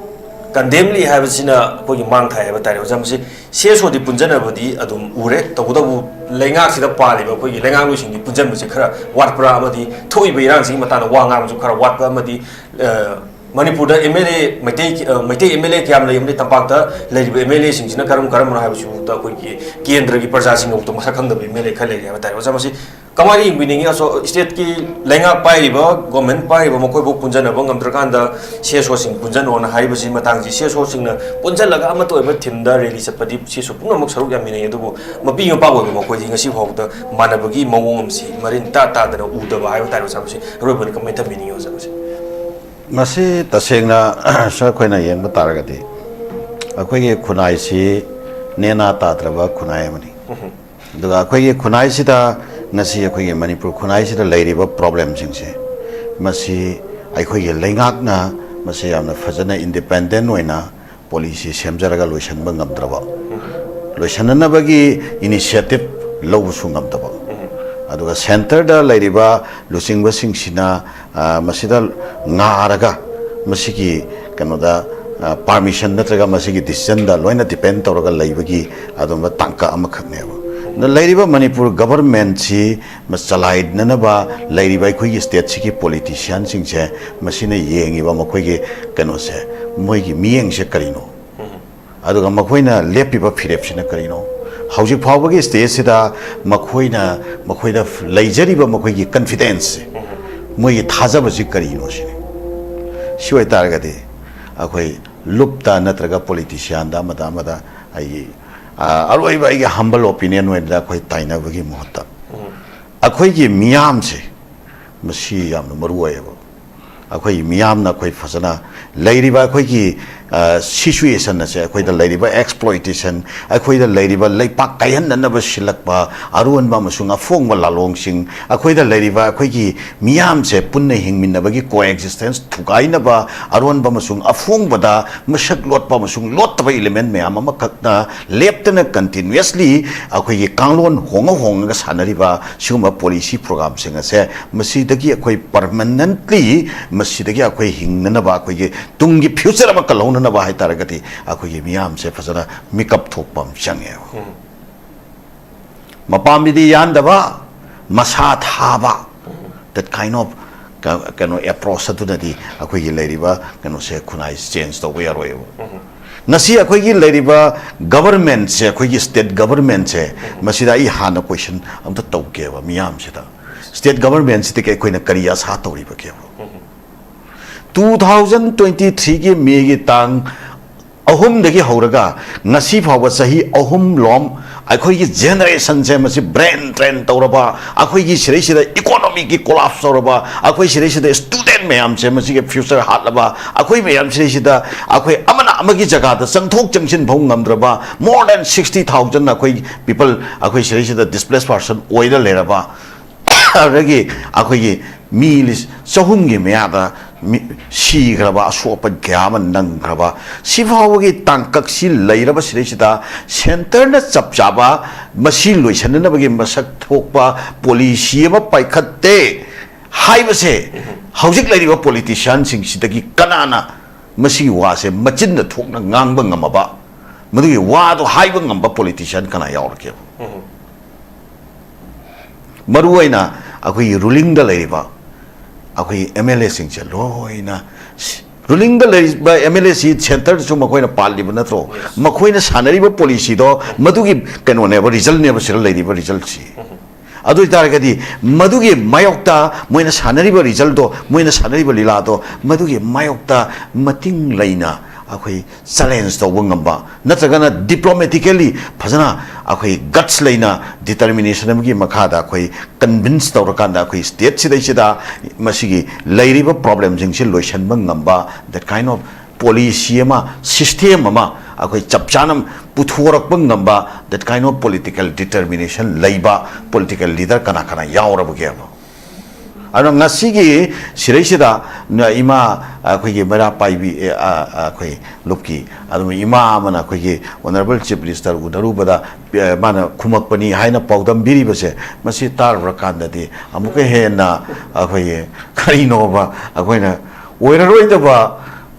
ꯀꯟꯗꯦꯝꯂꯤ ꯍꯥꯏꯕꯁꯤꯅ ꯑꯩꯈꯣꯏꯒꯤ ꯃꯥꯡ ꯊꯥꯏ ꯍꯥꯏꯕ ꯇꯥꯔꯦ꯫ ꯑꯣꯖꯥ, ꯃꯁꯤ ꯁꯤ ꯑꯦꯁ ꯑꯣꯗꯤ ꯄꯨꯟꯖꯅꯕꯗꯤ ꯑꯗꯨꯝ ꯎꯔꯦ꯫ ꯇꯧꯕꯇꯕꯨ ꯂꯩꯉꯥꯛꯁꯤꯗ ꯄꯥꯜꯂꯤꯕ ꯑꯩꯈꯣꯏꯒꯤ ꯂꯩꯉꯥꯛꯂꯣꯏꯁꯤꯡꯗꯤ ꯄꯨꯟꯖꯟꯕꯁꯦ ꯈꯔ ꯋꯥꯠꯄ꯭ꯔꯥ, ꯑꯃꯗꯤ ꯊꯣꯛꯏꯕ ꯏꯔꯥꯡꯁꯤꯒꯤ ꯃꯇꯥꯡꯗ ꯋꯥ ꯉꯥꯡꯕꯁꯨ ꯈꯔ ꯋꯥꯠꯄ, ꯑꯃꯗꯤ, ꯑ, ꯃꯅꯤꯄꯨꯔꯗ ꯑꯦꯝ ꯑꯦꯜ ꯑꯦ, ꯃꯩꯇꯩ, ꯑ, ꯃꯩꯇꯩ ꯑꯦꯝ ꯑꯦꯜ ꯑꯦ ꯀꯌꯥꯝ ꯂꯩ, ꯑꯃꯗꯤ ꯇꯝꯄꯥꯛꯇ ꯂꯩꯔꯤꯕ ꯑꯦꯝ ꯑꯦꯜ ꯑꯦꯁꯤꯡꯁꯤꯅ ꯀꯔꯝ ꯀꯔꯝꯕꯅꯣ ꯍꯥꯏꯕꯁꯤꯐꯥꯎꯗ ꯑꯩꯈꯣꯏꯒꯤ ꯀꯦꯟꯗ꯭ꯔꯒꯤ ꯄ꯭ꯔꯖꯥꯁꯤꯡꯐꯥꯎꯗ ꯃꯁꯛ ꯈꯪꯗꯕ ꯑꯦꯝ ꯑꯦꯜ ꯑꯦ ꯈꯔ ꯂꯩꯔꯤ ꯍꯥꯏꯕ ꯇꯥꯔꯦ꯫ ꯑꯣꯖꯥ, ꯃꯁꯤ ꯀꯃꯥꯏꯅ ꯌꯦꯡꯕꯤꯅꯤꯡꯉꯤ? ꯑꯁꯣ-, ꯁ꯭ꯇꯦꯠꯀꯤ ꯂꯩꯉꯥꯛ ꯄꯥꯏꯔꯤꯕ, ꯒꯣꯔꯃꯦꯟ ꯄꯥꯏꯔꯤꯕ ꯃꯈꯣꯏꯕꯨ ꯄꯨꯟꯖꯟꯅꯕ ꯉꯝꯗ꯭ꯔꯀꯥꯟꯗ ꯁꯤ ꯑꯦꯁ ꯑꯣꯁꯤꯡ ꯄꯨꯟꯖꯟꯅꯣꯅ ꯍꯥꯏꯕꯁꯤ ꯃꯇꯥꯡꯁꯤ, ꯁꯤ ꯑꯦꯁ ꯑꯣꯁꯤꯡꯅ ꯄꯨꯟꯖꯜꯂꯒ ꯑꯃꯠꯇ ꯑꯣꯏꯕ ꯊꯤꯝꯗ ꯔꯦꯂꯤ ꯆꯠꯄꯗꯤ ꯁꯤ ꯑꯦꯁ ꯑꯣ ꯄꯨꯝꯅꯃꯛ ꯁꯔꯨꯛ ꯌꯥꯃꯤꯟꯅꯩ꯫ ꯑꯗꯨꯕꯨ ꯃꯄꯤ ꯃꯄꯥ ꯑꯣꯏꯕ ꯃꯈꯣꯏꯗꯤ ꯉꯁꯤ ꯐꯥꯎꯕꯗ ꯃꯥꯟꯅꯕꯒꯤ ꯃꯑꯣꯡ ꯑꯃꯁꯤ ꯃꯔꯤꯟ ꯏꯇꯥ ꯇꯥꯗꯅ ꯎꯗꯕ ꯍꯥꯏꯕ ꯇꯥꯔꯦ꯫ ꯑꯣꯖꯥ, ꯃꯁꯤ ꯑꯔꯣꯏꯕꯗ ꯀꯃꯥꯏꯅ ꯊꯝꯕꯤꯅꯤꯡꯉꯤ, ꯑꯣꯖꯥ, ꯃꯁꯤ? ꯃꯁꯤ ꯇꯁꯦꯡꯅ ꯁꯥꯔ, ꯑꯩꯈꯣꯏꯅ ꯌꯦꯡꯕ ꯇꯥꯔꯒꯗꯤ ꯑꯩꯈꯣꯏꯒꯤ ꯈꯨꯟꯅꯥꯏꯁꯤ ꯅꯦꯅꯥ ꯇꯥꯗ꯭ꯔꯕ ꯈꯨꯟꯅꯥꯏ ꯑꯃꯅꯤ꯫ ꯎꯝ꯫ ꯑꯗꯨꯒ ꯑꯩꯈꯣꯏꯒꯤ ꯈꯨꯟꯅꯥꯏꯁꯤꯗ, ꯉꯁꯤ ꯑꯩꯈꯣꯏꯒꯤ ꯃꯅꯤꯄꯨꯔ ꯈꯨꯟꯅꯥꯏꯁꯤꯗ ꯂꯩꯔꯤꯕ ꯄ꯭ꯔꯣꯕ꯭ꯂꯦꯝꯁꯤꯡꯁꯦ, ꯃꯁꯤ ꯑꯩꯈꯣꯏꯒꯤ ꯂꯩꯉꯥꯛꯅ ꯃꯁꯤ ꯌꯥꯝꯅ ꯐꯖꯅ ꯏꯟꯗꯤꯄꯦꯟꯗꯦꯟ ꯑꯣꯏꯅ ꯄꯣꯂꯤꯁꯤ ꯁꯦꯝꯖꯔꯒ ꯂꯣꯏꯁꯤꯟꯕ ꯉꯝꯗ꯭ꯔꯕ, ꯎꯝ꯫ ꯂꯣꯏꯁꯤꯟꯅꯅꯕꯒꯤ ꯏꯅꯤꯁꯤꯌꯦꯇꯤꯞ ꯂꯧꯕꯁꯨ ꯉꯝꯗꯕ, ꯎꯝ꯫ ꯑꯗꯨꯒ ꯁꯦꯟꯇꯔꯗ ꯂꯩꯔꯤꯕ ꯂꯨꯆꯤꯡꯕꯁꯤꯡꯁꯤꯅ, ꯑ, ꯃꯁꯤꯗ ꯉꯥꯔꯒ ꯃꯁꯤꯒꯤ ꯀꯩꯅꯣꯗ, ꯑ, ꯄꯥꯔꯃꯤꯁꯟ ꯅꯠꯇ꯭ꯔꯒ ꯃꯁꯤꯒꯤ ꯗꯤꯁꯤꯖꯟꯗ ꯂꯣꯏꯅ ꯗꯤꯄꯦꯟ ꯇꯧꯔꯒ ꯂꯩꯕꯒꯤ ꯑꯗꯨꯝꯕ ꯇꯥꯡꯀꯛ ꯑꯃꯈꯛꯅꯦꯕ꯫ ꯑꯗ ꯂꯩꯔꯤꯕ ꯃꯅꯤꯄꯨꯔ ꯒꯚꯔꯟꯃꯦꯟꯁꯤ ꯃ-, ꯆꯂꯥꯏꯅꯅꯕ ꯂꯩꯔꯤꯕ ꯑꯩꯈꯣꯏꯒꯤ ꯁ꯭ꯇꯦꯠꯁꯤꯒꯤ ꯄꯣꯂꯤꯇꯤꯁꯤꯌꯥꯟꯁꯤꯡꯁꯦ, ꯃꯁꯤꯅ ꯌꯦꯡꯉꯤꯕ ꯃꯈꯣꯏꯒꯤ ꯀꯩꯅꯣꯁꯦ, ꯃꯣꯏꯒꯤ ꯃꯤꯠꯌꯦꯡꯁꯦ ꯀꯔꯤꯅꯣ? ꯎꯝ꯫ ꯑꯗꯨꯒ ꯃꯈꯣꯏꯅ ꯂꯦꯞꯄꯤꯕ ꯐꯤꯔꯦꯞꯁꯤꯅ ꯀꯔꯤꯅꯣ? ꯍꯧꯖꯤꯛ ꯐꯥꯎꯕꯒꯤ ꯁ꯭ꯇꯦꯖꯁꯤꯗ ꯃꯈꯣꯏꯅ, ꯃꯈꯣꯏꯗ ꯂꯩꯖꯔꯤꯕ ꯃꯈꯣꯏꯒꯤ ꯀꯟꯐꯤꯗꯦꯟꯁꯁꯦ, ꯎꯝ꯫ ꯃꯣꯏꯒꯤ ꯊꯥꯖꯕꯁꯤ ꯀꯔꯤꯅꯣ ꯁꯤꯅꯤ꯫ ꯁꯤ ꯑꯣꯏꯇꯥꯔꯒꯗꯤ ꯑꯩꯈꯣꯏ ꯂꯨꯞꯇ ꯅꯠꯇ꯭ꯔꯒ ꯄꯣꯂꯤꯇꯤꯁꯤꯌꯥꯟꯗ ꯑꯃꯗ ꯑꯃꯗ ꯑꯩꯒꯤ, ꯑ, ꯑꯔꯣꯏꯕ ꯑꯩꯒꯤ humble opinion ꯑꯣꯏꯅ ꯑꯩꯈꯣꯏ ꯇꯥꯏꯅꯕꯒꯤ ꯃꯍꯨꯠꯇ ꯑꯩꯈꯣꯏꯒꯤ ꯃꯤꯌꯥꯝꯁꯦ ꯃꯁꯤ ꯌꯥꯝꯅ ꯃꯔꯨ ꯑꯣꯏꯌꯦꯕ꯫ ꯑꯩꯈꯣꯏꯒꯤ ꯃꯤꯌꯥꯝꯅ ꯑꯩꯈꯣꯏ ꯐꯖꯅ ꯂꯩꯔꯤꯕ ꯑꯩꯈꯣꯏꯒꯤ, ꯑ, situation ꯑꯁꯦ, ꯑꯩꯈꯣꯏꯗ ꯂꯩꯔꯤꯕ exploitation, ꯑꯩꯈꯣꯏꯗ ꯂꯩꯔꯤꯕ ꯂꯩꯄꯥꯛ ꯀꯥꯏꯍꯟꯅꯅꯕ ꯁꯤꯜꯂꯛꯄ ꯑꯔꯣꯟꯕ ꯑꯃꯁꯨꯡ ꯑꯐꯣꯡꯕ ꯂꯥꯂꯣꯡꯁꯤꯡ, ꯑꯩꯈꯣꯏꯗ ꯂꯩꯔꯤꯕ ꯑꯩꯈꯣꯏꯒꯤ ꯃꯤꯌꯥꯝꯁꯦ ꯄꯨꯟꯅ ꯍꯤꯡꯃꯤꯟꯅꯕꯒꯤ coexistence ꯊꯨꯒꯥꯏꯅꯕ ꯑꯔꯣꯟꯕ ꯑꯃꯁꯨꯡ ꯑꯐꯣꯡꯕꯗ ꯃꯁꯛ ꯂꯣꯠꯄ ꯑꯃꯁꯨꯡ ꯂꯣꯠꯇꯕ element ꯃꯌꯥꯝ ꯑꯃꯈꯛꯅ ꯂꯦꯞꯇꯅ continuously ꯑꯩꯈꯣꯏꯒꯤ ꯀꯥꯡꯂꯣꯟ ꯍꯣꯡꯉ ꯍꯣꯡꯉꯒ ꯁꯥꯟꯅꯔꯤꯕ ꯁꯤꯒꯨꯝꯕ policy programꯁꯤꯡ ꯑꯁꯦ ꯃꯁꯤꯗꯒꯤ ꯑꯩꯈꯣꯏ permanently ꯃꯁꯤꯗꯒꯤ ꯑꯩꯈꯣꯏ ꯍꯤꯡꯅꯅꯕ, ꯑꯩꯈꯣꯏꯒꯤ ꯇꯨꯡꯒꯤ future ꯑꯃ ꯀꯜꯍꯧꯅꯅꯕ ꯍꯥꯏ ꯇꯥꯔꯒꯗꯤ ꯑꯩꯈꯣꯏꯒꯤ ꯃꯤꯌꯥꯝꯁꯦ ꯐꯖꯅ ꯃꯤꯀꯞ ꯊꯣꯛꯄ ꯑꯃ ꯆꯪꯉꯦꯕ꯫ ꯃꯄꯥꯝꯕꯤꯗꯤ ꯌꯥꯟꯗꯕ, ꯃꯁꯥ ꯊꯥꯕ, that kind of ꯀ-, ꯀꯩꯅꯣ, approach ꯑꯗꯨꯅꯗꯤ ꯑꯩꯈꯣꯏꯒꯤ ꯂꯩꯔꯤꯕ ꯀꯩꯅꯣꯁꯦ, ꯈꯨꯟꯅꯥꯏ change ꯇꯧꯕ ꯌꯥꯔꯣꯏꯕ꯫ ꯉꯁꯤ ꯑꯩꯈꯣꯏꯒꯤ ꯂꯩꯔꯤꯕ governmentꯁꯦ, ꯑꯩꯈꯣꯏꯒꯤ state governmentꯁꯦ, ꯃꯁꯤꯗ ꯑꯩ ꯍꯥꯟꯅ question ꯑꯝꯇ ꯇꯧꯒꯦꯕ ꯃꯤꯌꯥꯝꯁꯤꯗ꯫ State governmentꯁꯤꯗꯒꯤ ꯑꯩꯈꯣꯏꯅ ꯀꯔꯤ ꯑꯁꯥ ꯇꯧꯔꯤꯕꯒꯦꯕ? Two thousand twenty threeꯒꯤ Mayꯒꯤ ꯇꯥꯡ ꯑꯍꯨꯝꯗꯒꯤ ꯍꯧꯔꯒ ꯉꯁꯤ ꯐꯥꯎꯕ ꯆꯍꯤ ꯑꯍꯨꯝ ꯂꯣꯝ ꯑꯩꯈꯣꯏꯒꯤ generationꯁꯦ ꯃꯁꯤ brain drain ꯇꯧꯔꯕ, ꯑꯩꯈꯣꯏꯒꯤ ꯁꯤꯗꯩꯁꯤꯗ economyꯒꯤ collapse ꯇꯧꯔꯕ, ꯑꯩꯈꯣꯏ ꯁꯤꯗꯩꯁꯤꯗ student ꯃꯌꯥꯝꯁꯦ ꯃꯁꯤꯒꯤ future ꯍꯥꯠꯂꯕ, ꯑꯩꯈꯣꯏ ꯃꯌꯥꯝ ꯁꯤꯗꯩꯁꯤꯗ ꯑꯩꯈꯣꯏ ꯑꯃꯅ ꯑꯃꯒꯤ ꯖꯒꯥꯗ ꯆꯪꯊꯣꯛ ꯆꯪꯁꯤꯟ ꯐꯥꯎ ꯉꯝꯗ꯭ꯔꯕ, more than sixty thousand ꯑꯩꯈꯣꯏ people ꯑꯩꯈꯣꯏ ꯁꯤꯗꯩꯁꯤꯗ displaced person ꯑꯣꯏꯔ ꯂꯩꯔꯕ, ꯑꯗꯨꯗꯒꯤ ꯑꯩꯈꯣꯏꯒꯤ ꯃꯤ ꯂꯤꯁ-, ꯆꯍꯨꯝꯒꯤ ꯃꯌꯥꯗ ꯃꯤ ꯁꯤꯈ꯭ꯔꯕ, ꯑꯁꯣꯛ ꯑꯄꯟ ꯀꯌꯥ ꯑꯃ ꯅꯪꯈ꯭ꯔꯕ, ꯁꯤꯐꯥꯎꯕꯒꯤ ꯇꯥꯡꯀꯛꯁꯤ ꯂꯩꯔꯕ ꯁꯤꯗꯩꯁꯤꯗ centreꯅ ꯆꯞ ꯆꯥꯕ ꯃꯁꯤ ꯂꯣꯏꯁꯤꯟꯅꯅꯕꯒꯤ ꯃꯁꯛ ꯊꯣꯛꯄ policy ꯑꯃ ꯄꯥꯏꯈꯠꯇꯦ ꯍꯥꯏꯕꯁꯦ ꯍꯧꯖꯤꯛ ꯂꯩꯔꯤꯕ politicianꯁꯤꯡꯁꯤꯗꯒꯤ ꯀꯅꯥꯅ ꯃꯁꯤꯒꯤ ꯋꯥꯁꯦ ꯃꯆꯤꯟꯗ ꯊꯣꯛꯅ ꯉꯥꯡꯕ ꯉꯝꯃꯕ, ꯃꯗꯨꯒꯤ ꯋꯥꯗꯣ ꯍꯥꯏꯕ ꯉꯝꯕ politician ꯀꯅꯥ ꯌꯥꯎꯔꯒꯦꯕ? ꯃꯔꯨꯑꯣꯏꯅ ꯑꯩꯈꯣꯏꯒꯤ rulingꯗ ꯂꯩꯔꯤꯕ ꯑꯩꯈꯣꯏꯒꯤ MLAꯁꯤꯡꯁꯦ ꯂꯣꯏꯅ, rulingꯗ ꯂꯩꯔꯤꯕ MLAꯁꯤ centreꯗꯁꯨ ꯃꯈꯣꯏꯅ ꯄꯥꯜꯂꯤꯕ ꯅꯠꯇ꯭ꯔꯣ? ꯃꯈꯣꯏꯅ ꯁꯥꯟꯅꯔꯤꯕ policyꯗꯣ ꯃꯗꯨꯒꯤ ꯀꯩꯅꯣꯅꯦꯕ, resultꯅꯦꯕ ꯁꯤꯗ ꯂꯩꯔꯤꯕ resultꯁꯤ꯫ ꯑꯗꯨ ꯑꯣꯏꯇꯥꯔꯒꯗꯤ ꯃꯗꯨꯒꯤ ꯃꯥꯌꯣꯛꯇ ꯃꯣꯏꯅ ꯁꯥꯟꯅꯔꯤꯕ ꯔꯤꯖꯜꯗꯣ, ꯃꯣꯏꯅ ꯁꯥꯟꯅꯔꯤꯕ ꯂꯤꯂꯥꯗꯣ, ꯃꯗꯨꯒꯤ ꯃꯥꯌꯣꯛꯇ ꯃꯇꯤꯡ ꯂꯩꯅ ꯑꯩꯈꯣꯏ ꯆꯦꯂꯦꯟꯖ ꯇꯧꯕ ꯉꯝꯕ, ꯅꯠꯇ꯭ꯔꯒꯅ ꯗꯤꯄ꯭ꯂꯣꯃꯦꯇꯤꯀꯦꯂꯤ ꯐꯖꯅ ꯑꯩꯈꯣꯏ ꯒꯠꯁ ꯂꯩꯅ ꯗꯤꯇꯔꯃꯤꯅꯦꯁꯟ ꯑꯃꯒꯤ ꯃꯈꯥꯗ ꯑꯩꯈꯣꯏ ꯀꯟꯚꯤꯟꯁ ꯇꯧꯔꯀꯥꯟꯗ ꯑꯩꯈꯣꯏ ꯁ꯭ꯇꯦꯠꯁꯤꯗꯩꯁꯤꯗ ꯃꯁꯤꯒꯤ ꯂꯩꯔꯤꯕ ꯄ꯭ꯔꯣꯕ꯭ꯂꯦꯝꯁꯤꯡꯁꯤ ꯂꯣꯏꯁꯤꯟꯕ ꯉꯝꯕ, that kind of ꯄꯣꯂꯤꯁꯤ ꯑꯃ, ꯁꯤꯁꯇꯦꯝ ꯑꯃ ꯑꯩꯈꯣꯏ ꯆꯞ ꯆꯥꯅ ꯄꯨꯊꯣꯔꯛꯄ ꯉꯝꯕ, that kind of political determination ꯂꯩꯕ ꯄꯣꯂꯤꯇꯤꯀꯦꯜ ꯂꯤꯗꯔ ꯀꯅꯥ ꯀꯅꯥ ꯌꯥꯎꯔꯕꯒꯦꯕ? ꯑꯗꯨꯅ ꯉꯁꯤꯒꯤ ꯁꯤꯔꯩꯁꯤꯗ ꯅ-, ꯏꯃꯥ ꯑꯩꯈꯣꯏꯒꯤ ꯃꯩꯔꯥ ꯄꯥꯏꯕꯤ, ꯑꯦ, ꯑ, ꯑ, ꯑꯩꯈꯣꯏ ꯂꯨꯞꯀꯤ ꯑꯗꯨꯝ ꯏꯃꯥ ꯑꯃꯅ ꯑꯩꯈꯣꯏꯒꯤ ꯑꯣꯅꯔꯦꯕꯜ ꯆꯤꯐ ꯃꯤꯅꯤꯁꯇꯔ ꯎꯅꯔꯨꯕꯗ, ꯑ, ꯃꯥꯅ ꯈꯨꯝꯃꯛꯄꯅꯤ ꯍꯥꯏꯅ ꯄꯥꯎꯗꯝꯕꯤꯔꯤꯕꯁꯦ, ꯃꯁꯤ ꯇꯥꯔꯨꯔꯀꯥꯟꯗꯗꯤ ꯑꯃꯨꯛꯀ ꯍꯦꯟꯅ ꯑꯩꯈꯣꯏꯒꯤ ꯀꯔꯤꯅꯣꯕ ꯑꯩꯈꯣꯏꯅ ꯑꯣꯏꯔꯔꯣꯏꯗꯕ,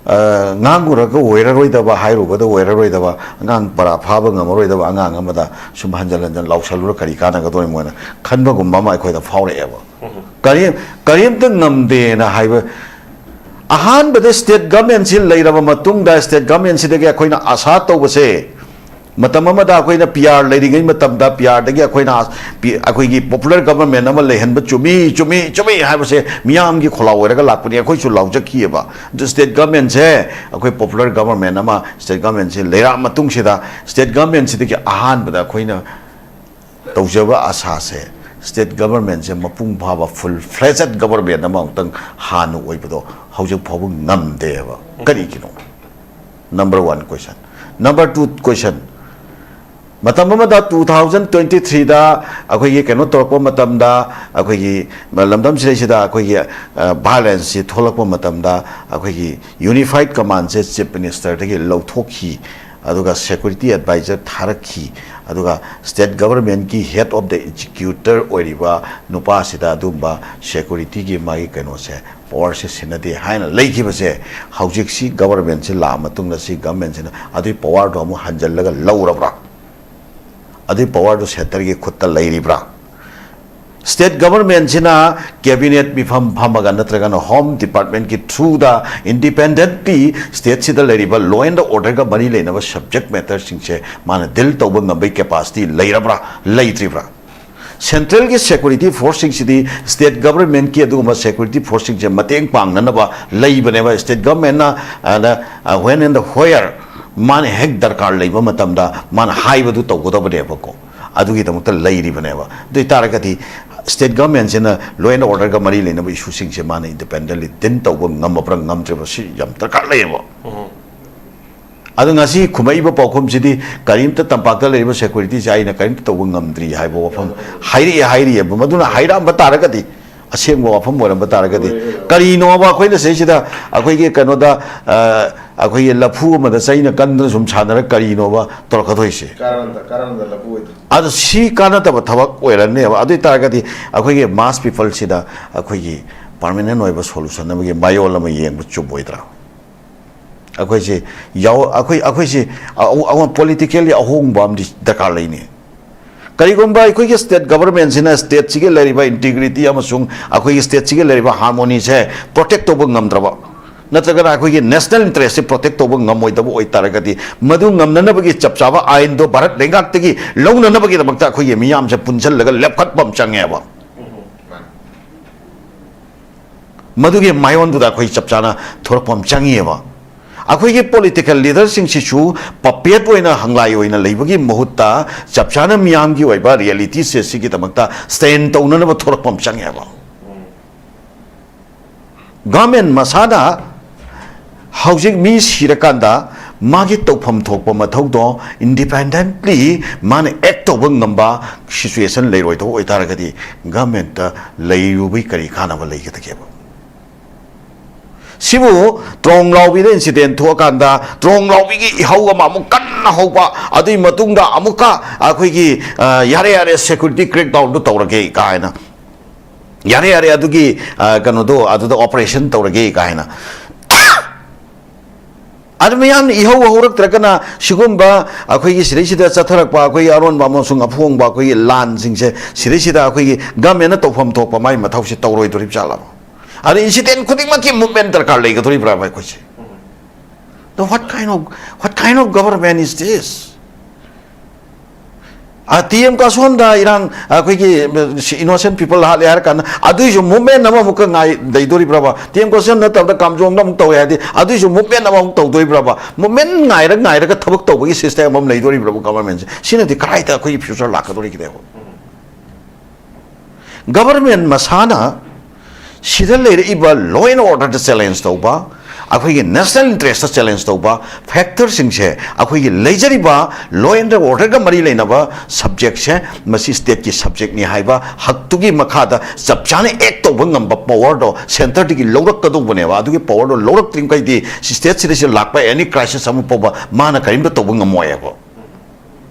ꯑ, ꯉꯥꯡꯉꯨꯔꯒ ꯑꯣꯏꯔꯔꯣꯏꯗꯕ, ꯍꯥꯏꯔꯨꯕꯗ ꯑꯣꯏꯔꯔꯣꯏꯗꯕ, ꯑꯉꯥꯡ ꯄꯔꯥ ꯐꯥꯕ ꯉꯝꯃꯔꯣꯏꯗꯕ ꯑꯉꯥꯡ ꯑꯃꯗ ꯁꯨꯝ ꯍꯟꯖꯟ ꯍꯟꯖꯟ ꯂꯥꯎꯁꯜꯂꯨꯔ ꯀꯔꯤ ꯀꯥꯟꯅꯒꯗꯣꯔꯤꯃꯣ ꯍꯥꯏꯅ ꯈꯟꯕꯒꯨꯝꯕ ꯑꯃ ꯑꯩꯈꯣꯏꯗ ꯐꯥꯎꯔꯛꯑꯦꯕ꯫ ꯀꯔꯤ-, ꯀꯔꯤꯝꯇ ꯉꯝꯗꯦꯅ ꯍꯥꯏꯕ, ꯑꯍꯥꯟꯕꯗ ꯁ꯭ꯇꯦꯠ ꯒꯃꯦꯟꯁꯤ ꯂꯩꯔꯕ ꯃꯇꯨꯡꯗ ꯁ꯭ꯇꯦꯠ ꯒꯃꯦꯟꯁꯤꯗꯒꯤ ꯑꯩꯈꯣꯏꯅ ꯑꯥꯁꯥ ꯇꯧꯕꯁꯦ, ꯃꯇꯝ ꯑꯃꯗ ꯑꯩꯈꯣꯏꯅ ꯄꯤ ꯑꯥꯔ ꯂꯩꯔꯤꯉꯩ ꯃꯇꯝꯗ ꯄꯤ ꯑꯥꯔꯗꯒꯤ ꯑꯩꯈꯣꯏꯅ ꯄꯤ-, ꯑꯩꯈꯣꯏꯒꯤ ꯄꯣꯄꯨꯂꯔ ꯒꯕꯔꯃꯦꯟ ꯑꯃ ꯂꯩꯍꯟꯕ ꯆꯨꯝꯃꯤ, ꯆꯨꯝꯃꯤ, ꯆꯨꯝꯃꯤ ꯍꯥꯏꯕꯁꯦ ꯃꯤꯌꯥꯝꯒꯤ ꯈꯣꯜꯂꯥꯎ ꯑꯣꯏꯔꯒ ꯂꯥꯛꯄꯅꯤ, ꯑꯩꯈꯣꯏꯁꯨ ꯂꯥꯎꯖꯈꯤꯑꯕ꯫ ꯑꯗꯨ ꯁ꯭ꯇꯦꯠ ꯒꯃꯦꯟꯁꯦ, ꯑꯩꯈꯣꯏ ꯄꯣꯄꯨꯂꯔ ꯒꯕꯔꯃꯦꯟ ꯑꯃ ꯁ꯭ꯇꯦꯠ ꯒꯃꯦꯟꯁꯤ ꯂꯩꯔꯛꯑ ꯃꯇꯨꯡꯁꯤꯗ ꯁ꯭ꯇꯦꯠ ꯒꯃꯦꯟꯁꯤꯗꯒꯤ ꯑꯍꯥꯟꯕꯗ ꯑꯩꯈꯣꯏꯅ ꯇꯧꯖꯕ ꯑꯥꯁꯥꯁꯦ, ꯁ꯭ꯇꯦꯠ ꯒꯕꯔꯃꯦꯟꯁꯦ ꯃꯄꯨꯡ ꯐꯥꯕ ꯐꯨꯜ ꯐ꯭ꯂꯦꯖꯦꯠ ꯒꯕꯔꯃꯦꯟ ꯑꯃ ꯑꯃꯨꯛꯇꯪ ꯍꯥꯟꯅ ꯑꯣꯏꯕꯗꯣ ꯍꯧꯖꯤꯛ ꯐꯥꯎꯕ ꯉꯝꯗꯦꯕ꯫ ꯀꯔꯤꯒꯤꯅꯣ? Number one question. Number two question. ꯃꯇꯝ ꯑꯃꯗ two thousand twenty threeꯗ ꯑꯩꯈꯣꯏꯒꯤ ꯀꯩꯅꯣ ꯇꯧꯔꯛꯄ ꯃꯇꯝꯗ, ꯑꯩꯈꯣꯏꯒꯤ ꯂꯝꯗꯝꯁꯤꯗꯩꯁꯤꯗ ꯑꯩꯈꯣꯏꯒꯤ, ꯑ, ꯚꯥꯏꯑꯣꯂꯦꯟꯁꯁꯤ ꯊꯣꯛꯂꯛꯄ ꯃꯇꯝꯗ ꯑꯩꯈꯣꯏꯒꯤ ꯌꯨꯅꯤꯐꯥꯏꯠ ꯀꯃꯥꯟꯁꯦ ꯆꯤꯐ ꯃꯤꯅꯤꯁꯇꯔꯗꯒꯤ ꯂꯧꯊꯣꯛꯈꯤ, ꯑꯗꯨꯒ ꯁꯦꯀ꯭ꯌꯨꯔꯤꯇꯤ ꯑꯦꯗꯚꯥꯏꯖꯔ ꯊꯥꯔꯛꯈꯤ, ꯑꯗꯨꯒ ꯁ꯭ꯇꯦꯠ ꯒꯕꯔꯃꯦꯟꯒꯤ ꯍꯦꯗ ꯑꯣꯐ ꯗ ꯑꯦꯛꯖꯤꯀ꯭ꯌꯨꯇꯔ ꯑꯣꯏꯔꯤꯕ ꯅꯨꯄꯥꯁꯤꯗ ꯑꯗꯨꯝꯕ ꯁꯦꯀ꯭ꯌꯨꯔꯤꯇꯤꯒꯤ ꯃꯥꯒꯤ ꯀꯩꯅꯣꯁꯦ, ꯄꯋꯥꯔꯁꯦ ꯁꯤꯟꯅꯗꯦ ꯍꯥꯏꯅ ꯂꯩꯈꯤꯕꯁꯦ, ꯍꯧꯖꯤꯛꯁꯤ ꯒꯕꯔꯃꯦꯟꯁꯤ ꯂꯥꯛꯑ ꯃꯇꯨꯡꯗ ꯁꯤ ꯒꯕꯔꯃꯦꯟꯁꯤꯅ ꯑꯗꯨꯒꯤ ꯄꯋꯥꯔꯗꯣ ꯑꯃꯨꯛ ꯍꯟꯖꯜꯂꯒ ꯂꯧꯔꯕ꯭ꯔꯥ? ꯑꯗꯨꯒꯤ ꯄꯋꯥꯔꯗꯣ ꯁꯦꯟꯇꯔꯒꯤ ꯈꯨꯠꯇ ꯂꯩꯔꯤꯕ꯭ꯔꯥ? ꯁ꯭ꯇꯦꯠ ꯒꯕꯔꯃꯦꯟꯁꯤꯅ ꯀꯦꯕꯤꯅꯦꯠ ꯃꯤꯐꯝ ꯐꯝꯃꯒ ꯅꯠꯇ꯭ꯔꯒꯅ ꯍꯣꯝ ꯗꯤꯄꯥꯔꯠꯃꯦꯟꯒꯤ ꯊ꯭ꯔꯨꯗ ꯏꯟꯗꯤꯄꯦꯟꯗꯦꯟꯠꯂꯤ ꯁ꯭ꯇꯦꯠꯁꯤꯗ ꯂꯩꯔꯤꯕ ꯂꯣ ꯑꯦꯟ ꯑꯣꯔꯗꯔꯒ ꯃꯔꯤ ꯂꯩꯅꯕ ꯁꯕꯖꯦꯛ ꯃꯦꯇꯔꯁꯤꯡꯁꯦ ꯃꯥꯅ ꯗꯤꯜ ꯇꯧꯕ ꯉꯝꯕꯒꯤ ꯀꯦꯄꯥꯁꯤꯇꯤ ꯂꯩꯔꯕ꯭ꯔꯥ, ꯂꯩꯇ꯭ꯔꯤꯕ꯭ꯔꯥ? ꯁꯦꯟꯇ꯭ꯔꯦꯜꯒꯤ ꯁꯦꯀ꯭ꯌꯨꯔꯤꯇꯤ ꯐꯣꯔꯁꯁꯤꯡꯁꯤꯗꯤ ꯁ꯭ꯇꯦꯠ ꯒꯚꯔꯟꯃꯦꯟꯠꯀꯤ ꯑꯗꯨꯒꯨꯝꯕ ꯁꯦꯀ꯭ꯌꯨꯔꯤꯇꯤ ꯐꯣꯔꯁꯁꯤꯡꯁꯦ ꯃꯇꯦꯡ ꯄꯥꯡꯅꯅꯕ ꯂꯩꯕꯅꯦꯕ꯫ ꯁ꯭ꯇꯦꯠ ꯒꯚꯔꯟꯃꯦꯟꯠꯅ, ꯑꯗ, ꯑ, when and the where ꯃꯥꯅ ꯍꯦꯛ ꯗꯔꯀꯥꯔ ꯂꯩꯕ ꯃꯇꯝꯗ ꯃꯥꯅ ꯍꯥꯏꯕꯗꯨ ꯇꯧꯒꯗꯕꯅꯦꯕꯀꯣ꯫ ꯑꯗꯨꯒꯤꯗꯃꯛꯇ ꯂꯩꯔꯤꯕꯅꯦꯕ꯫ ꯑꯗꯨ ꯑꯣꯏ ꯇꯥꯔꯒꯗꯤ ꯁ꯭ꯇꯦꯠ ꯒꯚꯔꯟꯃꯦꯟꯠꯁꯤꯅ law and orderꯒ ꯃꯔꯤ ꯂꯩꯅꯕ ꯏꯁꯨꯁꯤꯡꯁꯦ ꯃꯥꯅ independently ꯗꯤꯟ ꯇꯧꯕ ꯉꯝꯃꯕ꯭ꯔꯥ ꯉꯝꯗ꯭ꯔꯤꯕ꯭ꯔꯥ, ꯁꯤ ꯌꯥꯝ ꯗꯔꯀꯥꯔ ꯂꯩꯌꯦꯕ꯫ ꯑꯗꯣ ꯉꯁꯤ ꯈꯨꯝꯃꯛꯏꯕ ꯄꯥꯎꯈꯨꯝꯁꯤꯗꯤ ꯀꯔꯤꯝꯇ ꯇꯝꯄꯥꯛꯇ ꯂꯩꯔꯤꯕ ꯁꯦꯀ꯭ꯌꯨꯔꯤꯇꯤꯁꯦ ꯑꯩꯅ ꯀꯔꯤꯝꯇ ꯇꯧꯕ ꯉꯝꯗ꯭ꯔꯤ ꯍꯥꯏꯕ ꯋꯥꯐꯝ ꯍꯥꯏꯔꯛꯑꯦ ꯍꯥꯏꯔꯤꯑꯕ꯫ ꯃꯗꯨꯅ ꯍꯥꯏꯔꯛꯑꯝꯕ ꯇꯥꯔꯒꯗꯤ, ꯑꯁꯦꯡꯕ ꯋꯥꯐꯝ ꯑꯣꯏꯔꯝꯕ ꯇꯥꯔꯒꯗꯤ, ꯀꯔꯤꯅꯣꯕ ꯑꯩꯈꯣꯏꯅ ꯁꯤꯗꯩꯁꯤꯗ ꯑꯩꯈꯣꯏꯒꯤ ꯀꯩꯅꯣꯗ, ꯑ, ꯑꯩꯈꯣꯏꯒꯤ ꯂꯐꯨ ꯑꯃꯗ ꯆꯩꯅ ꯀꯟꯗꯅ ꯁꯨꯝ ꯁꯥꯟꯅꯔ ꯀꯔꯤꯅꯣꯕ ꯇꯧꯔꯛꯀꯗꯣꯏꯁꯦ? ꯀꯥꯟꯅꯗ ꯀꯥꯟꯅꯗ ꯂꯐꯨ ꯑꯣꯏꯗꯣ꯫ ꯑꯗꯣ ꯁꯤ ꯀꯥꯟꯅꯗꯕ ꯊꯕꯛ ꯑꯣꯏꯔꯅꯦꯕ꯫ ꯑꯗꯨ ꯑꯣꯏ ꯇꯥꯔꯒꯗꯤ ꯑꯩꯈꯣꯏꯒꯤ mass peopleꯁꯤꯗ ꯑꯩꯈꯣꯏꯒꯤ permanent ꯑꯣꯏꯕ solution ꯑꯃꯒꯤ ꯃꯌꯣꯜ ꯑꯃ ꯌꯦꯡꯕ ꯆꯨꯝꯃꯣꯏꯗ꯭ꯔꯥ? ꯑꯩꯈꯣꯏꯁꯦ ꯌꯥꯎ-, ꯑꯩꯈꯣꯏ, ꯑꯩꯈꯣꯏꯁꯦ ꯑ-, ꯑ-, politically ꯑꯍꯣꯡꯕ ꯑꯃꯗꯤ ꯗꯔꯀꯥꯔ ꯂꯩꯅꯤ꯫ ꯀꯔꯤꯒꯨꯝꯕ ꯑꯩꯈꯣꯏꯒꯤ ꯁ꯭ꯇꯦꯠ ꯒꯚꯔꯟꯃꯦꯟꯠꯁꯤꯅ ꯁ꯭ꯇꯦꯠꯁꯤꯒꯤ ꯂꯩꯔꯤꯕ integrity ꯑꯃꯁꯨꯡ ꯑꯩꯈꯣꯏꯒꯤ ꯁ꯭ꯇꯦꯠꯁꯤꯒꯤ ꯂꯩꯔꯤꯕ harmonyꯁꯦ protect ꯇꯧꯕ ꯉꯝꯗ꯭ꯔꯕ, ꯅꯠꯇ꯭ꯔꯒꯅ ꯑꯩꯈꯣꯏꯒꯤ national interestꯁꯦ protect ꯇꯧꯕ ꯉꯝꯃꯣꯏꯗꯕ ꯑꯣꯏꯇꯥꯔꯒꯗꯤ, ꯃꯗꯨ ꯉꯝꯅꯅꯕꯒꯤ ꯆꯞ ꯆꯥꯕ ꯑꯥꯏꯟꯗꯣ ꯚꯥꯔꯠ ꯂꯩꯉꯥꯛꯇꯒꯤ ꯂꯧꯅꯅꯕꯒꯤꯗꯃꯛꯇ ꯑꯩꯈꯣꯏꯒꯤ ꯃꯤꯌꯥꯝꯁꯦ ꯄꯨꯟꯁꯤꯜꯂꯒ ꯂꯦꯞꯈꯠꯄ ꯑꯃ ꯆꯪꯉꯦꯕ꯫ ꯃꯗꯨꯒꯤ ꯃꯥꯌꯣꯟꯗꯨꯗ ꯑꯩꯈꯣꯏ ꯆꯞ ꯆꯥꯅ ꯊꯣꯔꯛꯄ ꯑꯃ ꯆꯪꯉꯤꯑꯕ꯫ ꯑꯩꯈꯣꯏꯒꯤ political leaderꯁꯤꯡꯁꯤꯁꯨ puppet ꯑꯣꯏꯅ, ꯍꯪꯂꯥꯏ ꯑꯣꯏꯅ ꯂꯩꯕꯒꯤ ꯃꯍꯨꯠꯇ, ꯆꯞ ꯆꯥꯅ ꯃꯤꯌꯥꯝꯒꯤ ꯑꯣꯏꯕ realityꯁꯦ ꯁꯤꯒꯤꯗꯃꯛꯇ stand ꯇꯧꯅꯅꯕ ꯊꯣꯔꯛꯄ ꯑꯃ ꯆꯪꯉꯦꯕ꯫ ꯒꯚꯔꯟꯃꯦꯟꯠ ꯃꯁꯥꯅ ꯍꯧꯖꯤꯛ ꯃꯤ ꯁꯤꯔꯀꯥꯟꯗ ꯃꯥꯒꯤ ꯇꯧꯐꯝ ꯊꯣꯛꯄ ꯃꯊꯧꯗꯣ independently ꯃꯥꯅ act ꯇꯧꯕ ꯉꯝꯕ situation ꯂꯩꯔꯣꯏꯗꯕ ꯑꯣꯏꯇꯥꯔꯒꯗꯤ, ꯒꯚꯔꯟꯃꯦꯟꯠꯇ ꯂꯩꯔꯨꯕꯒꯤ ꯀꯔꯤ ꯀꯥꯟꯅꯕ ꯂꯩꯒꯗꯒꯦꯕ? ꯁꯤꯕꯨ ꯇ꯭ꯔꯣꯡ ꯂꯥꯎꯕꯤꯗ incident ꯊꯣꯛꯑꯀꯥꯟꯗ ꯇ꯭ꯔꯣꯡ ꯂꯥꯎꯕꯤꯒꯤ ꯏꯍꯧ ꯑꯃ ꯑꯃꯨꯛ ꯀꯟꯅ ꯍꯧꯕ, ꯑꯗꯨꯒꯤ ꯃꯇꯨꯡꯗ ꯑꯃꯨꯛꯀ ꯑꯩꯈꯣꯏꯒꯤ, ꯑ, ꯌꯥꯔꯦ, ꯌꯥꯔꯦ, security crackdownꯗꯨ ꯇꯧꯔꯒꯦ ꯀꯥꯏꯅ, ꯌꯥꯔꯦ, ꯌꯥꯔꯦ, ꯑꯗꯨꯒꯤ, ꯑ, ꯀꯩꯅꯣꯗꯣ, ꯑꯗꯨꯗ operation ꯇꯧꯔꯒꯦ ꯀꯥꯏꯅ꯫ ꯑꯗꯨ ꯃꯌꯥꯝꯅ ꯏꯍꯧ ꯍꯧꯔꯛꯇ꯭ꯔꯒꯅ, ꯁꯤꯒꯨꯝꯕ ꯑꯩꯈꯣꯏꯒꯤ ꯁꯤꯗꯩꯁꯤꯗ ꯆꯠꯊꯔꯛꯄ ꯑꯩꯈꯣꯏꯒꯤ ꯑꯔꯣꯟꯕ ꯑꯃꯁꯨꯡ ꯑꯐꯣꯡꯕ ꯑꯩꯈꯣꯏꯒꯤ ꯂꯥꯟꯁꯤꯡꯁꯦ, ꯁꯤꯗꯩꯁꯤꯗ ꯑꯩꯈꯣꯏꯒꯤ ꯒꯚꯔꯟꯃꯦꯟꯠꯅ ꯇꯧꯐꯝ ꯊꯣꯛꯄ ꯃꯥꯒꯤ ꯃꯊꯧꯁꯦ ꯇꯧꯔꯣꯏꯗꯣꯔꯤꯕ ꯖꯥꯠꯂꯕ? ꯑꯗ incident ꯈꯨꯗꯤꯡꯃꯛꯀꯤ movement ꯗꯔꯀꯥꯔ ꯂꯩꯒꯗꯣꯔꯤꯕ꯭ꯔꯥꯕ ꯑꯩꯈꯣꯏꯁꯦ? The what kind of, what kind of government is this? T M ꯀꯥꯁꯣꯟꯗ ꯏꯔꯥꯡ, ꯑꯩꯈꯣꯏꯒꯤ ꯏꯅꯣꯁꯦꯟ ꯄꯤꯄꯜ ꯍꯥꯠꯂꯦ ꯍꯥꯏꯔ ꯀꯥꯟꯗ ꯑꯗꯨꯏꯁꯨ ꯃꯨꯞꯃꯦꯟ ꯑꯃꯃꯨꯛꯀ ꯉꯥꯏ ꯂꯩꯗꯣꯔꯤꯕ꯭ꯔꯕ? ꯇꯤ ꯑꯦꯝ ꯀꯥꯁꯣꯟ ꯅꯠꯇꯕꯗ ꯀꯥꯝꯖꯣꯡꯗ ꯑꯃꯨꯛ ꯇꯧꯋꯦ ꯍꯥꯏꯔꯗꯤ ꯑꯗꯨꯏꯁꯨ ꯃꯨꯞꯃꯦꯟ ꯑꯃꯃꯨꯛ ꯇꯧꯗꯣꯔꯤꯕ꯭ꯔꯕ? ꯃꯨꯞꯃꯦꯟ ꯉꯥꯏꯔ ꯉꯥꯏꯔꯒ ꯊꯕꯛ ꯇꯧꯕꯒꯤ ꯁꯤꯁꯇꯦꯝ ꯑꯃ ꯂꯩꯗꯣꯔꯤꯕ꯭ꯔꯕ ꯒꯕꯔꯃꯦꯟꯁꯦ? ꯁꯤꯅꯗꯤ ꯀꯗꯥꯏꯗ ꯑꯩꯈꯣꯏꯒꯤ ꯐ꯭ꯌꯨꯆꯔ ꯂꯥꯛꯀꯗꯣꯔꯤꯒꯦꯕ? ꯒꯕꯔꯃꯦꯟ ꯃꯁꯥꯅ ꯁꯤꯗ ꯂꯩꯔꯛꯏꯕ law and order the challenge ꯇꯧꯕ, ꯑꯩꯈꯣꯏꯒꯤ ꯅꯦꯁꯅꯦꯜ ꯏꯟꯇꯔꯦꯁꯇ ꯆꯦꯂꯦꯟꯖ ꯇꯧꯕ ꯐꯦꯛꯇꯔꯁꯤꯡꯁꯦ, ꯑꯩꯈꯣꯏꯒꯤ ꯂꯩꯖꯔꯤꯕ law and order ꯒ ꯃꯔꯤ ꯂꯩꯅꯕ ꯁꯕꯖꯦꯛꯁꯦ, ꯃꯁꯤ ꯁ꯭ꯇꯦꯠꯀꯤ ꯁꯕꯖꯦꯛꯅꯤ ꯍꯥꯏꯕ ꯍꯛꯇꯨꯒꯤ ꯃꯈꯥꯗ ꯆꯞ ꯆꯥꯅ ꯑꯦꯛ ꯇꯧꯕ ꯉꯝꯕ ꯄꯋꯥꯔꯗꯣ ꯁꯦꯟꯇꯔꯗꯒꯤ ꯂꯧꯔꯛꯀꯗꯧꯕꯅꯦꯕ꯫ ꯑꯗꯨꯒꯤ ꯄꯋꯥꯔꯗꯣ ꯂꯧꯔꯛꯇ꯭ꯔꯤꯃꯈꯩꯗꯤ ꯁ꯭ꯇꯦꯠꯁꯤꯗ ꯁꯤꯗ ꯂꯥꯛꯄ ꯑꯦꯅꯤ ꯀ꯭ꯔꯥꯏꯁꯤꯁ ꯑꯃ ꯐꯥꯎꯕ ꯃꯥꯅ ꯀꯔꯤꯝꯇ ꯇꯧꯕ ꯉꯝꯃꯣꯏꯕ꯫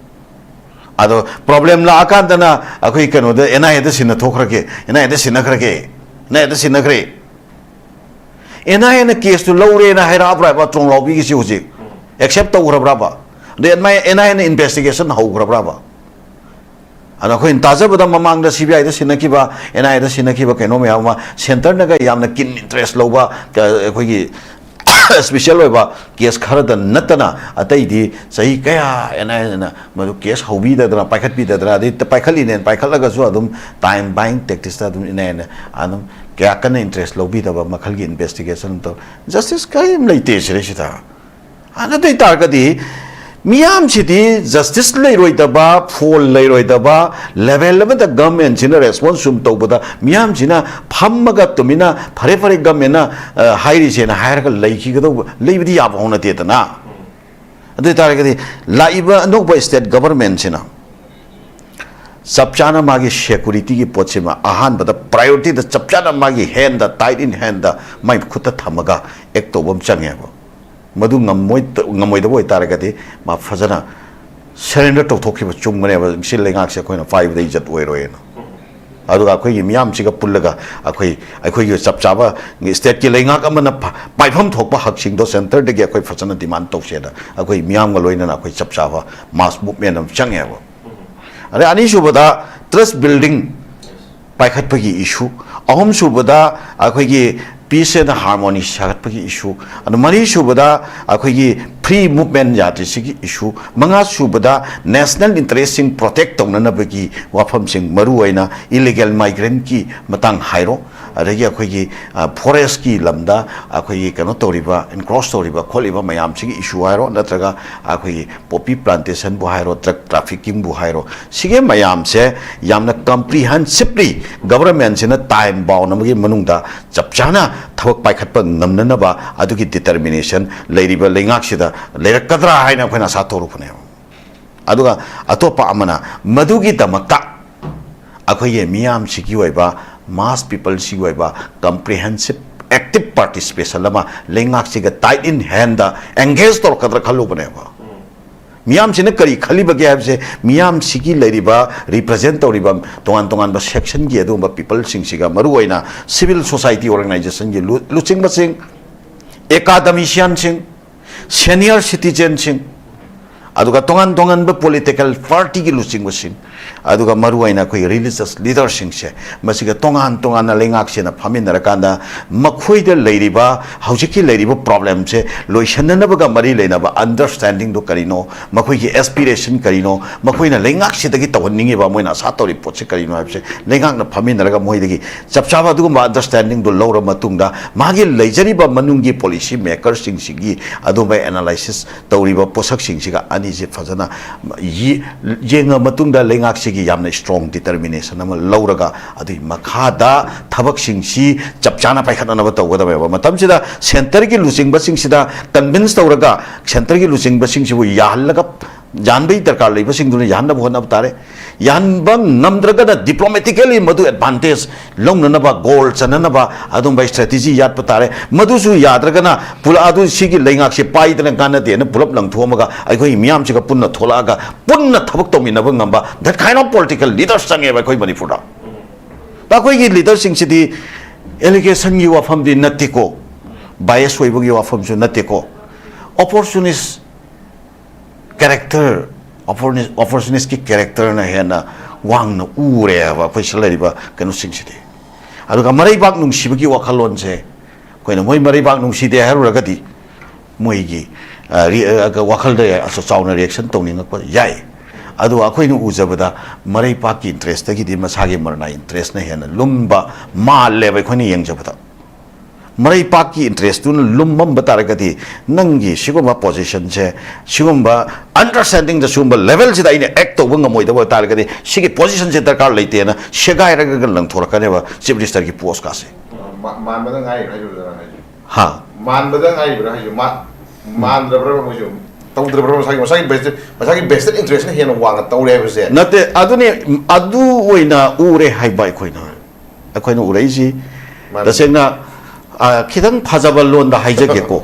ꯑꯗꯣ ꯄ꯭ꯔꯣꯕ꯭ꯂꯦꯝ ꯂꯥꯛꯑꯀꯥꯟꯗꯅ ꯑꯩꯈꯣꯏ ꯀꯩꯅꯣꯗ ꯑꯦꯟ ꯑꯥꯏ ꯑꯦꯗ ꯁꯤꯟꯅꯊꯣꯛꯈ꯭ꯔꯒꯦ, ꯑꯦꯟ ꯑꯥꯏ ꯑꯦꯗ ꯁꯤꯟꯅꯈ꯭ꯔꯒꯦ, ꯑꯦꯟ ꯑꯥꯏ ꯑꯦꯗ ꯁꯤꯟꯅꯈ꯭ꯔꯦ꯫ ꯑꯦꯟ ꯑꯥꯏ ꯑꯦꯅ ꯀꯦꯁꯇꯨ ꯂꯧꯔꯦꯅ ꯍꯥꯏꯔꯛꯑꯕ꯭ꯔꯥꯕ ꯇ꯭ꯔꯣꯡꯂꯥꯎꯕꯤꯒꯤꯁꯤ ꯍꯧꯖꯤꯛ? ꯑꯦꯛꯁꯦꯞ ꯇꯧꯈ꯭ꯔꯕ꯭ꯔꯥꯕ? ꯑꯗꯣ ꯑꯦꯟ ꯑꯥꯏ ꯑꯦꯅ ꯏꯟꯚꯦꯁꯇꯤꯒꯦꯁꯟ ꯍꯧꯈ꯭ꯔꯕ꯭ꯔꯥꯕ? ꯑꯗꯣ ꯑꯩꯈꯣꯏꯅ ꯇꯥꯖꯕꯗ ꯃꯃꯥꯡꯗ ꯁꯤ ꯕꯤ ꯑꯥꯏꯗ ꯁꯤꯟꯅꯈꯤꯕ, ꯑꯦꯟ ꯑꯥꯏ ꯑꯦꯗ ꯁꯤꯟꯅꯈꯤꯕ ꯀꯩꯅꯣ ꯃꯌꯥꯝ ꯑꯃ ꯁꯦꯟꯇꯔꯅꯒ ꯌꯥꯝꯅ ꯀꯤꯟ ꯏꯟꯇꯔꯦꯁ ꯂꯧꯕ, ꯀ-, ꯑꯩꯈꯣꯏꯒꯤ ꯏꯁꯄꯤꯁꯦꯜ ꯑꯣꯏꯕ ꯀꯦꯁ ꯈꯔꯗ ꯅꯠꯇꯅ ꯑꯇꯩꯗꯤ ꯆꯍꯤ ꯀꯌꯥ ꯑꯦꯟ ꯑꯥꯏ ꯑꯦꯅ ꯃꯗꯨ ꯀꯦꯁ ꯍꯧꯕꯤꯗꯗꯅ, ꯄꯥꯏꯈꯠꯄꯤꯗꯗꯅ, ꯑꯗꯩ ꯄꯥꯏꯈꯠꯂꯤꯅꯦꯅ ꯄꯥꯏꯈꯠꯂꯒꯁꯨ ꯑꯗꯨꯝ ꯇꯥꯏꯝ ꯕꯥꯏꯡ ꯇꯦꯛꯇꯤꯛꯁꯇ ꯑꯗꯨꯝ ꯏꯟꯅꯩꯅ ꯑꯗꯨꯝ ꯀꯌꯥ ꯀꯟꯅ ꯏꯟꯇꯔꯦꯁ ꯂꯧꯕꯤꯗꯕ ꯃꯈꯜꯒꯤ ꯏꯟꯚꯦꯁꯇꯤꯒꯦꯁꯟ ꯇꯧ꯫ ꯖꯁꯇꯤꯁ ꯀꯔꯤꯝ ꯂꯩꯇꯦ ꯁꯤꯗꯩꯁꯤꯗ꯫ ꯑꯗꯨ ꯑꯣꯏ ꯇꯥꯔꯒꯗꯤ ꯃꯤꯌꯥꯝꯁꯤꯗꯤ ꯖꯁꯇꯤꯁ ꯂꯩꯔꯣꯏꯗꯕ, ꯐꯣꯜ ꯂꯩꯔꯣꯏꯗꯕ ꯂꯦꯚꯦꯜ ꯑꯃꯗ ꯒꯃꯦꯟꯁꯤꯅ ꯔꯦꯁꯄꯣꯟꯁ ꯁꯨꯝ ꯇꯧꯕꯗ ꯃꯤꯌꯥꯝꯁꯤꯅ ꯐꯝꯃꯒ ꯇꯨꯃꯤꯟꯅ "ꯐꯔꯦ, ꯐꯔꯦ, ꯒꯃꯦꯟꯅ, ꯑ, ꯍꯥꯏꯔꯤꯁꯦꯅ" ꯍꯥꯏꯔꯒ ꯂꯩꯈꯤꯒꯗꯧꯕ, ꯂꯩꯕꯗꯤ ꯌꯥꯕ ꯍꯧꯅꯗꯦꯗꯅ꯫ ꯑꯗꯨ ꯑꯣꯏ ꯇꯥꯔꯒꯗꯤ ꯂꯥꯛꯏꯕ ꯑꯅꯧꯕ ꯁ꯭ꯇꯦꯠ ꯒꯕꯔꯃꯦꯟꯁꯤꯅ ꯆꯞ ꯆꯥꯅ ꯃꯥꯒꯤ ꯁꯦꯀꯨꯔꯤꯇꯤꯒꯤ ꯄꯣꯠꯁꯤꯃ ꯑꯍꯥꯟꯕꯗ ꯄ꯭ꯔꯥꯏꯌꯣꯔꯤꯇꯤꯗ ꯆꯞ ꯆꯥꯅ ꯃꯥꯒꯤ ꯍꯦꯟꯗ, ꯇꯥꯏꯠ ꯏꯟ ꯍꯦꯟꯗ ꯃꯥꯏ ꯈꯨꯠꯇ ꯊꯝꯃꯒ ꯑꯦꯛ ꯇꯧꯕ ꯑꯃ ꯆꯪꯉꯦꯕ꯫ ꯃꯗꯨ ꯉꯝꯃꯣꯏ-, ꯉꯝꯃꯣꯏꯗꯕ ꯑꯣꯏꯇꯥꯔꯒꯗꯤ ꯃꯥ ꯐꯖꯅ ꯁꯔꯦꯟꯗꯔ ꯇꯧꯊꯣꯛꯈꯤꯕ ꯆꯨꯝꯒꯅꯦꯕ꯫ ꯁꯤ ꯂꯩꯉꯥꯛꯁꯦ ꯑꯩꯈꯣꯏꯅ ꯄꯥꯏꯕꯗ ꯏꯖꯠ ꯑꯣꯏꯔꯣꯏꯅ꯫ ꯑꯗꯨꯒ ꯑꯩꯈꯣꯏꯒꯤ ꯃꯤꯌꯥꯝꯁꯤꯒ ꯄꯨꯜꯂꯒ ꯑꯩꯈꯣꯏ, ꯑꯩꯈꯣꯏꯒꯤ ꯆꯞ ꯆꯥꯕ ꯁ꯭ꯇꯦꯠꯀꯤ ꯂꯩꯉꯥꯛ ꯑꯃꯅ ꯐ-, ꯄꯥꯏꯐꯝ ꯊꯣꯛꯄ ꯍꯛꯁꯤꯡꯗꯣ ꯁꯦꯟꯇꯔꯗꯒꯤ ꯑꯩꯈꯣꯏ ꯐꯖꯅ ꯗꯤꯃꯥꯟ ꯇꯧꯁꯦꯅ ꯑꯩꯈꯣꯏ ꯃꯤꯌꯥꯝꯒ ꯂꯣꯏꯅꯅ ꯑꯩꯈꯣꯏ ꯆꯞ ꯆꯥꯕ ꯃꯥꯁ ꯃꯨꯚꯃꯦꯟ ꯑꯃ ꯆꯪꯉꯦꯕ꯫ ꯑꯗꯩ ꯑꯅꯤꯁꯨꯕꯗ ꯇ꯭ꯔꯁ ꯕꯤꯜꯗꯤꯡ ꯄꯥꯏꯈꯠꯄꯒꯤ ꯏꯁꯨ, ꯑꯍꯨꯝꯁꯨꯕꯗ ꯑꯩꯈꯣꯏꯒꯤ ꯄꯤꯁ ꯑꯦꯟ ꯍꯥꯔꯃꯣꯅꯤ ꯁꯥꯒꯠꯄꯒꯤ ꯏꯁꯨ, ꯑꯗꯨ ꯃꯔꯤꯁꯨꯕꯗ ꯑꯩꯈꯣꯏꯒꯤ Free movement ꯌꯥꯗ꯭ꯔꯤꯁꯤꯒꯤ issue, ꯃꯉꯥ ꯁꯨꯕꯗ national interest ꯁꯤꯡ protect ꯇꯧꯅꯅꯕꯒꯤ ꯋꯥꯐꯝꯁꯤꯡ, ꯃꯔꯨ ꯑꯣꯏꯅ illegal migrant ꯀꯤ ꯃꯇꯥꯡ ꯍꯥꯏꯔꯣ, ꯑꯗꯒꯤ ꯑꯩꯈꯣꯏꯒꯤ forest ꯀꯤ ꯂꯝꯗ ꯑꯩꯈꯣꯏꯒꯤ ꯀꯩꯅꯣ ꯇꯧꯔꯤꯕ, encroach ꯇꯧꯔꯤꯕ ꯈꯣꯠꯂꯤꯕ ꯃꯌꯥꯝꯁꯤꯒꯤ issue ꯍꯥꯏꯔꯣ, ꯅꯠꯇ꯭ꯔꯒ ꯑꯩꯈꯣꯏꯒꯤ poppy plantation ꯕꯨ ꯍꯥꯏꯔꯣ, drug trafficking ꯕꯨ ꯍꯥꯏꯔꯣ, ꯁꯤꯒꯤ ꯃꯌꯥꯝꯁꯦ ꯌꯥꯝꯅ comprehensively government ꯁꯤꯅ time bound ꯑꯃꯒꯤ ꯃꯅꯨꯡꯗ ꯆꯞ ꯆꯥꯅ ꯊꯕꯛ ꯄꯥꯏꯈꯠꯄ ꯉꯝꯅꯅꯕ ꯑꯗꯨꯒꯤ determination ꯂꯩꯔꯤꯕ ꯂꯩꯉꯥꯛꯁꯤꯗ ꯂꯩꯔꯛꯀꯗ꯭ꯔꯥ ꯍꯥꯏꯅ ꯑꯩꯈꯣꯏꯅ ꯑꯁꯥ ꯇꯧꯔꯨꯕꯅꯦꯕ꯫ ꯑꯗꯨꯒ ꯑꯇꯣꯞꯄ ꯑꯃꯅ, ꯃꯗꯨꯒꯤꯗꯃꯛꯇ ꯑꯩꯈꯣꯏꯒꯤ ꯃꯤꯌꯥꯝꯁꯤꯒꯤ ꯑꯣꯏꯕ, mass people ꯁꯤꯒꯤ ꯑꯣꯏꯕ comprehensive active participation ꯑꯃ ꯂꯩꯉꯥꯛꯁꯤꯒ tied in hand engage ꯇꯧꯔꯛꯀꯗ꯭ꯔꯥ ꯈꯜꯂꯨꯕꯅꯦꯕ꯫ ꯃꯤꯌꯥꯝꯁꯤꯅ ꯀꯔꯤ ꯈꯜꯂꯤꯕꯒꯦ ꯍꯥꯏꯕꯁꯦ, ꯃꯤꯌꯥꯝꯁꯤꯒꯤ ꯂꯩꯔꯤꯕ, represent ꯇꯧꯔꯤꯕ ꯇꯣꯉꯥꯟ ꯇꯣꯉꯥꯟꯕ section ꯒꯤ ꯑꯗꯨꯒꯨꯝꯕ people ꯁꯤꯡꯁꯤꯒ, ꯃꯔꯨ ꯑꯣꯏꯅ civil society organization ꯒꯤ ꯂꯨ-, ꯂꯨꯆꯤꯡꯕꯁꯤꯡ, academician ꯁꯤꯡ, senior citizen ꯁꯤꯡ, ꯑꯗꯨꯒ ꯇꯣꯉꯥꯟ ꯇꯣꯉꯥꯟꯕ political party ꯒꯤ ꯂꯨꯆꯤꯡꯕꯁꯤꯡ, ꯑꯗꯨꯒ ꯃꯔꯨ ꯑꯣꯏꯅ ꯑꯩꯈꯣꯏꯒꯤ religious leader ꯁꯤꯡꯁꯦ, ꯃꯁꯤꯒ ꯇꯣꯉꯥꯟ ꯇꯣꯉꯥꯟꯅ ꯂꯩꯉꯥꯛꯁꯤꯅ ꯐꯝꯃꯤꯟꯅꯔꯀꯥꯟꯗ ꯃꯈꯣꯏꯗ ꯂꯩꯔꯤꯕ, ꯍꯧꯖꯤꯛꯀꯤ ꯂꯩꯔꯤꯕ problem ꯁꯦ ꯂꯣꯏꯁꯤꯟꯅꯅꯕꯒ ꯃꯔꯤ ꯂꯩꯅꯕ understanding ꯗꯨ ꯀꯔꯤꯅꯣ, ꯃꯈꯣꯏꯒꯤ aspiration ꯀꯔꯤꯅꯣ, ꯃꯈꯣꯏꯅ ꯂꯩꯉꯥꯛꯁꯤꯗꯒꯤ ꯇꯧꯍꯟꯅꯤꯡꯉꯤꯕ, ꯃꯣꯏꯅ ꯑꯁꯥ ꯇꯧꯔꯤꯕ ꯄꯣꯠꯁꯦ ꯀꯔꯤꯅꯣ ꯍꯥꯏꯕꯁꯦ ꯂꯩꯉꯥꯛꯅ ꯐꯝꯃꯤꯟꯅꯔꯒ ꯃꯣꯏꯗꯒꯤ ꯆꯞ ꯆꯥꯕ ꯑꯗꯨꯒꯨꯝꯕ understanding ꯗꯨ ꯂꯧꯔ ꯃꯇꯨꯡꯗ, ꯃꯥꯒꯤ ꯂꯩꯖꯔꯤꯕ ꯃꯅꯨꯡꯒꯤ policy maker ꯁꯤꯡꯁꯤꯒꯤ ꯑꯗꯨꯝꯕ analysis ꯇꯧꯔꯤꯕ ꯄꯣꯠꯁꯛꯁꯤꯡꯁꯤꯒ ꯑꯅꯤꯁꯤ ꯐꯖꯅ ꯌꯦ-, ꯌꯦꯡꯉ ꯃꯇꯨꯡꯗ ꯂꯩꯉꯥꯛꯁꯤꯒꯤ ꯌꯥꯝꯅ strong determination ꯑꯃ ꯂꯧꯔꯒ, ꯑꯗꯨꯒꯤ ꯃꯈꯥꯗ ꯊꯕꯛꯁꯤꯡꯁꯤ ꯆꯞ ꯆꯥꯅ ꯄꯥꯏꯈꯠꯅꯅꯕ ꯇꯧꯒꯗꯕꯅꯦꯕ꯫ ꯃꯇꯝꯁꯤꯗ centre ꯒꯤ ꯂꯨꯆꯤꯡꯕꯁꯤꯡꯁꯤꯗ convince ꯇꯧꯔꯒ, centre ꯒꯤ ꯂꯨꯆꯤꯡꯕꯁꯤꯡꯁꯤꯕꯨ ꯌꯥꯍꯜꯂꯒ, ꯌꯥꯍꯟꯕꯒꯤ ꯗꯔꯀꯥꯔ ꯂꯩꯕꯁꯤꯡꯗꯨꯅ ꯌꯥꯍꯟꯅꯕ ꯍꯣꯠꯅꯕ ꯇꯥꯔꯦ꯫ ꯌꯥꯍꯟꯕ ꯉꯝꯗ꯭ꯔꯒꯅ diplomatically ꯃꯗꯨ advantage ꯂꯧꯅꯅꯕ, goal ꯆꯟꯅꯅꯕ ꯑꯗꯨꯝꯕ strategy ꯌꯥꯠꯄ ꯇꯥꯔꯦ꯫ ꯃꯗꯨꯁꯨ ꯌꯥꯗ꯭ꯔꯒꯅ, ꯄꯨꯂ-, ꯑꯗꯨ ꯁꯤꯒꯤ ꯂꯩꯉꯥꯛꯁꯦ ꯄꯥꯏꯗꯅ ꯀꯥꯟꯅꯗꯦꯅ ꯄꯨꯂꯞ ꯂꯪꯊꯣꯛꯑꯝꯃꯒ ꯑꯩꯈꯣꯏ ꯃꯤꯌꯥꯝꯁꯤꯒ ꯄꯨꯟꯅ ꯊꯣꯛꯂꯛꯑꯒ ꯄꯨꯟꯅ ꯊꯕꯛ ꯇꯧꯃꯤꯟꯅꯕ ꯉꯝꯕ, that kind of political leader ꯆꯪꯉꯦꯕ ꯑꯩꯈꯣꯏ ꯃꯅꯤꯄꯨꯔꯗ꯫ ꯑꯩꯈꯣꯏꯒꯤ leader ꯁꯤꯡꯁꯤꯗꯤ allegation ꯒꯤ ꯋꯥꯐꯝꯗꯤ ꯅꯠꯇꯦꯀꯣ, bias ꯑꯣꯏꯕꯒꯤ ꯋꯥꯐꯝꯁꯨ ꯅꯠꯇꯦꯀꯣ, opportunist character, opportunist, opportunist ꯀꯤ character ꯅ ꯍꯦꯟꯅ ꯋꯥꯡꯅ ꯎꯔꯦꯕ ꯑꯩꯈꯣꯏ ꯁꯤꯗ ꯂꯩꯔꯤꯕ ꯀꯩꯅꯣꯁꯤꯡꯁꯤꯗꯤ꯫ ꯑꯗꯨꯒ ꯃꯔꯩꯕꯥꯛ ꯅꯨꯡꯁꯤꯕꯒꯤ ꯋꯥꯈꯜꯂꯣꯟꯁꯦ, ꯑꯩꯈꯣꯏꯅ ꯃꯣꯏ ꯃꯔꯩꯕꯥꯛ ꯅꯨꯡꯁꯤꯗꯦ ꯍꯥꯏꯔꯨꯔꯒꯗꯤ, ꯃꯣꯏꯒꯤ, ꯑ, ꯔꯤ-, ꯑ, ꯋꯥꯈꯜꯗ ꯌꯥꯏ, ꯑꯆꯧ ꯆꯥꯎꯅ reaction ꯇꯧꯅꯤꯡꯉꯛꯄ ꯌꯥꯏ꯫ ꯑꯗꯨꯒ ꯑꯩꯈꯣꯏꯅ ꯎꯖꯕꯗ ꯃꯔꯩꯄꯥꯛꯀꯤ interest ꯇꯒꯤꯗꯤ ꯃꯁꯥꯒꯤ ꯃꯔꯅꯥꯏ interest ꯅ ꯍꯦꯟꯅ ꯂꯨꯝꯕ ꯃꯥꯜꯂꯦꯕ ꯑꯩꯈꯣꯏꯅ ꯌꯦꯡꯖꯕꯗ꯫ ꯃꯔꯩꯄꯥꯛꯀꯤ interest ꯇꯨꯅ ꯂꯨꯝꯃꯝꯕ ꯇꯥꯔꯒꯗꯤ ꯅꯪꯒꯤ ꯁꯤꯒꯨꯝꯕ position ꯁꯦ, ꯁꯤꯒꯨꯝꯕ understanding ꯗ, ꯁꯤꯒꯨꯝꯕ level ꯁꯤꯗ ꯑꯩꯅ act ꯇꯧꯕ ꯉꯝꯃꯣꯏꯗꯕ ꯑꯣꯏ ꯇꯥꯔꯒꯗꯤ ꯁꯤꯒꯤ position ꯁꯦ ꯗꯔꯀꯥꯔ ꯂꯩꯇꯦꯅ ꯁꯦꯒꯥꯏꯔꯒ ꯂꯪꯊꯣꯔꯛꯀꯅꯦꯕ Chief Minister ꯒꯤ post ꯀꯥꯁꯦ꯫ ꯃꯥ-, ꯃꯥꯟꯕꯗ ꯉꯥꯏꯔꯤꯕ꯭ꯔꯥ ꯍꯥꯏꯁꯤꯕ ꯅꯪ ꯍꯥꯏꯁꯦ? ꯍꯥ? ꯃꯥꯟꯕꯗ ꯉꯥꯏꯔꯤꯕ꯭ꯔꯥ ꯍꯥꯏꯁꯦ? ꯃꯥ-, ꯃꯥꯟꯗ꯭ꯔꯕ꯭ꯔꯕ ꯃꯣꯏꯁꯨ? ꯇꯧꯗ꯭ꯔꯕ꯭ꯔꯕ ꯃꯁꯥꯒꯤ, ꯃꯁꯥꯒꯤ vested, ꯃꯁꯥꯒꯤ vested interest ꯅ ꯍꯦꯟꯅ ꯋꯥꯡꯅ ꯇꯧꯔꯦ ꯍꯥꯏꯕꯁꯦ? ꯅꯠꯇꯦ, ꯑꯗꯨꯅꯤ, ꯑꯗꯨ ꯑꯣꯏꯅ ꯎꯔꯦ ꯍꯥꯏꯕ ꯑꯩꯈꯣꯏꯅ꯫ ꯑꯩꯈꯣꯏꯅ ꯎꯔꯛꯏꯁꯤ ꯃꯥꯅꯤ꯫ ꯇꯁꯦꯡꯅ, ꯑ, ꯈꯤꯇꯪ ꯐꯖꯕ ꯂꯣꯟꯗ ꯍꯥꯏꯖꯒꯦꯀꯣ꯫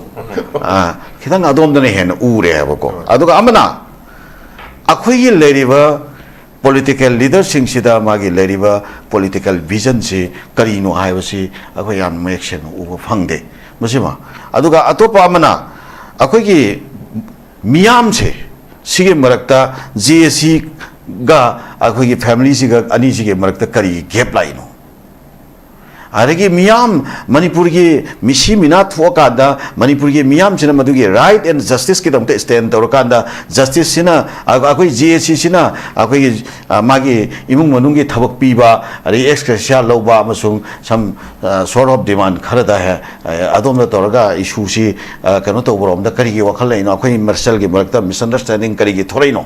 ꯑ, ꯈꯤꯇꯪ ꯑꯗꯣꯝꯗꯅ ꯍꯦꯟꯅ ꯎꯔꯦ ꯍꯥꯏꯕꯀꯣ꯫ ꯍꯣꯏ꯫ ꯑꯗꯨꯒ ꯑꯃꯅ ꯑꯩꯈꯣꯏꯒꯤ ꯂꯩꯔꯤꯕ political leader ꯁꯤꯡꯁꯤꯗ ꯃꯥꯒꯤ ꯂꯩꯔꯤꯕ political vision ꯁꯤ ꯀꯔꯤꯅꯣ ꯍꯥꯏꯕꯁꯤ ꯑꯩꯈꯣꯏ ꯌꯥꯝ ꯃꯌꯦꯛ ꯁꯦꯡꯅ ꯎꯕ ꯐꯪꯗꯦ꯫ ꯃꯁꯤꯃ꯫ ꯑꯗꯨꯒ ꯑꯇꯣꯞꯄ ꯑꯃꯅ ꯑꯩꯈꯣꯏꯒꯤ ꯃꯤꯌꯥꯝꯁꯦ ꯁꯤꯒꯤ ꯃꯔꯛꯇ J A C ꯒ ꯑꯩꯈꯣꯏꯒꯤ family ꯁꯤꯒ ꯑꯅꯤꯁꯤꯒꯤ ꯃꯔꯛꯇ ꯀꯔꯤ gap ꯂꯥꯛꯏꯅꯣ? ꯑꯗꯒꯤ ꯃꯤꯌꯥꯝ ꯃꯅꯤꯄꯨꯔꯒꯤ ꯃꯤꯁꯤ ꯃꯤꯅꯥ ꯊꯣꯛꯑꯀꯥꯟꯗ ꯃꯅꯤꯄꯨꯔꯒꯤ ꯃꯤꯌꯥꯝꯁꯤꯅ ꯃꯗꯨꯒꯤ right and justice ꯀꯤꯗꯃꯛꯇ stand ꯇꯧꯔꯀꯥꯟꯗ justice ꯁꯤꯅ, ꯑ-, ꯑꯩꯈꯣꯏ J A C ꯁꯤꯅ ꯑꯩꯈꯣꯏꯒꯤ, ꯑ, ꯃꯥꯒꯤ ꯏꯃꯨꯡ ꯃꯅꯨꯡꯒꯤ ꯊꯕꯛ ꯄꯤꯕ, ꯑꯗꯒꯤ ex gratia ꯂꯧꯕ ꯑꯃꯁꯨꯡ some, ꯑ, sort of demand ꯈꯔꯗ ꯍꯦ-, ꯑ, ꯑꯗꯣꯝꯗ ꯇꯧꯔꯒ issue ꯁꯤ, ꯑ, ꯀꯩꯅꯣ ꯇꯧꯕꯔꯣꯝꯗ ꯀꯔꯤꯒꯤ ꯋꯥꯈꯜ ꯂꯩꯅꯣ? ꯑꯩꯈꯣꯏ ꯃꯁꯦꯜꯒꯤ ꯃꯔꯛꯇ misunderstanding ꯀꯔꯤꯒꯤ ꯊꯣꯛꯂꯛꯏꯅꯣ?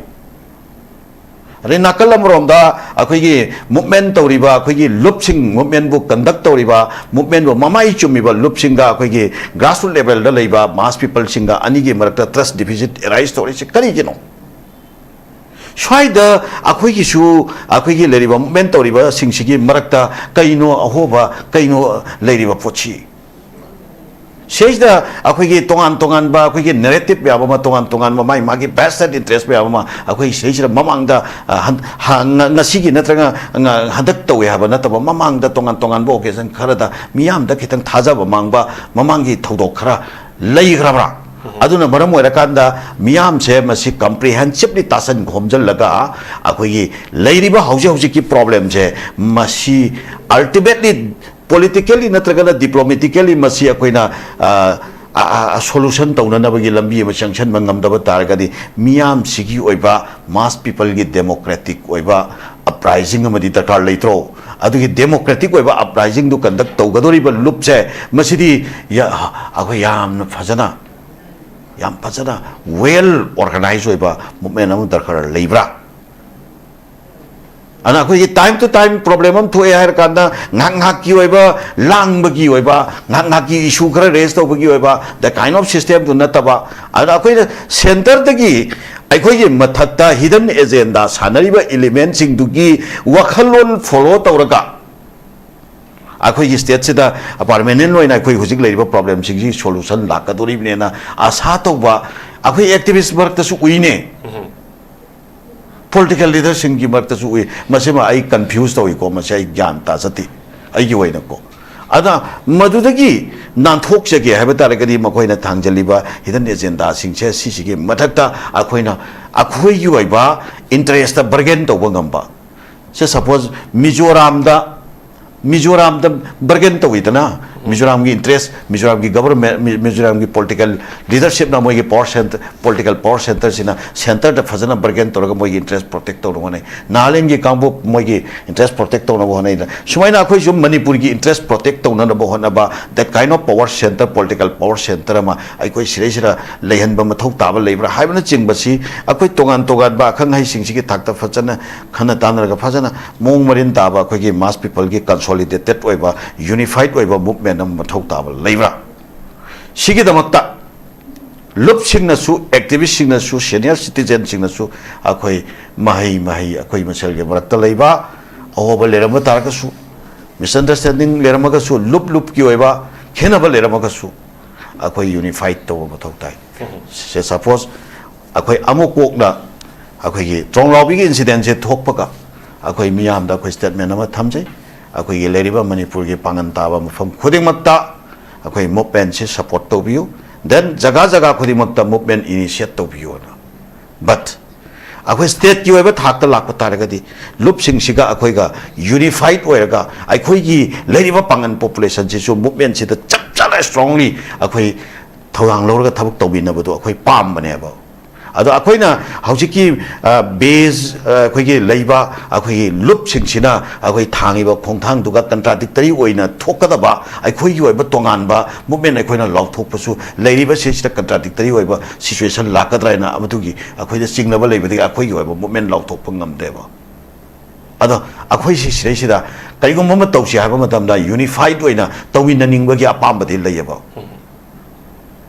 ꯑꯗꯩ ꯅꯥꯀꯜ ꯑꯃꯔꯣꯝꯗ ꯑꯩꯈꯣꯏꯒꯤ movement ꯇꯧꯔꯤꯕ ꯑꯩꯈꯣꯏꯒꯤ ꯂꯨꯞꯁꯤꯡ, movement ꯕꯨ conduct ꯇꯧꯔꯤꯕ, movement ꯕꯨ ꯃꯃꯥꯏ ꯆꯨꯝꯃꯤꯕ ꯂꯨꯞꯁꯤꯡꯒ ꯑꯩꯈꯣꯏꯒꯤ grassroot level ꯗ ꯂꯩꯕ mass people ꯁꯤꯡꯒ ꯑꯅꯤꯒꯤ ꯃꯔꯛꯇ trust deficit arise ꯇꯧꯔꯤꯁꯤ ꯀꯔꯤꯒꯤꯅꯣ? ꯁ꯭ꯋꯥꯏꯗ ꯑꯩꯈꯣꯏꯒꯤꯁꯨ, ꯑꯩꯈꯣꯏꯒꯤ ꯂꯩꯔꯤꯕ movement ꯇꯧꯔꯤꯕꯁꯤꯡꯁꯤꯒꯤ ꯃꯔꯛꯇ ꯀꯩꯅꯣ ꯑꯍꯣꯕ, ꯀꯩꯅꯣ ꯂꯩꯔꯤꯕ ꯄꯣꯠꯁꯤ? ꯁꯤꯗꯩꯁꯤꯗ ꯑꯩꯈꯣꯏꯒꯤ ꯇꯣꯉꯥꯟ ꯇꯣꯉꯥꯟꯕ ꯑꯩꯈꯣꯏꯒꯤ narrative ꯃꯌꯥꯝ ꯑꯃ, ꯇꯣꯉꯥꯟ ꯇꯣꯉꯥꯟꯕ ꯃꯥꯒꯤ ꯃꯥꯒꯤ vested interest ꯃꯌꯥꯝ ꯑꯃ ꯑꯩꯈꯣꯏ ꯁꯤꯗꯩꯁꯤꯗ ꯃꯃꯥꯡꯗ, ꯑ, ꯍꯟ-, ꯍ-, ꯉ-, ꯉꯁꯤꯒꯤ ꯅꯠꯇ꯭ꯔꯒ ꯉ-, ꯍꯟꯗꯛ ꯇꯧꯋꯦ ꯍꯥꯏꯕ ꯅꯠꯇꯕ, ꯃꯃꯥꯡꯗ ꯇꯣꯉꯥꯟ ꯇꯣꯉꯥꯟꯕ occasion ꯈꯔꯗ ꯃꯤꯌꯥꯝꯗ ꯈꯤꯇꯪ ꯊꯥꯖꯕ ꯃꯥꯡꯕ ꯃꯃꯥꯡꯒꯤ ꯊꯧꯗꯣꯛ ꯈꯔ ꯂꯩꯈ꯭ꯔꯕ꯭ꯔꯥ? ꯎꯝ꯫ ꯑꯗꯨꯅ ꯃꯔꯝ ꯑꯣꯏꯔꯀꯥꯟꯗ ꯃꯤꯌꯥꯝꯁꯦ ꯃꯁꯤ comprehensively ꯇꯥꯁꯟ ꯈꯣꯝꯖꯤꯜꯂꯒ ꯑꯩꯈꯣꯏꯒꯤ ꯂꯩꯔꯤꯕ ꯍꯧꯖꯤꯛ ꯍꯧꯖꯤꯛꯀꯤ problem ꯁꯦ ꯃꯁꯤ ultimately politically ꯅꯠꯇ꯭ꯔꯒꯅ diplomatically ꯃꯁꯤ ꯑꯩꯈꯣꯏꯅ, ꯑ, ꯁꯣꯂꯨꯁꯟ ꯇꯧꯅꯅꯕꯒꯤ ꯂꯝꯕꯤ ꯑꯃ ꯆꯪꯁꯤꯟꯕ ꯉꯝꯗꯕ ꯇꯥꯔꯒꯗꯤ, ꯃꯤꯌꯥꯝꯁꯤꯒꯤ ꯑꯣꯏꯕ, ꯃꯥꯁ ꯄꯤꯄꯜꯒꯤ ꯗꯦꯃꯣꯀ꯭ꯔꯦꯇꯤꯛ ꯑꯣꯏꯕ ꯑꯞꯔꯥꯏꯖꯤꯡ ꯑꯃꯗꯤ ꯗꯔꯀꯥꯔ ꯂꯩꯇ꯭ꯔꯣ? ꯑꯗꯨꯒꯤ ꯗꯦꯃꯣꯀ꯭ꯔꯦꯇꯤꯛ ꯑꯣꯏꯕ ꯑꯞꯔꯥꯏꯖꯤꯡꯗꯨ ꯀꯟꯗꯛ ꯇꯧꯒꯗꯧꯔꯤꯕ ꯂꯨꯞꯁꯦ, ꯃꯁꯤꯗꯤ ꯌꯥ-, ꯑꯩꯈꯣꯏ ꯌꯥꯝꯅ ꯐꯖꯅ, ꯌꯥꯝ ꯐꯖꯅ ꯋꯦꯜ ꯑꯣꯔꯒꯅꯥꯏꯖ ꯑꯣꯏꯕ ꯃꯨꯞꯃꯦꯟ ꯑꯃ ꯗꯔꯀꯥꯔ ꯂꯩꯕ꯭ꯔꯥ? ꯑꯗꯨꯅ ꯑꯩꯈꯣꯏꯒꯤ ꯇꯥꯏꯝ ꯇꯨ ꯇꯥꯏꯝ ꯄ꯭ꯔꯣꯕ꯭ꯂꯦꯝ ꯑꯃ ꯊꯣꯛꯑꯦ ꯍꯥꯏꯔ ꯀꯥꯟꯗ, ꯉꯥꯏꯍꯥꯛ ꯉꯥꯏꯍꯥꯛꯀꯤ ꯑꯣꯏꯕ, ꯂꯥꯡꯕꯒꯤ ꯑꯣꯏꯕ, ꯉꯥꯏꯍꯥꯛ ꯉꯥꯏꯍꯥꯛꯀꯤ ꯏꯁꯨ ꯈꯔ ꯔꯦꯖ ꯇꯧꯕꯒꯤ ꯑꯣꯏꯕ, the kind of system ꯗꯨ ꯅꯠꯇꯕ, ꯑꯗꯨꯅ ꯑꯩꯈꯣꯏꯅ ꯁꯦꯟꯇꯔꯗꯒꯤ ꯑꯩꯈꯣꯏꯒꯤ ꯃꯊꯛꯇ ꯍꯤꯗꯟ ꯑꯦꯖꯦꯟꯗꯥ ꯁꯥꯟꯅꯔꯤꯕ ꯏꯂꯤꯃꯦꯟꯁꯤꯡꯗꯨꯒꯤ ꯋꯥꯈꯜꯂꯣꯟ ꯐꯣꯂꯣ ꯇꯧꯔꯒ, ꯑꯩꯈꯣꯏꯒꯤ ꯁ꯭ꯇꯦꯠꯁꯤꯗ ꯄꯥꯔꯃꯦꯅꯦꯟ ꯑꯣꯏꯅ ꯑꯩꯈꯣꯏ ꯍꯧꯖꯤꯛ ꯂꯩꯔꯤꯕ ꯄ꯭ꯔꯣꯕ꯭ꯂꯦꯝꯁꯤꯡꯁꯤ ꯁꯣꯂꯨꯁꯟ ꯂꯥꯛꯀꯗꯧꯔꯤꯕꯅꯦꯅ ꯑꯥꯁꯥ ꯇꯧꯕ ꯑꯩꯈꯣꯏ ꯑꯦꯛꯇꯤꯚꯤꯁ ꯃꯔꯛꯇꯁꯨ ꯎꯏꯅꯦ꯫ ꯄꯣꯂꯤꯇꯤꯀꯦꯜ ꯂꯤꯗꯔꯁꯤꯡꯒꯤ ꯃꯔꯛꯇꯁꯨ ꯎꯏ꯫ ꯃꯁꯤꯃ ꯑꯩ ꯀꯟꯐ꯭ꯌꯨꯁ ꯇꯧꯏꯀꯣ, ꯃꯁꯤ ꯑꯩ ꯒ꯭ꯌꯥꯟ ꯇꯥꯖꯗꯦ ꯑꯩꯒꯤ ꯑꯣꯏꯅꯀꯣ꯫ ꯑꯗ ꯃꯗꯨꯗꯒꯤ ꯅꯥꯟꯊꯣꯛꯆꯒꯦ ꯍꯥꯏꯕ ꯇꯥꯔꯒꯗꯤ, ꯃꯈꯣꯏꯅ ꯊꯥꯡꯖꯜꯂꯤꯕ ꯍꯤꯗꯟ ꯑꯦꯖꯦꯟꯗꯥꯁꯤꯡꯁꯦ, ꯁꯤꯁꯤꯒꯤ ꯃꯊꯛꯇ ꯑꯩꯈꯣꯏꯅ ꯑꯩꯈꯣꯏꯒꯤ ꯑꯣꯏꯕ ꯏꯟꯇꯔꯦꯁꯇ ꯕꯔꯒꯦꯟ ꯇꯧꯕ ꯉꯝꯕ꯫ ꯁꯦ, ꯁꯄꯣꯖ, ꯃꯤꯖꯣꯔꯥꯝꯗ, ꯃꯤꯖꯣꯔꯥꯝꯗ ꯕꯔꯒꯦꯟ ꯇꯧꯋꯤꯗꯅ, ꯃꯤꯖꯣꯔꯥꯝꯒꯤ ꯏꯟꯇꯔꯦꯁ, ꯃꯤꯖꯣꯔꯥꯝꯒꯤ ꯒꯕꯔꯃꯦꯟ, ꯃꯤ-, ꯃꯤꯖꯣꯔꯥꯝꯒꯤ ꯄꯣꯂꯤꯇꯤꯀꯦꯜ ꯂꯤꯗꯔꯁꯤꯞꯅ ꯃꯣꯏꯒꯤ ꯄꯋꯥꯔ ꯁꯦꯟꯇꯔ, ꯄꯣꯂꯤꯇꯤꯀꯦꯜ ꯄꯋꯥꯔ ꯁꯦꯟꯇꯔꯁꯤꯅ ꯁꯦꯟꯇꯔꯗ ꯐꯖꯅ ꯕꯔꯒꯦꯟ ꯇꯧꯔꯒ ꯃꯣꯏꯒꯤ ꯏꯟꯇꯔꯦꯁ ꯄ꯭ꯔꯣꯇꯦꯛ ꯇꯧꯅꯕ ꯍꯣꯠꯅꯩ꯫ ꯅꯥꯒꯥꯂꯦꯟꯒꯤ ꯀꯥꯡꯕꯨ ꯃꯣꯏꯒꯤ ꯏꯟꯇꯔꯦꯁ ꯄ꯭ꯔꯣꯇꯦꯛ ꯇꯧꯅꯕ ꯍꯣꯠꯅꯩꯗꯅ꯫ ꯁꯨꯃꯥꯏꯅ ꯑꯩꯈꯣꯏꯁꯨ ꯃꯅꯤꯄꯨꯔꯒꯤ ꯏꯟꯇꯔꯦꯁ ꯄ꯭ꯔꯣꯇꯦꯛ ꯇꯧꯅꯅꯕ ꯍꯣꯠꯅꯕ, that kind of power center, political power center ꯑꯃ ꯑꯩꯈꯣꯏ ꯁꯤꯗꯩꯁꯤꯗ ꯂꯩꯍꯟꯕ ꯃꯊꯧ ꯇꯥꯕ ꯂꯩꯕ꯭ꯔꯥ ꯍꯥꯏꯕꯅꯆꯤꯡꯕꯁꯤ ꯑꯩꯈꯣꯏ ꯇꯣꯉꯥꯟ ꯇꯣꯉꯥꯟꯕ ꯑꯈꯪ ꯑꯍꯩꯁꯤꯡꯁꯤꯒꯤ ꯊꯥꯛꯇ ꯐꯖꯅ ꯈꯟꯅ ꯇꯥꯟꯅꯔꯒ, ꯐꯖꯅ ꯃꯑꯣꯡ ꯃꯔꯤꯟ ꯇꯥꯕ ꯑꯩꯈꯣꯏꯒꯤ ꯃꯥꯁ ꯄꯤꯄꯜꯒꯤ ꯀꯟꯁꯣꯂꯤꯗꯦꯇꯦꯠ ꯑꯣꯏꯕ, ꯌꯨꯅꯤꯐꯥꯏꯠ ꯑꯣꯏꯕ ꯃꯨꯞꯃꯦꯟ ꯑꯃ ꯃꯊꯧ ꯇꯥꯕ ꯂꯩꯕ꯭ꯔꯥ? ꯁꯤꯒꯤꯗꯃꯛꯇ ꯂꯨꯞꯁꯤꯡꯅꯁꯨ, ꯑꯦꯛꯇꯤꯚꯤꯁꯁꯤꯡꯅꯁꯨ, ꯁꯦꯅꯤꯌꯔ ꯁꯤꯇꯤꯖꯦꯟꯁꯤꯡꯅꯁꯨ ꯑꯩꯈꯣꯏ ꯃꯍꯩ ꯃꯍꯩ ꯑꯩꯈꯣꯏ ꯃꯁꯦꯜꯒꯤ ꯃꯔꯛꯇ ꯂꯩꯕ ꯑꯍꯣꯕ ꯂꯩꯔꯝꯕ ꯇꯥꯔꯒꯁꯨ, ꯃꯤꯁꯑꯟꯗꯔꯁꯇꯦꯟꯗꯤꯡ ꯂꯩꯔꯝꯃꯒꯁꯨ, ꯂꯨꯞ ꯂꯨꯞꯀꯤ ꯑꯣꯏꯕ ꯈꯦꯠꯅꯕ ꯂꯩꯔꯝꯃꯒꯁꯨ, ꯑꯩꯈꯣꯏ ꯌꯨꯅꯤꯐꯥꯏꯠ ꯇꯧꯕ ꯃꯊꯧ ꯇꯥꯏ꯫ ꯁꯦ, ꯁꯄꯣꯖ, ꯑꯩꯈꯣꯏ ꯑꯃꯨꯛ ꯀꯣꯛꯅ ꯑꯩꯈꯣꯏꯒꯤ ꯇ꯭ꯔꯣꯡꯂꯥꯎꯕꯤꯒꯤ ꯏꯟꯁꯤꯗꯦꯟꯁꯦ ꯊꯣꯛꯄꯒ, ꯑꯩꯈꯣꯏ ꯃꯤꯌꯥꯝꯗ ꯑꯩꯈꯣꯏ ꯁ꯭ꯇꯦꯠꯃꯦꯟ ꯑꯃ ꯊꯝꯖꯩ꯫ ꯑꯩꯈꯣꯏꯒꯤ ꯂꯩꯔꯤꯕ ꯃꯅꯤꯄꯨꯔꯒꯤ ꯄꯥꯡꯒꯜ ꯇꯥꯕ ꯃꯐꯝ ꯈꯨꯗꯤꯡꯃꯛꯇ ꯑꯩꯈꯣꯏ ꯃꯨꯞꯃꯦꯟꯁꯤ ꯁꯄꯣꯔꯠ ꯇꯧꯕꯤꯌꯨ, then ꯖꯒꯥ ꯖꯒꯥ ꯈꯨꯗꯤꯡꯃꯛꯇ ꯃꯨꯞꯃꯦꯟ ꯏꯅꯤꯁꯤꯌꯦꯠ ꯇꯧꯕꯤꯌꯨꯅ꯫ But ꯑꯩꯈꯣꯏ ꯁ꯭ꯇꯦꯠꯀꯤ ꯑꯣꯏꯕ ꯊꯥꯛꯇ ꯂꯥꯛꯄ ꯇꯥꯔꯒꯗꯤ, ꯂꯨꯞꯁꯤꯡꯁꯤꯒ ꯑꯩꯈꯣꯏꯒ ꯌꯨꯅꯤꯐꯥꯏꯠ ꯑꯣꯏꯔꯒ, ꯑꯩꯈꯣꯏꯒꯤ ꯂꯩꯔꯤꯕ ꯄꯥꯡꯒꯜ ꯄꯣꯄꯨꯂꯦꯁꯟꯁꯤꯁꯨ ꯃꯨꯞꯃꯦꯟꯁꯤꯗ ꯆꯞ ꯆꯥꯅ ꯁ꯭ꯇꯔꯣꯡꯂꯤ ꯑꯩꯈꯣꯏ ꯊꯧꯗꯥꯡ ꯂꯧꯔꯒ ꯊꯕꯛ ꯇꯧꯃꯤꯟꯅꯕꯗꯣ ꯑꯩꯈꯣꯏ ꯄꯥꯝꯕꯅꯦꯕ꯫ ꯑꯗꯣ ꯑꯩꯈꯣꯏꯅ ꯍꯧꯖꯤꯛꯀꯤ, ꯑ, base, ꯑ, ꯑꯩꯈꯣꯏꯒꯤ ꯂꯩꯕ ꯑꯩꯈꯣꯏꯒꯤ ꯂꯨꯞꯁꯤꯡꯁꯤꯅ ꯑꯩꯈꯣꯏ ꯊꯥꯡꯉꯤꯕ ꯈꯣꯡꯊꯥꯡꯗꯨꯒ contradictory ꯑꯣꯏꯅ ꯊꯣꯛꯀꯗꯕ ꯑꯩꯈꯣꯏꯒꯤ ꯑꯣꯏꯕ ꯇꯣꯉꯥꯟꯕ movement ꯑꯩꯈꯣꯏꯅ ꯂꯥꯎꯊꯣꯛꯄꯁꯨ ꯂꯩꯔꯤꯕ ꯁꯤꯁꯤꯗ contradictory ꯑꯣꯏꯕ situation ꯂꯥꯛꯀꯗ꯭ꯔꯥ ꯍꯥꯏꯅ ꯃꯗꯨꯒꯤ ꯑꯩꯈꯣꯏꯗ ꯆꯤꯡꯅꯕ ꯂꯩꯕꯗꯒꯤ ꯑꯩꯈꯣꯏꯒꯤ ꯑꯣꯏꯕ movement ꯂꯥꯎꯊꯣꯛꯄ ꯉꯝꯗꯦꯕ꯫ ꯑꯗꯣ ꯑꯩꯈꯣꯏꯁꯤ ꯁꯤꯗꯩꯁꯤꯗ ꯀꯔꯤꯒꯨꯝꯕ ꯑꯃ ꯇꯧꯁꯤ ꯍꯥꯏꯕ ꯃꯇꯝꯗ unified ꯑꯣꯏꯅ ꯇꯧꯃꯤꯟꯅꯅꯤꯡꯕꯒꯤ ꯑꯄꯥꯝꯕꯗꯤ ꯂꯩꯌꯦꯕ꯫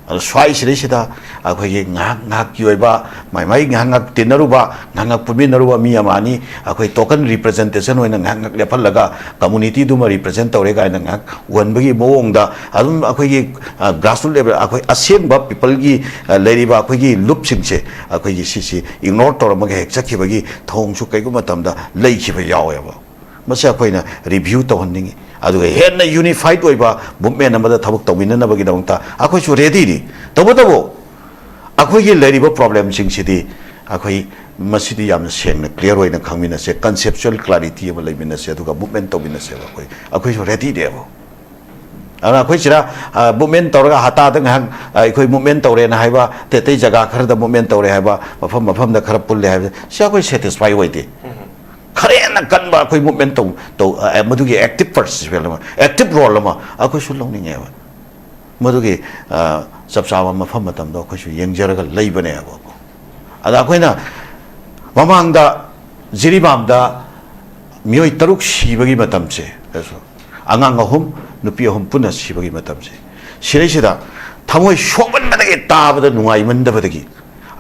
ꯑꯗꯣ ꯁ꯭ꯋꯥꯏꯁꯤꯗꯩꯁꯤꯗ ꯑꯩꯈꯣꯏꯒꯤ ꯉꯥꯏꯍꯥꯛ ꯉꯥꯏꯍꯥꯛꯀꯤ ꯑꯣꯏꯕ ꯃꯥꯏ ꯃꯥꯏ ꯉꯥꯏꯍꯥꯛ ꯉꯥꯏꯍꯥꯛ ꯇꯤꯟꯅꯔꯨꯕ, ꯉꯥꯏꯍꯥꯛ ꯉꯥꯏꯍꯥꯛ ꯄꯨꯟꯃꯤꯟꯅꯔꯨꯕ ꯃꯤ ꯑꯃ ꯑꯅꯤ ꯑꯩꯈꯣꯏ token representation ꯑꯣꯏꯅ ꯉꯥꯏꯍꯥꯛ ꯉꯥꯏꯍꯥꯛ ꯂꯦꯞꯍꯜꯂꯒ communityꯗꯨꯃ represent ꯇꯧꯔꯦ ꯀꯥꯏꯅ ꯉꯥꯏꯍꯥꯛ ꯎꯍꯟꯕꯒꯤ ꯃꯑꯣꯡꯗ ꯑꯗꯨꯝ ꯑꯩꯈꯣꯏꯒꯤ, ꯑ, grassroots level, ꯑꯩꯈꯣꯏ ꯑꯁꯦꯡꯕ peopleꯒꯤ, ꯑ, ꯂꯩꯔꯤꯕ ꯑꯩꯈꯣꯏꯒꯤ ꯂꯨꯞꯁꯤꯡꯁꯦ ꯑꯩꯈꯣꯏꯒꯤ ꯁꯤꯁꯤ ignore ꯇꯧꯔꯝꯃꯒ ꯍꯦꯛ ꯆꯠꯈꯤꯕꯒꯤ ꯊꯧꯑꯣꯡꯁꯨ ꯀꯩꯒꯨꯝꯕ ꯃꯇꯝꯗ ꯂꯩꯈꯤꯕ ꯌꯥꯎꯋꯦꯕ꯫ ꯃꯁꯤ ꯑꯩꯈꯣꯏꯅ review ꯇꯧꯍꯟꯅꯤꯡꯉꯤ꯫ ꯑꯗꯨꯒ ꯍꯦꯟꯅ unified ꯑꯣꯏꯕ movement ꯑꯃꯗ ꯊꯕꯛ ꯇꯧꯃꯤꯟꯅꯅꯕꯒꯤꯗꯃꯛꯇ ꯑꯩꯈꯣꯏꯁꯨ readyꯅꯤ꯫ ꯇꯧꯕꯇꯕꯨ ꯑꯩꯈꯣꯏꯒꯤ ꯂꯩꯔꯤꯕ problemꯁꯤꯡꯁꯤꯗꯤ ꯑꯩꯈꯣꯏ ꯃꯁꯤꯗꯤ ꯌꯥꯝꯅ ꯁꯦꯡꯅ clear ꯑꯣꯏꯅ ꯈꯪꯃꯤꯟꯅꯁꯦ, conceptual clarity ꯑꯃ ꯂꯩꯃꯤꯟꯅꯁꯦ, ꯑꯗꯨꯒ movement ꯇꯧꯃꯤꯟꯅꯁꯦꯕ꯫ ꯑꯩꯈꯣꯏ, ꯑꯩꯈꯣꯏꯁꯨ readyꯅꯦꯕ꯫ ꯑꯗꯨꯅ ꯑꯩꯈꯣꯏ ꯁꯤꯗ, ꯑ, movement ꯇꯧꯔꯒ ꯍꯇꯥꯗ ꯉꯥꯏꯍꯥꯛ, ꯑ, ꯑꯩꯈꯣꯏ movement ꯇꯧꯔꯦꯅ ꯍꯥꯏꯕ, ꯑꯇꯩ ꯑꯇꯩ ꯖꯒꯥ ꯈꯔꯗ movement ꯇꯧꯔꯦ ꯍꯥꯏꯕ, ꯃꯐꯝ ꯃꯐꯝꯗ ꯈꯔ ꯄꯨꯜꯂꯦ ꯍꯥꯏꯕꯁꯦ, ꯁꯤ ꯑꯩꯈꯣꯏ satisfy ꯑꯣꯏꯗꯦ꯫ ꯈꯔ ꯍꯦꯟꯅ ꯀꯟꯕ ꯑꯩꯈꯣꯏ movement ꯇꯧ, ꯇꯧ, ꯑ, ꯃꯗꯨꯒꯤ active participant ꯑꯃ, active role ꯑꯃ ꯑꯩꯈꯣꯏꯁꯨ ꯂꯧꯅꯤꯡꯉꯦꯕ꯫ ꯃꯗꯨꯒꯤ, ꯑ, ꯆꯞ ꯆꯥꯕ ꯃꯐꯝ ꯃꯇꯝꯗꯣ ꯑꯩꯈꯣꯏꯁꯨ ꯌꯦꯡꯖꯔꯒ ꯂꯩꯕꯅꯦꯕꯀꯣ꯫ ꯑꯗ ꯑꯩꯈꯣꯏꯅ ꯃꯃꯥꯡꯗ ꯖꯤꯔꯤꯕꯥꯝꯗ ꯃꯤꯑꯣꯏ ꯇꯔꯨꯛ ꯁꯤꯕꯒꯤ ꯃꯇꯝꯁꯦ, ꯑꯉꯥꯡ ꯑꯍꯨꯝ, ꯅꯨꯄꯤ ꯑꯍꯨꯝ ꯄꯨꯟꯅ ꯁꯤꯕꯒꯤ ꯃꯇꯝꯁꯦ, ꯁꯤꯗꯩꯁꯤꯗ ꯊꯃꯣꯏ ꯁꯣꯛꯃꯟꯕꯗꯒꯤ, ꯇꯥꯕꯗ ꯅꯨꯡꯉꯥꯏꯃꯟꯗꯕꯗꯒꯤ,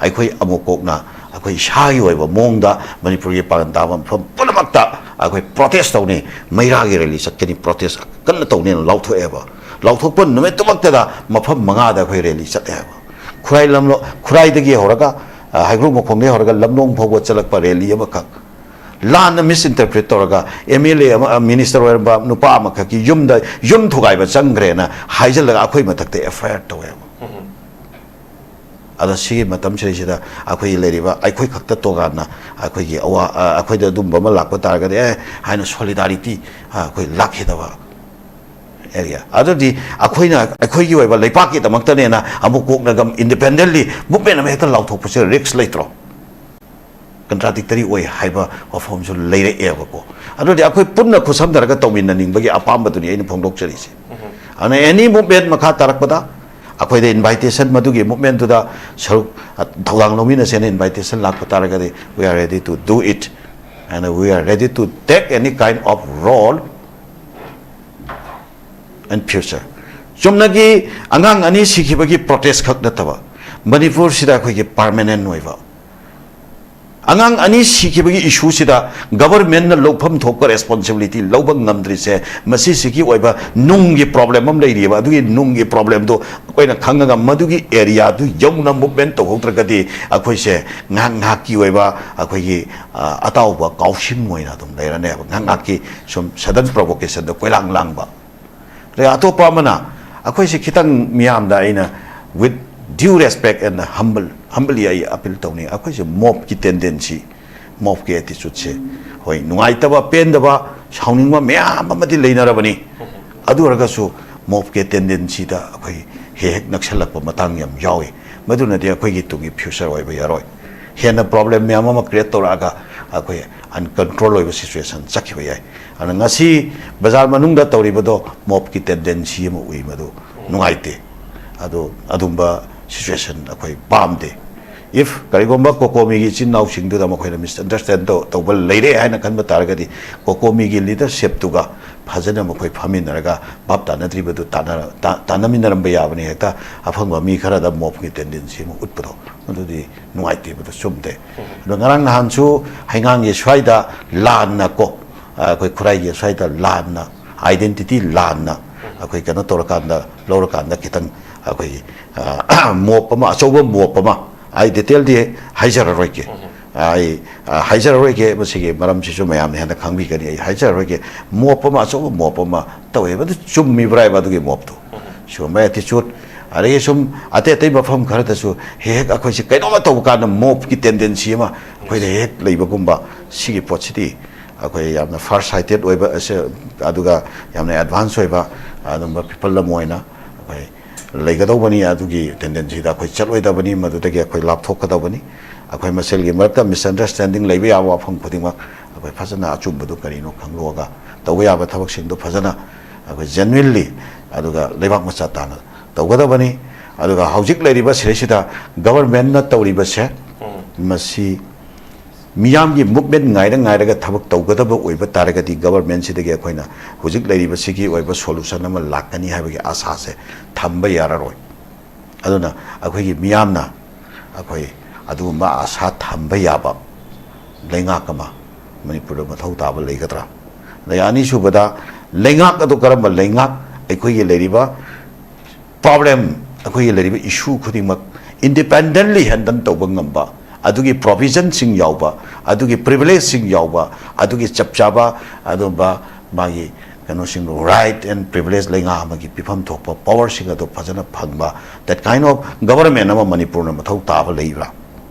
ꯑꯩꯈꯣꯏ ꯑꯃꯨꯛ ꯀꯣꯛꯅ ꯑꯩꯈꯣꯏ ꯏꯁꯥꯒꯤ ꯑꯣꯏꯕ ꯃꯑꯣꯡꯗ ꯃꯅꯤꯄꯨꯔꯒꯤ ꯄꯥꯡꯒꯟ ꯇꯥꯕ ꯃꯐꯝ ꯄꯨꯝꯅꯃꯛꯇ ꯑꯩꯈꯣꯏ protest ꯇꯧꯅꯤ, ꯃꯩꯔꯥꯒꯤ rally ꯆꯠꯀꯅꯤ, protest ꯀꯟꯅ ꯇꯧꯅꯤꯅ ꯂꯥꯎꯊꯣꯛꯑꯦꯕ꯫ ꯂꯥꯎꯊꯣꯛꯄ ꯅꯨꯃꯤꯠꯇꯨꯃꯛꯇꯗ ꯃꯐꯝ ꯃꯉꯥꯗ ꯑꯩꯈꯣꯏ rally ꯆꯠꯂꯦ ꯍꯥꯏꯕ꯫ ꯈꯨꯔꯥꯏ ꯂꯝꯂꯣ-, ꯈꯨꯔꯥꯏꯗꯒꯤ ꯍꯧꯔꯒ, ꯑ, ꯍꯩꯒ꯭ꯔꯨ ꯃꯈꯣꯡꯗꯒꯤ ꯍꯧꯔꯒ ꯂꯝꯂꯣꯡ ꯐꯥꯎꯕ ꯆꯠꯂꯛꯄ rally ꯑꯃꯈꯛ ꯂꯥꯟꯅ misinterpret ꯇꯧꯔꯒ, MLA ꯑꯃ, minister ꯑꯣꯏꯔꯝꯕ ꯅꯨꯄꯥ ꯑꯃꯈꯛꯀꯤ ꯌꯨꯝꯗ ꯌꯨꯝ ꯊꯨꯒꯥꯏꯕ ꯆꯪꯈ꯭ꯔꯦꯅ ꯍꯥꯏꯖꯤꯜꯂꯒ ꯑꯩꯈꯣꯏ ꯃꯊꯛꯇ FIR ꯇꯧꯋꯦꯕ꯫ ꯑꯗꯣ ꯁꯤꯒꯤ ꯃꯇꯝꯁꯤꯗꯩꯁꯤꯗ ꯑꯩꯈꯣꯏꯒꯤ ꯂꯩꯔꯤꯕ ꯑꯩꯈꯣꯏ ꯈꯛꯇ ꯇꯣꯉꯥꯟꯅ ꯑꯩꯈꯣꯏꯒꯤ ꯑꯋꯥ-, ꯑ, ꯑꯩꯈꯣꯏꯗ ꯑꯗꯨꯝꯕ ꯑꯃ ꯂꯥꯛꯄ ꯇꯥꯔꯒꯗꯤ, "ꯑꯦ" ꯍꯥꯏꯅ solidarity, ꯑ, ꯑꯩꯈꯣꯏ ꯂꯥꯛꯈꯤꯗꯕ꯫ ꯑꯦꯔꯤꯌꯥ ꯑꯗꯨꯗꯤ ꯑꯩꯈꯣꯏꯅ ꯑꯩꯈꯣꯏꯒꯤ ꯑꯣꯏꯕ ꯂꯩꯄꯥꯛꯀꯤꯗꯃꯛꯇꯅꯦꯅ ꯑꯃꯨꯛ ꯀꯣꯛꯅꯒ ꯏꯟꯗꯤꯄꯦꯟꯗꯦꯟꯂꯤ ꯃꯨꯞꯃꯦꯟ ꯑꯃ ꯍꯦꯛꯇ ꯂꯥꯎꯊꯣꯛꯄꯁꯦ ꯔꯤꯛꯁ ꯂꯩꯇ꯭ꯔꯣ? ꯀꯟꯇ꯭ꯔꯥꯗꯤꯛꯇꯔꯤ ꯑꯣꯏ ꯍꯥꯏꯕ ꯋꯥꯐꯝꯁꯨ ꯂꯩꯔꯛꯑꯦꯕꯀꯣ꯫ ꯑꯗꯨꯗꯤ ꯑꯩꯈꯣꯏ ꯄꯨꯟꯅ ꯈꯨꯠꯁꯝꯅꯔꯒ ꯇꯧꯃꯤꯟꯅꯅꯤꯡꯕꯒꯤ ꯑꯄꯥꯝꯕꯗꯨꯅꯤ ꯑꯩꯅ ꯐꯣꯡꯗꯣꯛꯆꯔꯤꯁꯦ꯫ ꯑꯗꯨꯅ ꯑꯦꯅꯤ ꯃꯨꯞꯃꯦꯟ ꯃꯈꯥ ꯇꯥꯔꯛꯄꯗ ꯑꯩꯈꯣꯏꯗ ꯏꯟꯚꯥꯏꯇꯦꯁꯟ, ꯃꯗꯨꯒꯤ ꯃꯨꯞꯃꯦꯟꯗꯨꯗ ꯁꯔꯨꯛ, ꯑ, ꯊꯧꯗꯥꯡ ꯂꯧꯃꯤꯟꯅꯁꯦꯅ ꯏꯟꯚꯥꯏꯇꯦꯁꯟ ꯂꯥꯛꯄ ꯇꯥꯔꯒꯗꯤ, we are ready to do it and we are ready to take any kind of role and future. ꯆꯨꯝꯅꯒꯤ ꯑꯉꯥꯡ ꯑꯅꯤ ꯁꯤꯈꯤꯕꯒꯤ ꯄ꯭ꯔꯣꯇꯦꯁ ꯈꯛ ꯅꯠꯇꯕ, ꯃꯅꯤꯄꯨꯔꯁꯤꯗ ꯑꯩꯈꯣꯏꯒꯤ ꯄꯥꯔꯃꯦꯅꯦꯟ ꯑꯣꯏꯕ ꯑꯉꯥꯡ ꯑꯅꯤ ꯁꯤꯈꯤꯕꯒꯤ ꯏꯁꯨꯁꯤꯗ ꯒꯕꯔꯃꯦꯟꯅ ꯂꯧꯐꯝ ꯊꯣꯛꯄ ꯔꯦꯁꯄꯣꯟꯁꯤꯕꯤꯂꯤꯇꯤ ꯂꯧꯕ ꯉꯝꯗ꯭ꯔꯤꯁꯦ, ꯃꯁꯤꯁꯤꯒꯤ ꯑꯣꯏꯕ ꯅꯨꯡꯒꯤ ꯄ꯭ꯔꯣꯕ꯭ꯂꯦꯝ ꯑꯃ ꯂꯩꯔꯤꯑꯕ꯫ ꯑꯗꯨꯒꯤ ꯅꯨꯡꯒꯤ ꯄ꯭ꯔꯣꯕ꯭ꯂꯦꯝꯗꯣ ꯑꯩꯈꯣꯏꯅ ꯈꯪꯉꯒ ꯃꯗꯨꯒꯤ ꯑꯦꯔꯤꯌꯥꯗꯨ ꯌꯧꯅ ꯃꯨꯞꯃꯦꯟ ꯇꯧꯍꯧꯗ꯭ꯔꯒꯗꯤ ꯑꯩꯈꯣꯏꯁꯦ ꯉꯥꯏꯍꯥꯛ ꯉꯥꯏꯍꯥꯛꯀꯤ ꯑꯣꯏꯕ ꯑꯩꯈꯣꯏꯒꯤ, ꯑ, ꯑꯇꯥꯎꯕ ꯀꯥꯎꯁꯤꯡ ꯑꯣꯏꯅ ꯑꯗꯨꯝ ꯂꯩꯔꯅꯦꯕ꯫ ꯉꯥꯏꯍꯥꯛ ꯉꯥꯏꯍꯥꯛꯀꯤ ꯁꯨꯝ ꯁꯗꯟ ꯄ꯭ꯔꯣꯚꯣꯀꯦꯁꯟꯗ ꯀꯣꯏꯂꯥꯡ ꯂꯥꯡꯕ꯫ ꯑꯗꯩ ꯑꯇꯣꯞꯄ ꯑꯃꯅ, ꯑꯩꯈꯣꯏꯁꯦ ꯈꯤꯇꯪ ꯃꯤꯌꯥꯝꯗ ꯑꯩꯅ with due respect and humble, humbly ꯑꯩ ꯑꯄꯤꯜ ꯇꯧꯅꯤꯡꯉꯤ꯫ ꯑꯩꯈꯣꯏꯁꯦ ꯃꯣꯞꯀꯤ ꯇꯦꯟꯗꯦꯟꯁꯤ, ꯃꯣꯞꯀꯤ ꯑꯦꯇꯤꯆꯨꯠꯁꯦ, ꯍꯣꯏ, ꯅꯨꯡꯉꯥꯏꯇꯕ, ꯄꯦꯟꯗꯕ, ꯁꯥꯎꯅꯤꯡꯕ ꯃꯌꯥꯝ ꯑꯃꯗꯤ ꯂꯩꯅꯔꯕꯅꯤ꯫ ꯑꯗꯨ ꯑꯣꯏꯔꯒꯁꯨ ꯃꯣꯞꯀꯤ ꯇꯦꯟꯗꯦꯟꯁꯤꯗ ꯑꯩꯈꯣꯏ ꯍꯦꯛ ꯍꯦꯛ ꯅꯛꯁꯜꯂꯛꯄ ꯃꯇꯥꯡ ꯌꯥꯝ ꯌꯥꯎꯏ꯫ ꯃꯗꯨꯅꯗꯤ ꯑꯩꯈꯣꯏꯒꯤ ꯇꯨꯡꯒꯤ ꯐ꯭ꯌꯨꯆꯔ ꯑꯣꯏꯕ ꯌꯥꯔꯣꯏ꯫ ꯍꯦꯟꯅ ꯄ꯭ꯔꯣꯕ꯭ꯂꯦꯝ ꯃꯌꯥꯝ ꯑꯃ ꯀ꯭ꯔꯤꯌꯦꯠ ꯇꯧꯔꯛꯑꯒ ꯑꯩꯈꯣꯏ ꯑꯟꯀꯟꯇ꯭ꯔꯣꯜ ꯑꯣꯏꯕ ꯁꯤꯆꯨꯋꯦꯁꯟ ꯆꯠꯈꯤꯕ ꯌꯥꯏ꯫ ꯑꯗꯨꯅ ꯉꯁꯤ ꯕꯖꯥꯔ ꯃꯅꯨꯡꯗ ꯇꯧꯔꯤꯕꯗꯣ ꯃꯣꯞꯀꯤ ꯇꯦꯟꯗꯦꯟꯁꯤ ꯑꯃ ꯎꯏ, ꯃꯗꯨ ꯅꯨꯡꯉꯥꯏꯇꯦ꯫ ꯑꯗꯣ ꯑꯗꯨꯝꯕ ꯁꯤꯆꯨꯋꯦꯁꯟ ꯑꯩꯈꯣꯏ ꯄꯥꯝꯗꯦ꯫ If ꯀꯔꯤꯒꯨꯝꯕ ꯀꯣꯀꯣꯃꯤꯒꯤ ꯏꯆꯤꯟ ꯏꯅꯥꯎꯁꯤꯡꯗꯨꯗ ꯃꯈꯣꯏꯅ ꯃꯤꯁꯑꯟꯗꯔꯁꯇꯦꯟ ꯇꯧ-, ꯇꯧꯕ ꯂꯩꯔꯦ ꯍꯥꯏꯅ ꯈꯟꯕ ꯇꯥꯔꯒꯗꯤ, ꯀꯣꯀꯣꯃꯤꯒꯤ ꯂꯤꯗꯔꯁꯤꯞꯇꯨꯒ ꯐꯖꯅ ꯃꯈꯣꯏ ꯐꯝꯃꯤꯟꯅꯔꯒ ꯚꯥꯞ ꯇꯥꯅꯗ꯭ꯔꯤꯕꯗꯨ ꯇꯥꯟꯅꯔ-, ꯇꯥ-, ꯇꯥꯟꯅꯃꯤꯟꯅꯔꯝꯕ ꯌꯥꯕꯅꯤ꯫ ꯍꯦꯛꯇ ꯑꯐꯪꯕ ꯃꯤ ꯈꯔꯗ ꯃꯣꯞꯀꯤ ꯇꯦꯟꯗꯦꯟꯁꯤ ꯑꯃ ꯎꯠꯄꯗꯣ, ꯃꯗꯨꯗꯤ ꯅꯨꯡꯉꯥꯏꯇꯦ, ꯃꯗꯨ ꯆꯨꯝꯗꯦ꯫ ꯑꯗꯣ ꯉꯔꯥꯡ ꯅꯍꯥꯟꯁꯨ ꯍꯩꯉꯥꯡꯒꯤ ꯁ꯭ꯋꯥꯏꯗ ꯂꯥꯟꯅ ꯀꯣ, ꯑꯩꯈꯣꯏ ꯈꯨꯔꯥꯏꯒꯤ ꯁ꯭ꯋꯥꯏꯗ ꯂꯥꯟꯅ, ꯑꯥꯏꯗꯦꯟꯇꯤꯇꯤ ꯂꯥꯟꯅ ꯑꯩꯈꯣꯏ ꯀꯩꯅꯣ ꯇꯧꯔꯀꯥꯟꯗ, ꯂꯧꯔꯀꯥꯟꯗ ꯈꯤꯇꯪ ꯑꯩꯈꯣꯏꯒꯤ, ꯑ, ꯃꯣꯞ ꯑꯃ, ꯑꯆꯧꯕ ꯃꯣꯞ ꯑꯃ, ꯑꯩ ꯗꯤꯇꯦꯜꯗꯤ ꯍꯥꯏꯖꯔꯔꯣꯏꯒꯦ꯫ ꯑꯩ, ꯑ, ꯍꯥꯏꯖꯔꯔꯣꯏꯒꯦ, ꯃꯁꯤꯒꯤ ꯃꯔꯝꯁꯤꯁꯨ ꯃꯌꯥꯝꯅ ꯍꯦꯟꯅ ꯈꯪꯕꯤꯒꯅꯤ꯫ ꯑꯩ ꯍꯥꯏꯖꯔꯔꯣꯏꯒꯦ꯫ ꯃꯣꯞ ꯑꯃ, ꯑꯆꯧꯕ ꯃꯣꯞ ꯑꯃ ꯇꯧꯋꯦꯕ꯫ ꯑꯗꯨ ꯆꯨꯝꯃꯤꯕ꯭ꯔꯥ ꯍꯥꯏꯕ ꯑꯗꯨꯒꯤ ꯃꯣꯞꯇꯣ? ꯁꯤꯒꯨꯝꯕ ꯑꯦꯇꯤꯆꯨꯠ, ꯑꯗꯒꯤ ꯁꯨꯝ ꯑꯇꯩ ꯑꯇꯩ ꯃꯐꯝ ꯈꯔꯗꯁꯨ ꯍꯦꯛ ꯍꯦꯛ ꯑꯩꯈꯣꯏꯁꯦ ꯀꯩꯅꯣꯝꯃ ꯇꯧꯕ ꯀꯥꯟꯗ ꯃꯣꯞꯀꯤ ꯇꯦꯟꯗꯦꯟꯁꯤ ꯑꯃ ꯑꯩꯈꯣꯏꯗ ꯍꯦꯛ ꯂꯩꯕꯒꯨꯝꯕ, ꯁꯤꯒꯤ ꯄꯣꯠꯁꯤꯗꯤ ꯑꯩꯈꯣꯏ ꯌꯥꯝꯅ ꯐꯥꯔ ꯁꯥꯏꯇꯦꯠ ꯑꯣꯏꯕ ꯑꯁꯦ, ꯑꯗꯨꯒ ꯌꯥꯝꯅ ꯑꯦꯗꯚꯥꯟꯁ ꯑꯣꯏꯕ, ꯑꯗꯨꯝꯕ ꯄꯤꯄꯜ ꯑꯃ ꯑꯣꯏꯅ ꯑꯩꯈꯣꯏ ꯂꯩꯒꯗꯧꯕꯅꯤ꯫ ꯑꯗꯨꯒꯤ ꯇꯦꯟꯗꯦꯟꯁꯤꯗ ꯑꯩꯈꯣꯏ ꯆꯠꯂꯣꯏꯗꯕꯅꯤ, ꯃꯗꯨꯗꯒꯤ ꯑꯩꯈꯣꯏ ꯂꯥꯞꯊꯣꯛꯀꯗꯧꯕꯅꯤ꯫ ꯑꯩꯈꯣꯏ ꯃꯁꯦꯜꯒꯤ ꯃꯔꯛꯇ ꯃꯤꯁꯑꯟꯗꯔꯁꯇꯦꯟꯗꯤꯡ ꯂꯩꯕ ꯌꯥꯕ ꯋꯥꯐꯝ ꯈꯨꯗꯤꯡꯃꯛ ꯑꯩꯈꯣꯏ ꯐꯖꯅ ꯑꯆꯨꯝꯕꯗꯨ ꯀꯔꯤꯅꯣ ꯈꯪꯗꯣꯛꯑꯒ ꯇꯧꯕ ꯌꯥꯕ ꯊꯕꯛꯁꯤꯡꯗꯣ ꯐꯖꯅ ꯑꯩꯈꯣꯏ ꯖꯦꯅ꯭ꯋꯤꯟꯂꯤ ꯑꯗꯨꯒ ꯂꯩꯕꯥꯛ ꯃꯆꯥ ꯇꯥꯅ ꯇꯧꯒꯗꯕꯅꯤ꯫ ꯑꯗꯨꯒ ꯍꯧꯖꯤꯛ ꯂꯩꯔꯤꯕ ꯁꯤꯗꯩꯁꯤꯗ ꯒꯕꯔꯃꯦꯟꯅ ꯇꯧꯔꯤꯕꯁꯦ, ꯎꯝ꯫ ꯃꯁꯤ ꯃꯤꯌꯥꯝꯒꯤ ꯃꯨꯞꯃꯦꯟ ꯉꯥꯏꯔ ꯉꯥꯏꯔꯒ ꯊꯕꯛ ꯇꯧꯒꯗꯕ ꯑꯣꯏꯕ ꯇꯥꯔꯒꯗꯤ ꯒꯕꯔꯃꯦꯟꯁꯤꯗꯒꯤ ꯑꯩꯈꯣꯏꯅ ꯍꯧꯖꯤꯛ ꯂꯩꯔꯤꯕꯁꯤꯒꯤ ꯑꯣꯏꯕ ꯁꯣꯂꯨꯁꯟ ꯑꯃ ꯂꯥꯛꯀꯅꯤ ꯍꯥꯏꯕꯒꯤ ꯑꯥꯁꯥꯁꯦ ꯊꯝꯕ ꯌꯥꯔꯔꯣꯏ꯫ ꯑꯗꯨꯅ ꯑꯩꯈꯣꯏꯒꯤ ꯃꯤꯌꯥꯝꯅ ꯑꯩꯈꯣꯏ ꯑꯗꯨꯒꯨꯝꯕ ꯑꯥꯁꯥ ꯊꯝꯕ ꯌꯥꯕ ꯂꯩꯉꯥꯛ ꯑꯃ ꯃꯅꯤꯄꯨꯔꯗ ꯃꯊꯧ ꯇꯥꯕ ꯂꯩꯒꯗ꯭ꯔꯥ? ꯑꯗꯩ ꯑꯅꯤꯁꯨꯕꯗ, ꯂꯩꯉꯥꯛ ꯑꯗꯨ ꯀꯔꯝꯕ ꯂꯩꯉꯥꯛ, ꯑꯩꯈꯣꯏꯒꯤ ꯂꯩꯔꯤꯕ ꯄ꯭ꯔꯣꯕ꯭ꯂꯦꯝ, ꯑꯩꯈꯣꯏꯒꯤ ꯂꯩꯔꯤꯕ ꯏꯁꯨ ꯈꯨꯗꯤꯡꯃꯛ ꯏꯟꯗꯤꯄꯦꯟꯗꯦꯟꯂꯤ ꯍꯦꯟꯗꯜ ꯇꯧꯕ ꯉꯝꯕ, ꯑꯗꯨꯒꯤ ꯄ꯭ꯔꯣꯕꯤꯖꯟꯁꯤꯡ ꯌꯥꯎꯕ, ꯑꯗꯨꯒꯤ ꯄ꯭ꯔꯤꯚꯤꯂꯦꯖꯁꯤꯡ ꯌꯥꯎꯕ, ꯑꯗꯨꯒꯤ ꯆꯞ ꯆꯥꯕ ꯑꯗꯨꯒꯨꯝꯕ ꯃꯥꯒꯤ ꯀꯩꯅꯣꯁꯤꯡꯗꯣ, ꯔꯥꯏꯠ ꯑꯦꯟ ꯄ꯭ꯔꯤꯚꯤꯂꯦꯖ ꯂꯩꯉꯥꯛ ꯑꯃꯒꯤ ꯄꯤꯐꯝ ꯊꯣꯛꯄ ꯄꯋꯥꯔꯁꯤꯡ ꯑꯗꯣ ꯐꯖꯅ ꯐꯪꯕ, that kind of government ꯑꯃ ꯃꯅꯤꯄꯨꯔꯅ ꯃꯊꯧ ꯇꯥꯕ ꯂꯩꯕ꯭ꯔꯥ?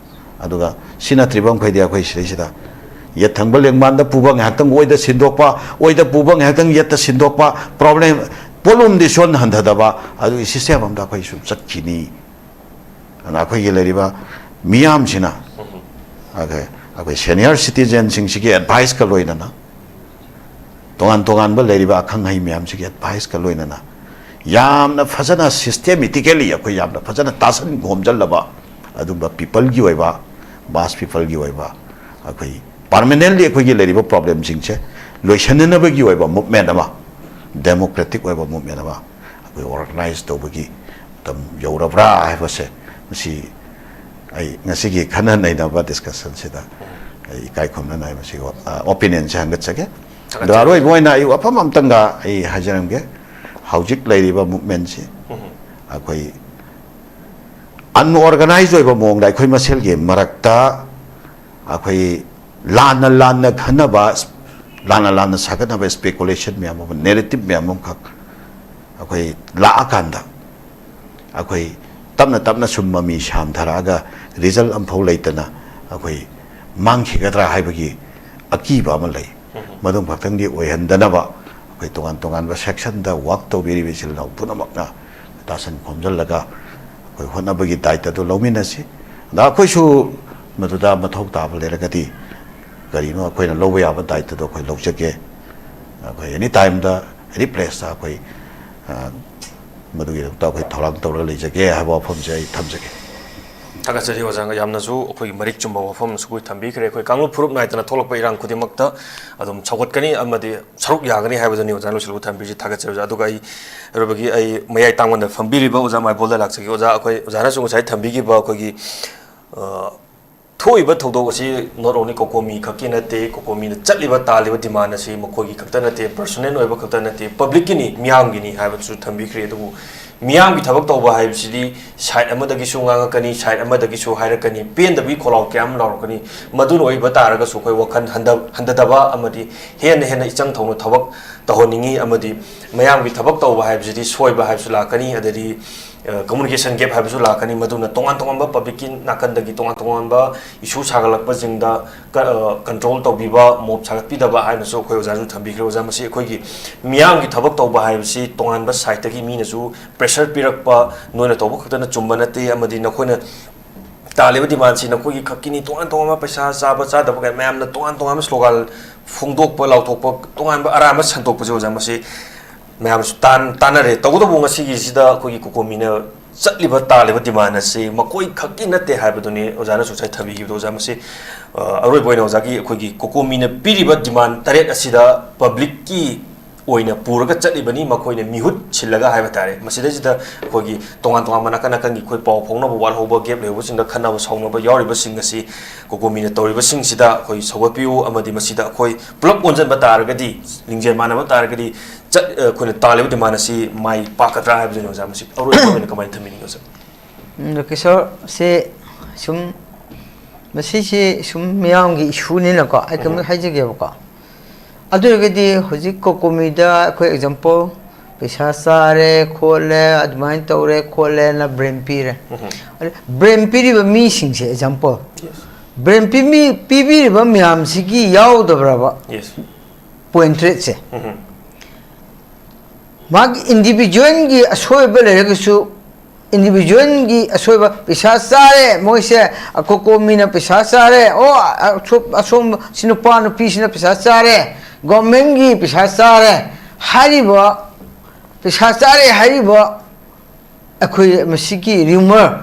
ꯑꯗꯨꯒ ꯁꯤ ꯅꯠꯇ꯭ꯔꯤꯕ ꯃꯈꯩꯗꯤ ꯑꯩꯈꯣꯏ ꯁꯤꯗꯩꯁꯤꯗ ꯌꯦꯠ ꯊꯪꯕ ꯂꯦꯡꯕꯥꯟꯗ ꯄꯨꯕ ꯉꯥꯏꯍꯥꯛꯇꯪ ꯑꯣꯏꯗ ꯁꯤꯟꯗꯣꯛꯄ, ꯑꯣꯏꯗ ꯄꯨꯕ ꯉꯥꯏꯍꯥꯛꯇꯪ ꯌꯦꯠꯇ ꯁꯤꯟꯗꯣꯛꯄ, ꯄ꯭ꯔꯣꯕ꯭ꯂꯦꯝ, ꯄꯣꯠꯂꯨꯝꯗꯤ ꯁꯣꯟ ꯍꯟꯊꯗꯕ, ꯑꯗꯨꯒꯤ ꯁꯤꯁꯇꯦꯝ ꯑꯃꯗ ꯑꯩꯈꯣꯏ ꯁꯨꯝ ꯆꯠꯈꯤꯅꯤ꯫ ꯑꯗꯨꯅ ꯑꯩꯈꯣꯏꯒꯤ ꯂꯩꯔꯤꯕ ꯃꯤꯌꯥꯝꯁꯤꯅ ꯑꯩꯈꯣꯏ, ꯑꯩꯈꯣꯏ ꯁꯦꯅꯤꯌꯔ ꯁꯤꯇꯤꯖꯦꯟꯁꯤꯡꯁꯤꯒꯤ ꯑꯦꯗꯚꯥꯏꯁꯀ ꯂꯣꯏꯅꯅ, ꯇꯣꯉꯥꯟ ꯇꯣꯉꯥꯟꯕ ꯂꯩꯔꯤꯕ ꯑꯈꯪ ꯑꯍꯩ ꯃꯌꯥꯝꯁꯤꯒꯤ ꯑꯦꯗꯚꯥꯏꯁꯀ ꯂꯣꯏꯅꯅ ꯌꯥꯝꯅ ꯐꯖꯅ ꯁꯤꯁꯇꯦꯃꯦꯇꯤꯀꯦꯂꯤ ꯑꯩꯈꯣꯏ ꯌꯥꯝꯅ ꯐꯖꯅ ꯇꯥꯁꯟ ꯈꯣꯝꯖꯜꯂꯕ ꯑꯗꯨꯝꯕ ꯄꯤꯄꯜꯒꯤ ꯑꯣꯏꯕ, ꯃꯥꯁ ꯄꯤꯄꯜꯒꯤ ꯑꯣꯏꯕ, ꯑꯩꯈꯣꯏ ꯄꯥꯔꯃꯅꯦꯟꯂꯤ ꯑꯩꯈꯣꯏꯒꯤ ꯂꯩꯔꯤꯕ ꯄ꯭ꯔꯣꯕ꯭ꯂꯦꯝꯁꯤꯡꯁꯦ ꯂꯣꯏꯁꯤꯟꯅꯅꯕꯒꯤ ꯑꯣꯏꯕ ꯃꯨꯞꯃꯦꯟ ꯑꯃ, ꯗꯦꯃꯣꯀ꯭ꯔꯦꯇꯤꯛ ꯑꯣꯏꯕ ꯃꯨꯞꯃꯦꯟ ꯑꯃ ꯑꯩꯈꯣꯏ ꯑꯣꯔꯒꯅꯥꯏꯖ ꯇꯧꯕꯒꯤ ꯃꯇꯝ ꯌꯧꯔꯕ꯭ꯔꯥ ꯍꯥꯏꯕꯁꯦ, ꯃꯁꯤ ꯑꯩ ꯉꯁꯤꯒꯤ ꯈꯟꯅ ꯅꯩꯅꯕ ꯗꯤꯁꯀꯁꯟꯁꯤꯗ ꯑꯩ ꯏꯀꯥꯏ ꯈꯨꯝꯅꯅ ꯑꯩ ꯃꯁꯤꯒꯤ ꯑꯣꯄꯤꯅꯤꯌꯟꯁꯦ ꯍꯪꯒꯠꯆꯒꯦ꯫ ꯑꯗꯣ ꯊꯥꯒꯠꯆꯔꯤ꯫ ꯑꯔꯣꯏꯕ ꯑꯣꯏꯅ ꯑꯩ ꯋꯥꯐꯝ ꯑꯝꯇꯪꯒ ꯑꯩ ꯍꯥꯏꯖꯔꯝꯒꯦ꯫ ꯍꯧꯖꯤꯛ ꯂꯩꯔꯤꯕ ꯃꯨꯞꯃꯦꯟꯁꯤ ꯎꯝ꯫ ꯑꯩꯈꯣꯏ ꯑꯟꯑꯣꯔꯒꯅꯥꯏꯖ ꯑꯣꯏꯕ ꯃꯑꯣꯡꯗ ꯑꯩꯈꯣꯏ ꯃꯁꯦꯜꯒꯤ ꯃꯔꯛꯇ ꯑꯩꯈꯣꯏ ꯂꯥꯟꯅ ꯂꯥꯟꯅ ꯈꯟꯅꯕ, ꯂꯥꯟꯅ ꯂꯥꯟꯅ ꯁꯥꯒꯠꯅꯕ ꯏꯁꯄꯦꯀꯨꯂꯦꯁꯟ ꯃꯌꯥꯝ ꯑꯃ, ꯅꯦꯔꯦꯇꯤꯞ ꯃꯌꯥꯝ ꯑꯃꯈꯛ ꯑꯩꯈꯣꯏ ꯂꯥꯛꯑꯀꯥꯟꯗ, ꯑꯩꯈꯣꯏ ꯇꯞꯅ ꯇꯞꯅ ꯁꯨꯝ ꯃꯃꯤ ꯁꯥꯝꯊꯔꯛꯑꯒ ꯔꯤꯖꯜ ꯑꯃꯐꯥꯎ ꯂꯩꯇꯅ ꯑꯩꯈꯣꯏ ꯃꯥꯡꯈꯤꯒꯗ꯭ꯔꯥ ꯍꯥꯏꯕꯒꯤ ꯑꯀꯤꯕ ꯑꯃ ꯂꯩ꯫ ꯎꯝ꯫ ꯃꯗꯨ ꯈꯛꯇꯪꯗꯤ ꯑꯣꯏꯍꯟꯗꯅꯕ ꯑꯩꯈꯣꯏ ꯇꯣꯉꯥꯟ ꯇꯣꯉꯥꯟꯕ ꯁꯦꯛꯁꯟꯗ ꯋꯥꯛ ꯇꯧꯕꯤꯔꯤꯕ ꯏꯆꯤꯜ ꯏꯅꯥꯎ ꯄꯨꯝꯅꯃꯛꯅ ꯇꯥꯁꯟ ꯈꯣꯝꯖꯤꯜꯂꯒ ꯑꯩꯈꯣꯏ ꯍꯣꯠꯅꯕꯒꯤ ꯗꯥꯏꯇꯗꯨ ꯂꯧꯃꯤꯟꯅꯁꯤ꯫ ꯑꯗ ꯑꯩꯈꯣꯏꯁꯨ ꯃꯗꯨꯗ ꯃꯊꯧ ꯇꯥꯕ ꯂꯩꯔꯒꯗꯤ ꯀꯔꯤꯅꯣ ꯑꯩꯈꯣꯏꯅ ꯂꯧꯕ ꯌꯥꯕ ꯗꯥꯏꯇꯗꯣ ꯑꯩꯈꯣꯏ ꯂꯧꯖꯒꯦ꯫ ꯑꯩꯈꯣꯏ ꯑꯦꯅꯤ ꯇꯥꯏꯝꯗ, ꯑꯦꯅꯤ ꯄ꯭ꯂꯦꯁꯇ ꯑꯩꯈꯣꯏ, ꯑ, ꯃꯗꯨꯒꯤꯗꯃꯛꯇ ꯑꯩꯈꯣꯏ ꯊꯧꯔꯥꯡ ꯇꯧꯔꯒ ꯂꯩꯖꯒꯦ ꯍꯥꯏꯕ ꯋꯥꯐꯝꯁꯦ ꯑꯩ ꯊꯝꯖꯒꯦ꯫ ꯊꯥꯒꯠꯆꯔꯤ ꯑꯣꯖꯥ, ꯌꯥꯝꯅꯁꯨ ꯑꯩꯈꯣꯏꯒꯤ ꯃꯔꯤꯛ ꯆꯨꯝꯕ ꯋꯥꯐꯝ ꯑꯁꯨ ꯑꯩꯈꯣꯏ ꯊꯝꯕꯤꯈ꯭ꯔꯦ꯫ ꯑꯩꯈꯣꯏ ꯀꯥꯡꯂꯨꯞ ꯐꯨꯔꯨꯞ ꯅꯥꯏꯗꯅ ꯊꯣꯛꯂꯛꯄ ꯏꯔꯥꯡ ꯈꯨꯗꯤꯡꯃꯛꯇ ꯑꯗꯨꯝ ꯁꯧꯒꯠꯀꯅꯤ ꯑꯃꯗꯤ ꯁꯔꯨꯛ ꯌꯥꯒꯅꯤ ꯍꯥꯏꯕꯗꯨꯅꯤ ꯑꯣꯖꯥꯅ ꯂꯣꯏꯁꯤꯜꯂꯕ ꯊꯝꯕꯤꯔꯤꯁꯤ꯫ ꯊꯥꯒꯠꯆꯔꯤ ꯑꯣꯖꯥ꯫ ꯑꯗꯨꯒ ꯑꯩ ꯑꯔꯣꯏꯕꯒꯤ ꯑꯩ ꯃꯌꯥꯏ ꯇꯥꯡꯕꯗ ꯐꯝꯕꯤꯔꯤꯕ ꯑꯣꯖꯥ ꯃꯥꯏꯕꯣꯜꯗ ꯂꯥꯛꯆꯒꯦ꯫ ꯑꯣꯖꯥ, ꯑꯩꯈꯣꯏ ꯑꯣꯖꯥꯅꯁꯨ ꯉꯁꯥꯏ ꯊꯝꯕꯤꯈꯤꯕ ꯑꯩꯈꯣꯏꯒꯤ, ꯑ, ꯊꯣꯛꯏꯕ ꯊꯧꯗꯣꯛ ꯑꯁꯤ not only ꯀꯣꯀꯣꯃꯤ ꯈꯛꯀꯤ ꯅꯠꯇꯦ, ꯀꯣꯀꯣꯃꯤꯅ ꯆꯠꯂꯤꯕ ꯇꯥꯜꯂꯤꯕ ꯗꯤꯃꯥꯟ ꯑꯁꯤ ꯃꯈꯣꯏꯒꯤ ꯈꯛꯇ ꯅꯠꯇꯦ, ꯄꯔꯁꯣꯅꯦꯜ ꯑꯣꯏꯕ ꯈꯛꯇ ꯅꯠꯇꯦ, ꯄꯕ꯭ꯂꯤꯛꯀꯤꯅꯤ, ꯃꯤꯌꯥꯝꯒꯤꯅꯤ ꯍꯥꯏꯕꯗꯨꯁꯨ ꯊꯝꯕꯤꯈ꯭ꯔꯦ꯫ ꯑꯗꯨꯕꯨ ꯃꯤꯌꯥꯝꯒꯤ ꯊꯕꯛ ꯇꯧꯕ ꯍꯥꯏꯕꯁꯤꯗꯤ ꯁꯥꯏꯠ ꯑꯃꯗꯒꯤꯁꯨ ꯉꯥꯡꯉꯛꯀꯅꯤ, ꯁꯥꯏꯠ ꯑꯃꯗꯒꯤꯁꯨ ꯍꯥꯏꯔꯛꯀꯅꯤ, ꯄꯦꯟꯗꯕꯒꯤ ꯈꯣꯜꯂꯥꯎ ꯀꯌꯥ ꯑꯃ ꯂꯥꯎꯔꯛꯀꯅꯤ꯫ ꯃꯗꯨꯅ ꯑꯣꯏꯕ ꯇꯥꯔꯒꯁꯨ ꯑꯩꯈꯣꯏ ꯋꯥꯈꯜ ꯍꯟꯗ-, ꯍꯟꯊꯗꯕ ꯑꯃꯗꯤ ꯍꯦꯟꯅ ꯍꯦꯟꯅ ꯏꯆꯪ ꯊꯧꯅ ꯊꯕꯛ ꯇꯧꯍꯟꯅꯤꯡꯉꯤ ꯑꯃꯗꯤ ꯃꯌꯥꯝꯒꯤ ꯊꯕꯛ ꯇꯧꯕ ꯍꯥꯏꯕꯁꯤꯗꯤ ꯁꯣꯏꯕ ꯍꯥꯏꯕꯁꯨ ꯂꯥꯛꯀꯅꯤ, ꯑꯗꯩꯗꯤ, ꯑ, communication gap ꯍꯥꯏꯕꯁꯨ ꯂꯥꯛꯀꯅꯤ꯫ ꯃꯗꯨꯅ ꯇꯣꯉꯥꯟ ꯇꯣꯉꯥꯟꯕ ꯄꯕ꯭ꯂꯤꯛꯀꯤ ꯅꯥꯀꯟꯗꯒꯤ ꯇꯣꯉꯥꯟ ꯇꯣꯉꯥꯟꯕ ꯏꯁꯨ ꯁꯥꯒꯠꯂꯛꯄꯁꯤꯡꯗ ꯀ-, ꯑ, ꯀꯟꯇ꯭ꯔꯣꯜ ꯇꯧꯕꯤꯕ, ꯃꯣꯞ ꯁꯥꯒꯠꯄꯤꯗꯕ ꯍꯥꯏꯅꯁꯨ ꯑꯩꯈꯣꯏ ꯑꯣꯖꯥꯁꯨ ꯊꯝꯕꯤꯈ꯭ꯔꯦ꯫ ꯑꯣꯖꯥ, ꯃꯁꯤ ꯑꯩꯈꯣꯏꯒꯤ ꯃꯤꯌꯥꯝꯒꯤ ꯊꯕꯛ ꯇꯧꯕ ꯍꯥꯏꯕꯁꯤ ꯇꯣꯉꯥꯟꯕ ꯁꯥꯏꯠꯇꯒꯤ ꯃꯤꯅꯁꯨ ꯄ꯭ꯔꯦꯁꯔ ꯄꯤꯔꯛꯄ, ꯅꯣꯏꯅ ꯇꯧꯕ ꯈꯛꯇꯅ ꯆꯨꯝꯕ ꯅꯠꯇꯦ, ꯑꯃꯗꯤ ꯅꯈꯣꯏꯅ ꯇꯥꯜꯂꯤꯕ ꯗꯤꯃꯥꯟꯁꯤ ꯅꯈꯣꯏꯒꯤ ꯈꯛꯀꯤꯅꯤ, ꯇꯣꯉꯥꯟ ꯇꯣꯉꯥꯟꯕ ꯄꯩꯁꯥ ꯆꯥꯕ ꯆꯥꯗꯕ ꯀꯌꯥ ꯃꯌꯥꯝꯅ ꯇꯣꯉꯥꯟ ꯇꯣꯉꯥꯟꯕ ꯁ꯭ꯂꯣꯒꯥꯟ ꯐꯣꯡꯗꯣꯛꯄ, ꯂꯥꯎꯊꯣꯛꯄ, ꯇꯣꯉꯥꯟꯕ ꯑꯔꯥꯟꯕ ꯁꯟꯗꯣꯛꯄꯁꯦ ꯑꯣꯖꯥ, ꯃꯁꯤ ꯃꯌꯥꯝꯁꯨ ꯇꯥꯟ-, ꯇꯥꯟꯅꯔꯦ꯫ ꯇꯧꯕꯇꯕꯨ ꯉꯁꯤꯒꯤꯁꯤꯗ ꯑꯩꯈꯣꯏꯒꯤ ꯀꯣꯀꯣꯃꯤꯅ ꯆꯠꯂꯤꯕ ꯇꯥꯜꯂꯤꯕ ꯗꯤꯃꯥꯟ ꯑꯁꯤ ꯃꯈꯣꯏ ꯈꯛꯀꯤ ꯅꯠꯇꯦ ꯍꯥꯏꯕꯗꯨꯅꯤ ꯑꯣꯖꯥꯅꯁꯨ ꯉꯁꯥꯏ ꯊꯝꯕꯤꯈꯤꯕꯗꯣ꯫ ꯑꯣꯖꯥ, ꯃꯁꯤ, ꯑ, ꯑꯔꯣꯏꯕ ꯑꯣꯏꯅ ꯑꯣꯖꯥꯒꯤ ꯑꯩꯈꯣꯏꯒꯤ ꯀꯣꯀꯣꯃꯤꯅ ꯄꯤꯔꯤꯕ ꯗꯤꯃꯥꯟ ꯇꯔꯦꯠ ꯑꯁꯤꯗ ꯄꯕ꯭ꯂꯤꯛꯀꯤ ꯑꯣꯏꯅ ꯄꯨꯔꯒ ꯆꯠꯂꯤꯕꯅꯤ, ꯃꯈꯣꯏꯅ ꯃꯤꯍꯨꯠ ꯁꯤꯜꯂꯒ ꯍꯥꯏꯕ ꯇꯥꯔꯦ꯫ ꯃꯁꯤꯗꯩꯁꯤꯗ ꯑꯩꯈꯣꯏꯒꯤ ꯇꯣꯉꯥꯟ ꯇꯣꯉꯥꯟꯕ ꯅꯥꯀꯟ ꯅꯥꯀꯟꯒꯤ ꯑꯩꯈꯣꯏ ꯄꯥꯎ ꯐꯥꯎꯅꯕ ꯋꯥꯠꯍꯧꯕ, ꯒꯦꯞ ꯂꯩꯍꯧꯕꯁꯤꯡꯗ ꯈꯟꯅꯕ ꯁꯥꯎꯅꯕ ꯌꯥꯎꯔꯤꯕꯁꯤꯡ ꯑꯁꯤ ꯀꯣꯀꯣꯃꯤꯅ ꯇꯧꯔꯤꯕꯁꯤꯡꯁꯤꯗ ꯑꯩꯈꯣꯏ ꯁꯧꯒꯠꯄꯤꯌꯨ, ꯑꯃꯗꯤ ꯃꯁꯤꯗ ꯑꯩꯈꯣꯏ ꯄꯨꯂꯞ ꯑꯣꯟꯁꯤꯟꯕ ꯇꯥꯔꯒꯗꯤ, ꯂꯤꯡꯖꯦꯜ ꯃꯥꯟꯅꯕ ꯇꯥꯔꯒꯗꯤ ꯆꯠ-, ꯑꯩꯈꯣꯏꯅ ꯇꯥꯜꯂꯤꯕ ꯗꯤꯃꯥꯟ ꯑꯁꯤ ꯃꯥꯏ ꯄꯥꯛꯀꯗ꯭ꯔꯥ ꯍꯥꯏꯕꯗꯨꯅꯤ ꯑꯣꯖꯥ꯫ ꯃꯁꯤ ꯑꯔꯣꯏꯕ ꯑꯣꯏꯅ ꯀꯃꯥꯏꯅ ꯊꯝꯕꯤꯅꯤꯡꯉꯤ ꯑꯣꯖꯥ? ꯎꯝ, ꯀꯤꯁꯣꯔ, ꯁꯤ ꯁꯨꯝ, ꯃꯁꯤꯁꯤ ꯁꯨꯝ ꯃꯤꯌꯥꯝꯒꯤ ꯏꯁꯨꯅꯤꯅꯀꯣ, ꯑꯩ ꯀꯩꯅꯣꯝ ꯍꯥꯏꯖꯒꯦꯕꯀꯣ꯫ ꯑꯗꯨ ꯑꯣꯏꯔꯒꯗꯤ ꯍꯧꯖꯤꯛ ꯀꯣꯀꯣꯃꯤꯗ ꯑꯩꯈꯣꯏ ꯑꯦꯛꯖꯥꯝꯄꯜ, ꯄꯩꯁꯥ ꯆꯥꯔꯦ ꯈꯣꯠꯂꯦ, ꯑꯗꯨꯃꯥꯏꯅ ꯇꯧꯔꯦ ꯈꯣꯠꯂꯦꯅ ꯕ꯭ꯔꯦꯝ ꯄꯤꯔꯦ꯫ ꯑꯗ ꯕ꯭ꯔꯦꯝ ꯄꯤꯔꯤꯕ ꯃꯤꯁꯤꯡꯁꯦ, ꯑꯦꯛꯖꯥꯝꯄꯜ, ꯕ꯭ꯔꯦꯝ ꯄꯤꯕꯤ-, ꯄꯤꯕꯤꯔꯤꯕ ꯃꯌꯥꯝꯁꯤꯒꯤ ꯌꯥꯎꯗꯕ꯭ꯔꯕ ꯄꯣꯏꯟ ꯇꯔꯦꯠꯁꯦ? ꯃꯥꯒꯤ ꯏꯟꯗꯤꯕꯤꯖꯨꯋꯦꯜꯒꯤ ꯑꯁꯣꯏꯕ ꯂꯩꯔꯒꯁꯨ, ꯏꯟꯗꯤꯕꯤꯖꯨꯋꯦꯜꯒꯤ ꯑꯁꯣꯏꯕ, ꯄꯩꯁꯥ ꯆꯥꯔꯦ ꯃꯣꯏꯁꯦ, ꯀꯣꯀꯣꯃꯤꯅ ꯄꯩꯁꯥ ꯆꯥꯔꯦ, ꯑꯣ, ꯑꯁꯣꯝ, ꯑꯁꯣꯝ ꯁꯤ ꯅꯨꯄꯥ ꯅꯨꯄꯤꯁꯤꯅ ꯄꯩꯁꯥ ꯆꯥꯔꯦ, ꯒꯣꯔꯃꯦꯟꯒꯤ ꯄꯩꯁꯥ ꯆꯥꯔꯦ ꯍꯥꯏꯔꯤꯕ, ꯄꯩꯁꯥ ꯆꯥꯔꯦ ꯍꯥꯏꯔꯤꯕ ꯑꯩꯈꯣꯏ ꯃꯁꯤꯒꯤ ꯔꯤꯃꯔ,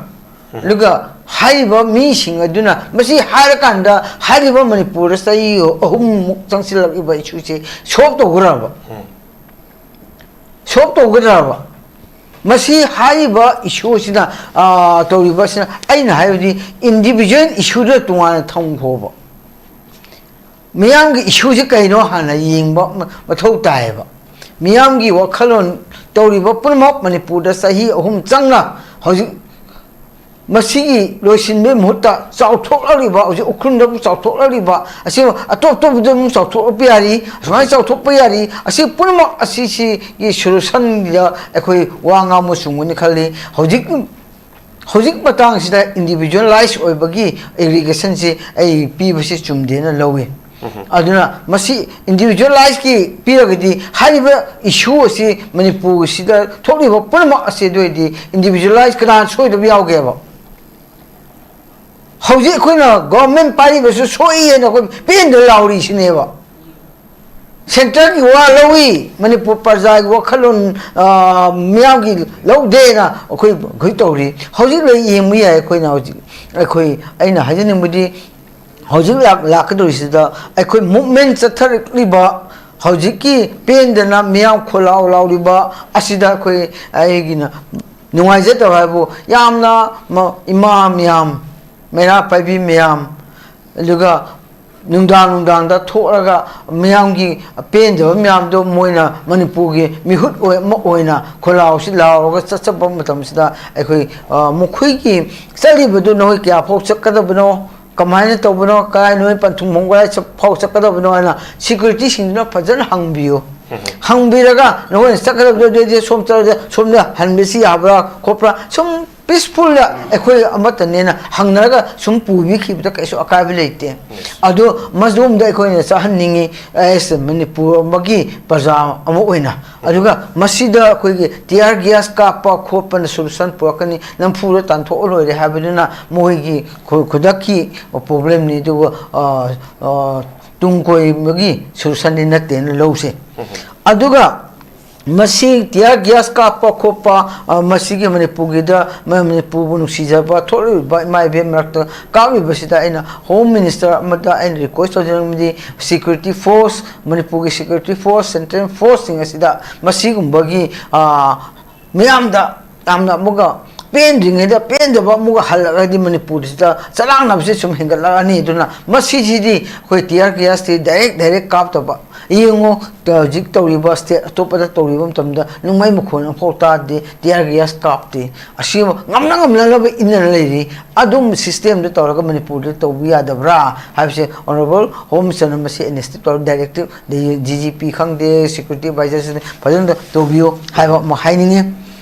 ꯑꯗꯨꯒ ꯍꯥꯏꯔꯤꯕ ꯃꯤꯁꯤꯡ ꯑꯗꯨꯅ ꯃꯁꯤ ꯍꯥꯏꯔꯀꯥꯟꯗ ꯍꯥꯏꯔꯤꯕ ꯃꯅꯤꯄꯨꯔꯗ ꯆꯍꯤ ꯑꯍꯨꯝꯃꯨꯛ ꯆꯪꯁꯤꯜꯂꯛꯂꯤꯕ ꯏꯁꯨꯁꯦ ꯁꯣꯜꯕ ꯇꯧꯒꯗ꯭ꯔꯕ? ꯁꯣꯜꯕ ꯇꯧꯒꯗ꯭ꯔꯕ? ꯃꯁꯤ ꯍꯥꯏꯔꯤꯕ ꯏꯁꯨ ꯑꯁꯤꯅ, ꯑꯥ, ꯇꯧꯔꯤꯕ ꯑꯁꯤꯅ, ꯑꯩꯅ ꯍꯥꯏꯕꯗꯤ ꯏꯟꯗꯤꯕꯤꯖꯨꯋꯦꯜ ꯏꯁꯨꯗ ꯇꯣꯉꯥꯟꯅ ꯊꯝꯈꯣꯕ꯫ ꯃꯤꯌꯥꯝꯒꯤ ꯏꯁꯨꯁꯤ ꯀꯩꯅꯣ ꯍꯥꯟꯅ ꯌꯦꯡꯕ ꯃ-, ꯃꯊꯧ ꯇꯥꯏꯌꯦꯕ꯫ ꯃꯤꯌꯥꯝꯒꯤ ꯋꯥꯈꯜꯂꯣꯟ ꯇꯧꯔꯤꯕ ꯄꯨꯝꯅꯃꯛ ꯃꯅꯤꯄꯨꯔꯗ ꯆꯍꯤ ꯑꯍꯨꯝ ꯆꯪꯅ ꯍꯧꯖꯤꯛ ꯃꯁꯤꯒꯤ ꯂꯣꯏꯁꯤꯟꯕꯒꯤ ꯃꯍꯨꯠꯇ ꯆꯥꯎꯊꯣꯛꯂꯛꯂꯤꯕ, ꯍꯧꯖꯤꯛ ꯎꯈ꯭ꯔꯨꯜꯗ ꯑꯃꯨꯛ ꯆꯥꯎꯊꯣꯛꯂꯛꯂꯤꯕ, ꯑꯁꯤ ꯑꯇꯣꯞ ꯑꯇꯣꯞꯄꯗ ꯑꯃꯨꯛ ꯆꯥꯎꯊꯣꯛꯂꯛꯄ ꯌꯥꯔꯤ, ꯑꯁꯨꯃꯥꯏꯅ ꯆꯥꯎꯊꯣꯛꯄ ꯌꯥꯔꯤ, ꯑꯁꯤ ꯄꯨꯝꯅꯃꯛ ꯑꯁꯤꯁꯤꯒꯤ ꯁꯣꯂꯨꯁꯟꯗ ꯑꯩꯈꯣꯏ ꯋꯥ ꯉꯥꯡꯕ ꯆꯨꯝꯒꯅꯤ ꯈꯜꯂꯤ꯫ ꯍꯧꯖꯤꯛ, ꯍꯧꯖꯤꯛ ꯃꯇꯥꯡꯁꯤꯗ ꯏꯟꯗꯤꯕꯤꯖꯨꯋꯦꯂꯥꯏꯁ ꯑꯣꯏꯕꯒꯤ ꯑꯦꯒ꯭ꯔꯤꯒꯦꯁꯟꯁꯤ ꯑꯩ ꯄꯤꯕꯁꯤ ꯆꯨꯝꯗꯦꯅ ꯂꯧꯏ꯫ ꯑꯗꯨꯅ ꯃꯁꯤ ꯏꯟꯗꯤꯕꯤꯖꯨꯋꯦꯂꯥꯏꯁꯀꯤ ꯄꯤꯔꯒꯗꯤ ꯍꯥꯏꯔꯤꯕ ꯏꯁꯨ ꯑꯁꯤ ꯃꯅꯤꯄꯨꯔꯁꯤꯗ ꯊꯣꯛꯂꯤꯕ ꯄꯨꯝꯅꯃꯛ ꯑꯁꯤ ꯑꯗꯨ ꯑꯣꯏꯔꯗꯤ ꯏꯟꯗꯤꯕꯤꯖꯨꯋꯦꯂꯥꯏꯁ ꯀꯅꯥꯅ ꯁꯣꯏꯗꯕ ꯌꯥꯎꯒꯦꯕ? ꯍꯧꯖꯤꯛ ꯑꯩꯈꯣꯏꯅ ꯒꯣꯔꯃꯦꯟ ꯄꯥꯏꯔꯤꯕꯁꯨ ꯁꯣꯏ ꯍꯥꯏꯅ ꯑꯩꯈꯣꯏ ꯄꯦꯟꯗ ꯂꯥꯎꯔꯤꯁꯤꯅꯦꯕ꯫ ꯁꯦꯟꯇꯔꯒꯤ ꯋꯥ ꯂꯧꯏ, ꯃꯅꯤꯄꯨꯔ ꯄ꯭ꯔꯖꯥꯒꯤ ꯋꯥꯈꯜꯂꯣꯟ, ꯑ, ꯃꯤꯌꯥꯝꯒꯤ ꯂꯧꯗꯦꯅ ꯑꯩꯈꯣꯏ ꯍꯧꯖꯤꯛ ꯇꯧꯔꯤ꯫ ꯍꯧꯖꯤꯛ ꯂꯣꯏ ꯌꯦꯡꯕ ꯌꯥꯏ꯫ ꯑꯩꯈꯣꯏꯅ ꯍꯧꯖꯤꯛ, ꯑꯩꯈꯣꯏ, ꯑꯩꯅ ꯍꯥꯏꯖꯅꯤꯡꯕꯗꯤ, ꯍꯧꯖꯤꯛ ꯂꯥꯛ-, ꯂꯥꯛꯀꯗꯧꯔꯤꯁꯤꯗ ꯑꯩꯈꯣꯏ ꯃꯨꯞꯃꯦꯟ ꯆꯠꯊꯔꯛꯂꯤꯕ, ꯍꯧꯖꯤꯛꯀꯤ ꯄꯦꯟꯗꯅ ꯃꯤꯌꯥꯝ ꯈꯣꯜꯂꯥꯎ ꯂꯥꯎꯔꯤꯕ ꯑꯁꯤꯗ ꯑꯩꯈꯣꯏ, ꯑꯩꯒꯤꯅ ꯅꯨꯡꯉꯥꯏꯖꯗꯕ ꯍꯥꯏꯕꯨ ꯌꯥꯝꯅ ꯃ-, ꯏꯃꯥ ꯃꯌꯥꯝ, ꯃꯩꯔꯥ ꯄꯥꯏꯕꯤ ꯃꯌꯥꯝ, ꯑꯗꯨꯒ ꯅꯨꯡꯗꯥꯡ ꯅꯨꯡꯗꯥꯡꯗ ꯊꯣꯛꯂꯒ ꯃꯤꯌꯥꯝꯒꯤ ꯄꯦꯟꯗꯕ ꯃꯌꯥꯝꯗꯣ ꯃꯣꯏꯅ ꯃꯅꯤꯄꯨꯔꯒꯤ ꯃꯤꯍꯨꯠ ꯑꯣꯏ-, ꯑꯃ ꯑꯣꯏꯅ ꯈꯣꯜꯂꯥꯎꯁꯤ ꯂꯥꯎꯔꯒ ꯆꯠꯆꯕ ꯃꯇꯝꯁꯤꯗ ꯑꯩꯈꯣꯏ, ꯑ, ꯃꯈꯣꯏꯒꯤ ꯆꯠꯂꯤꯕꯗꯨ ꯅꯈꯣꯏ ꯀꯌꯥ ꯐꯥꯎ ꯆꯠꯀꯗꯕꯅꯣ, ꯀꯃꯥꯏꯅ ꯇꯧꯕꯅꯣ, ꯀꯗꯥꯏ ꯅꯣꯏ ꯄꯟꯊꯨꯡꯐꯝ ꯀꯗꯥꯏ ꯆꯠ-, ꯐꯥꯎ ꯆꯠꯀꯗꯕꯅꯣ ꯍꯥꯏꯅ ꯁꯦꯀ꯭ꯌꯨꯔꯤꯇꯤꯁꯤꯡꯗꯨꯅ ꯐꯖꯅ ꯍꯪꯕꯤꯌꯨ꯫ ꯍꯪꯕꯤꯔꯒ ꯅꯈꯣꯏꯅ ꯆꯠꯀꯗꯕꯗꯨ ꯑꯗꯨꯗꯤ ꯁꯣꯝ ꯆꯠꯂꯗꯤ ꯁꯣꯝꯗ ꯍꯟꯕꯁꯤ ꯌꯥꯕ꯭ꯔꯥ ꯈꯣꯠꯄ꯭ꯔꯥ ꯁꯨꯝ ꯄꯤꯁꯐꯨꯜꯗ ꯑꯩꯈꯣꯏ ꯑꯃꯠꯇꯅꯦꯅ ꯍꯪꯅꯔꯒ ꯁꯨꯝ ꯄꯨꯕꯤꯈꯤꯕꯗ ꯀꯩꯁꯨ ꯑꯀꯥꯏꯕ ꯂꯩꯇꯦ꯫ ꯑꯗꯣ ꯃꯗꯣꯝꯗ ꯑꯩꯈꯣꯏꯅ ꯆꯥꯍꯟꯅꯤꯡꯉꯤ, ꯑꯦꯁ, ꯃꯅꯤꯄꯨꯔ ꯑꯃꯒꯤ ꯄ꯭ꯔꯖꯥ ꯑꯃ ꯑꯣꯏꯅ꯫ ꯑꯗꯨꯒ ꯃꯁꯤꯗ ꯑꯩꯈꯣꯏꯒꯤ tear gas ꯀꯥꯞꯄ ꯈꯣꯠꯄꯅ solution ꯄꯨꯔꯛꯀꯅꯤ, ꯅꯝꯐꯨꯗ ꯇꯥꯟꯊꯣꯛꯑ ꯂꯣꯏꯔꯦ ꯍꯥꯏꯕꯗꯨꯅ ꯃꯣꯏꯒꯤ ꯈꯨ-, ꯈꯨꯗꯛꯀꯤ problemꯅꯤ꯫ ꯑꯗꯨꯒ, ꯑ, ꯑ, ꯇꯨꯡ ꯀꯣꯏꯕꯒꯤ solutionꯗꯤ ꯅꯠꯇꯦꯅ ꯂꯧꯁꯦ꯫ ꯑꯗꯨꯒ ꯃꯁꯤ tear gas ꯀꯥꯞꯄ ꯈꯣꯠꯄ, ꯑ, ꯃꯁꯤꯒꯤ ꯃꯅꯤꯄꯨꯔꯒꯤꯗ, ꯃ-, ꯃꯅꯤꯄꯨꯔꯕꯨ ꯅꯨꯡꯁꯤꯖꯕ ꯊꯣꯛꯂꯤꯕ ꯏꯃꯥ ꯏꯕꯦꯟ ꯃꯔꯛꯇ ꯀꯥꯞꯂꯤꯕꯁꯤꯗ ꯑꯩꯅ Home Minister ꯑꯃꯗ ꯑꯩꯅ request ꯇꯧꯖꯅꯤꯡꯕꯗꯤ, security force, ꯃꯅꯤꯄꯨꯔꯒꯤ security force, central forceꯁꯤꯡ ꯑꯁꯤꯗ ꯃꯁꯤꯒꯨꯝꯕꯒꯤ, ꯑ, ꯃꯤꯌꯥꯝꯗ ꯌꯥꯝꯅ ꯑꯃꯨꯛꯀ ꯄꯦꯟꯗ꯭ꯔꯤꯉꯩꯗ ꯄꯦꯟꯗꯕ ꯑꯃꯨꯛꯀ ꯍꯜꯂꯛꯑꯗꯤ ꯃꯅꯤꯄꯨꯔꯁꯤꯗ ꯆꯔꯥꯡꯅꯕꯁꯦ ꯁꯨꯝ ꯍꯦꯟꯒꯠꯂꯛꯑꯅꯤ꯫ ꯑꯗꯨꯅ ꯃꯁꯤꯁꯤꯗꯤ ꯑꯩꯈꯣꯏ tear gasꯇꯤ direct direct ꯀꯥꯞꯇꯕ꯫ ꯌꯦꯡꯉꯣ, ꯍꯧꯖꯤꯛ ꯇꯧꯔꯤꯕ state ꯑꯇꯣꯞꯄꯗ ꯇꯧꯔꯤꯕ ꯃꯇꯝꯗ ꯅꯣꯡꯃꯩ ꯃꯈꯣꯟ ꯑꯃꯐꯥꯎ ꯇꯥꯗꯦ, tear gas ꯀꯥꯞꯇꯦ꯫ ꯑꯁꯤ ꯉꯝꯅ ꯉꯝꯅꯅꯕ ꯏꯟꯅꯔ ꯂꯩꯔꯤ꯫ ꯑꯗꯨꯝ systemꯗ ꯇꯧꯔꯒ ꯃꯅꯤꯄꯨꯔꯗ ꯇꯧꯕ ꯌꯥꯗꯕ꯭ꯔꯥ ꯍꯥꯏꯕꯁꯦ Honourable Home Ministerꯅ ꯃꯁꯤ initiative ꯇꯧꯔ directive, ꯑꯗꯩ DGP ꯈꯪꯗꯦ, security advisor ꯈꯪꯗꯦ, ꯐꯖꯅ ꯇꯧꯕꯤꯌꯨ ꯍꯥꯏꯕ ꯑꯃ ꯍꯥꯏꯅꯤꯡꯉꯤ꯫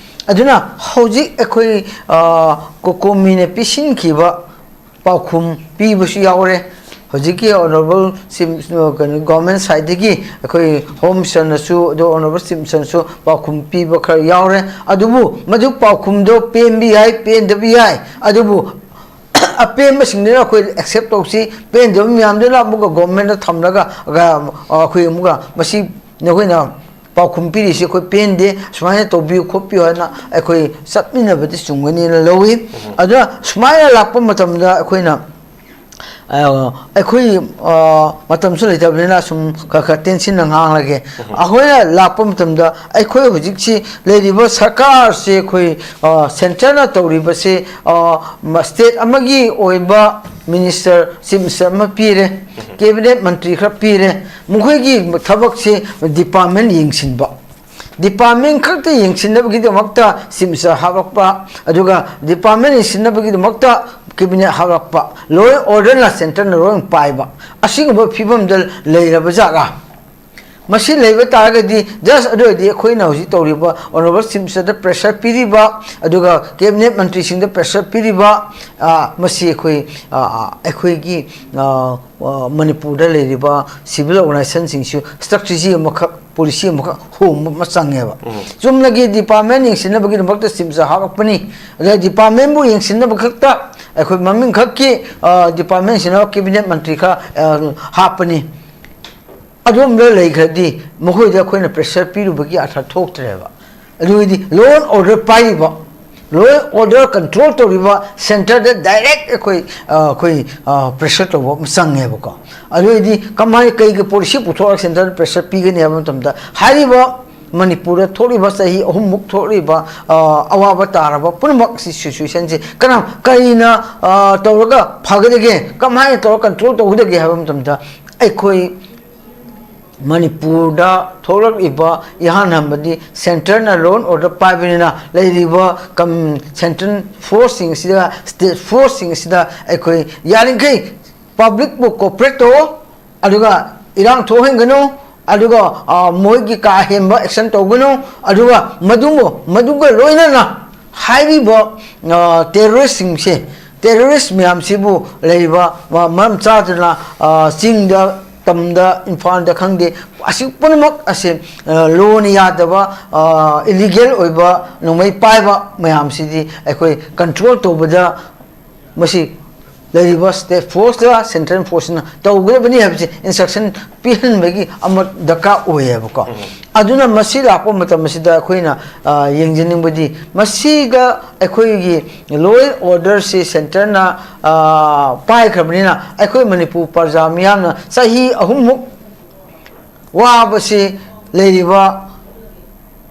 ꯑꯗꯨꯅ ꯍꯧꯖꯤꯛ ꯑꯩꯈꯣꯏ, ꯑ, COCOMIꯅ ꯄꯤꯁꯤꯟꯈꯤꯕ ꯄꯥꯎꯈꯨꯝ ꯄꯤꯕꯁꯨ ꯌꯥꯎꯔꯦ꯫ ꯍꯧꯖꯤꯛꯀꯤ Honourable Chief, ꯀꯩꯅꯣ, Government sideꯇꯒꯤ ꯑꯩꯈꯣꯏ Home Ministerꯅꯁꯨ, ꯑꯗꯣ Honourable Chief Ministerꯅꯁꯨ ꯄꯥꯎꯈꯨꯝ ꯄꯤꯕ ꯈꯔ ꯌꯥꯎꯔꯦ꯫ ꯑꯗꯨꯕꯨ ꯃꯗꯨ ꯄꯥꯎꯈꯨꯝꯗꯣ ꯄꯦꯟꯕ ꯌꯥꯏ, ꯄꯦꯟꯗꯕ ꯌꯥꯏ꯫ ꯑꯗꯨꯕꯨ ꯑꯄꯦꯟꯕꯁꯤꯡꯗꯨꯅ ꯑꯩꯈꯣꯏ accept ꯇꯧꯁꯤ, ꯄꯦꯟꯗꯕ ꯃꯌꯥꯝꯗꯨꯅ ꯑꯃꯨꯛꯀ governmentꯗ ꯊꯝꯂꯒ, ꯑ, ꯑꯩꯈꯣꯏ ꯑꯃꯨꯛꯀ ꯃꯁꯤ ꯅꯈꯣꯏꯅ ꯄꯥꯎꯈꯨꯝ ꯄꯤꯔꯤꯁꯤ ꯑꯩꯈꯣꯏ ꯄꯦꯟꯗꯦ, ꯁꯨꯃꯥꯏꯅ ꯇꯧꯕꯤꯌꯨ ꯈꯣꯠꯄꯤꯌꯨ ꯍꯥꯏꯅ ꯑꯩꯈꯣꯏ ꯆꯠꯃꯤꯟꯅꯕꯗꯤ ꯆꯨꯝꯒꯅꯤꯅ ꯂꯧꯏ꯫ ꯑꯗꯨꯅ ꯁꯨꯃꯥꯏꯅ ꯂꯥꯛꯄ ꯃꯇꯝꯗ ꯑꯩꯈꯣꯏꯅ, ꯑ, ꯑꯩꯈꯣꯏ, ꯑ, ꯃꯇꯝꯁꯨ ꯂꯩꯇꯕꯅꯤꯅ ꯁꯨꯝ ꯈꯔ ꯈꯔ ꯇꯦꯟꯁꯤꯟꯅ ꯉꯥꯡꯂꯒꯦ꯫ ꯑꯩꯈꯣꯏꯅ ꯂꯥꯛꯄ ꯃꯇꯝꯗ ꯑꯩꯈꯣꯏ ꯍꯧꯖꯤꯛꯁꯤ ꯂꯩꯔꯤꯕ ꯁꯔꯀꯥꯔꯁꯦ ꯑꯩꯈꯣꯏ, ꯑ, centreꯅ ꯇꯧꯔꯤꯕꯁꯦ, ꯑ, ꯃ-, state ꯑꯃꯒꯤ ꯑꯣꯏꯕ minister, chief minister ꯑꯃ ꯄꯤꯔꯦ, cabinet ꯃꯟꯇ꯭ꯔꯤ ꯈꯔ ꯄꯤꯔꯦ, ꯃꯈꯣꯏꯒꯤ ꯊꯕꯛꯁꯦ department ꯌꯦꯡꯁꯤꯟꯕ꯫ Department ꯈꯛꯇ ꯌꯦꯡꯁꯤꯟꯅꯕꯒꯤꯗꯃꯛꯇ chief minister ꯍꯥꯞꯂꯛꯄ, ꯑꯗꯨꯒ department ꯌꯦꯡꯁꯤꯟꯅꯕꯒꯤꯗꯃꯛꯇ cabinet ꯍꯥꯞꯂꯛꯄ, law and orderꯅ centreꯅ ꯂꯣꯏ ꯄꯥꯏꯕ, ꯑꯁꯤꯒꯨꯝꯕ ꯐꯤꯕꯝꯗ ꯂꯩꯔꯕ ꯖꯥꯠꯂꯥ? ꯃꯁꯤ ꯂꯩꯕ ꯇꯥꯔꯒꯗꯤ, just ꯑꯗꯨ ꯑꯣꯏꯔꯗꯤ ꯑꯩꯈꯣꯏꯅ ꯍꯧꯖꯤꯛ ꯇꯧꯔꯤꯕ Honourable Chief Minister ꯗ pressure ꯄꯤꯔꯤꯕ, ꯑꯗꯨꯒ cabinet ꯃꯟꯇ꯭ꯔꯤꯁꯤꯡꯗ pressure ꯄꯤꯔꯤꯕ, ꯑ, ꯃꯁꯤ ꯑꯩꯈꯣꯏ, ꯑ, ꯑ, ꯑꯩꯈꯣꯏꯒꯤ, ꯑ, ꯑ, ꯃꯅꯤꯄꯨꯔꯗ ꯂꯩꯔꯤꯕ civil organization ꯁꯤꯡꯁꯨ strategy ꯑꯃꯈꯛ, policy ꯑꯃꯈꯛ ꯍꯣꯡꯕ ꯑꯃ ꯆꯪꯉꯦꯕ꯫ ꯎꯝ꯫ ꯆꯨꯝꯅꯒꯤ department ꯌꯦꯡꯁꯤꯟꯅꯕꯒꯤꯗꯃꯛꯇ Chief Minister ꯍꯥꯞꯄꯛꯄꯅꯤ, ꯑꯗꯨꯒ department ꯕꯨ ꯌꯦꯡꯁꯤꯟꯅꯕ ꯈꯛꯇ ꯑꯩꯈꯣꯏ ꯃꯃꯤꯡ ꯈꯛꯀꯤ, ꯑ, department ꯁꯤꯟꯅꯕ cabinet ꯃꯟꯇ꯭ꯔꯤ ꯈꯔ, ꯑ, ꯍꯥꯞꯄꯅꯤ꯫ ꯑꯗꯨꯒꯨꯝꯕ ꯂꯩꯈ꯭ꯔꯗꯤ ꯃꯈꯣꯏꯗ ꯑꯩꯈꯣꯏꯅ pressure ꯄꯤꯔꯨꯕꯒꯤ ꯑꯔꯊ ꯊꯣꯛꯇ꯭ꯔꯦꯕ꯫ ꯑꯗꯨꯒꯤꯗꯤ law and order ꯄꯥꯏꯔꯤꯕ, law and order control ꯇꯧꯔꯤꯕ centre ꯗ direct ꯑꯩꯈꯣꯏ, ꯑ, ꯑꯩꯈꯣꯏ, ꯑ, pressure ꯇꯧꯕ ꯑꯃ ꯆꯪꯉꯦꯕꯀꯣ꯫ ꯑꯗꯨꯒꯤꯗꯤ ꯀꯃꯥꯏ, ꯀꯩꯒꯤ policy ꯄꯨꯊꯣꯛꯑꯒ centre ꯗ pressure ꯄꯤꯒꯅꯤ ꯍꯥꯏꯕ ꯃꯇꯝꯗ, ꯍꯥꯏꯔꯤꯕ ꯃꯅꯤꯄꯨꯔꯗ ꯊꯣꯛꯂꯤꯕ ꯆꯍꯤ ꯑꯍꯨꯝꯃꯨꯛ ꯊꯣꯛꯂꯤꯕ, ꯑ, ꯑꯋꯥꯕ ꯇꯥꯔꯕ ꯄꯨꯝꯅꯃꯛ ꯁꯤ situation ꯁꯤ ꯀꯔꯝ, ꯀꯔꯤꯅ, ꯑ, ꯇꯧꯔꯒ ꯐꯒꯗꯒꯦ, ꯀꯃꯥꯏꯅ ꯇꯧꯔꯒ control ꯇꯧꯒꯗꯒꯦ ꯍꯥꯏꯕ ꯃꯇꯝꯗ, ꯑꯩꯈꯣꯏ ꯃꯅꯤꯄꯨꯔꯗ ꯊꯣꯛꯂꯛꯂꯤꯕ ꯏꯍꯥꯟ ꯍꯥꯟꯕꯗꯤ centre ꯅ law and order ꯄꯥꯏꯕꯅꯤꯅ, ꯂꯩꯔꯤꯕ ꯀꯝ-, central force ꯁꯤꯡ ꯑꯁꯤꯗ, state force ꯁꯤꯡ ꯑꯁꯤꯗ ꯑꯩꯈꯣꯏ ꯌꯥꯔꯤꯈꯩ public ꯄꯨ cooperate ꯇꯧ, ꯑꯗꯨꯒ ꯏꯔꯥꯡ ꯊꯣꯛꯍꯟꯒꯅꯨ, ꯑꯗꯨꯒ, ꯑ, ꯃꯣꯏꯒꯤ ꯀꯥ ꯍꯦꯟꯕ action ꯇꯧꯒꯅꯨ, ꯑꯗꯨꯒ ꯃꯗꯨꯕꯨ, ꯃꯗꯨꯒ ꯂꯣꯏꯅꯅ ꯍꯥꯏꯔꯤꯕ, ꯑ, terrorist ꯁꯤꯡꯁꯦ, terrorist ꯃꯌꯥꯝꯁꯤꯕꯨ ꯂꯩꯔꯤꯕ ꯃ-, ꯃꯔꯝ ꯆꯥꯗꯅ, ꯑ, ꯆꯤꯡꯗ, ꯇꯝꯗ, ꯏꯝꯐꯥꯜꯗ ꯈꯪꯗꯦ, ꯑꯁꯤ ꯄꯨꯝꯅꯃꯛ ꯑꯁꯦ, ꯑ, law ꯅ ꯌꯥꯗꯕ, ꯑ, illegal ꯑꯣꯏꯕ ꯅꯣꯡꯃꯩ ꯄꯥꯏꯕ ꯃꯌꯥꯝꯁꯤꯗꯤ ꯑꯩꯈꯣꯏ control ꯇꯧꯕꯗ ꯃꯁꯤ ꯂꯩꯔꯤꯕ state force ꯇ central force ꯅ ꯇꯧꯒꯗꯕꯅꯤ ꯍꯥꯏꯕꯁꯤ instruction ꯄꯤꯍꯟꯕꯒꯤ ꯑꯃ ꯗꯔꯀꯥꯔ ꯑꯣꯏꯌꯦꯕꯀꯣ꯫ ꯎꯝ꯫ ꯑꯗꯨꯅ ꯃꯁꯤ ꯂꯥꯛꯄ ꯃꯇꯝ ꯑꯁꯤꯗ ꯑꯩꯈꯣꯏꯅ, ꯑ, ꯌꯦꯡꯖꯅꯤꯡꯕꯗꯤ ꯃꯁꯤꯗ ꯑꯩꯈꯣꯏꯒꯤ law and order ꯁꯤ centre ꯅ, ꯑ, ꯄꯥꯏꯈ꯭ꯔꯕꯅꯤꯅ ꯑꯩꯈꯣꯏ ꯃꯅꯤꯄꯨꯔ ꯄ꯭ꯔꯖꯥ ꯃꯤꯌꯥꯝꯅ ꯆꯍꯤ ꯑꯍꯨꯝꯃꯨꯛ ꯋꯥꯕꯁꯤ, ꯂꯩꯔꯤꯕ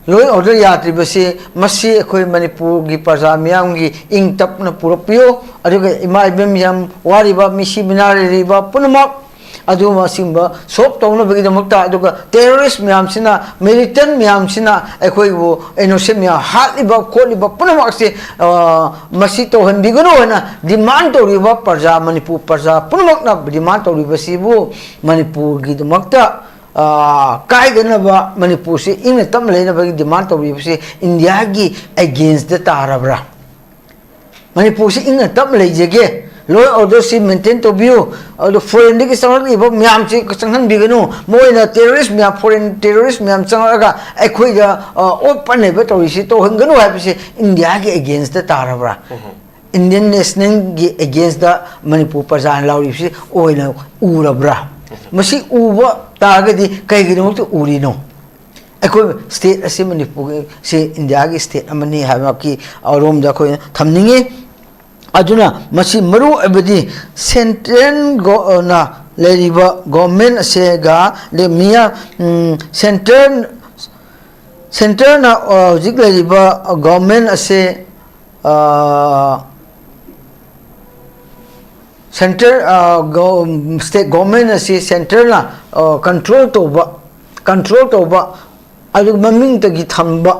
law and order ꯌꯥꯗ꯭ꯔꯤꯕꯁꯤ, ꯃꯁꯤ ꯑꯩꯈꯣꯏ ꯃꯅꯤꯄꯨꯔꯒꯤ ꯄ꯭ꯔꯖꯥ ꯃꯤꯌꯥꯝꯒꯤ ꯏꯪ ꯇꯞꯅ ꯄꯨꯔꯛꯄꯤꯌꯨ, ꯑꯗꯨꯒ ꯏꯃꯥ ꯏꯕꯦꯟ ꯃꯌꯥꯝ ꯋꯥꯔꯤꯕ, ꯃꯤꯁꯤ ꯃꯤꯅꯥ ꯂꯩꯔꯤꯕ ꯄꯨꯝꯅꯃꯛ ꯑꯗꯨ ꯑꯁꯤꯒꯨꯝꯕ solve ꯇꯧꯅꯕꯒꯤꯗꯃꯛꯇ, ꯑꯗꯨꯒ terrorist ꯃꯌꯥꯝꯁꯤꯅ, militant ꯃꯌꯥꯝꯁꯤꯅ ꯑꯩꯈꯣꯏꯕꯨ innocent ꯃꯌꯥꯝ ꯍꯥꯠꯂꯤꯕ ꯈꯣꯠꯂꯤꯕ ꯄꯨꯝꯅꯃꯛ ꯑꯁꯤ, ꯑ, ꯃꯁꯤ ꯇꯧꯍꯟꯕꯤꯒꯅꯨ ꯍꯥꯏꯅ demand ꯇꯧꯔꯤꯕ ꯄ꯭ꯔꯖꯥ, ꯃꯅꯤꯄꯨꯔ ꯄ꯭ꯔꯖꯥ ꯄꯨꯝꯅꯃꯛꯅ demand ꯇꯧꯔꯤꯕꯁꯤꯕꯨ ꯃꯅꯤꯄꯨꯔꯒꯤꯗꯃꯛꯇ ꯀꯥꯏꯗꯅꯕ ꯃꯅꯤꯄꯨꯔꯁꯤ ꯏꯪꯅ ꯇꯞꯅ ꯂꯩꯅꯕꯒꯤ ꯗꯤꯃꯥꯟ ꯇꯧꯕꯤꯕꯁꯤ ꯏꯟꯗꯤꯌꯥꯒꯤ ꯑꯦꯒꯦꯟꯁꯇ ꯇꯥꯔꯕ꯭ꯔꯥ? ꯃꯅꯤꯄꯨꯔꯁꯤ ꯏꯪꯅ ꯇꯞꯅ ꯂꯩꯖꯒꯦ, ꯂꯣ ꯑꯣꯔꯗꯔꯁꯤ ꯃꯦꯟꯇꯦꯟ ꯇꯧꯕꯤꯌꯨ, ꯑꯗꯣ ꯐꯣꯔꯦꯟꯗꯒꯤ ꯆꯪꯂꯛꯂꯤꯕ ꯃꯌꯥꯝꯁꯤ ꯆꯪꯍꯟꯕꯤꯒꯅꯨ, ꯃꯣꯏꯅ ꯇꯦꯔꯣꯔꯤꯁ ꯃꯌꯥꯝ, ꯐꯣꯔꯦꯟ ꯇꯦꯔꯣꯔꯤꯁ ꯃꯌꯥꯝ ꯆꯪꯂꯛꯑꯒ ꯑꯩꯈꯣꯏꯗ ꯑꯣꯠꯄ ꯅꯩꯕ ꯇꯧꯔꯤꯁꯤ ꯇꯧꯍꯟꯒꯅꯨ ꯍꯥꯏꯕꯁꯤ ꯏꯟꯗꯤꯌꯥꯒꯤ ꯑꯦꯒꯦꯟꯁꯇ ꯇꯥꯔꯕ꯭ꯔꯥ? ꯏꯟꯗꯤꯌꯟ ꯅꯦꯁꯅꯦꯜꯒꯤ ꯑꯦꯒꯦꯟꯁꯇ ꯃꯅꯤꯄꯨꯔ ꯄ꯭ꯔꯖꯥꯅ ꯂꯥꯎꯔꯤꯕꯁꯤ ꯑꯣꯏꯅ ꯎꯔꯕ꯭ꯔꯥ? ꯃꯁꯤ ꯎꯕ ꯇꯥꯔꯒꯗꯤ ꯀꯩꯒꯤꯗꯃꯛꯇ ꯎꯔꯤꯅꯣ? ꯑꯩꯈꯣꯏ ꯁ꯭ꯇꯦꯠ ꯑꯁꯤ ꯃꯅꯤꯄꯨꯔꯁꯤ ꯏꯟꯗꯤꯌꯥꯒꯤ ꯁ꯭ꯇꯦꯠ ꯑꯃꯅꯤ ꯍꯥꯏꯕꯒꯤ ꯔꯣꯝꯗ ꯑꯩꯈꯣꯏꯅ ꯊꯝꯅꯤꯡꯉꯤ꯫ ꯑꯗꯨꯅ ꯃꯁꯤ ꯃꯔꯨ ꯑꯣꯏꯕꯗꯤ ꯁꯦꯟꯇ꯭ꯔꯦꯜ ꯒꯣ-, ꯅ ꯂꯩꯔꯤꯕ ꯒꯣꯔꯃꯦꯟ ꯑꯁꯤꯒ ꯑꯗꯩ ꯃꯤꯌꯥ-, ꯎꯝ, ꯁꯦꯟꯇ꯭ꯔꯦꯜ, ꯁꯦꯟꯇ꯭ꯔꯦꯜꯅ, ꯑ, ꯍꯧꯖꯤꯛ ꯂꯩꯔꯤꯕ ꯒꯣꯔꯃꯦꯟ ꯑꯁꯤ, ꯑ, ꯁꯦꯟꯇ꯭ꯔꯦꯜ, ꯑ, ꯒꯣ-, ꯁ꯭ꯇꯦꯠ ꯒꯣꯔꯃꯦꯟ ꯑꯁꯤ ꯁꯦꯟꯇ꯭ꯔꯦꯜꯅ, ꯑ, ꯀꯟꯇ꯭ꯔꯣꯜ ꯇꯧꯕ, ꯀꯟꯇ꯭ꯔꯣꯜ ꯇꯧꯕ, ꯑꯗꯨꯒ ꯃꯃꯤꯡꯇꯒꯤ ꯊꯝꯕ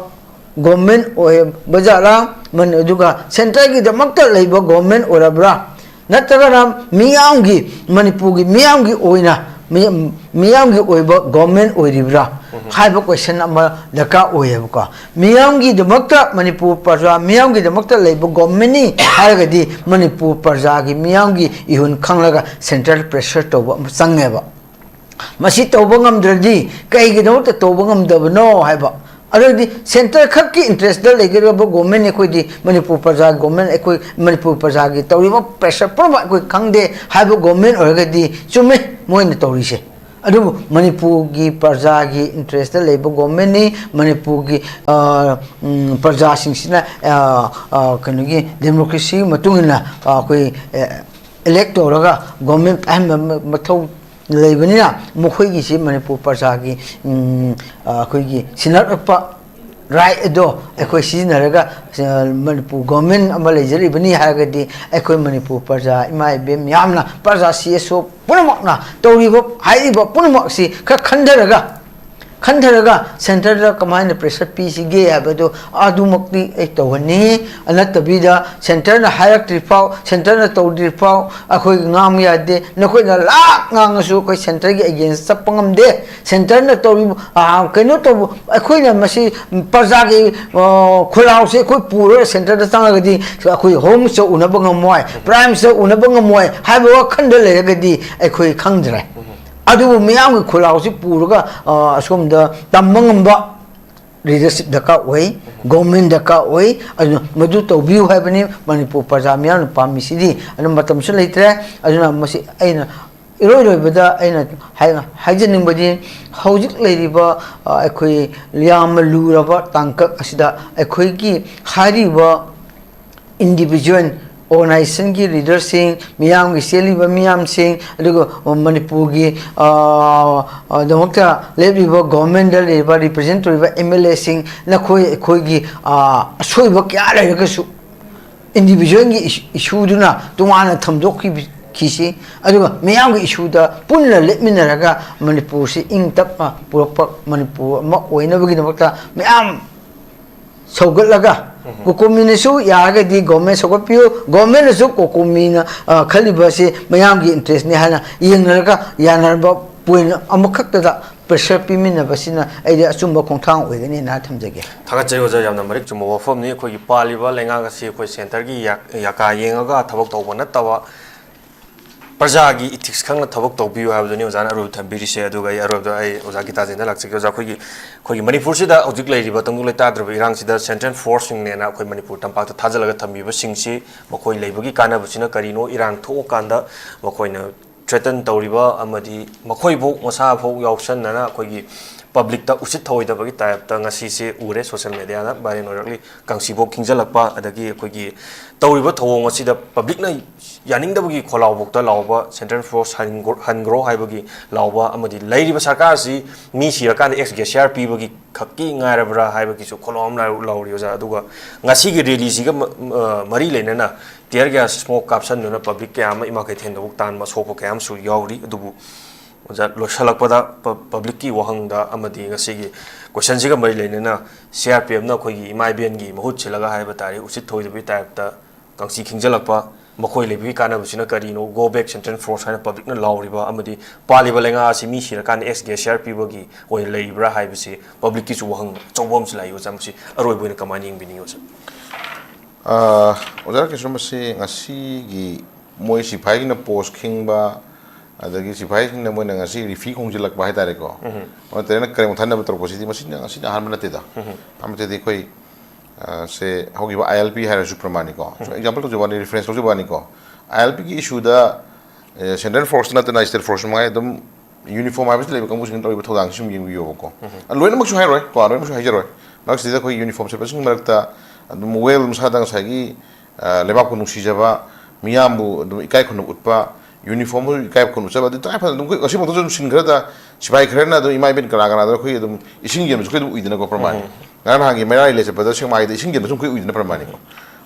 ꯒꯣꯔꯃꯦꯟ ꯑꯣꯏꯕ ꯖꯥꯠꯂꯥ? ꯃꯟ-, ꯑꯗꯨꯒ ꯁꯦꯟꯇ꯭ꯔꯦꯜꯒꯤꯗꯃꯛꯇ ꯂꯩꯕ ꯒꯣꯔꯃꯦꯟ ꯑꯣꯏꯔꯕ꯭ꯔꯥ? ꯅꯠꯇ꯭ꯔꯒꯅ ꯃꯤꯌꯥꯝꯒꯤ, ꯃꯅꯤꯄꯨꯔꯒꯤ ꯃꯤꯌꯥꯝꯒꯤ ꯑꯣꯏꯅ, ꯃꯤ-, ꯃꯤꯌꯥꯝꯒꯤ ꯑꯣꯏꯕ ꯒꯣꯔꯃꯦꯟ ꯑꯣꯏꯔꯤꯕ꯭ꯔꯥ? ꯎꯝ꯫ ꯍꯥꯏꯕ ꯀꯣꯏꯁꯟ ꯑꯃ ꯗꯔꯀꯥꯔ ꯑꯣꯏꯌꯦꯕꯀꯣ꯫ ꯃꯤꯌꯥꯝꯒꯤꯗꯃꯛꯇ ꯃꯅꯤꯄꯨꯔ ꯄ꯭ꯔꯖꯥ ꯃꯤꯌꯥꯝꯒꯤꯗꯃꯛꯇ ꯂꯩꯕ ꯒꯣꯔꯃꯦꯟꯅꯤ ꯍꯥꯏꯔꯒꯗꯤ ꯃꯅꯤꯄꯨꯔ ꯄ꯭ꯔꯖꯥꯒꯤ ꯃꯤꯌꯥꯝꯒꯤ ꯏꯍꯨꯟ ꯈꯪꯂꯒ ꯁꯦꯟꯇ꯭ꯔꯦꯜ ꯄ꯭ꯔꯦꯁꯔ ꯇꯧꯕ ꯑꯃ ꯆꯪꯉꯦꯕ꯫ ꯃꯁꯤ ꯇꯧꯕ ꯉꯝꯗ꯭ꯔꯗꯤ ꯀꯩꯒꯤꯗꯃꯛꯇ ꯇꯧꯕ ꯉꯝꯗꯕꯅꯣ ꯍꯥꯏꯕ꯫ ꯑꯗꯨꯗꯤ ꯁꯦꯟꯇꯔ ꯈꯛꯀꯤ ꯏꯟꯇꯔꯦꯁꯇ ꯂꯩꯒꯗꯕ ꯒꯣꯔꯃꯦꯟ ꯑꯩꯈꯣꯏꯗꯤ ꯃꯅꯤꯄꯨꯔ ꯄ꯭ꯔꯖꯥ ꯒꯣꯔꯃꯦꯟ ꯑꯩꯈꯣꯏ ꯃꯅꯤꯄꯨꯔ ꯄ꯭ꯔꯖꯥꯒꯤ ꯇꯧꯔꯤꯕ ꯄ꯭ꯔꯦꯁꯔ ꯄꯨꯝꯅꯃꯛ ꯑꯩꯈꯣꯏ ꯈꯪꯗꯦ ꯍꯥꯏꯕ ꯒꯣꯔꯃꯦꯟ ꯑꯣꯏꯔꯒꯗꯤ ꯆꯨꯝꯃꯦ ꯃꯣꯏꯅ ꯇꯧꯔꯤꯁꯦ꯫ ꯑꯗꯨꯕꯨ ꯃꯅꯤꯄꯨꯔꯒꯤ ꯄ꯭ꯔꯖꯥꯒꯤ ꯏꯟꯇꯔꯦꯁꯇ ꯂꯩꯕ ꯒꯣꯔꯃꯦꯟꯅꯤ, ꯃꯅꯤꯄꯨꯔꯒꯤ, ꯑ, ꯎꯝ, ꯄ꯭ꯔꯖꯥꯁꯤꯡꯁꯤꯅ, ꯑ, ꯑ, ꯀꯩꯅꯣꯒꯤ ꯗꯦꯃꯣꯀ꯭ꯔꯦꯁꯤꯒꯤ ꯃꯇꯨꯡ ꯏꯟꯅ, ꯑ, ꯑꯩꯈꯣꯏ, ꯑ, ꯏꯂꯦꯛ ꯇꯧꯔꯒ ꯒꯣꯔꯃꯦꯟ ꯄꯥꯏꯍꯟꯕ ꯃ-, ꯃꯊꯧ ꯂꯩꯕꯅꯤꯅ ꯃꯈꯣꯏꯒꯤꯁꯤ ꯃꯅꯤꯄꯨꯔ ꯄ꯭ꯔꯖꯥꯒꯤ, ꯎꯝ, ꯑ, ꯑꯩꯈꯣꯏꯒꯤ ꯁꯤꯟꯅꯔꯛꯄ ꯔꯥꯏꯠ ꯑꯗꯣ ꯑꯩꯈꯣꯏ ꯁꯤꯖꯤꯟꯅꯔꯒ, ꯑ, ꯃꯅꯤꯄꯨꯔ ꯒꯣꯔꯃꯦꯟ ꯑꯃ ꯂꯩꯖꯔꯤꯕꯅꯤ ꯍꯥꯏꯔꯒꯗꯤ ꯑꯩꯈꯣꯏ ꯃꯅꯤꯄꯨꯔ ꯄ꯭ꯔꯖꯥ ꯏꯃꯥ ꯏꯕꯦꯟ ꯃꯌꯥꯝꯅ ꯄ꯭ꯔꯖꯥ ꯁꯤ ꯑꯦꯁ ꯑꯣ ꯄꯨꯝꯅꯃꯛꯅ ꯇꯧꯔꯤꯕ ꯍꯥꯏꯔꯤꯕ ꯄꯨꯝꯅꯃꯛꯁꯤ ꯈꯔ ꯈꯟꯊꯔꯒ ꯈꯟꯊꯔꯒ ꯁꯦꯟꯇꯔꯗ ꯀꯃꯥꯏꯅ ꯄ꯭ꯔꯦꯁꯔ ꯄꯤꯁꯤꯒꯦ ꯍꯥꯏꯕꯗꯨ ꯑꯗꯨꯃꯛꯇꯤ ꯑꯩ ꯇꯧꯍꯟꯅꯤꯡꯉꯤ꯫ ꯅꯠꯇꯕꯤꯗ ꯁꯦꯟꯇꯔꯅ ꯍꯥꯏꯔꯛꯇ꯭ꯔꯤ ꯐꯥꯎ, ꯁꯦꯟꯇꯔꯅ ꯇꯧꯗ꯭ꯔꯤ ꯐꯥꯎ ꯑꯩꯈꯣꯏ ꯉꯥꯡꯕ ꯌꯥꯗꯦ꯫ ꯅꯈꯣꯏꯅ ꯂꯥꯛ ꯉꯥꯡꯉꯁꯨ ꯑꯩꯈꯣꯏ ꯁꯦꯟꯇꯔꯒꯤ ꯑꯦꯒꯦꯟꯁ ꯆꯠꯄ ꯉꯝꯗꯦ꯫ ꯁꯦꯟꯇꯔꯅ ꯇꯧꯔꯤꯕ, ꯑ, ꯀꯩꯅꯣ ꯇꯧꯕ, ꯑꯩꯈꯣꯏꯅ ꯃꯁꯤ ꯄ꯭ꯔꯖꯥꯒꯤ, ꯑ, ꯈꯣꯜꯂꯥꯎꯁꯦ ꯑꯩꯈꯣꯏ ꯄꯨꯔꯒ ꯁꯦꯟꯇꯔꯗ ꯆꯪꯉꯒꯗꯤ ꯑꯩꯈꯣꯏ ꯍꯣꯝ ꯃꯤꯅꯤꯁꯇꯔ ꯎꯅꯕ ꯉꯝꯃꯣꯏ, ꯄ꯭ꯔꯥꯏꯝ ꯃꯤꯅꯤꯁꯇꯔ ꯎꯅꯕ ꯉꯝꯃꯣꯏ ꯍꯥꯏꯕ ꯋꯥꯈꯜꯗ ꯂꯩꯔꯒꯗꯤ ꯑꯩꯈꯣꯏ ꯈꯪꯗ꯭ꯔꯦ꯫ ꯑꯗꯨꯕꯨ ꯃꯤꯌꯥꯝꯒꯤ ꯈꯣꯜꯂꯥꯎꯁꯤ ꯄꯨꯔꯒ, ꯑ, ꯑꯁꯣꯝꯗ ꯇꯝꯕ ꯉꯝꯕ ꯂꯤꯗꯔꯁꯤꯞ ꯗꯔꯀꯥꯔ ꯑꯣꯏ, ꯒꯣꯔꯃꯦꯟ ꯗꯔꯀꯥꯔ ꯑꯣꯏ꯫ ꯑꯗꯨꯅ ꯃꯗꯨ ꯇꯧꯕꯤꯌꯨ ꯍꯥꯏꯕꯅꯤ ꯃꯅꯤꯄꯨꯔ ꯄ꯭ꯔꯖꯥ ꯃꯤꯌꯥꯝꯅ ꯄꯥꯝꯃꯤꯁꯤꯗꯤ꯫ ꯑꯗꯨꯅ ꯃꯇꯝꯁꯨ ꯂꯩꯇ꯭ꯔꯦ꯫ ꯑꯗꯨꯅ ꯃꯁꯤ ꯑꯩꯅ ꯏꯔꯣꯏ ꯂꯣꯏꯕꯗ ꯑꯩꯅ ꯍꯥꯏ-, ꯍꯥꯏꯖꯅꯤꯡꯕꯗꯤ, ꯍꯧꯖꯤꯛ ꯂꯩꯔꯤꯕ, ꯑ, ꯑꯩꯈꯣꯏ ꯌꯥꯝꯅ ꯂꯨꯔꯕ ꯇꯥꯡꯀꯛ ꯑꯁꯤꯗ ꯑꯩꯈꯣꯏꯒꯤ ꯍꯥꯏꯔꯤꯕ ꯏꯟꯗꯤꯕꯤꯖꯨꯋꯦꯜ ꯑꯣꯔꯒꯅꯥꯏꯖꯦꯁꯟꯒꯤ ꯂꯤꯗꯔꯁꯤꯡ, ꯃꯤꯌꯥꯝꯒꯤ ꯆꯦꯜꯂꯤꯕ ꯃꯤꯌꯥꯝꯁꯤꯡ, ꯑꯗꯨꯒ ꯃꯅꯤꯄꯨꯔꯒꯤ, ꯑ, ꯑ, ꯗꯃꯛꯇ ꯂꯦꯞꯂꯤꯕ ꯒꯣꯔꯃꯦꯟꯗ ꯂꯩꯔꯤꯕ ꯔꯤꯄ꯭ꯔꯖꯦꯟ ꯇꯧꯔꯤꯕ ꯑꯦꯝ ꯑꯦꯜ ꯑꯦꯁꯤꯡ, ꯅꯈꯣꯏ ꯑꯩꯈꯣꯏꯒꯤ, ꯑ, ꯑꯁꯣꯏꯕ ꯀꯌꯥ ꯂꯩꯔꯒꯁꯨ ꯏꯟꯗꯤꯕꯤꯖꯨꯋꯦꯜꯒꯤ ꯏꯁꯨ-, ꯏꯁꯨꯗꯨꯅ ꯇꯣꯉꯥꯟꯅ ꯊꯝꯗꯣꯛꯈꯤꯁꯤ꯫ ꯑꯗꯨꯒ ꯃꯤꯌꯥꯝꯒꯤ ꯏꯁꯨꯗ ꯄꯨꯟꯅ ꯂꯦꯞꯃꯤꯟꯅꯔꯒ ꯃꯅꯤꯄꯨꯔꯁꯤ ꯏꯪ ꯇꯞꯅ ꯄꯨꯔꯛꯄ ꯃꯅꯤꯄꯨꯔ ꯑꯃ ꯑꯣꯏꯅꯕꯒꯤꯗꯃꯛꯇ ꯃꯌꯥꯝ ꯁꯧꯒꯠꯂꯒ, ꯀꯣꯀꯣꯃꯤꯅꯁꯨ ꯌꯥꯔꯒꯗꯤ ꯒꯣꯔꯃꯦꯟ ꯁꯧꯒꯠꯄꯤꯌꯨ, ꯒꯣꯔꯃꯦꯟꯅꯁꯨ ꯀꯣꯀꯣꯃꯤꯅ, ꯑ, ꯈꯜꯂꯤꯕ ꯑꯁꯤ ꯃꯌꯥꯝꯒꯤ ꯏꯟꯇꯔꯦꯁꯅꯤ ꯍꯥꯏꯅ ꯌꯦꯡꯅꯔꯒ ꯌꯥꯅꯔꯕ ꯄꯣꯏꯟ ꯑꯃꯈꯛꯇꯗ ꯄ꯭ꯔꯦꯁꯔ ꯄꯤꯃꯤꯟꯅꯕꯁꯤꯅ ꯑꯩꯗꯤ ꯑꯆꯨꯝꯕ ꯈꯣꯡꯊꯥꯡ ꯑꯣꯏꯒꯅꯤꯅ ꯊꯝꯖꯒꯦ꯫ ꯊꯥꯒꯠꯆꯔꯤ ꯑꯣꯖꯥ, ꯌꯥꯝꯅ ꯃꯔꯤꯛ ꯆꯨꯝꯕ ꯋꯥꯐꯝꯅꯤ꯫ ꯑꯩꯈꯣꯏꯒꯤ ꯄꯥꯜꯂꯤꯕ ꯂꯩꯉꯥꯛ ꯑꯁꯤ ꯑꯩꯈꯣꯏ ꯁꯦꯟꯇꯔꯒꯤ ꯌꯥ-, ꯌꯥꯀꯥ ꯌꯦꯡꯉꯒ ꯊꯕꯛ ꯇꯧꯕ ꯅꯠꯇꯕ, ꯄ꯭ꯔꯖꯥꯒꯤ ꯏꯊꯤꯛꯁ ꯈꯪꯅ ꯊꯕꯛ ꯇꯧꯕꯤꯌꯨ ꯍꯥꯏꯕꯗꯨꯅꯤ ꯑꯣꯖꯥꯅ ꯑꯔꯣꯏꯕ ꯊꯝꯕꯤꯔꯤꯁꯦ꯫ ꯑꯗꯨꯒ ꯑꯩ ꯑꯔꯣꯏꯕꯗ ꯑꯩ ꯑꯣꯖꯥ ꯒꯤꯇꯥꯖꯦꯟꯗ ꯂꯥꯛꯆꯒꯦ꯫ ꯑꯣꯖꯥ, ꯑꯩꯈꯣꯏꯒꯤ, ꯑꯩꯈꯣꯏꯒꯤ ꯃꯅꯤꯄꯨꯔꯁꯤꯗ ꯍꯧꯖꯤꯛ ꯂꯩꯔꯤꯕ ꯇꯪꯗꯨ ꯂꯩꯇꯥꯗ꯭ꯔꯕ ꯏꯔꯥꯡꯁꯤꯗ ꯁꯦꯟꯇ꯭ꯔꯦꯜ ꯐꯣꯔꯁꯁꯤꯡꯅꯦꯅ ꯑꯩꯈꯣꯏ ꯃꯅꯤꯄꯨꯔ ꯇꯝꯄꯥꯛꯇ ꯊꯥꯖꯤꯜꯂꯒ ꯊꯝꯕꯤꯕꯁꯤꯡꯁꯤ ꯃꯈꯣꯏ ꯂꯩꯕꯒꯤ ꯀꯥꯟꯅꯕꯁꯤꯅ ꯀꯔꯤꯅꯣ? ꯏꯔꯥꯡ ꯊꯣꯛꯑꯀꯥꯟꯗ ꯃꯈꯣꯏꯅ ꯊ꯭ꯔꯦꯇꯟ ꯇꯧꯔꯤꯕ ꯑꯃꯗꯤ ꯃꯈꯣꯏꯐꯧ ꯃꯁꯥꯐꯧ ꯌꯥꯎꯁꯟꯅꯅ ꯑꯩꯈꯣꯏꯒꯤ ꯄꯕ꯭ꯂꯤꯛꯇ ꯎꯁꯤꯠ ꯊꯑꯣꯏꯗꯕꯒꯤ ꯇꯥꯏꯞꯇ ꯉꯁꯤꯁꯦ ꯎꯔꯦ, ꯁꯣꯁꯦꯜ ꯃꯦꯗꯤꯌꯥꯗ ꯚꯥꯏꯔꯦꯜ ꯑꯣꯏꯔꯛꯂꯤ꯫ ꯀꯥꯡꯁꯤꯕꯣꯛ ꯈꯤꯡꯖꯤꯜꯂꯛꯄ, ꯑꯗꯒꯤ ꯑꯩꯈꯣꯏꯒꯤ ꯇꯧꯔꯤꯕ ꯊꯧꯑꯣꯡ ꯑꯁꯤꯗ ꯄꯕ꯭ꯂꯤꯛꯅ ꯌꯥꯅꯤꯡꯗꯕꯒꯤ ꯈꯣꯜꯂꯥꯎꯕꯣꯛꯇ ꯂꯥꯎꯕ, ꯁꯦꯟꯇ꯭ꯔꯦꯜ ꯐꯣꯔꯁ ꯍꯟꯒ꯭ꯔꯣ-, ꯍꯟꯒ꯭ꯔꯣ ꯍꯥꯏꯕꯒꯤ ꯂꯥꯎꯕ, ꯑꯃꯗꯤ ꯂꯩꯔꯤꯕ ꯁꯔꯀꯥꯔ ꯑꯁꯤ ꯃꯤ ꯁꯤꯔꯀꯥꯟꯗ ꯑꯦꯛꯁ ꯒ꯭ꯔꯦꯁꯤꯌꯥꯔ ꯄꯤꯕꯒꯤ ꯈꯛꯀꯤ ꯉꯥꯏꯔꯕ꯭ꯔꯥ ꯍꯥꯏꯕꯒꯤꯁꯨ ꯈꯣꯜꯂꯥꯎ ꯑꯃ ꯂꯥꯎ-, ꯂꯥꯎꯔꯤ ꯑꯣꯖꯥ꯫ ꯑꯗꯨꯒ ꯉꯁꯤꯒꯤ ꯔꯦꯂꯤꯁꯤꯒ ꯃ-, ꯑ, ꯃꯔꯤ ꯂꯩꯅꯅ ꯇꯤꯌꯔ ꯒ꯭ꯌꯥꯁ ꯁ꯭ꯃꯣꯛ ꯀꯥꯞꯁꯟꯗꯨꯅ ꯄꯕ꯭ꯂꯤꯛ ꯀꯌꯥ ꯑꯃ ꯏꯃꯥ ꯀꯩꯊꯦꯜꯗꯐꯥꯎ ꯇꯥꯟꯕ ꯁꯣꯛꯄ ꯀꯌꯥ ꯑꯃꯁꯨ ꯌꯥꯎꯔꯤ꯫ ꯑꯗꯨꯕꯨ ꯑꯣꯖꯥ, ꯂꯣꯏꯁꯤꯜꯂꯛꯄꯗ ꯄ-, ꯄꯕ꯭ꯂꯤꯛꯀꯤ ꯋꯥꯍꯪꯗ ꯑꯃꯗꯤ ꯉꯁꯤꯒꯤ ꯀꯣꯏꯁꯟꯁꯤꯒ ꯃꯔꯤ ꯂꯩꯅꯅ ꯁꯤ ꯑꯥꯔ ꯄꯤ ꯑꯦꯐꯅ ꯑꯩꯈꯣꯏꯒꯤ ꯏꯃꯥ ꯏꯕꯦꯟꯒꯤ ꯃꯍꯨꯠ ꯁꯤꯜꯂꯒ ꯍꯥꯏꯕ ꯇꯥꯔꯦ, ꯎꯁꯤꯠ ꯊꯧꯑꯣꯏꯗꯕꯒꯤ ꯇꯥꯏꯞꯇ ꯀꯥꯡꯁꯤ ꯈꯤꯡꯖꯤꯜꯂꯛꯄ, ꯃꯈꯣꯏ ꯂꯩꯕꯒꯤ ꯀꯥꯟꯅꯕꯁꯤꯅ ꯀꯔꯤꯅꯣ, "Go back Central Force" ꯍꯥꯏꯅ ꯄꯕ꯭ꯂꯤꯛꯅ ꯂꯥꯎꯔꯤꯕ ꯑꯃꯗꯤ ꯄꯥꯜꯂꯤꯕ ꯂꯩꯉꯥꯛ ꯑꯁꯤ ꯃꯤ ꯁꯤꯔꯀꯥꯟꯗ ꯑꯦꯛꯁ ꯒꯦꯁ ꯁꯤ ꯑꯥꯔ ꯄꯤꯕꯒꯤ ꯑꯣꯏꯅ ꯂꯩꯔꯤꯕ꯭ꯔꯥ ꯍꯥꯏꯕꯁꯤ ꯄꯕ꯭ꯂꯤꯛꯀꯤꯁꯨ ꯋꯥꯍꯪ ꯑꯆꯧꯕ ꯑꯃꯁꯨ ꯂꯥꯛꯏ꯫ ꯑꯣꯖꯥ, ꯃꯁꯤ ꯑꯔꯣꯏꯕ ꯑꯣꯏꯅ ꯀꯃꯥꯏꯅ ꯌꯦꯡꯕꯤꯅꯤꯡꯉꯤ, ꯑꯣꯖꯥ? ꯑꯥ, ꯑꯣꯖꯥ ꯔꯥꯀꯦꯁꯣꯔ, ꯃꯁꯤ ꯉꯁꯤꯒꯤ ꯃꯣꯏ ꯁꯤꯐꯥꯏꯒꯤꯅ ꯄꯣꯁ ꯈꯤꯡꯕ, ꯑꯗꯒꯤ ꯁꯤꯐꯥꯏꯁꯤꯡꯅ ꯃꯣꯏꯅ ꯉꯁꯤ ꯔꯤꯐꯤ ꯈꯣꯡꯖꯤꯜꯂꯛꯄ ꯍꯥꯏꯇꯥꯔꯦꯀꯣ, ꯎꯝ꯫ ꯃꯣꯏ ꯇꯔꯦꯠꯅ ꯀꯔꯦꯝ ꯊꯟꯅꯕ ꯇꯧꯔꯛꯄꯁꯤꯗꯤ ꯃꯁꯤꯅ ꯉꯁꯤꯅ ꯑꯍꯥꯟꯕ ꯅꯠꯇꯦꯗ꯫ ꯎꯝ꯫ ꯑꯍꯥꯟꯕꯗꯗꯤ ꯑꯩꯈꯣꯏ, ꯑ, ꯁꯦ ꯍꯧꯈꯤꯕ ꯑꯥꯏ ꯑꯦꯜ ꯄꯤ ꯍꯥꯏꯔꯁꯨ ꯄ꯭ꯔꯃꯥꯅꯤꯀꯣ꯫ ꯎꯝ꯫ ꯑꯦꯛꯖꯥꯝꯄꯜ ꯇꯧꯖꯕ ꯋꯥꯅꯤ, ꯔꯤꯐꯔꯦꯟꯁ ꯂꯧꯖꯕ ꯋꯥꯅꯤꯀꯣ꯫ ꯑꯥꯏ ꯑꯦꯜ ꯄꯤꯒꯤ ꯏꯁꯨꯗ, ꯑ, ꯁꯦꯟꯇ꯭ꯔꯦꯜ ꯐꯣꯔꯁꯇ ꯅꯠꯇꯅ ꯁ꯭ꯇꯦꯠ ꯐꯣꯔꯁ ꯃꯉꯥꯏ ꯑꯗꯨꯝ ꯌꯨꯅꯤꯐꯣꯔꯝ ꯍꯥꯏꯕꯁꯤ ꯂꯩꯕ ꯀꯥꯡꯕꯨꯁꯤꯡꯅ ꯇꯧꯔꯤꯕ ꯊꯧꯗꯥꯡꯁꯤ ꯁꯨꯝ ꯌꯦꯡꯕꯤꯌꯣꯕꯀꯣ꯫ ꯎꯝ꯫ ꯑ, ꯂꯣꯏꯅꯃꯛꯁꯨ ꯍꯥꯏꯔꯣꯏ ꯀꯣ, ꯂꯣꯏꯅꯃꯛꯁꯨ ꯍꯥꯏꯖꯔꯣꯏ꯫ ꯃꯔꯛꯁꯤꯗ ꯑꯩꯈꯣꯏ ꯌꯨꯅꯤꯐꯣꯔꯝ ꯁꯦꯠꯄꯁꯤꯡꯒꯤ ꯃꯔꯛꯇ ꯑꯗꯨꯝ ꯋꯦꯜ ꯃꯁꯥꯗ ꯉꯁꯥꯏꯒꯤ ꯑ, ꯂꯩꯕꯥꯛꯄꯨ ꯅꯨꯡꯁꯤꯖꯕ, ꯃꯤꯌꯥꯝꯕꯨ ꯑꯗꯨꯝ ꯏꯀꯥꯏ ꯈꯨꯝꯅꯕ ꯎꯠꯄ, ꯌꯨꯅꯤꯐꯣꯔꯝꯕꯨ ꯏꯀꯥꯏ ꯈꯨꯝꯅꯕ ꯎꯠꯆꯕ, ꯑꯗꯨ ꯇꯉꯥꯏ ꯐꯗꯅ ꯑꯗꯨꯝ ꯑꯩꯈꯣꯏ ꯉꯁꯤꯐꯥꯎꯗꯁꯨ ꯑꯗꯨꯝ ꯁꯤꯟ ꯈꯔꯗ ꯁꯤꯐꯥꯏ ꯈꯔꯅ ꯑꯗꯨꯝ ꯏꯃꯥ ꯏꯕꯦꯟ ꯀꯅꯥ ꯀꯅꯥꯗ ꯑꯩꯈꯣꯏ ꯑꯗꯨꯝ ꯏꯁꯤꯡ ꯌꯦꯟꯕꯁꯨ ꯑꯩꯈꯣꯏ ꯑꯗꯨꯝ ꯎꯏꯗꯅꯀꯣ, ꯄ꯭ꯔꯃꯥꯅꯤ꯫ ꯎꯝ꯫ ꯉꯔꯥꯡ ꯅꯍꯥꯟꯒꯤ ꯃꯩꯔꯥ ꯔꯤꯂꯦ ꯆꯠꯄꯗ ꯁꯦꯛꯃꯥꯏꯗ ꯏꯁꯤꯡ ꯌꯦꯟꯕꯁꯨ ꯑꯩꯈꯣꯏ ꯎꯏꯗꯅ, ꯄ꯭ꯔꯃꯥꯅꯤꯀꯣ꯫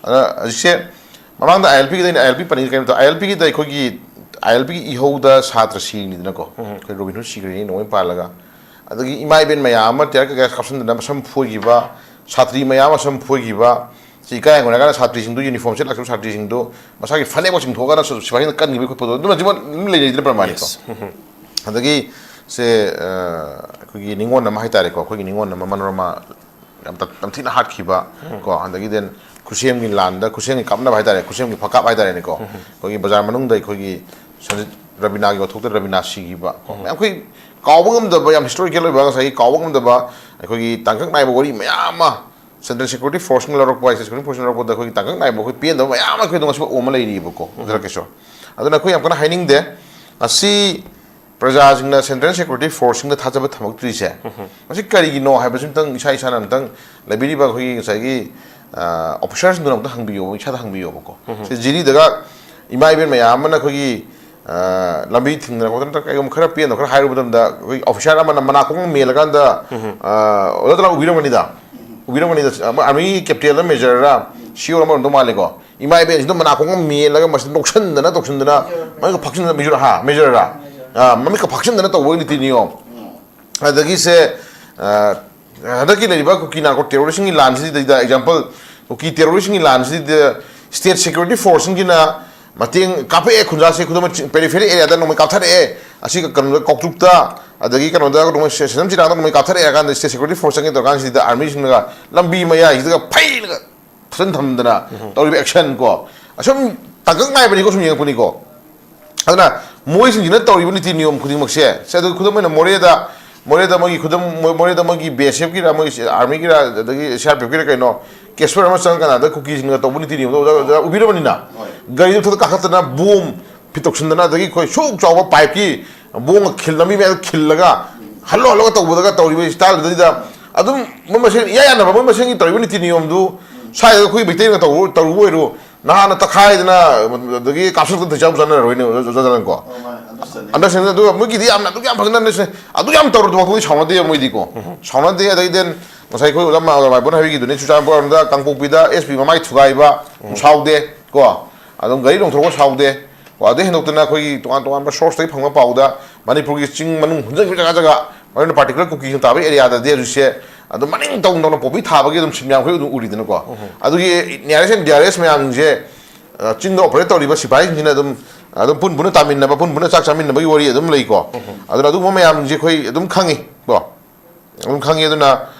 ꯑꯗ ꯍꯧꯖꯤꯛꯁꯦ ꯃꯃꯥꯡꯗ ꯑꯥꯏ ꯑꯦꯜ ꯄꯤꯒꯤꯗ, ꯑꯩꯅ ꯑꯥꯏ ꯑꯦꯜ ꯄꯤ ꯄꯟꯅꯤꯡꯉꯤ ꯀꯩꯅꯣ ꯇꯧ, ꯑꯥꯏ ꯑꯦꯜ ꯄꯤꯒꯤꯗ ꯑꯩꯈꯣꯏꯒꯤ, ꯑꯥꯏ ꯑꯦꯜ ꯄꯤꯒꯤ ꯏꯍꯧꯗ ꯁꯥꯇ꯭ꯔ ꯁꯤꯔꯤꯅꯤꯗꯅꯀꯣ꯫ ꯎꯝ꯫ ꯑꯩꯈꯣꯏ ꯔꯣꯕꯤꯟ ꯍꯨꯗ ꯁꯤꯈ꯭ꯔꯦ ꯅꯣꯡꯃꯩ ꯄꯥꯜꯂꯒ꯫ ꯑꯗꯒꯤ ꯏꯃꯥ ꯏꯕꯦꯟ ꯃꯌꯥꯝ ꯑꯃ ꯇꯤꯌꯔ ꯀꯩꯀꯥ ꯀꯥꯞꯁꯤꯟꯗꯅ ꯃꯁꯝ ꯐꯣꯏꯈꯤꯕ, ꯁꯥꯇ꯭ꯔꯤ ꯃꯌꯥꯝ ꯑꯃ ꯁꯝ ꯐꯣꯏꯈꯤꯕ, ꯁꯤ ꯏꯀꯥꯏ ꯍꯪꯒꯣꯏꯅ ꯀꯥꯟꯗ ꯁꯥꯇ꯭ꯔꯤꯁꯤꯡꯗꯨ, ꯌꯨꯅꯤꯐꯣꯔꯝ ꯁꯦꯠꯂꯛꯇꯕ ꯁꯥꯇ꯭ꯔꯤꯁꯤꯡꯗꯨ ꯃꯁꯥꯒꯤ ꯐꯅꯦꯛꯐꯥꯎ ꯆꯤꯡꯊꯣꯛꯑꯒ ꯁꯤꯐꯥꯏꯁꯤꯡꯅ ꯀꯟꯈꯤꯕ ꯈꯣꯠꯄꯗꯣ, ꯑꯗꯨꯝ ꯍꯧꯖꯤꯛꯃꯛ ꯑꯗꯨꯝ ꯂꯩꯅꯩꯗꯅ, ꯄ꯭ꯔꯃꯥꯅꯤꯀꯣ꯫ Yes. ꯎꯝ꯫ ꯑꯗꯒꯤ ꯁꯦ, ꯑ, ꯑꯩꯈꯣꯏꯒꯤ ꯅꯤꯉꯣꯜ ꯑꯃ ꯍꯥꯏꯇꯥꯔꯦꯀꯣ, ꯑꯩꯈꯣꯏꯒꯤ ꯅꯤꯉꯣꯜ ꯑꯃ ꯃꯅꯣꯔꯃꯥ ꯌꯥꯝ ꯇ-, ꯇꯝꯊꯤꯅ ꯍꯥꯠꯈꯤꯕ, ꯎꯝ꯫ ꯀꯣ, ꯑꯗꯒꯤ then ꯈꯨꯠꯁꯦꯝꯒꯤ ꯂꯥꯟꯗ, ꯈꯨꯠꯁꯦꯝꯒꯤ ꯀꯥꯞꯅꯕ ꯍꯥꯏꯇꯥꯔꯦ, ꯈꯨꯠꯁꯦꯝꯒꯤ ꯐꯀꯥꯞ ꯍꯥꯏꯇꯥꯔꯦꯅꯦꯀꯣ꯫ ꯎꯝ꯫ ꯑꯩꯈꯣꯏꯒꯤ ꯕꯖꯥꯔ ꯃꯅꯨꯡꯗ ꯑꯩꯈꯣꯏꯒꯤ ꯁꯟꯖꯤꯠ ꯔꯕꯤꯅꯥꯒꯤ ꯋꯥꯊꯣꯛꯇ ꯔꯕꯤꯅꯥ ꯁꯤꯈꯤꯕ, ꯀꯣ, ꯎꯝ꯫ ꯃꯌꯥꯝ ꯑꯩꯈꯣꯏ ꯀꯥꯎꯕ ꯉꯝꯗꯕ, ꯌꯥꯝ ꯍꯤꯁꯇꯣꯔꯤꯀꯦꯜ ꯑꯣꯏꯕ, ꯉꯁꯥꯏꯒꯤ ꯀꯥꯎꯕ ꯉꯝꯗꯕ ꯑꯩꯈꯣꯏꯒꯤ ꯇꯥꯡꯀꯛ ꯅꯥꯏꯕ ꯋꯥꯔꯤ ꯃꯌꯥꯝ ꯑꯃ ꯁꯦꯟꯇ꯭ꯔꯦꯜ ꯁꯦꯀ꯭ꯌꯨꯔꯤꯇꯤ ꯐꯣꯔꯁꯅ ꯂꯧꯔꯛꯄ, ꯁꯦꯟꯇ꯭ꯔꯦꯜ ꯁꯦꯀ꯭ꯌꯨꯔꯤꯇꯤ ꯐꯣꯔꯁꯅ ꯂꯧꯔꯛꯄꯗ ꯑꯩꯈꯣꯏꯒꯤ ꯇꯥꯡꯀꯛ ꯅꯥꯏꯕ ꯑꯩꯈꯣꯏ ꯄꯦꯟꯗꯕ ꯃꯌꯥꯝ ꯑꯃ ꯑꯩꯈꯣꯏ ꯑꯗꯨꯝ ꯉꯁꯤꯐꯥꯎ ꯑꯣꯝꯃ ꯂꯩꯔꯤꯕꯀꯣ, ꯎꯝ꯫ ꯗꯥꯏꯔꯦꯛ ꯀꯦꯁꯣ꯫ ꯑꯗꯨꯅ ꯑꯩꯈꯣꯏ ꯌꯥꯝ ꯀꯟꯅ ꯍꯥꯏꯅꯤꯡꯗꯦ꯫ ꯉꯁꯤ ꯄ꯭ꯔꯖꯥꯁꯤꯡꯅ ꯁꯦꯟꯇ꯭ꯔꯦꯜ ꯁꯦꯀ꯭ꯌꯨꯔꯤꯇꯤ ꯐꯣꯔꯁꯁꯤꯡꯗ ꯊꯥꯖꯕ ꯊꯝꯃꯛꯇ꯭ꯔꯤꯁꯦ, ꯎꯝ꯫ ꯃꯁꯤ ꯀꯔꯤꯒꯤꯅꯣ ꯍꯥꯏꯕꯁꯤ ꯑꯝꯇꯪ ꯏꯁꯥ ꯏꯁꯥꯅ ꯑꯝꯇꯪ ꯂꯩꯕꯤꯔꯤꯕ ꯑꯩꯈꯣꯏꯒꯤ ꯉꯁꯥꯏꯒꯤ, ꯑ, ꯑꯣꯐꯤꯁꯥꯔꯁꯤꯡꯗꯨꯅ ꯑꯝꯇ ꯍꯪꯕꯤꯌꯣꯕ, ꯏꯁꯥꯗ ꯍꯪꯕꯤꯌꯣꯕꯀꯣ꯫ ꯎꯝ꯫ ꯁꯤ ꯖꯤꯔꯤꯗꯒ ꯏꯃꯥ ꯏꯕꯦꯟ ꯃꯌꯥꯝ ꯑꯃꯅ ꯑꯩꯈꯣꯏꯒꯤ, ꯑ, ꯂꯝꯕꯤ ꯊꯤꯡꯗꯅ ꯈꯣꯠꯇꯅ ꯀꯩꯒꯨꯝꯕ ꯈꯔ ꯄꯦꯟꯗꯕ ꯈꯔ ꯍꯥꯏꯔꯨꯕ ꯃꯇꯝꯗ, ꯑꯩꯈꯣꯏꯒꯤ ꯑꯣꯐꯤꯁꯥꯔ ꯑꯃꯅ ꯃꯅꯥꯀꯣꯡ ꯑꯃ ꯃꯦꯜꯂꯀꯥꯟꯗ, ꯎꯝ꯫ ꯑ, ꯑꯣꯖꯥ ꯇꯔꯥ ꯎꯕꯤꯔꯝꯒꯅꯤꯗ? ꯎꯕꯤꯔꯝꯒꯅꯤꯗ꯫ ꯑꯃ ꯑꯥꯔꯃꯤ ꯀꯦꯞꯇꯦꯟ ꯑꯃ, ꯃꯦꯖꯔꯔ ꯁꯤ ꯑꯣ ꯑꯃ ꯑꯣꯏꯔꯝꯗꯧ ꯃꯥꯜꯂꯦꯀꯣ꯫ ꯏꯃꯥ ꯏꯕꯦꯟꯁꯤꯡꯗꯣ ꯃꯅꯥꯀꯣꯡ ꯑꯃ ꯃꯦꯜꯂꯒ ꯃꯁꯤꯗ ꯅꯣꯛꯁꯟꯗꯅ ꯇꯧꯁꯟꯗꯅ, ꯃꯌꯨꯝꯗ ꯐꯥꯛꯆꯟꯗꯅ, ꯃꯦꯖꯔ, ꯍꯥ, ꯃꯦꯖꯔꯔ? ꯃꯃꯤꯠꯀ ꯐꯥꯛꯆꯟꯗꯅ ꯇꯧꯕꯒꯤ ꯅꯤꯇꯤ ꯅꯤꯌꯣꯝ꯫ ꯑꯗꯒꯤꯁꯦ ꯍꯟꯗꯛꯀꯤ ꯂꯩꯔꯤꯕ ꯀꯨꯀꯤ ꯅꯥꯔꯀꯣ ꯇꯦꯔꯣꯔꯤꯁꯁꯤꯡꯒꯤ ꯂꯥꯟꯁꯤꯗꯩꯗ ꯑꯦꯛꯖꯥꯝꯄꯜ, ꯀꯨꯀꯤ ꯇꯦꯔꯣꯔꯤꯁꯁꯤꯡꯒꯤ ꯂꯥꯟꯁꯤꯗ ꯁ꯭ꯇꯦꯠ ꯁꯦꯀ꯭ꯌꯨꯔꯤꯇꯤ ꯐꯣꯔꯁꯁꯤꯡꯁꯤꯅ ꯃꯇꯦꯡ ꯀꯥꯞꯄꯛꯑꯦ꯫ ꯈꯨꯟꯖꯥꯁꯤ ꯈꯨꯗꯝ ꯑꯣꯏꯅ ꯄꯦꯔꯤꯐꯦꯔꯤ ꯑꯦꯔꯤꯌꯥꯗ ꯅꯣꯡꯃꯩ ꯀꯥꯞꯊꯔꯛꯑꯦ꯫ ꯑꯁꯤꯒ ꯀꯩꯅꯣꯗ ꯀꯥꯎꯇ꯭ꯔꯨꯛꯇ, ꯑꯗꯒꯤ ꯀꯩꯅꯣꯗ ꯅꯣꯡꯃꯩ ꯁꯦ- ꯁꯦꯅꯝ ꯆꯤꯅꯥꯡꯗ ꯅꯣꯡꯃꯩ ꯀꯥꯞꯊꯔꯛꯑꯦ ꯍꯥꯏ ꯀꯥꯟꯗ ꯁ꯭ꯇꯦꯠ ꯁꯦꯀ꯭ꯌꯨꯔꯤꯇꯤ ꯐꯣꯔꯁ ꯆꯪꯉꯦ ꯇꯧꯔꯀꯥꯟꯁꯤꯗ ꯑꯥꯔꯃꯤꯁꯤꯡꯅꯒ ꯂꯝꯕꯤ ꯃꯌꯥꯏꯁꯤꯗꯒ ꯐꯩꯅꯒ ꯐꯖꯅ ꯊꯝꯗꯅ ꯇꯧꯔꯤꯕ ꯑꯦꯛꯁꯟ ꯀꯣ, ꯑꯁꯨꯝ ꯇꯥꯡꯀꯛ ꯅꯥꯏꯕꯅꯤꯀꯣ, ꯁꯨꯝ ꯌꯦꯡꯉꯛꯄꯅꯤꯀꯣ꯫ ꯑꯗꯨꯅ ꯃꯣꯏꯁꯤꯡꯁꯤꯅ ꯇꯧꯔꯤꯕ ꯅꯤꯇꯤ ꯅꯤꯌꯣꯝ ꯈꯨꯗꯤꯡꯃꯛꯁꯦ, ꯁꯦ, ꯑꯗꯨ ꯈꯨꯗꯝ ꯑꯣꯏꯅ ꯃꯣꯔꯦꯗ, ꯃꯣꯔꯦꯗ ꯃꯣꯏꯒꯤ ꯈꯨꯗꯝ, ꯃꯣ- ꯃꯣꯔꯦꯗ ꯃꯣꯏꯒꯤ ꯕꯤ ꯑꯦꯁ ꯑꯦꯐꯀꯤꯔ, ꯃꯣꯏꯒꯤ ꯑꯥꯔꯃꯤꯒꯤꯔ, ꯑꯗꯒꯤ ꯁꯤ ꯑꯥꯔ ꯄꯤ ꯑꯦꯐꯀꯤꯔ ꯀꯩꯅꯣ, ꯀꯦꯁꯄꯔ ꯑꯃ ꯆꯪꯉꯀꯥꯟꯗ ꯀꯨꯀꯤꯁꯤꯡꯅ ꯇꯧꯕ ꯅꯤꯇꯤ ꯅꯤꯌꯣꯝꯗꯣ ꯑꯣꯖꯥ, ꯑꯣꯖꯥ ꯎꯕꯤꯔꯕꯅꯤꯅ, ꯒꯥꯔꯤꯗꯨ ꯃꯊꯛꯇ ꯀꯥꯈꯠꯇꯅ ꯕꯣꯝ ꯐꯤꯠ ꯇꯧꯁꯤꯟꯗꯅ, ꯑꯗꯒꯤ ꯑꯩꯈꯣꯏ ꯁꯨꯛ ꯆꯥꯎꯕ ꯄꯥꯏꯞꯀꯤ ꯕꯣꯝꯒ ꯈꯤꯜꯂ, ꯃꯤ ꯃꯌꯥꯝꯗ ꯈꯤꯜꯂꯒ ꯍꯜꯂꯣ ꯍꯜꯂꯣꯒ ꯇꯧꯕꯗꯒ ꯇꯧꯔꯤꯕ ꯏꯁꯇꯥꯏꯜꯗꯨꯗꯩꯗ ꯑꯗꯨꯝ ꯃꯣꯏ ꯃꯁꯦꯟ ꯏꯌꯥ ꯌꯥꯅꯕ, ꯃꯣꯏ ꯃꯁꯦꯟꯒꯤ ꯇꯧꯔꯤꯕ ꯅꯤꯇꯤ ꯅꯤꯌꯣꯝꯗꯨ ꯁ꯭ꯋꯥꯏꯗ ꯑꯩꯈꯣꯏ ꯃꯩꯇꯩꯅ ꯇꯧꯕ, ꯇꯧꯔꯨꯕ ꯑꯣꯏꯔꯣ, ꯅꯍꯥꯟꯅ ꯇꯛꯈꯥꯏꯗꯅ ꯑꯗꯒꯤ ꯀꯥꯞꯁꯤꯜꯂꯛꯇꯅ ꯆꯥꯕ ꯆꯥꯅꯔꯔꯣꯏꯅꯦ, ꯑꯣꯖꯥ, ꯑꯣꯖꯥ ꯖꯂꯟꯀꯣ꯫ ꯑꯟꯗꯔꯁꯇꯦꯟꯗꯤꯡ ꯑꯗꯨꯒ ꯃꯣꯏꯒꯤꯗꯤ ꯌꯥꯝꯅ, ꯑꯗꯨꯛ ꯌꯥꯝ ꯐꯖꯅ ꯑꯟꯗꯔꯁꯇꯦꯟ, ꯑꯗꯨꯛ ꯌꯥꯝ ꯇꯧꯔꯗꯨꯐꯥꯎ ꯃꯣꯏ ꯁꯥꯎꯅꯗꯦ ꯃꯣꯏꯗꯤꯀꯣ꯫ ꯁꯥꯎꯅꯗꯦ꯫ ꯑꯗꯩ ꯗꯦꯟ ꯉꯁꯥꯏ ꯑꯩꯈꯣꯏ ꯑꯣꯖꯥ ꯃꯥ-, ꯃꯥꯏꯕꯣꯟ ꯍꯥꯏꯕꯤꯈꯤꯗꯨꯅꯤ, ꯆꯨꯔꯆꯥꯟꯄꯨꯔꯗ ꯀꯥꯡꯄꯣꯛꯄꯤꯗ ꯑꯦꯁ ꯄꯤ ꯃꯃꯥꯏ ꯊꯨꯒꯥꯏꯕ ꯁꯥꯎꯗꯦ ꯀꯣ꯫ ꯑꯗꯨꯝ ꯒꯥꯔꯤ ꯂꯣꯡꯊꯣꯛꯑꯒ ꯁꯥꯎꯗꯦ ꯀꯣ꯫ ꯑꯗꯩ ꯍꯦꯟꯗꯣꯛꯇꯅ ꯑꯩꯈꯣꯏꯒꯤ ꯇꯣꯉꯥꯟ ꯇꯣꯉꯥꯟꯕ ꯁꯣꯔꯁꯇꯒꯤ ꯐꯪꯕ ꯄꯥꯎꯗ ꯃꯅꯤꯄꯨꯔꯒꯤ ꯆꯤꯡ ꯃꯅꯨꯡ ꯍꯨꯟꯖꯤꯟꯈꯤꯕ ꯖꯒꯥ ꯖꯒꯥ, ꯃꯔꯨ ꯑꯣꯏꯅ ꯄꯥꯔꯇꯤꯀꯨꯂꯔ ꯀꯨꯀꯤꯁꯤꯡ ꯇꯥꯕ ꯑꯦꯔꯤꯌꯥꯗꯗꯤ ꯍꯧꯖꯤꯛꯁꯦ ꯑꯗꯨꯝ ꯃꯅꯤꯡ ꯇꯧ ꯇꯧꯅ ꯄꯣꯄꯤ ꯊꯥꯕꯒꯤ ꯑꯗꯨꯝ ꯁꯤꯟ ꯃꯌꯥꯝ ꯑꯩꯈꯣꯏ ꯑꯗꯨꯝ ꯎꯔꯤꯗꯅꯀꯣ꯫ ꯑꯗꯨꯒꯤ ꯅꯤꯌꯥꯔꯦꯁ ꯑꯦꯟ ꯗꯤꯌꯥꯔꯦꯁ ꯃꯌꯥꯝꯁꯤꯡꯁꯦ, ꯑ, ꯆꯤꯡꯗ ꯑꯣꯄꯔꯦꯠ ꯇꯧꯔꯤꯕ ꯁꯤꯐꯥꯏꯁꯤꯡꯁꯤꯅ ꯑꯗꯨꯝ, ꯑꯗꯨꯝ ꯄꯨꯟ ꯄꯨꯟꯅ ꯇꯥꯃꯤꯟꯅꯕ, ꯄꯨꯟ ꯄꯨꯟꯅ ꯆꯥꯛ ꯆꯥꯃꯤꯟꯅꯕꯒꯤ ꯋꯥꯔꯤ ꯑꯗꯨꯝ ꯂꯩꯀꯣ꯫ ꯑꯗꯨꯅ ꯑꯗꯨꯒꯨꯝꯕ ꯃꯌꯥꯝꯁꯦ ꯑꯩꯈꯣꯏ ꯑꯗꯨꯝ ꯈꯪꯉꯤ ꯀꯣ꯫ ꯑꯗꯨꯝ ꯈꯪꯉꯤ꯫ ꯑꯗꯨꯅ,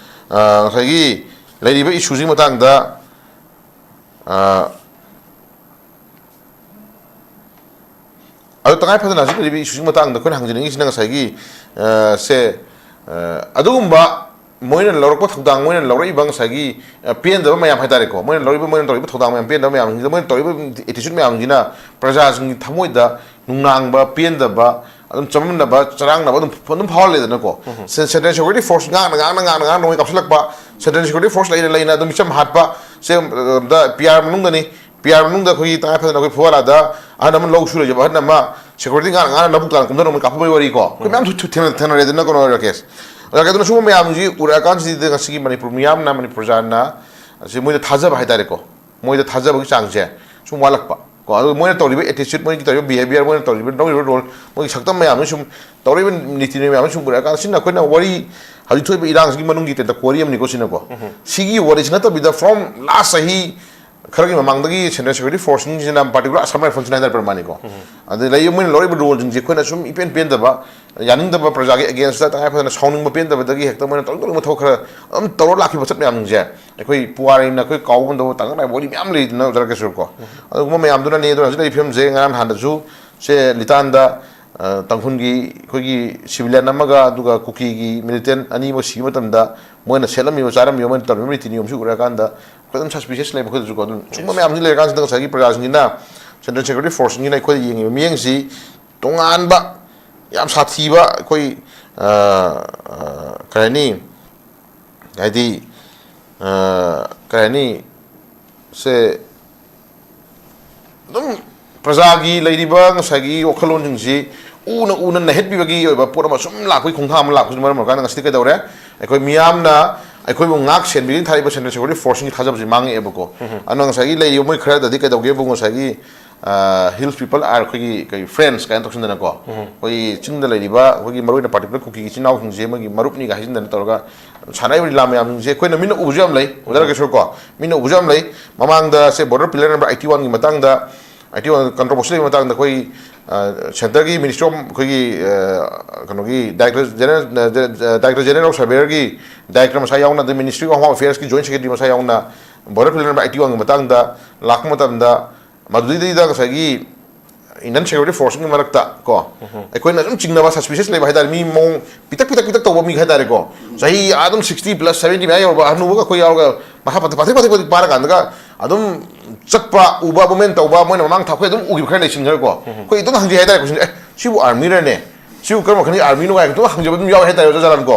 ꯑ, ꯉꯁꯥꯏꯒꯤ ꯂꯩꯔꯤꯕ ꯏꯁꯨꯁꯤꯒꯤ ꯃꯇꯥꯡꯗ, ꯑ, ꯑꯗꯣ ꯇꯉꯥꯏ ꯐꯗꯅ ꯍꯧꯖꯤꯛ ꯂꯩꯔꯤꯕ ꯏꯁꯨꯁꯤꯒꯤ ꯃꯇꯥꯡꯗ ꯑꯩꯈꯣꯏꯅ ꯍꯪꯖꯅꯤꯡꯉꯤꯁꯤꯅ ꯉꯁꯥꯏꯒꯤ, ꯑ, ꯁꯦ, ꯑ, ꯑꯗꯨꯒꯨꯝꯕ ꯃꯣꯏꯅ ꯂꯧꯔꯛꯄ ꯊꯧꯗꯥꯡ, ꯃꯣꯏꯅ ꯂꯧꯔꯛꯏꯕ ꯉꯁꯥꯏꯒꯤ, ꯑ, ꯄꯦꯟꯗꯕ ꯃꯌꯥꯝ ꯍꯥꯏꯇꯥꯔꯦꯀꯣ, ꯃꯣꯏꯅ ꯂꯧꯔꯤꯕ, ꯃꯣꯏꯅ ꯇꯧꯔꯤꯕ ꯊꯧꯗꯥꯡ ꯃꯌꯥꯝ, ꯄꯦꯟꯗꯕ ꯃꯌꯥꯝꯁꯤꯡꯁꯤꯗ, ꯃꯣꯏꯅ ꯇꯧꯔꯤꯕ ꯑꯦꯇꯤꯆꯨꯠ ꯃꯌꯥꯝꯁꯤꯅ ꯄ꯭ꯔꯖꯥꯁꯤꯡꯒꯤ ꯊꯃꯣꯏꯗ ꯅꯨꯡꯅꯥꯡꯕ, ꯄꯦꯟꯗꯕ, ꯑꯗꯨꯝ ꯆꯃꯝꯅꯕ, ꯆꯔꯥꯡꯅꯕ ꯑꯗꯨꯝ, ꯑꯗꯨꯝ ꯐꯥꯎꯍꯜꯂꯦꯗꯅꯀꯣ꯫ ꯁꯦꯟ-, ꯁꯦꯟꯇ꯭ꯔꯦꯜ ꯁꯦꯀ꯭ꯌꯨꯔꯤꯇꯤ ꯐꯣꯔꯁ ꯉꯥꯛꯅ, ꯉꯥꯛꯅ, ꯉꯥꯛꯅ, ꯉꯥꯛꯅ ꯅꯣꯡꯃꯩ ꯀꯥꯞꯁꯤꯜꯂꯛꯄ, ꯁꯦꯟꯇ꯭ꯔꯦꯜ ꯁꯦꯀ꯭ꯌꯨꯔꯤꯇꯤ ꯐꯣꯔꯁ ꯂꯩꯅ, ꯂꯩꯅ ꯑꯗꯨꯝ ꯃꯤꯆꯝ ꯍꯥꯠꯄ, ꯁꯦ, ꯑ, ꯄꯤ ꯑꯥꯔ ꯃꯅꯨꯡꯗꯅꯤ꯫ ꯄꯤ ꯑꯥꯔ ꯃꯅꯨꯡꯗ ꯑꯩꯈꯣꯏꯒꯤ ꯇꯉꯥꯏ ꯐꯗꯅ ꯑꯩꯈꯣꯏ ꯐꯨꯋꯥꯔꯥꯗ ꯑꯍꯟ ꯑꯃ ꯂꯧ ꯁꯨꯔ ꯂꯩꯖꯕ ꯑꯍꯟ ꯑꯃ ꯁꯦꯀ꯭ꯌꯨꯔꯤꯇꯤ ꯉꯥꯛꯅ, ꯉꯥꯛꯅ ꯂꯧꯕꯨꯛ ꯇꯥꯅ ꯀꯨꯝꯊꯔꯒ ꯃꯣꯏ ꯀꯥꯞꯊꯣꯛꯄꯒꯤ ꯋꯥꯔꯤ ꯀꯣ꯫ ꯑꯩꯈꯣꯏ ꯃꯌꯥꯝ ꯊꯨ-, ꯊꯨ-, ꯊꯦꯡꯅ-, ꯊꯦꯡꯅꯔꯦꯗꯅꯀꯣ, ꯔꯥꯀꯦꯁ꯫ ꯔꯥꯀꯦꯁ, ꯑꯗꯨꯅ ꯁꯨꯝꯕ ꯃꯌꯥꯝꯁꯤ ꯎꯔꯛꯑꯀꯥꯟꯁꯤꯗ ꯉꯁꯤꯒꯤ ꯃꯅꯤꯄꯨꯔ ꯃꯤꯌꯥꯝꯅ, ꯃꯅꯤꯄꯨꯔ ꯄ꯭ꯔꯖꯥꯅ ꯑꯁꯤ ꯃꯣꯏꯗ ꯊꯥꯖꯕ ꯍꯥꯏꯇꯥꯔꯦꯀꯣ, ꯃꯣꯏꯗ ꯊꯥꯖꯕꯒꯤ ꯆꯥꯡꯁꯦ ꯁꯨꯝ ꯋꯥꯠꯂꯛꯄ꯫ ꯀꯣ, ꯑꯗꯨꯒ ꯃꯣꯏꯅ ꯇꯧꯔꯤꯕ attitude, ꯃꯣꯏꯒꯤ ꯇꯧꯔꯤꯕ behaviour, ꯃꯣꯏꯅ ꯇꯧꯔꯤꯕ, ꯂꯧꯔꯤꯕ role, ꯃꯣꯏꯒꯤ ꯁꯛꯇꯝ ꯃꯌꯥꯝ ꯑꯃ ꯁꯨꯝ ꯇꯧꯔꯛꯏꯕ ꯅꯤꯇꯤ ꯅꯤꯌꯣꯝ ꯃꯌꯥꯝ ꯑꯃ ꯁꯨꯝ ꯎꯔꯛꯑꯀꯥꯟꯗ, ꯁꯤꯅ ꯑꯩꯈꯣꯏꯅ ꯋꯥꯔꯤ ꯍꯧꯖꯤꯛ ꯊꯣꯛꯏꯕ ꯏꯔꯥꯡꯁꯤꯒꯤ ꯃꯅꯨꯡꯒꯤ ꯇꯦꯟꯇ ꯀꯣꯔꯤ ꯑꯃꯅꯤꯀꯣ, ꯁꯤꯅꯀꯣ꯫ ꯁꯤꯒꯤ ꯋꯥꯔꯤꯁꯤ ꯅꯠꯇꯕꯤꯗ, from last ꯆꯍꯤ ꯈꯔꯒꯤ ꯃꯃꯥꯡꯗꯒꯤ central security forceꯁꯤꯡꯁꯤꯅ, particular Assam Riflesꯁꯤꯅ ꯍꯥꯏꯇꯥꯔꯦ, ꯄ꯭ꯔꯃꯥꯅꯤꯀꯣ꯫ ꯑꯗꯩ ꯂꯩ, ꯃꯣꯏꯅ ꯂꯧꯔꯤꯕ roleꯁꯤꯡꯁꯦ ꯑꯩꯈꯣꯏꯅ ꯁꯨꯝ ꯏꯄꯦꯟ ꯄꯦꯟꯗꯕ, ꯌꯥꯅꯤꯡꯗꯕ, ꯄ꯭ꯔꯖꯥꯒꯤ againstꯇ ꯇꯉꯥꯏ ꯐꯗꯅ ꯁꯥꯎꯅꯤꯡꯕ ꯄꯦꯟꯗꯕꯗꯒꯤ ꯍꯦꯛꯇ ꯃꯣꯏꯅ ꯇꯧꯅꯤꯡ ꯇꯧꯅꯤꯡꯕ ꯊꯕꯛ ꯈꯔ ꯑꯗꯨꯝ ꯇꯧꯔ ꯂꯥꯛꯈꯤꯕ ꯆꯠ ꯃꯌꯥꯝꯁꯦ, ꯑꯩꯈꯣꯏ ꯄꯨꯋꯥꯔꯤꯅ ꯑꯩꯈꯣꯏ ꯀꯥꯎꯕ ꯉꯝꯗꯕ ꯇꯥꯡꯀꯛ ꯅꯥꯏꯕ ꯋꯥꯔꯤ ꯃꯌꯥꯝ ꯂꯩꯗꯅ, ꯑꯣꯖꯥ ꯔꯥꯀꯦꯁꯣꯔꯀꯣ꯫ ꯑꯗꯨꯒꯨꯝꯕ ꯃꯌꯥꯝꯗꯨꯅꯅꯦ꯫ ꯑꯗꯨꯅ ꯍꯧꯖꯤꯛ ꯂꯩꯔꯤꯕ ꯐꯤꯕꯝꯁꯦ ꯉꯔꯥꯡ ꯅꯍꯥꯟꯗꯁꯨ ꯁꯦ ꯂꯤꯇꯥꯟꯗ, ꯑ, ꯇꯥꯡꯈꯨꯜꯒꯤ ꯑꯩꯈꯣꯏꯒꯤ civilian ꯑꯃꯒ ꯑꯗꯨꯒ ꯀꯨꯀꯤꯒꯤ militant ꯑꯅꯤꯃꯛ ꯁꯤꯕ ꯃꯇꯝꯗ ꯃꯣꯏꯅ ꯁꯦꯠꯂꯝꯃꯤꯕ, ꯆꯥꯔꯝꯃꯤꯕ, ꯃꯣꯏꯅ ꯇꯧꯔꯝꯃꯤꯕ ꯅꯤꯇꯤ ꯅꯤꯌꯣꯝꯁꯤ ꯎꯔꯀꯥꯟꯗ ꯑꯩꯈꯣꯏ ꯑꯗꯨꯝ suspicious ꯂꯩꯕ ꯑꯩꯈꯣꯏꯗꯁꯨꯀꯣ꯫ ꯑꯗꯨꯝ ꯁꯨꯝꯕ ꯃꯌꯥꯝꯁꯤ ꯂꯩꯔꯀꯥꯟꯁꯤꯗ ꯉꯁꯥꯏꯒꯤ ꯄ꯭ꯔꯖꯥꯁꯤꯡꯁꯤꯅ central security forceꯁꯤꯡꯁꯤꯅ ꯑꯩꯈꯣꯏꯗ ꯌꯦꯡꯉꯤꯕ ꯃꯤꯠꯌꯦꯡꯁꯤ ꯇꯣꯉꯥꯟꯕ, ꯌꯥꯝ ꯁꯥꯊꯤꯕ ꯑꯩꯈꯣꯏ, ꯑ, ꯑ, ꯀꯩ ꯍꯥꯏꯅꯤ, ꯍꯥꯏꯗꯤ, ꯑ, ꯀꯩ ꯍꯥꯏꯅꯤ, ꯁꯦ ꯑꯗꯨꯝ ꯄ꯭ꯔꯖꯥꯒꯤ ꯂꯩꯔꯤꯕ ꯉꯁꯥꯏꯒꯤ ꯋꯥꯈꯜꯂꯣꯟꯁꯤꯡꯁꯤ ꯎꯅ ꯎꯅ ꯅꯩꯍꯠꯄꯤꯕꯒꯤ ꯑꯣꯏꯕ ꯄꯣꯠ ꯑꯃ ꯁꯨꯝ ꯂꯥꯛꯄꯒꯤ ꯈꯣꯡꯊꯥꯡ ꯑꯃ ꯂꯥꯛꯄꯁꯤꯅ ꯃꯔꯝ ꯑꯣꯏꯔꯀꯥꯟꯗ ꯉꯁꯤꯗꯤ ꯀꯩꯗꯧꯔꯦ? ꯑꯩꯈꯣꯏ ꯃꯤꯌꯥꯝꯅ ꯑꯩꯈꯣꯏꯕꯨ ꯉꯥꯛ ꯁꯦꯟꯕꯤꯒꯅꯤ ꯊꯥꯔꯤꯕ central security forceꯁꯤꯡꯒꯤ ꯊꯥꯖꯕꯁꯤ ꯃꯥꯡꯉꯛꯑꯦꯕꯀꯣ꯫ ꯑꯗꯨꯅ ꯉꯁꯥꯏꯒꯤ ꯂꯩꯔꯤꯕ ꯃꯣꯏ ꯈꯔꯗꯗꯤ ꯀꯩꯗꯧꯒꯦꯕꯨ, ꯉꯁꯥꯏꯒꯤ, ꯑ, hills people are ꯑꯩꯈꯣꯏꯒꯤ ꯀꯩ friends ꯀꯥꯏꯅ ꯇꯧꯁꯤꯟꯗꯅꯀꯣ, ꯑꯩꯈꯣꯏꯒꯤ ꯆꯤꯡꯗ ꯂꯩꯔꯤꯕ ꯑꯩꯈꯣꯏꯒꯤ ꯃꯔꯨꯑꯣꯏꯅ particular ꯀꯨꯀꯤꯒꯤ ꯏꯆꯤꯟ ꯏꯅꯥꯎꯁꯤꯡꯁꯦ ꯃꯣꯏꯒꯤ ꯃꯔꯨꯞꯅꯤꯒ ꯍꯥꯏꯖꯤꯟꯗꯅ ꯇꯧꯔꯒ ꯁꯥꯟꯅꯔꯤꯕ ꯂꯤꯂꯥ ꯃꯌꯥꯝꯁꯤꯡꯁꯦ ꯑꯩꯈꯣꯏꯅ ꯃꯤꯠꯅ ꯎꯕꯁꯨ ꯌꯥꯝ ꯂꯩ, ꯑꯣꯖꯥ ꯔꯥꯀꯦꯁꯣꯔ ꯀꯣ, ꯃꯤꯠꯅ ꯎꯕꯁꯨ ꯌꯥꯝ ꯂꯩ꯫ ꯃꯃꯥꯡꯗ ꯁꯦ border pillar number eighty oneꯒꯤ ꯃꯇꯥꯡꯗ, eighty one controversy ꯂꯩꯕ ꯃꯇꯥꯡꯗ ꯑꯩꯈꯣꯏ, ꯑ, centreꯒꯤ Ministry of ꯑꯩꯈꯣꯏꯒꯤ, ꯑ, ꯀꯩꯅꯣꯒꯤ director general, ꯑ, director general of surveyorꯒꯤ director ꯃꯁꯥ ꯌꯥꯎꯅ, ꯑꯗꯩ Ministry of Home Affairsꯀꯤ joint secretary ꯃꯁꯥ ꯌꯥꯎꯅ border pillar number eighty oneꯒꯤ ꯃꯇꯥꯡꯗ ꯂꯥꯛꯄ ꯃꯇꯝꯗ, ꯃꯗꯨꯗꯩꯗ ꯉꯁꯥꯏꯒꯤ Indian security forceꯀꯤ ꯃꯔꯛꯇ ꯀꯣ, ꯑꯩꯈꯣꯏꯅ ꯑꯗꯨꯝ ꯆꯤꯡꯅꯕ, suspicious ꯂꯩꯕ ꯍꯥꯏꯇꯥꯔꯦ, ꯃꯤ ꯃꯑꯣꯡ ꯄꯤꯇꯛ ꯄꯤꯇꯛ ꯄꯤꯇꯛ ꯇꯧꯕ ꯃꯤ ꯍꯥꯏꯇꯥꯔꯦꯀꯣ꯫ ꯆꯍꯤ ꯑꯗꯨꯝ sixty plus, seventy ꯃꯌꯥ ꯌꯧꯔꯕ ꯑꯍꯟ ꯑꯩꯈꯣꯏ ꯌꯥꯎꯔꯒ ꯃꯁꯥ ꯄꯥꯊꯛ ꯄꯥꯊꯛ ꯄꯥꯊꯛ ꯄꯥꯔꯀꯥꯟꯗꯒ ꯑꯗꯨꯝ ꯆꯠꯄ, ꯎꯕ, movement ꯇꯧꯕ, ꯃꯣꯏꯅ ꯃꯃꯥꯡ ꯊꯥ ꯑꯩꯈꯣꯏ ꯑꯗꯨꯝ ꯎꯈꯤꯕ ꯈꯔ ꯂꯩꯁꯤꯟꯈ꯭ꯔꯦꯀꯣ꯫ ꯑꯩꯈꯣꯏ ꯑꯗꯨꯝ ꯍꯪꯖꯩ ꯍꯥꯏꯇꯥꯔꯦ, question, "ꯑꯦ, ꯁꯤꯕꯨ armyꯔꯅꯦ? ꯁꯤꯕꯨ ꯀꯔꯝꯕ ꯃꯈꯜꯒꯤ armyꯅꯣ?" ꯀꯥꯏꯅ ꯑꯗꯨꯝ ꯍꯪꯖꯕ ꯑꯗꯨꯝ ꯌꯥꯎꯋꯦ ꯍꯥꯏꯇꯥꯔꯦ, ꯑꯣꯖꯥ ꯖꯂꯥꯟꯀꯣ꯫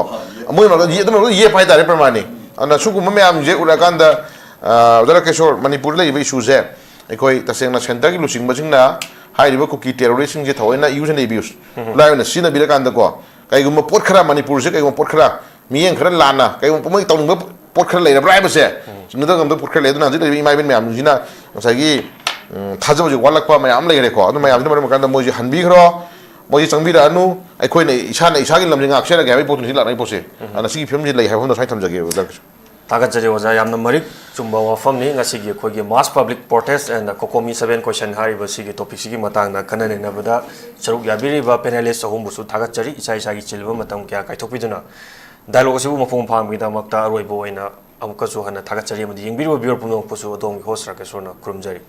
ꯃꯣꯏꯅ ꯑꯗꯨꯝ ꯌꯦ-, ꯑꯗꯨꯝ ꯑꯗꯨꯝ ꯌꯦꯞꯄ ꯍꯥꯏꯇꯥꯔꯦ, ꯄ꯭ꯔꯃꯥꯅꯤ꯫ ꯑꯗꯨꯅ ꯁꯤꯒꯨꯝꯕ ꯃꯌꯥꯝꯁꯦ ꯎꯔꯛꯑꯀꯥꯟꯗ, ꯑ, ꯑꯣꯖꯥ ꯔꯥꯀꯦꯁꯣꯔ, ꯃꯅꯤꯄꯨꯔꯗ ꯂꯩꯔꯤꯕ issueꯁꯦ ꯑꯩꯈꯣꯏ ꯇꯁꯦꯡꯅ centreꯒꯤ ꯂꯨꯆꯤꯡꯕꯁꯤꯡꯅ ꯍꯥꯏꯔꯤꯕ ꯀꯨꯀꯤ terroristꯁꯤꯡꯁꯦ ꯊꯑꯣꯏꯅ use and abuse, ꯈꯨꯠꯂꯥꯏ ꯑꯣꯏꯅ ꯁꯤꯖꯤꯟꯅꯕꯤꯔꯀꯥꯟꯗꯀꯣ, ꯀꯩꯒꯨꯝꯕ ꯄꯣꯠ ꯈꯔ, ꯃꯅꯤꯄꯨꯔꯁꯦ ꯀꯩꯒꯨꯝꯕ ꯄꯣꯠ ꯈꯔ, ꯃꯤꯠꯌꯦꯡ ꯈꯔ ꯂꯥꯟꯅ, ꯀꯩꯒꯨꯝꯕ ꯃꯣꯏ ꯇꯧꯅꯤꯡꯕ ꯄꯣꯠ ꯈꯔ ꯂꯩꯔꯕ꯭ꯔꯥ ꯍꯥꯏꯕꯁꯦ ꯆꯤꯡꯅꯗꯕ ꯉꯝꯗꯕ ꯄꯣꯠ ꯈꯔ ꯂꯩ꯫ ꯑꯗꯨꯅ ꯍꯧꯖꯤꯛ ꯂꯩꯔꯤꯕ ꯏꯃꯥ ꯏꯕꯦꯟ ꯃꯌꯥꯝꯁꯤꯡꯁꯤꯅ ꯉꯁꯥꯏꯒꯤ ꯎꯝ, ꯊꯥꯖꯕꯁꯦ ꯋꯥꯠꯂꯛꯄ ꯃꯌꯥꯝ ꯑꯃ ꯂꯩꯈ꯭ꯔꯦꯀꯣ꯫ ꯑꯗꯨ ꯃꯌꯥꯝꯗꯨꯅ ꯃꯔꯝ ꯑꯣꯏꯔꯀꯥꯟꯗ ꯃꯣꯏꯁꯦ ꯍꯟꯕꯤꯈ꯭ꯔꯣ, ꯃꯣꯏꯁꯦ ꯆꯪꯕꯤꯔꯛꯑꯅꯨ, ꯑꯩꯈꯣꯏꯅ ꯏꯁꯥꯅ ꯏꯁꯥꯒꯤ ꯂꯝꯁꯦ ꯉꯥꯛꯆꯔꯒꯦ ꯍꯥꯏꯕꯒꯤ ꯄꯣꯠꯇꯨꯅꯤ ꯁꯤ ꯂꯥꯛꯅꯔꯤꯕ ꯄꯣꯠꯁꯦ꯫ ꯑꯗꯨꯅ ꯁꯤꯒꯤ ꯐꯤꯕꯝꯁꯤ ꯂꯩ ꯍꯥꯏꯕ ꯃꯐꯝꯗ ꯁꯨꯃꯥꯏꯅ ꯊꯝꯖꯒꯦꯕ ꯗꯔꯀꯥꯔꯁꯦ꯫ ꯊꯥꯒꯠꯆꯔꯤ ꯑꯣꯖꯥ, ꯌꯥꯝꯅ ꯃꯔꯤꯛ ꯆꯨꯝꯕ ꯋꯥꯐꯝꯅꯤ꯫ ꯉꯁꯤꯒꯤ ꯑꯩꯈꯣꯏꯒꯤ Mass Public Protest and the COCOMI Seven Question ꯍꯥꯏꯔꯤꯕ ꯁꯤꯒꯤ topic ꯁꯤꯒꯤ ꯃꯇꯥꯡꯗ ꯈꯟꯅ ꯅꯩꯅꯕꯗ ꯁꯔꯨꯛ ꯌꯥꯕꯤꯔꯤꯕ panelist ꯑꯍꯨꯝꯕꯨꯁꯨ ꯊꯥꯒꯠꯆꯔꯤ꯫ ꯏꯁꯥ ꯏꯁꯥꯒꯤ ꯆꯤꯜꯂꯕ ꯃꯇꯝ ꯀꯌꯥ ꯀꯥꯏꯊꯣꯛꯄꯤꯗꯨꯅ dialogue ꯑꯁꯤꯕꯨ ꯃꯄꯨꯡ ꯐꯥꯍꯟꯕꯒꯤꯗꯃꯛꯇ ꯑꯔꯣꯏꯕ ꯑꯣꯏꯅ ꯑꯃꯨꯛꯀꯁꯨ ꯍꯟꯅ ꯊꯥꯒꯠꯆꯔꯤ ꯑꯃꯗꯤ ꯌꯦꯡꯕꯤꯔꯤꯕ viewer ꯄꯨꯝꯅꯃꯛꯄꯨꯁꯨ ꯑꯗꯣꯝꯒꯤ host ꯔꯥꯀꯦꯁꯣꯔꯅ ꯈꯨꯔꯨꯝꯖꯔꯤ꯫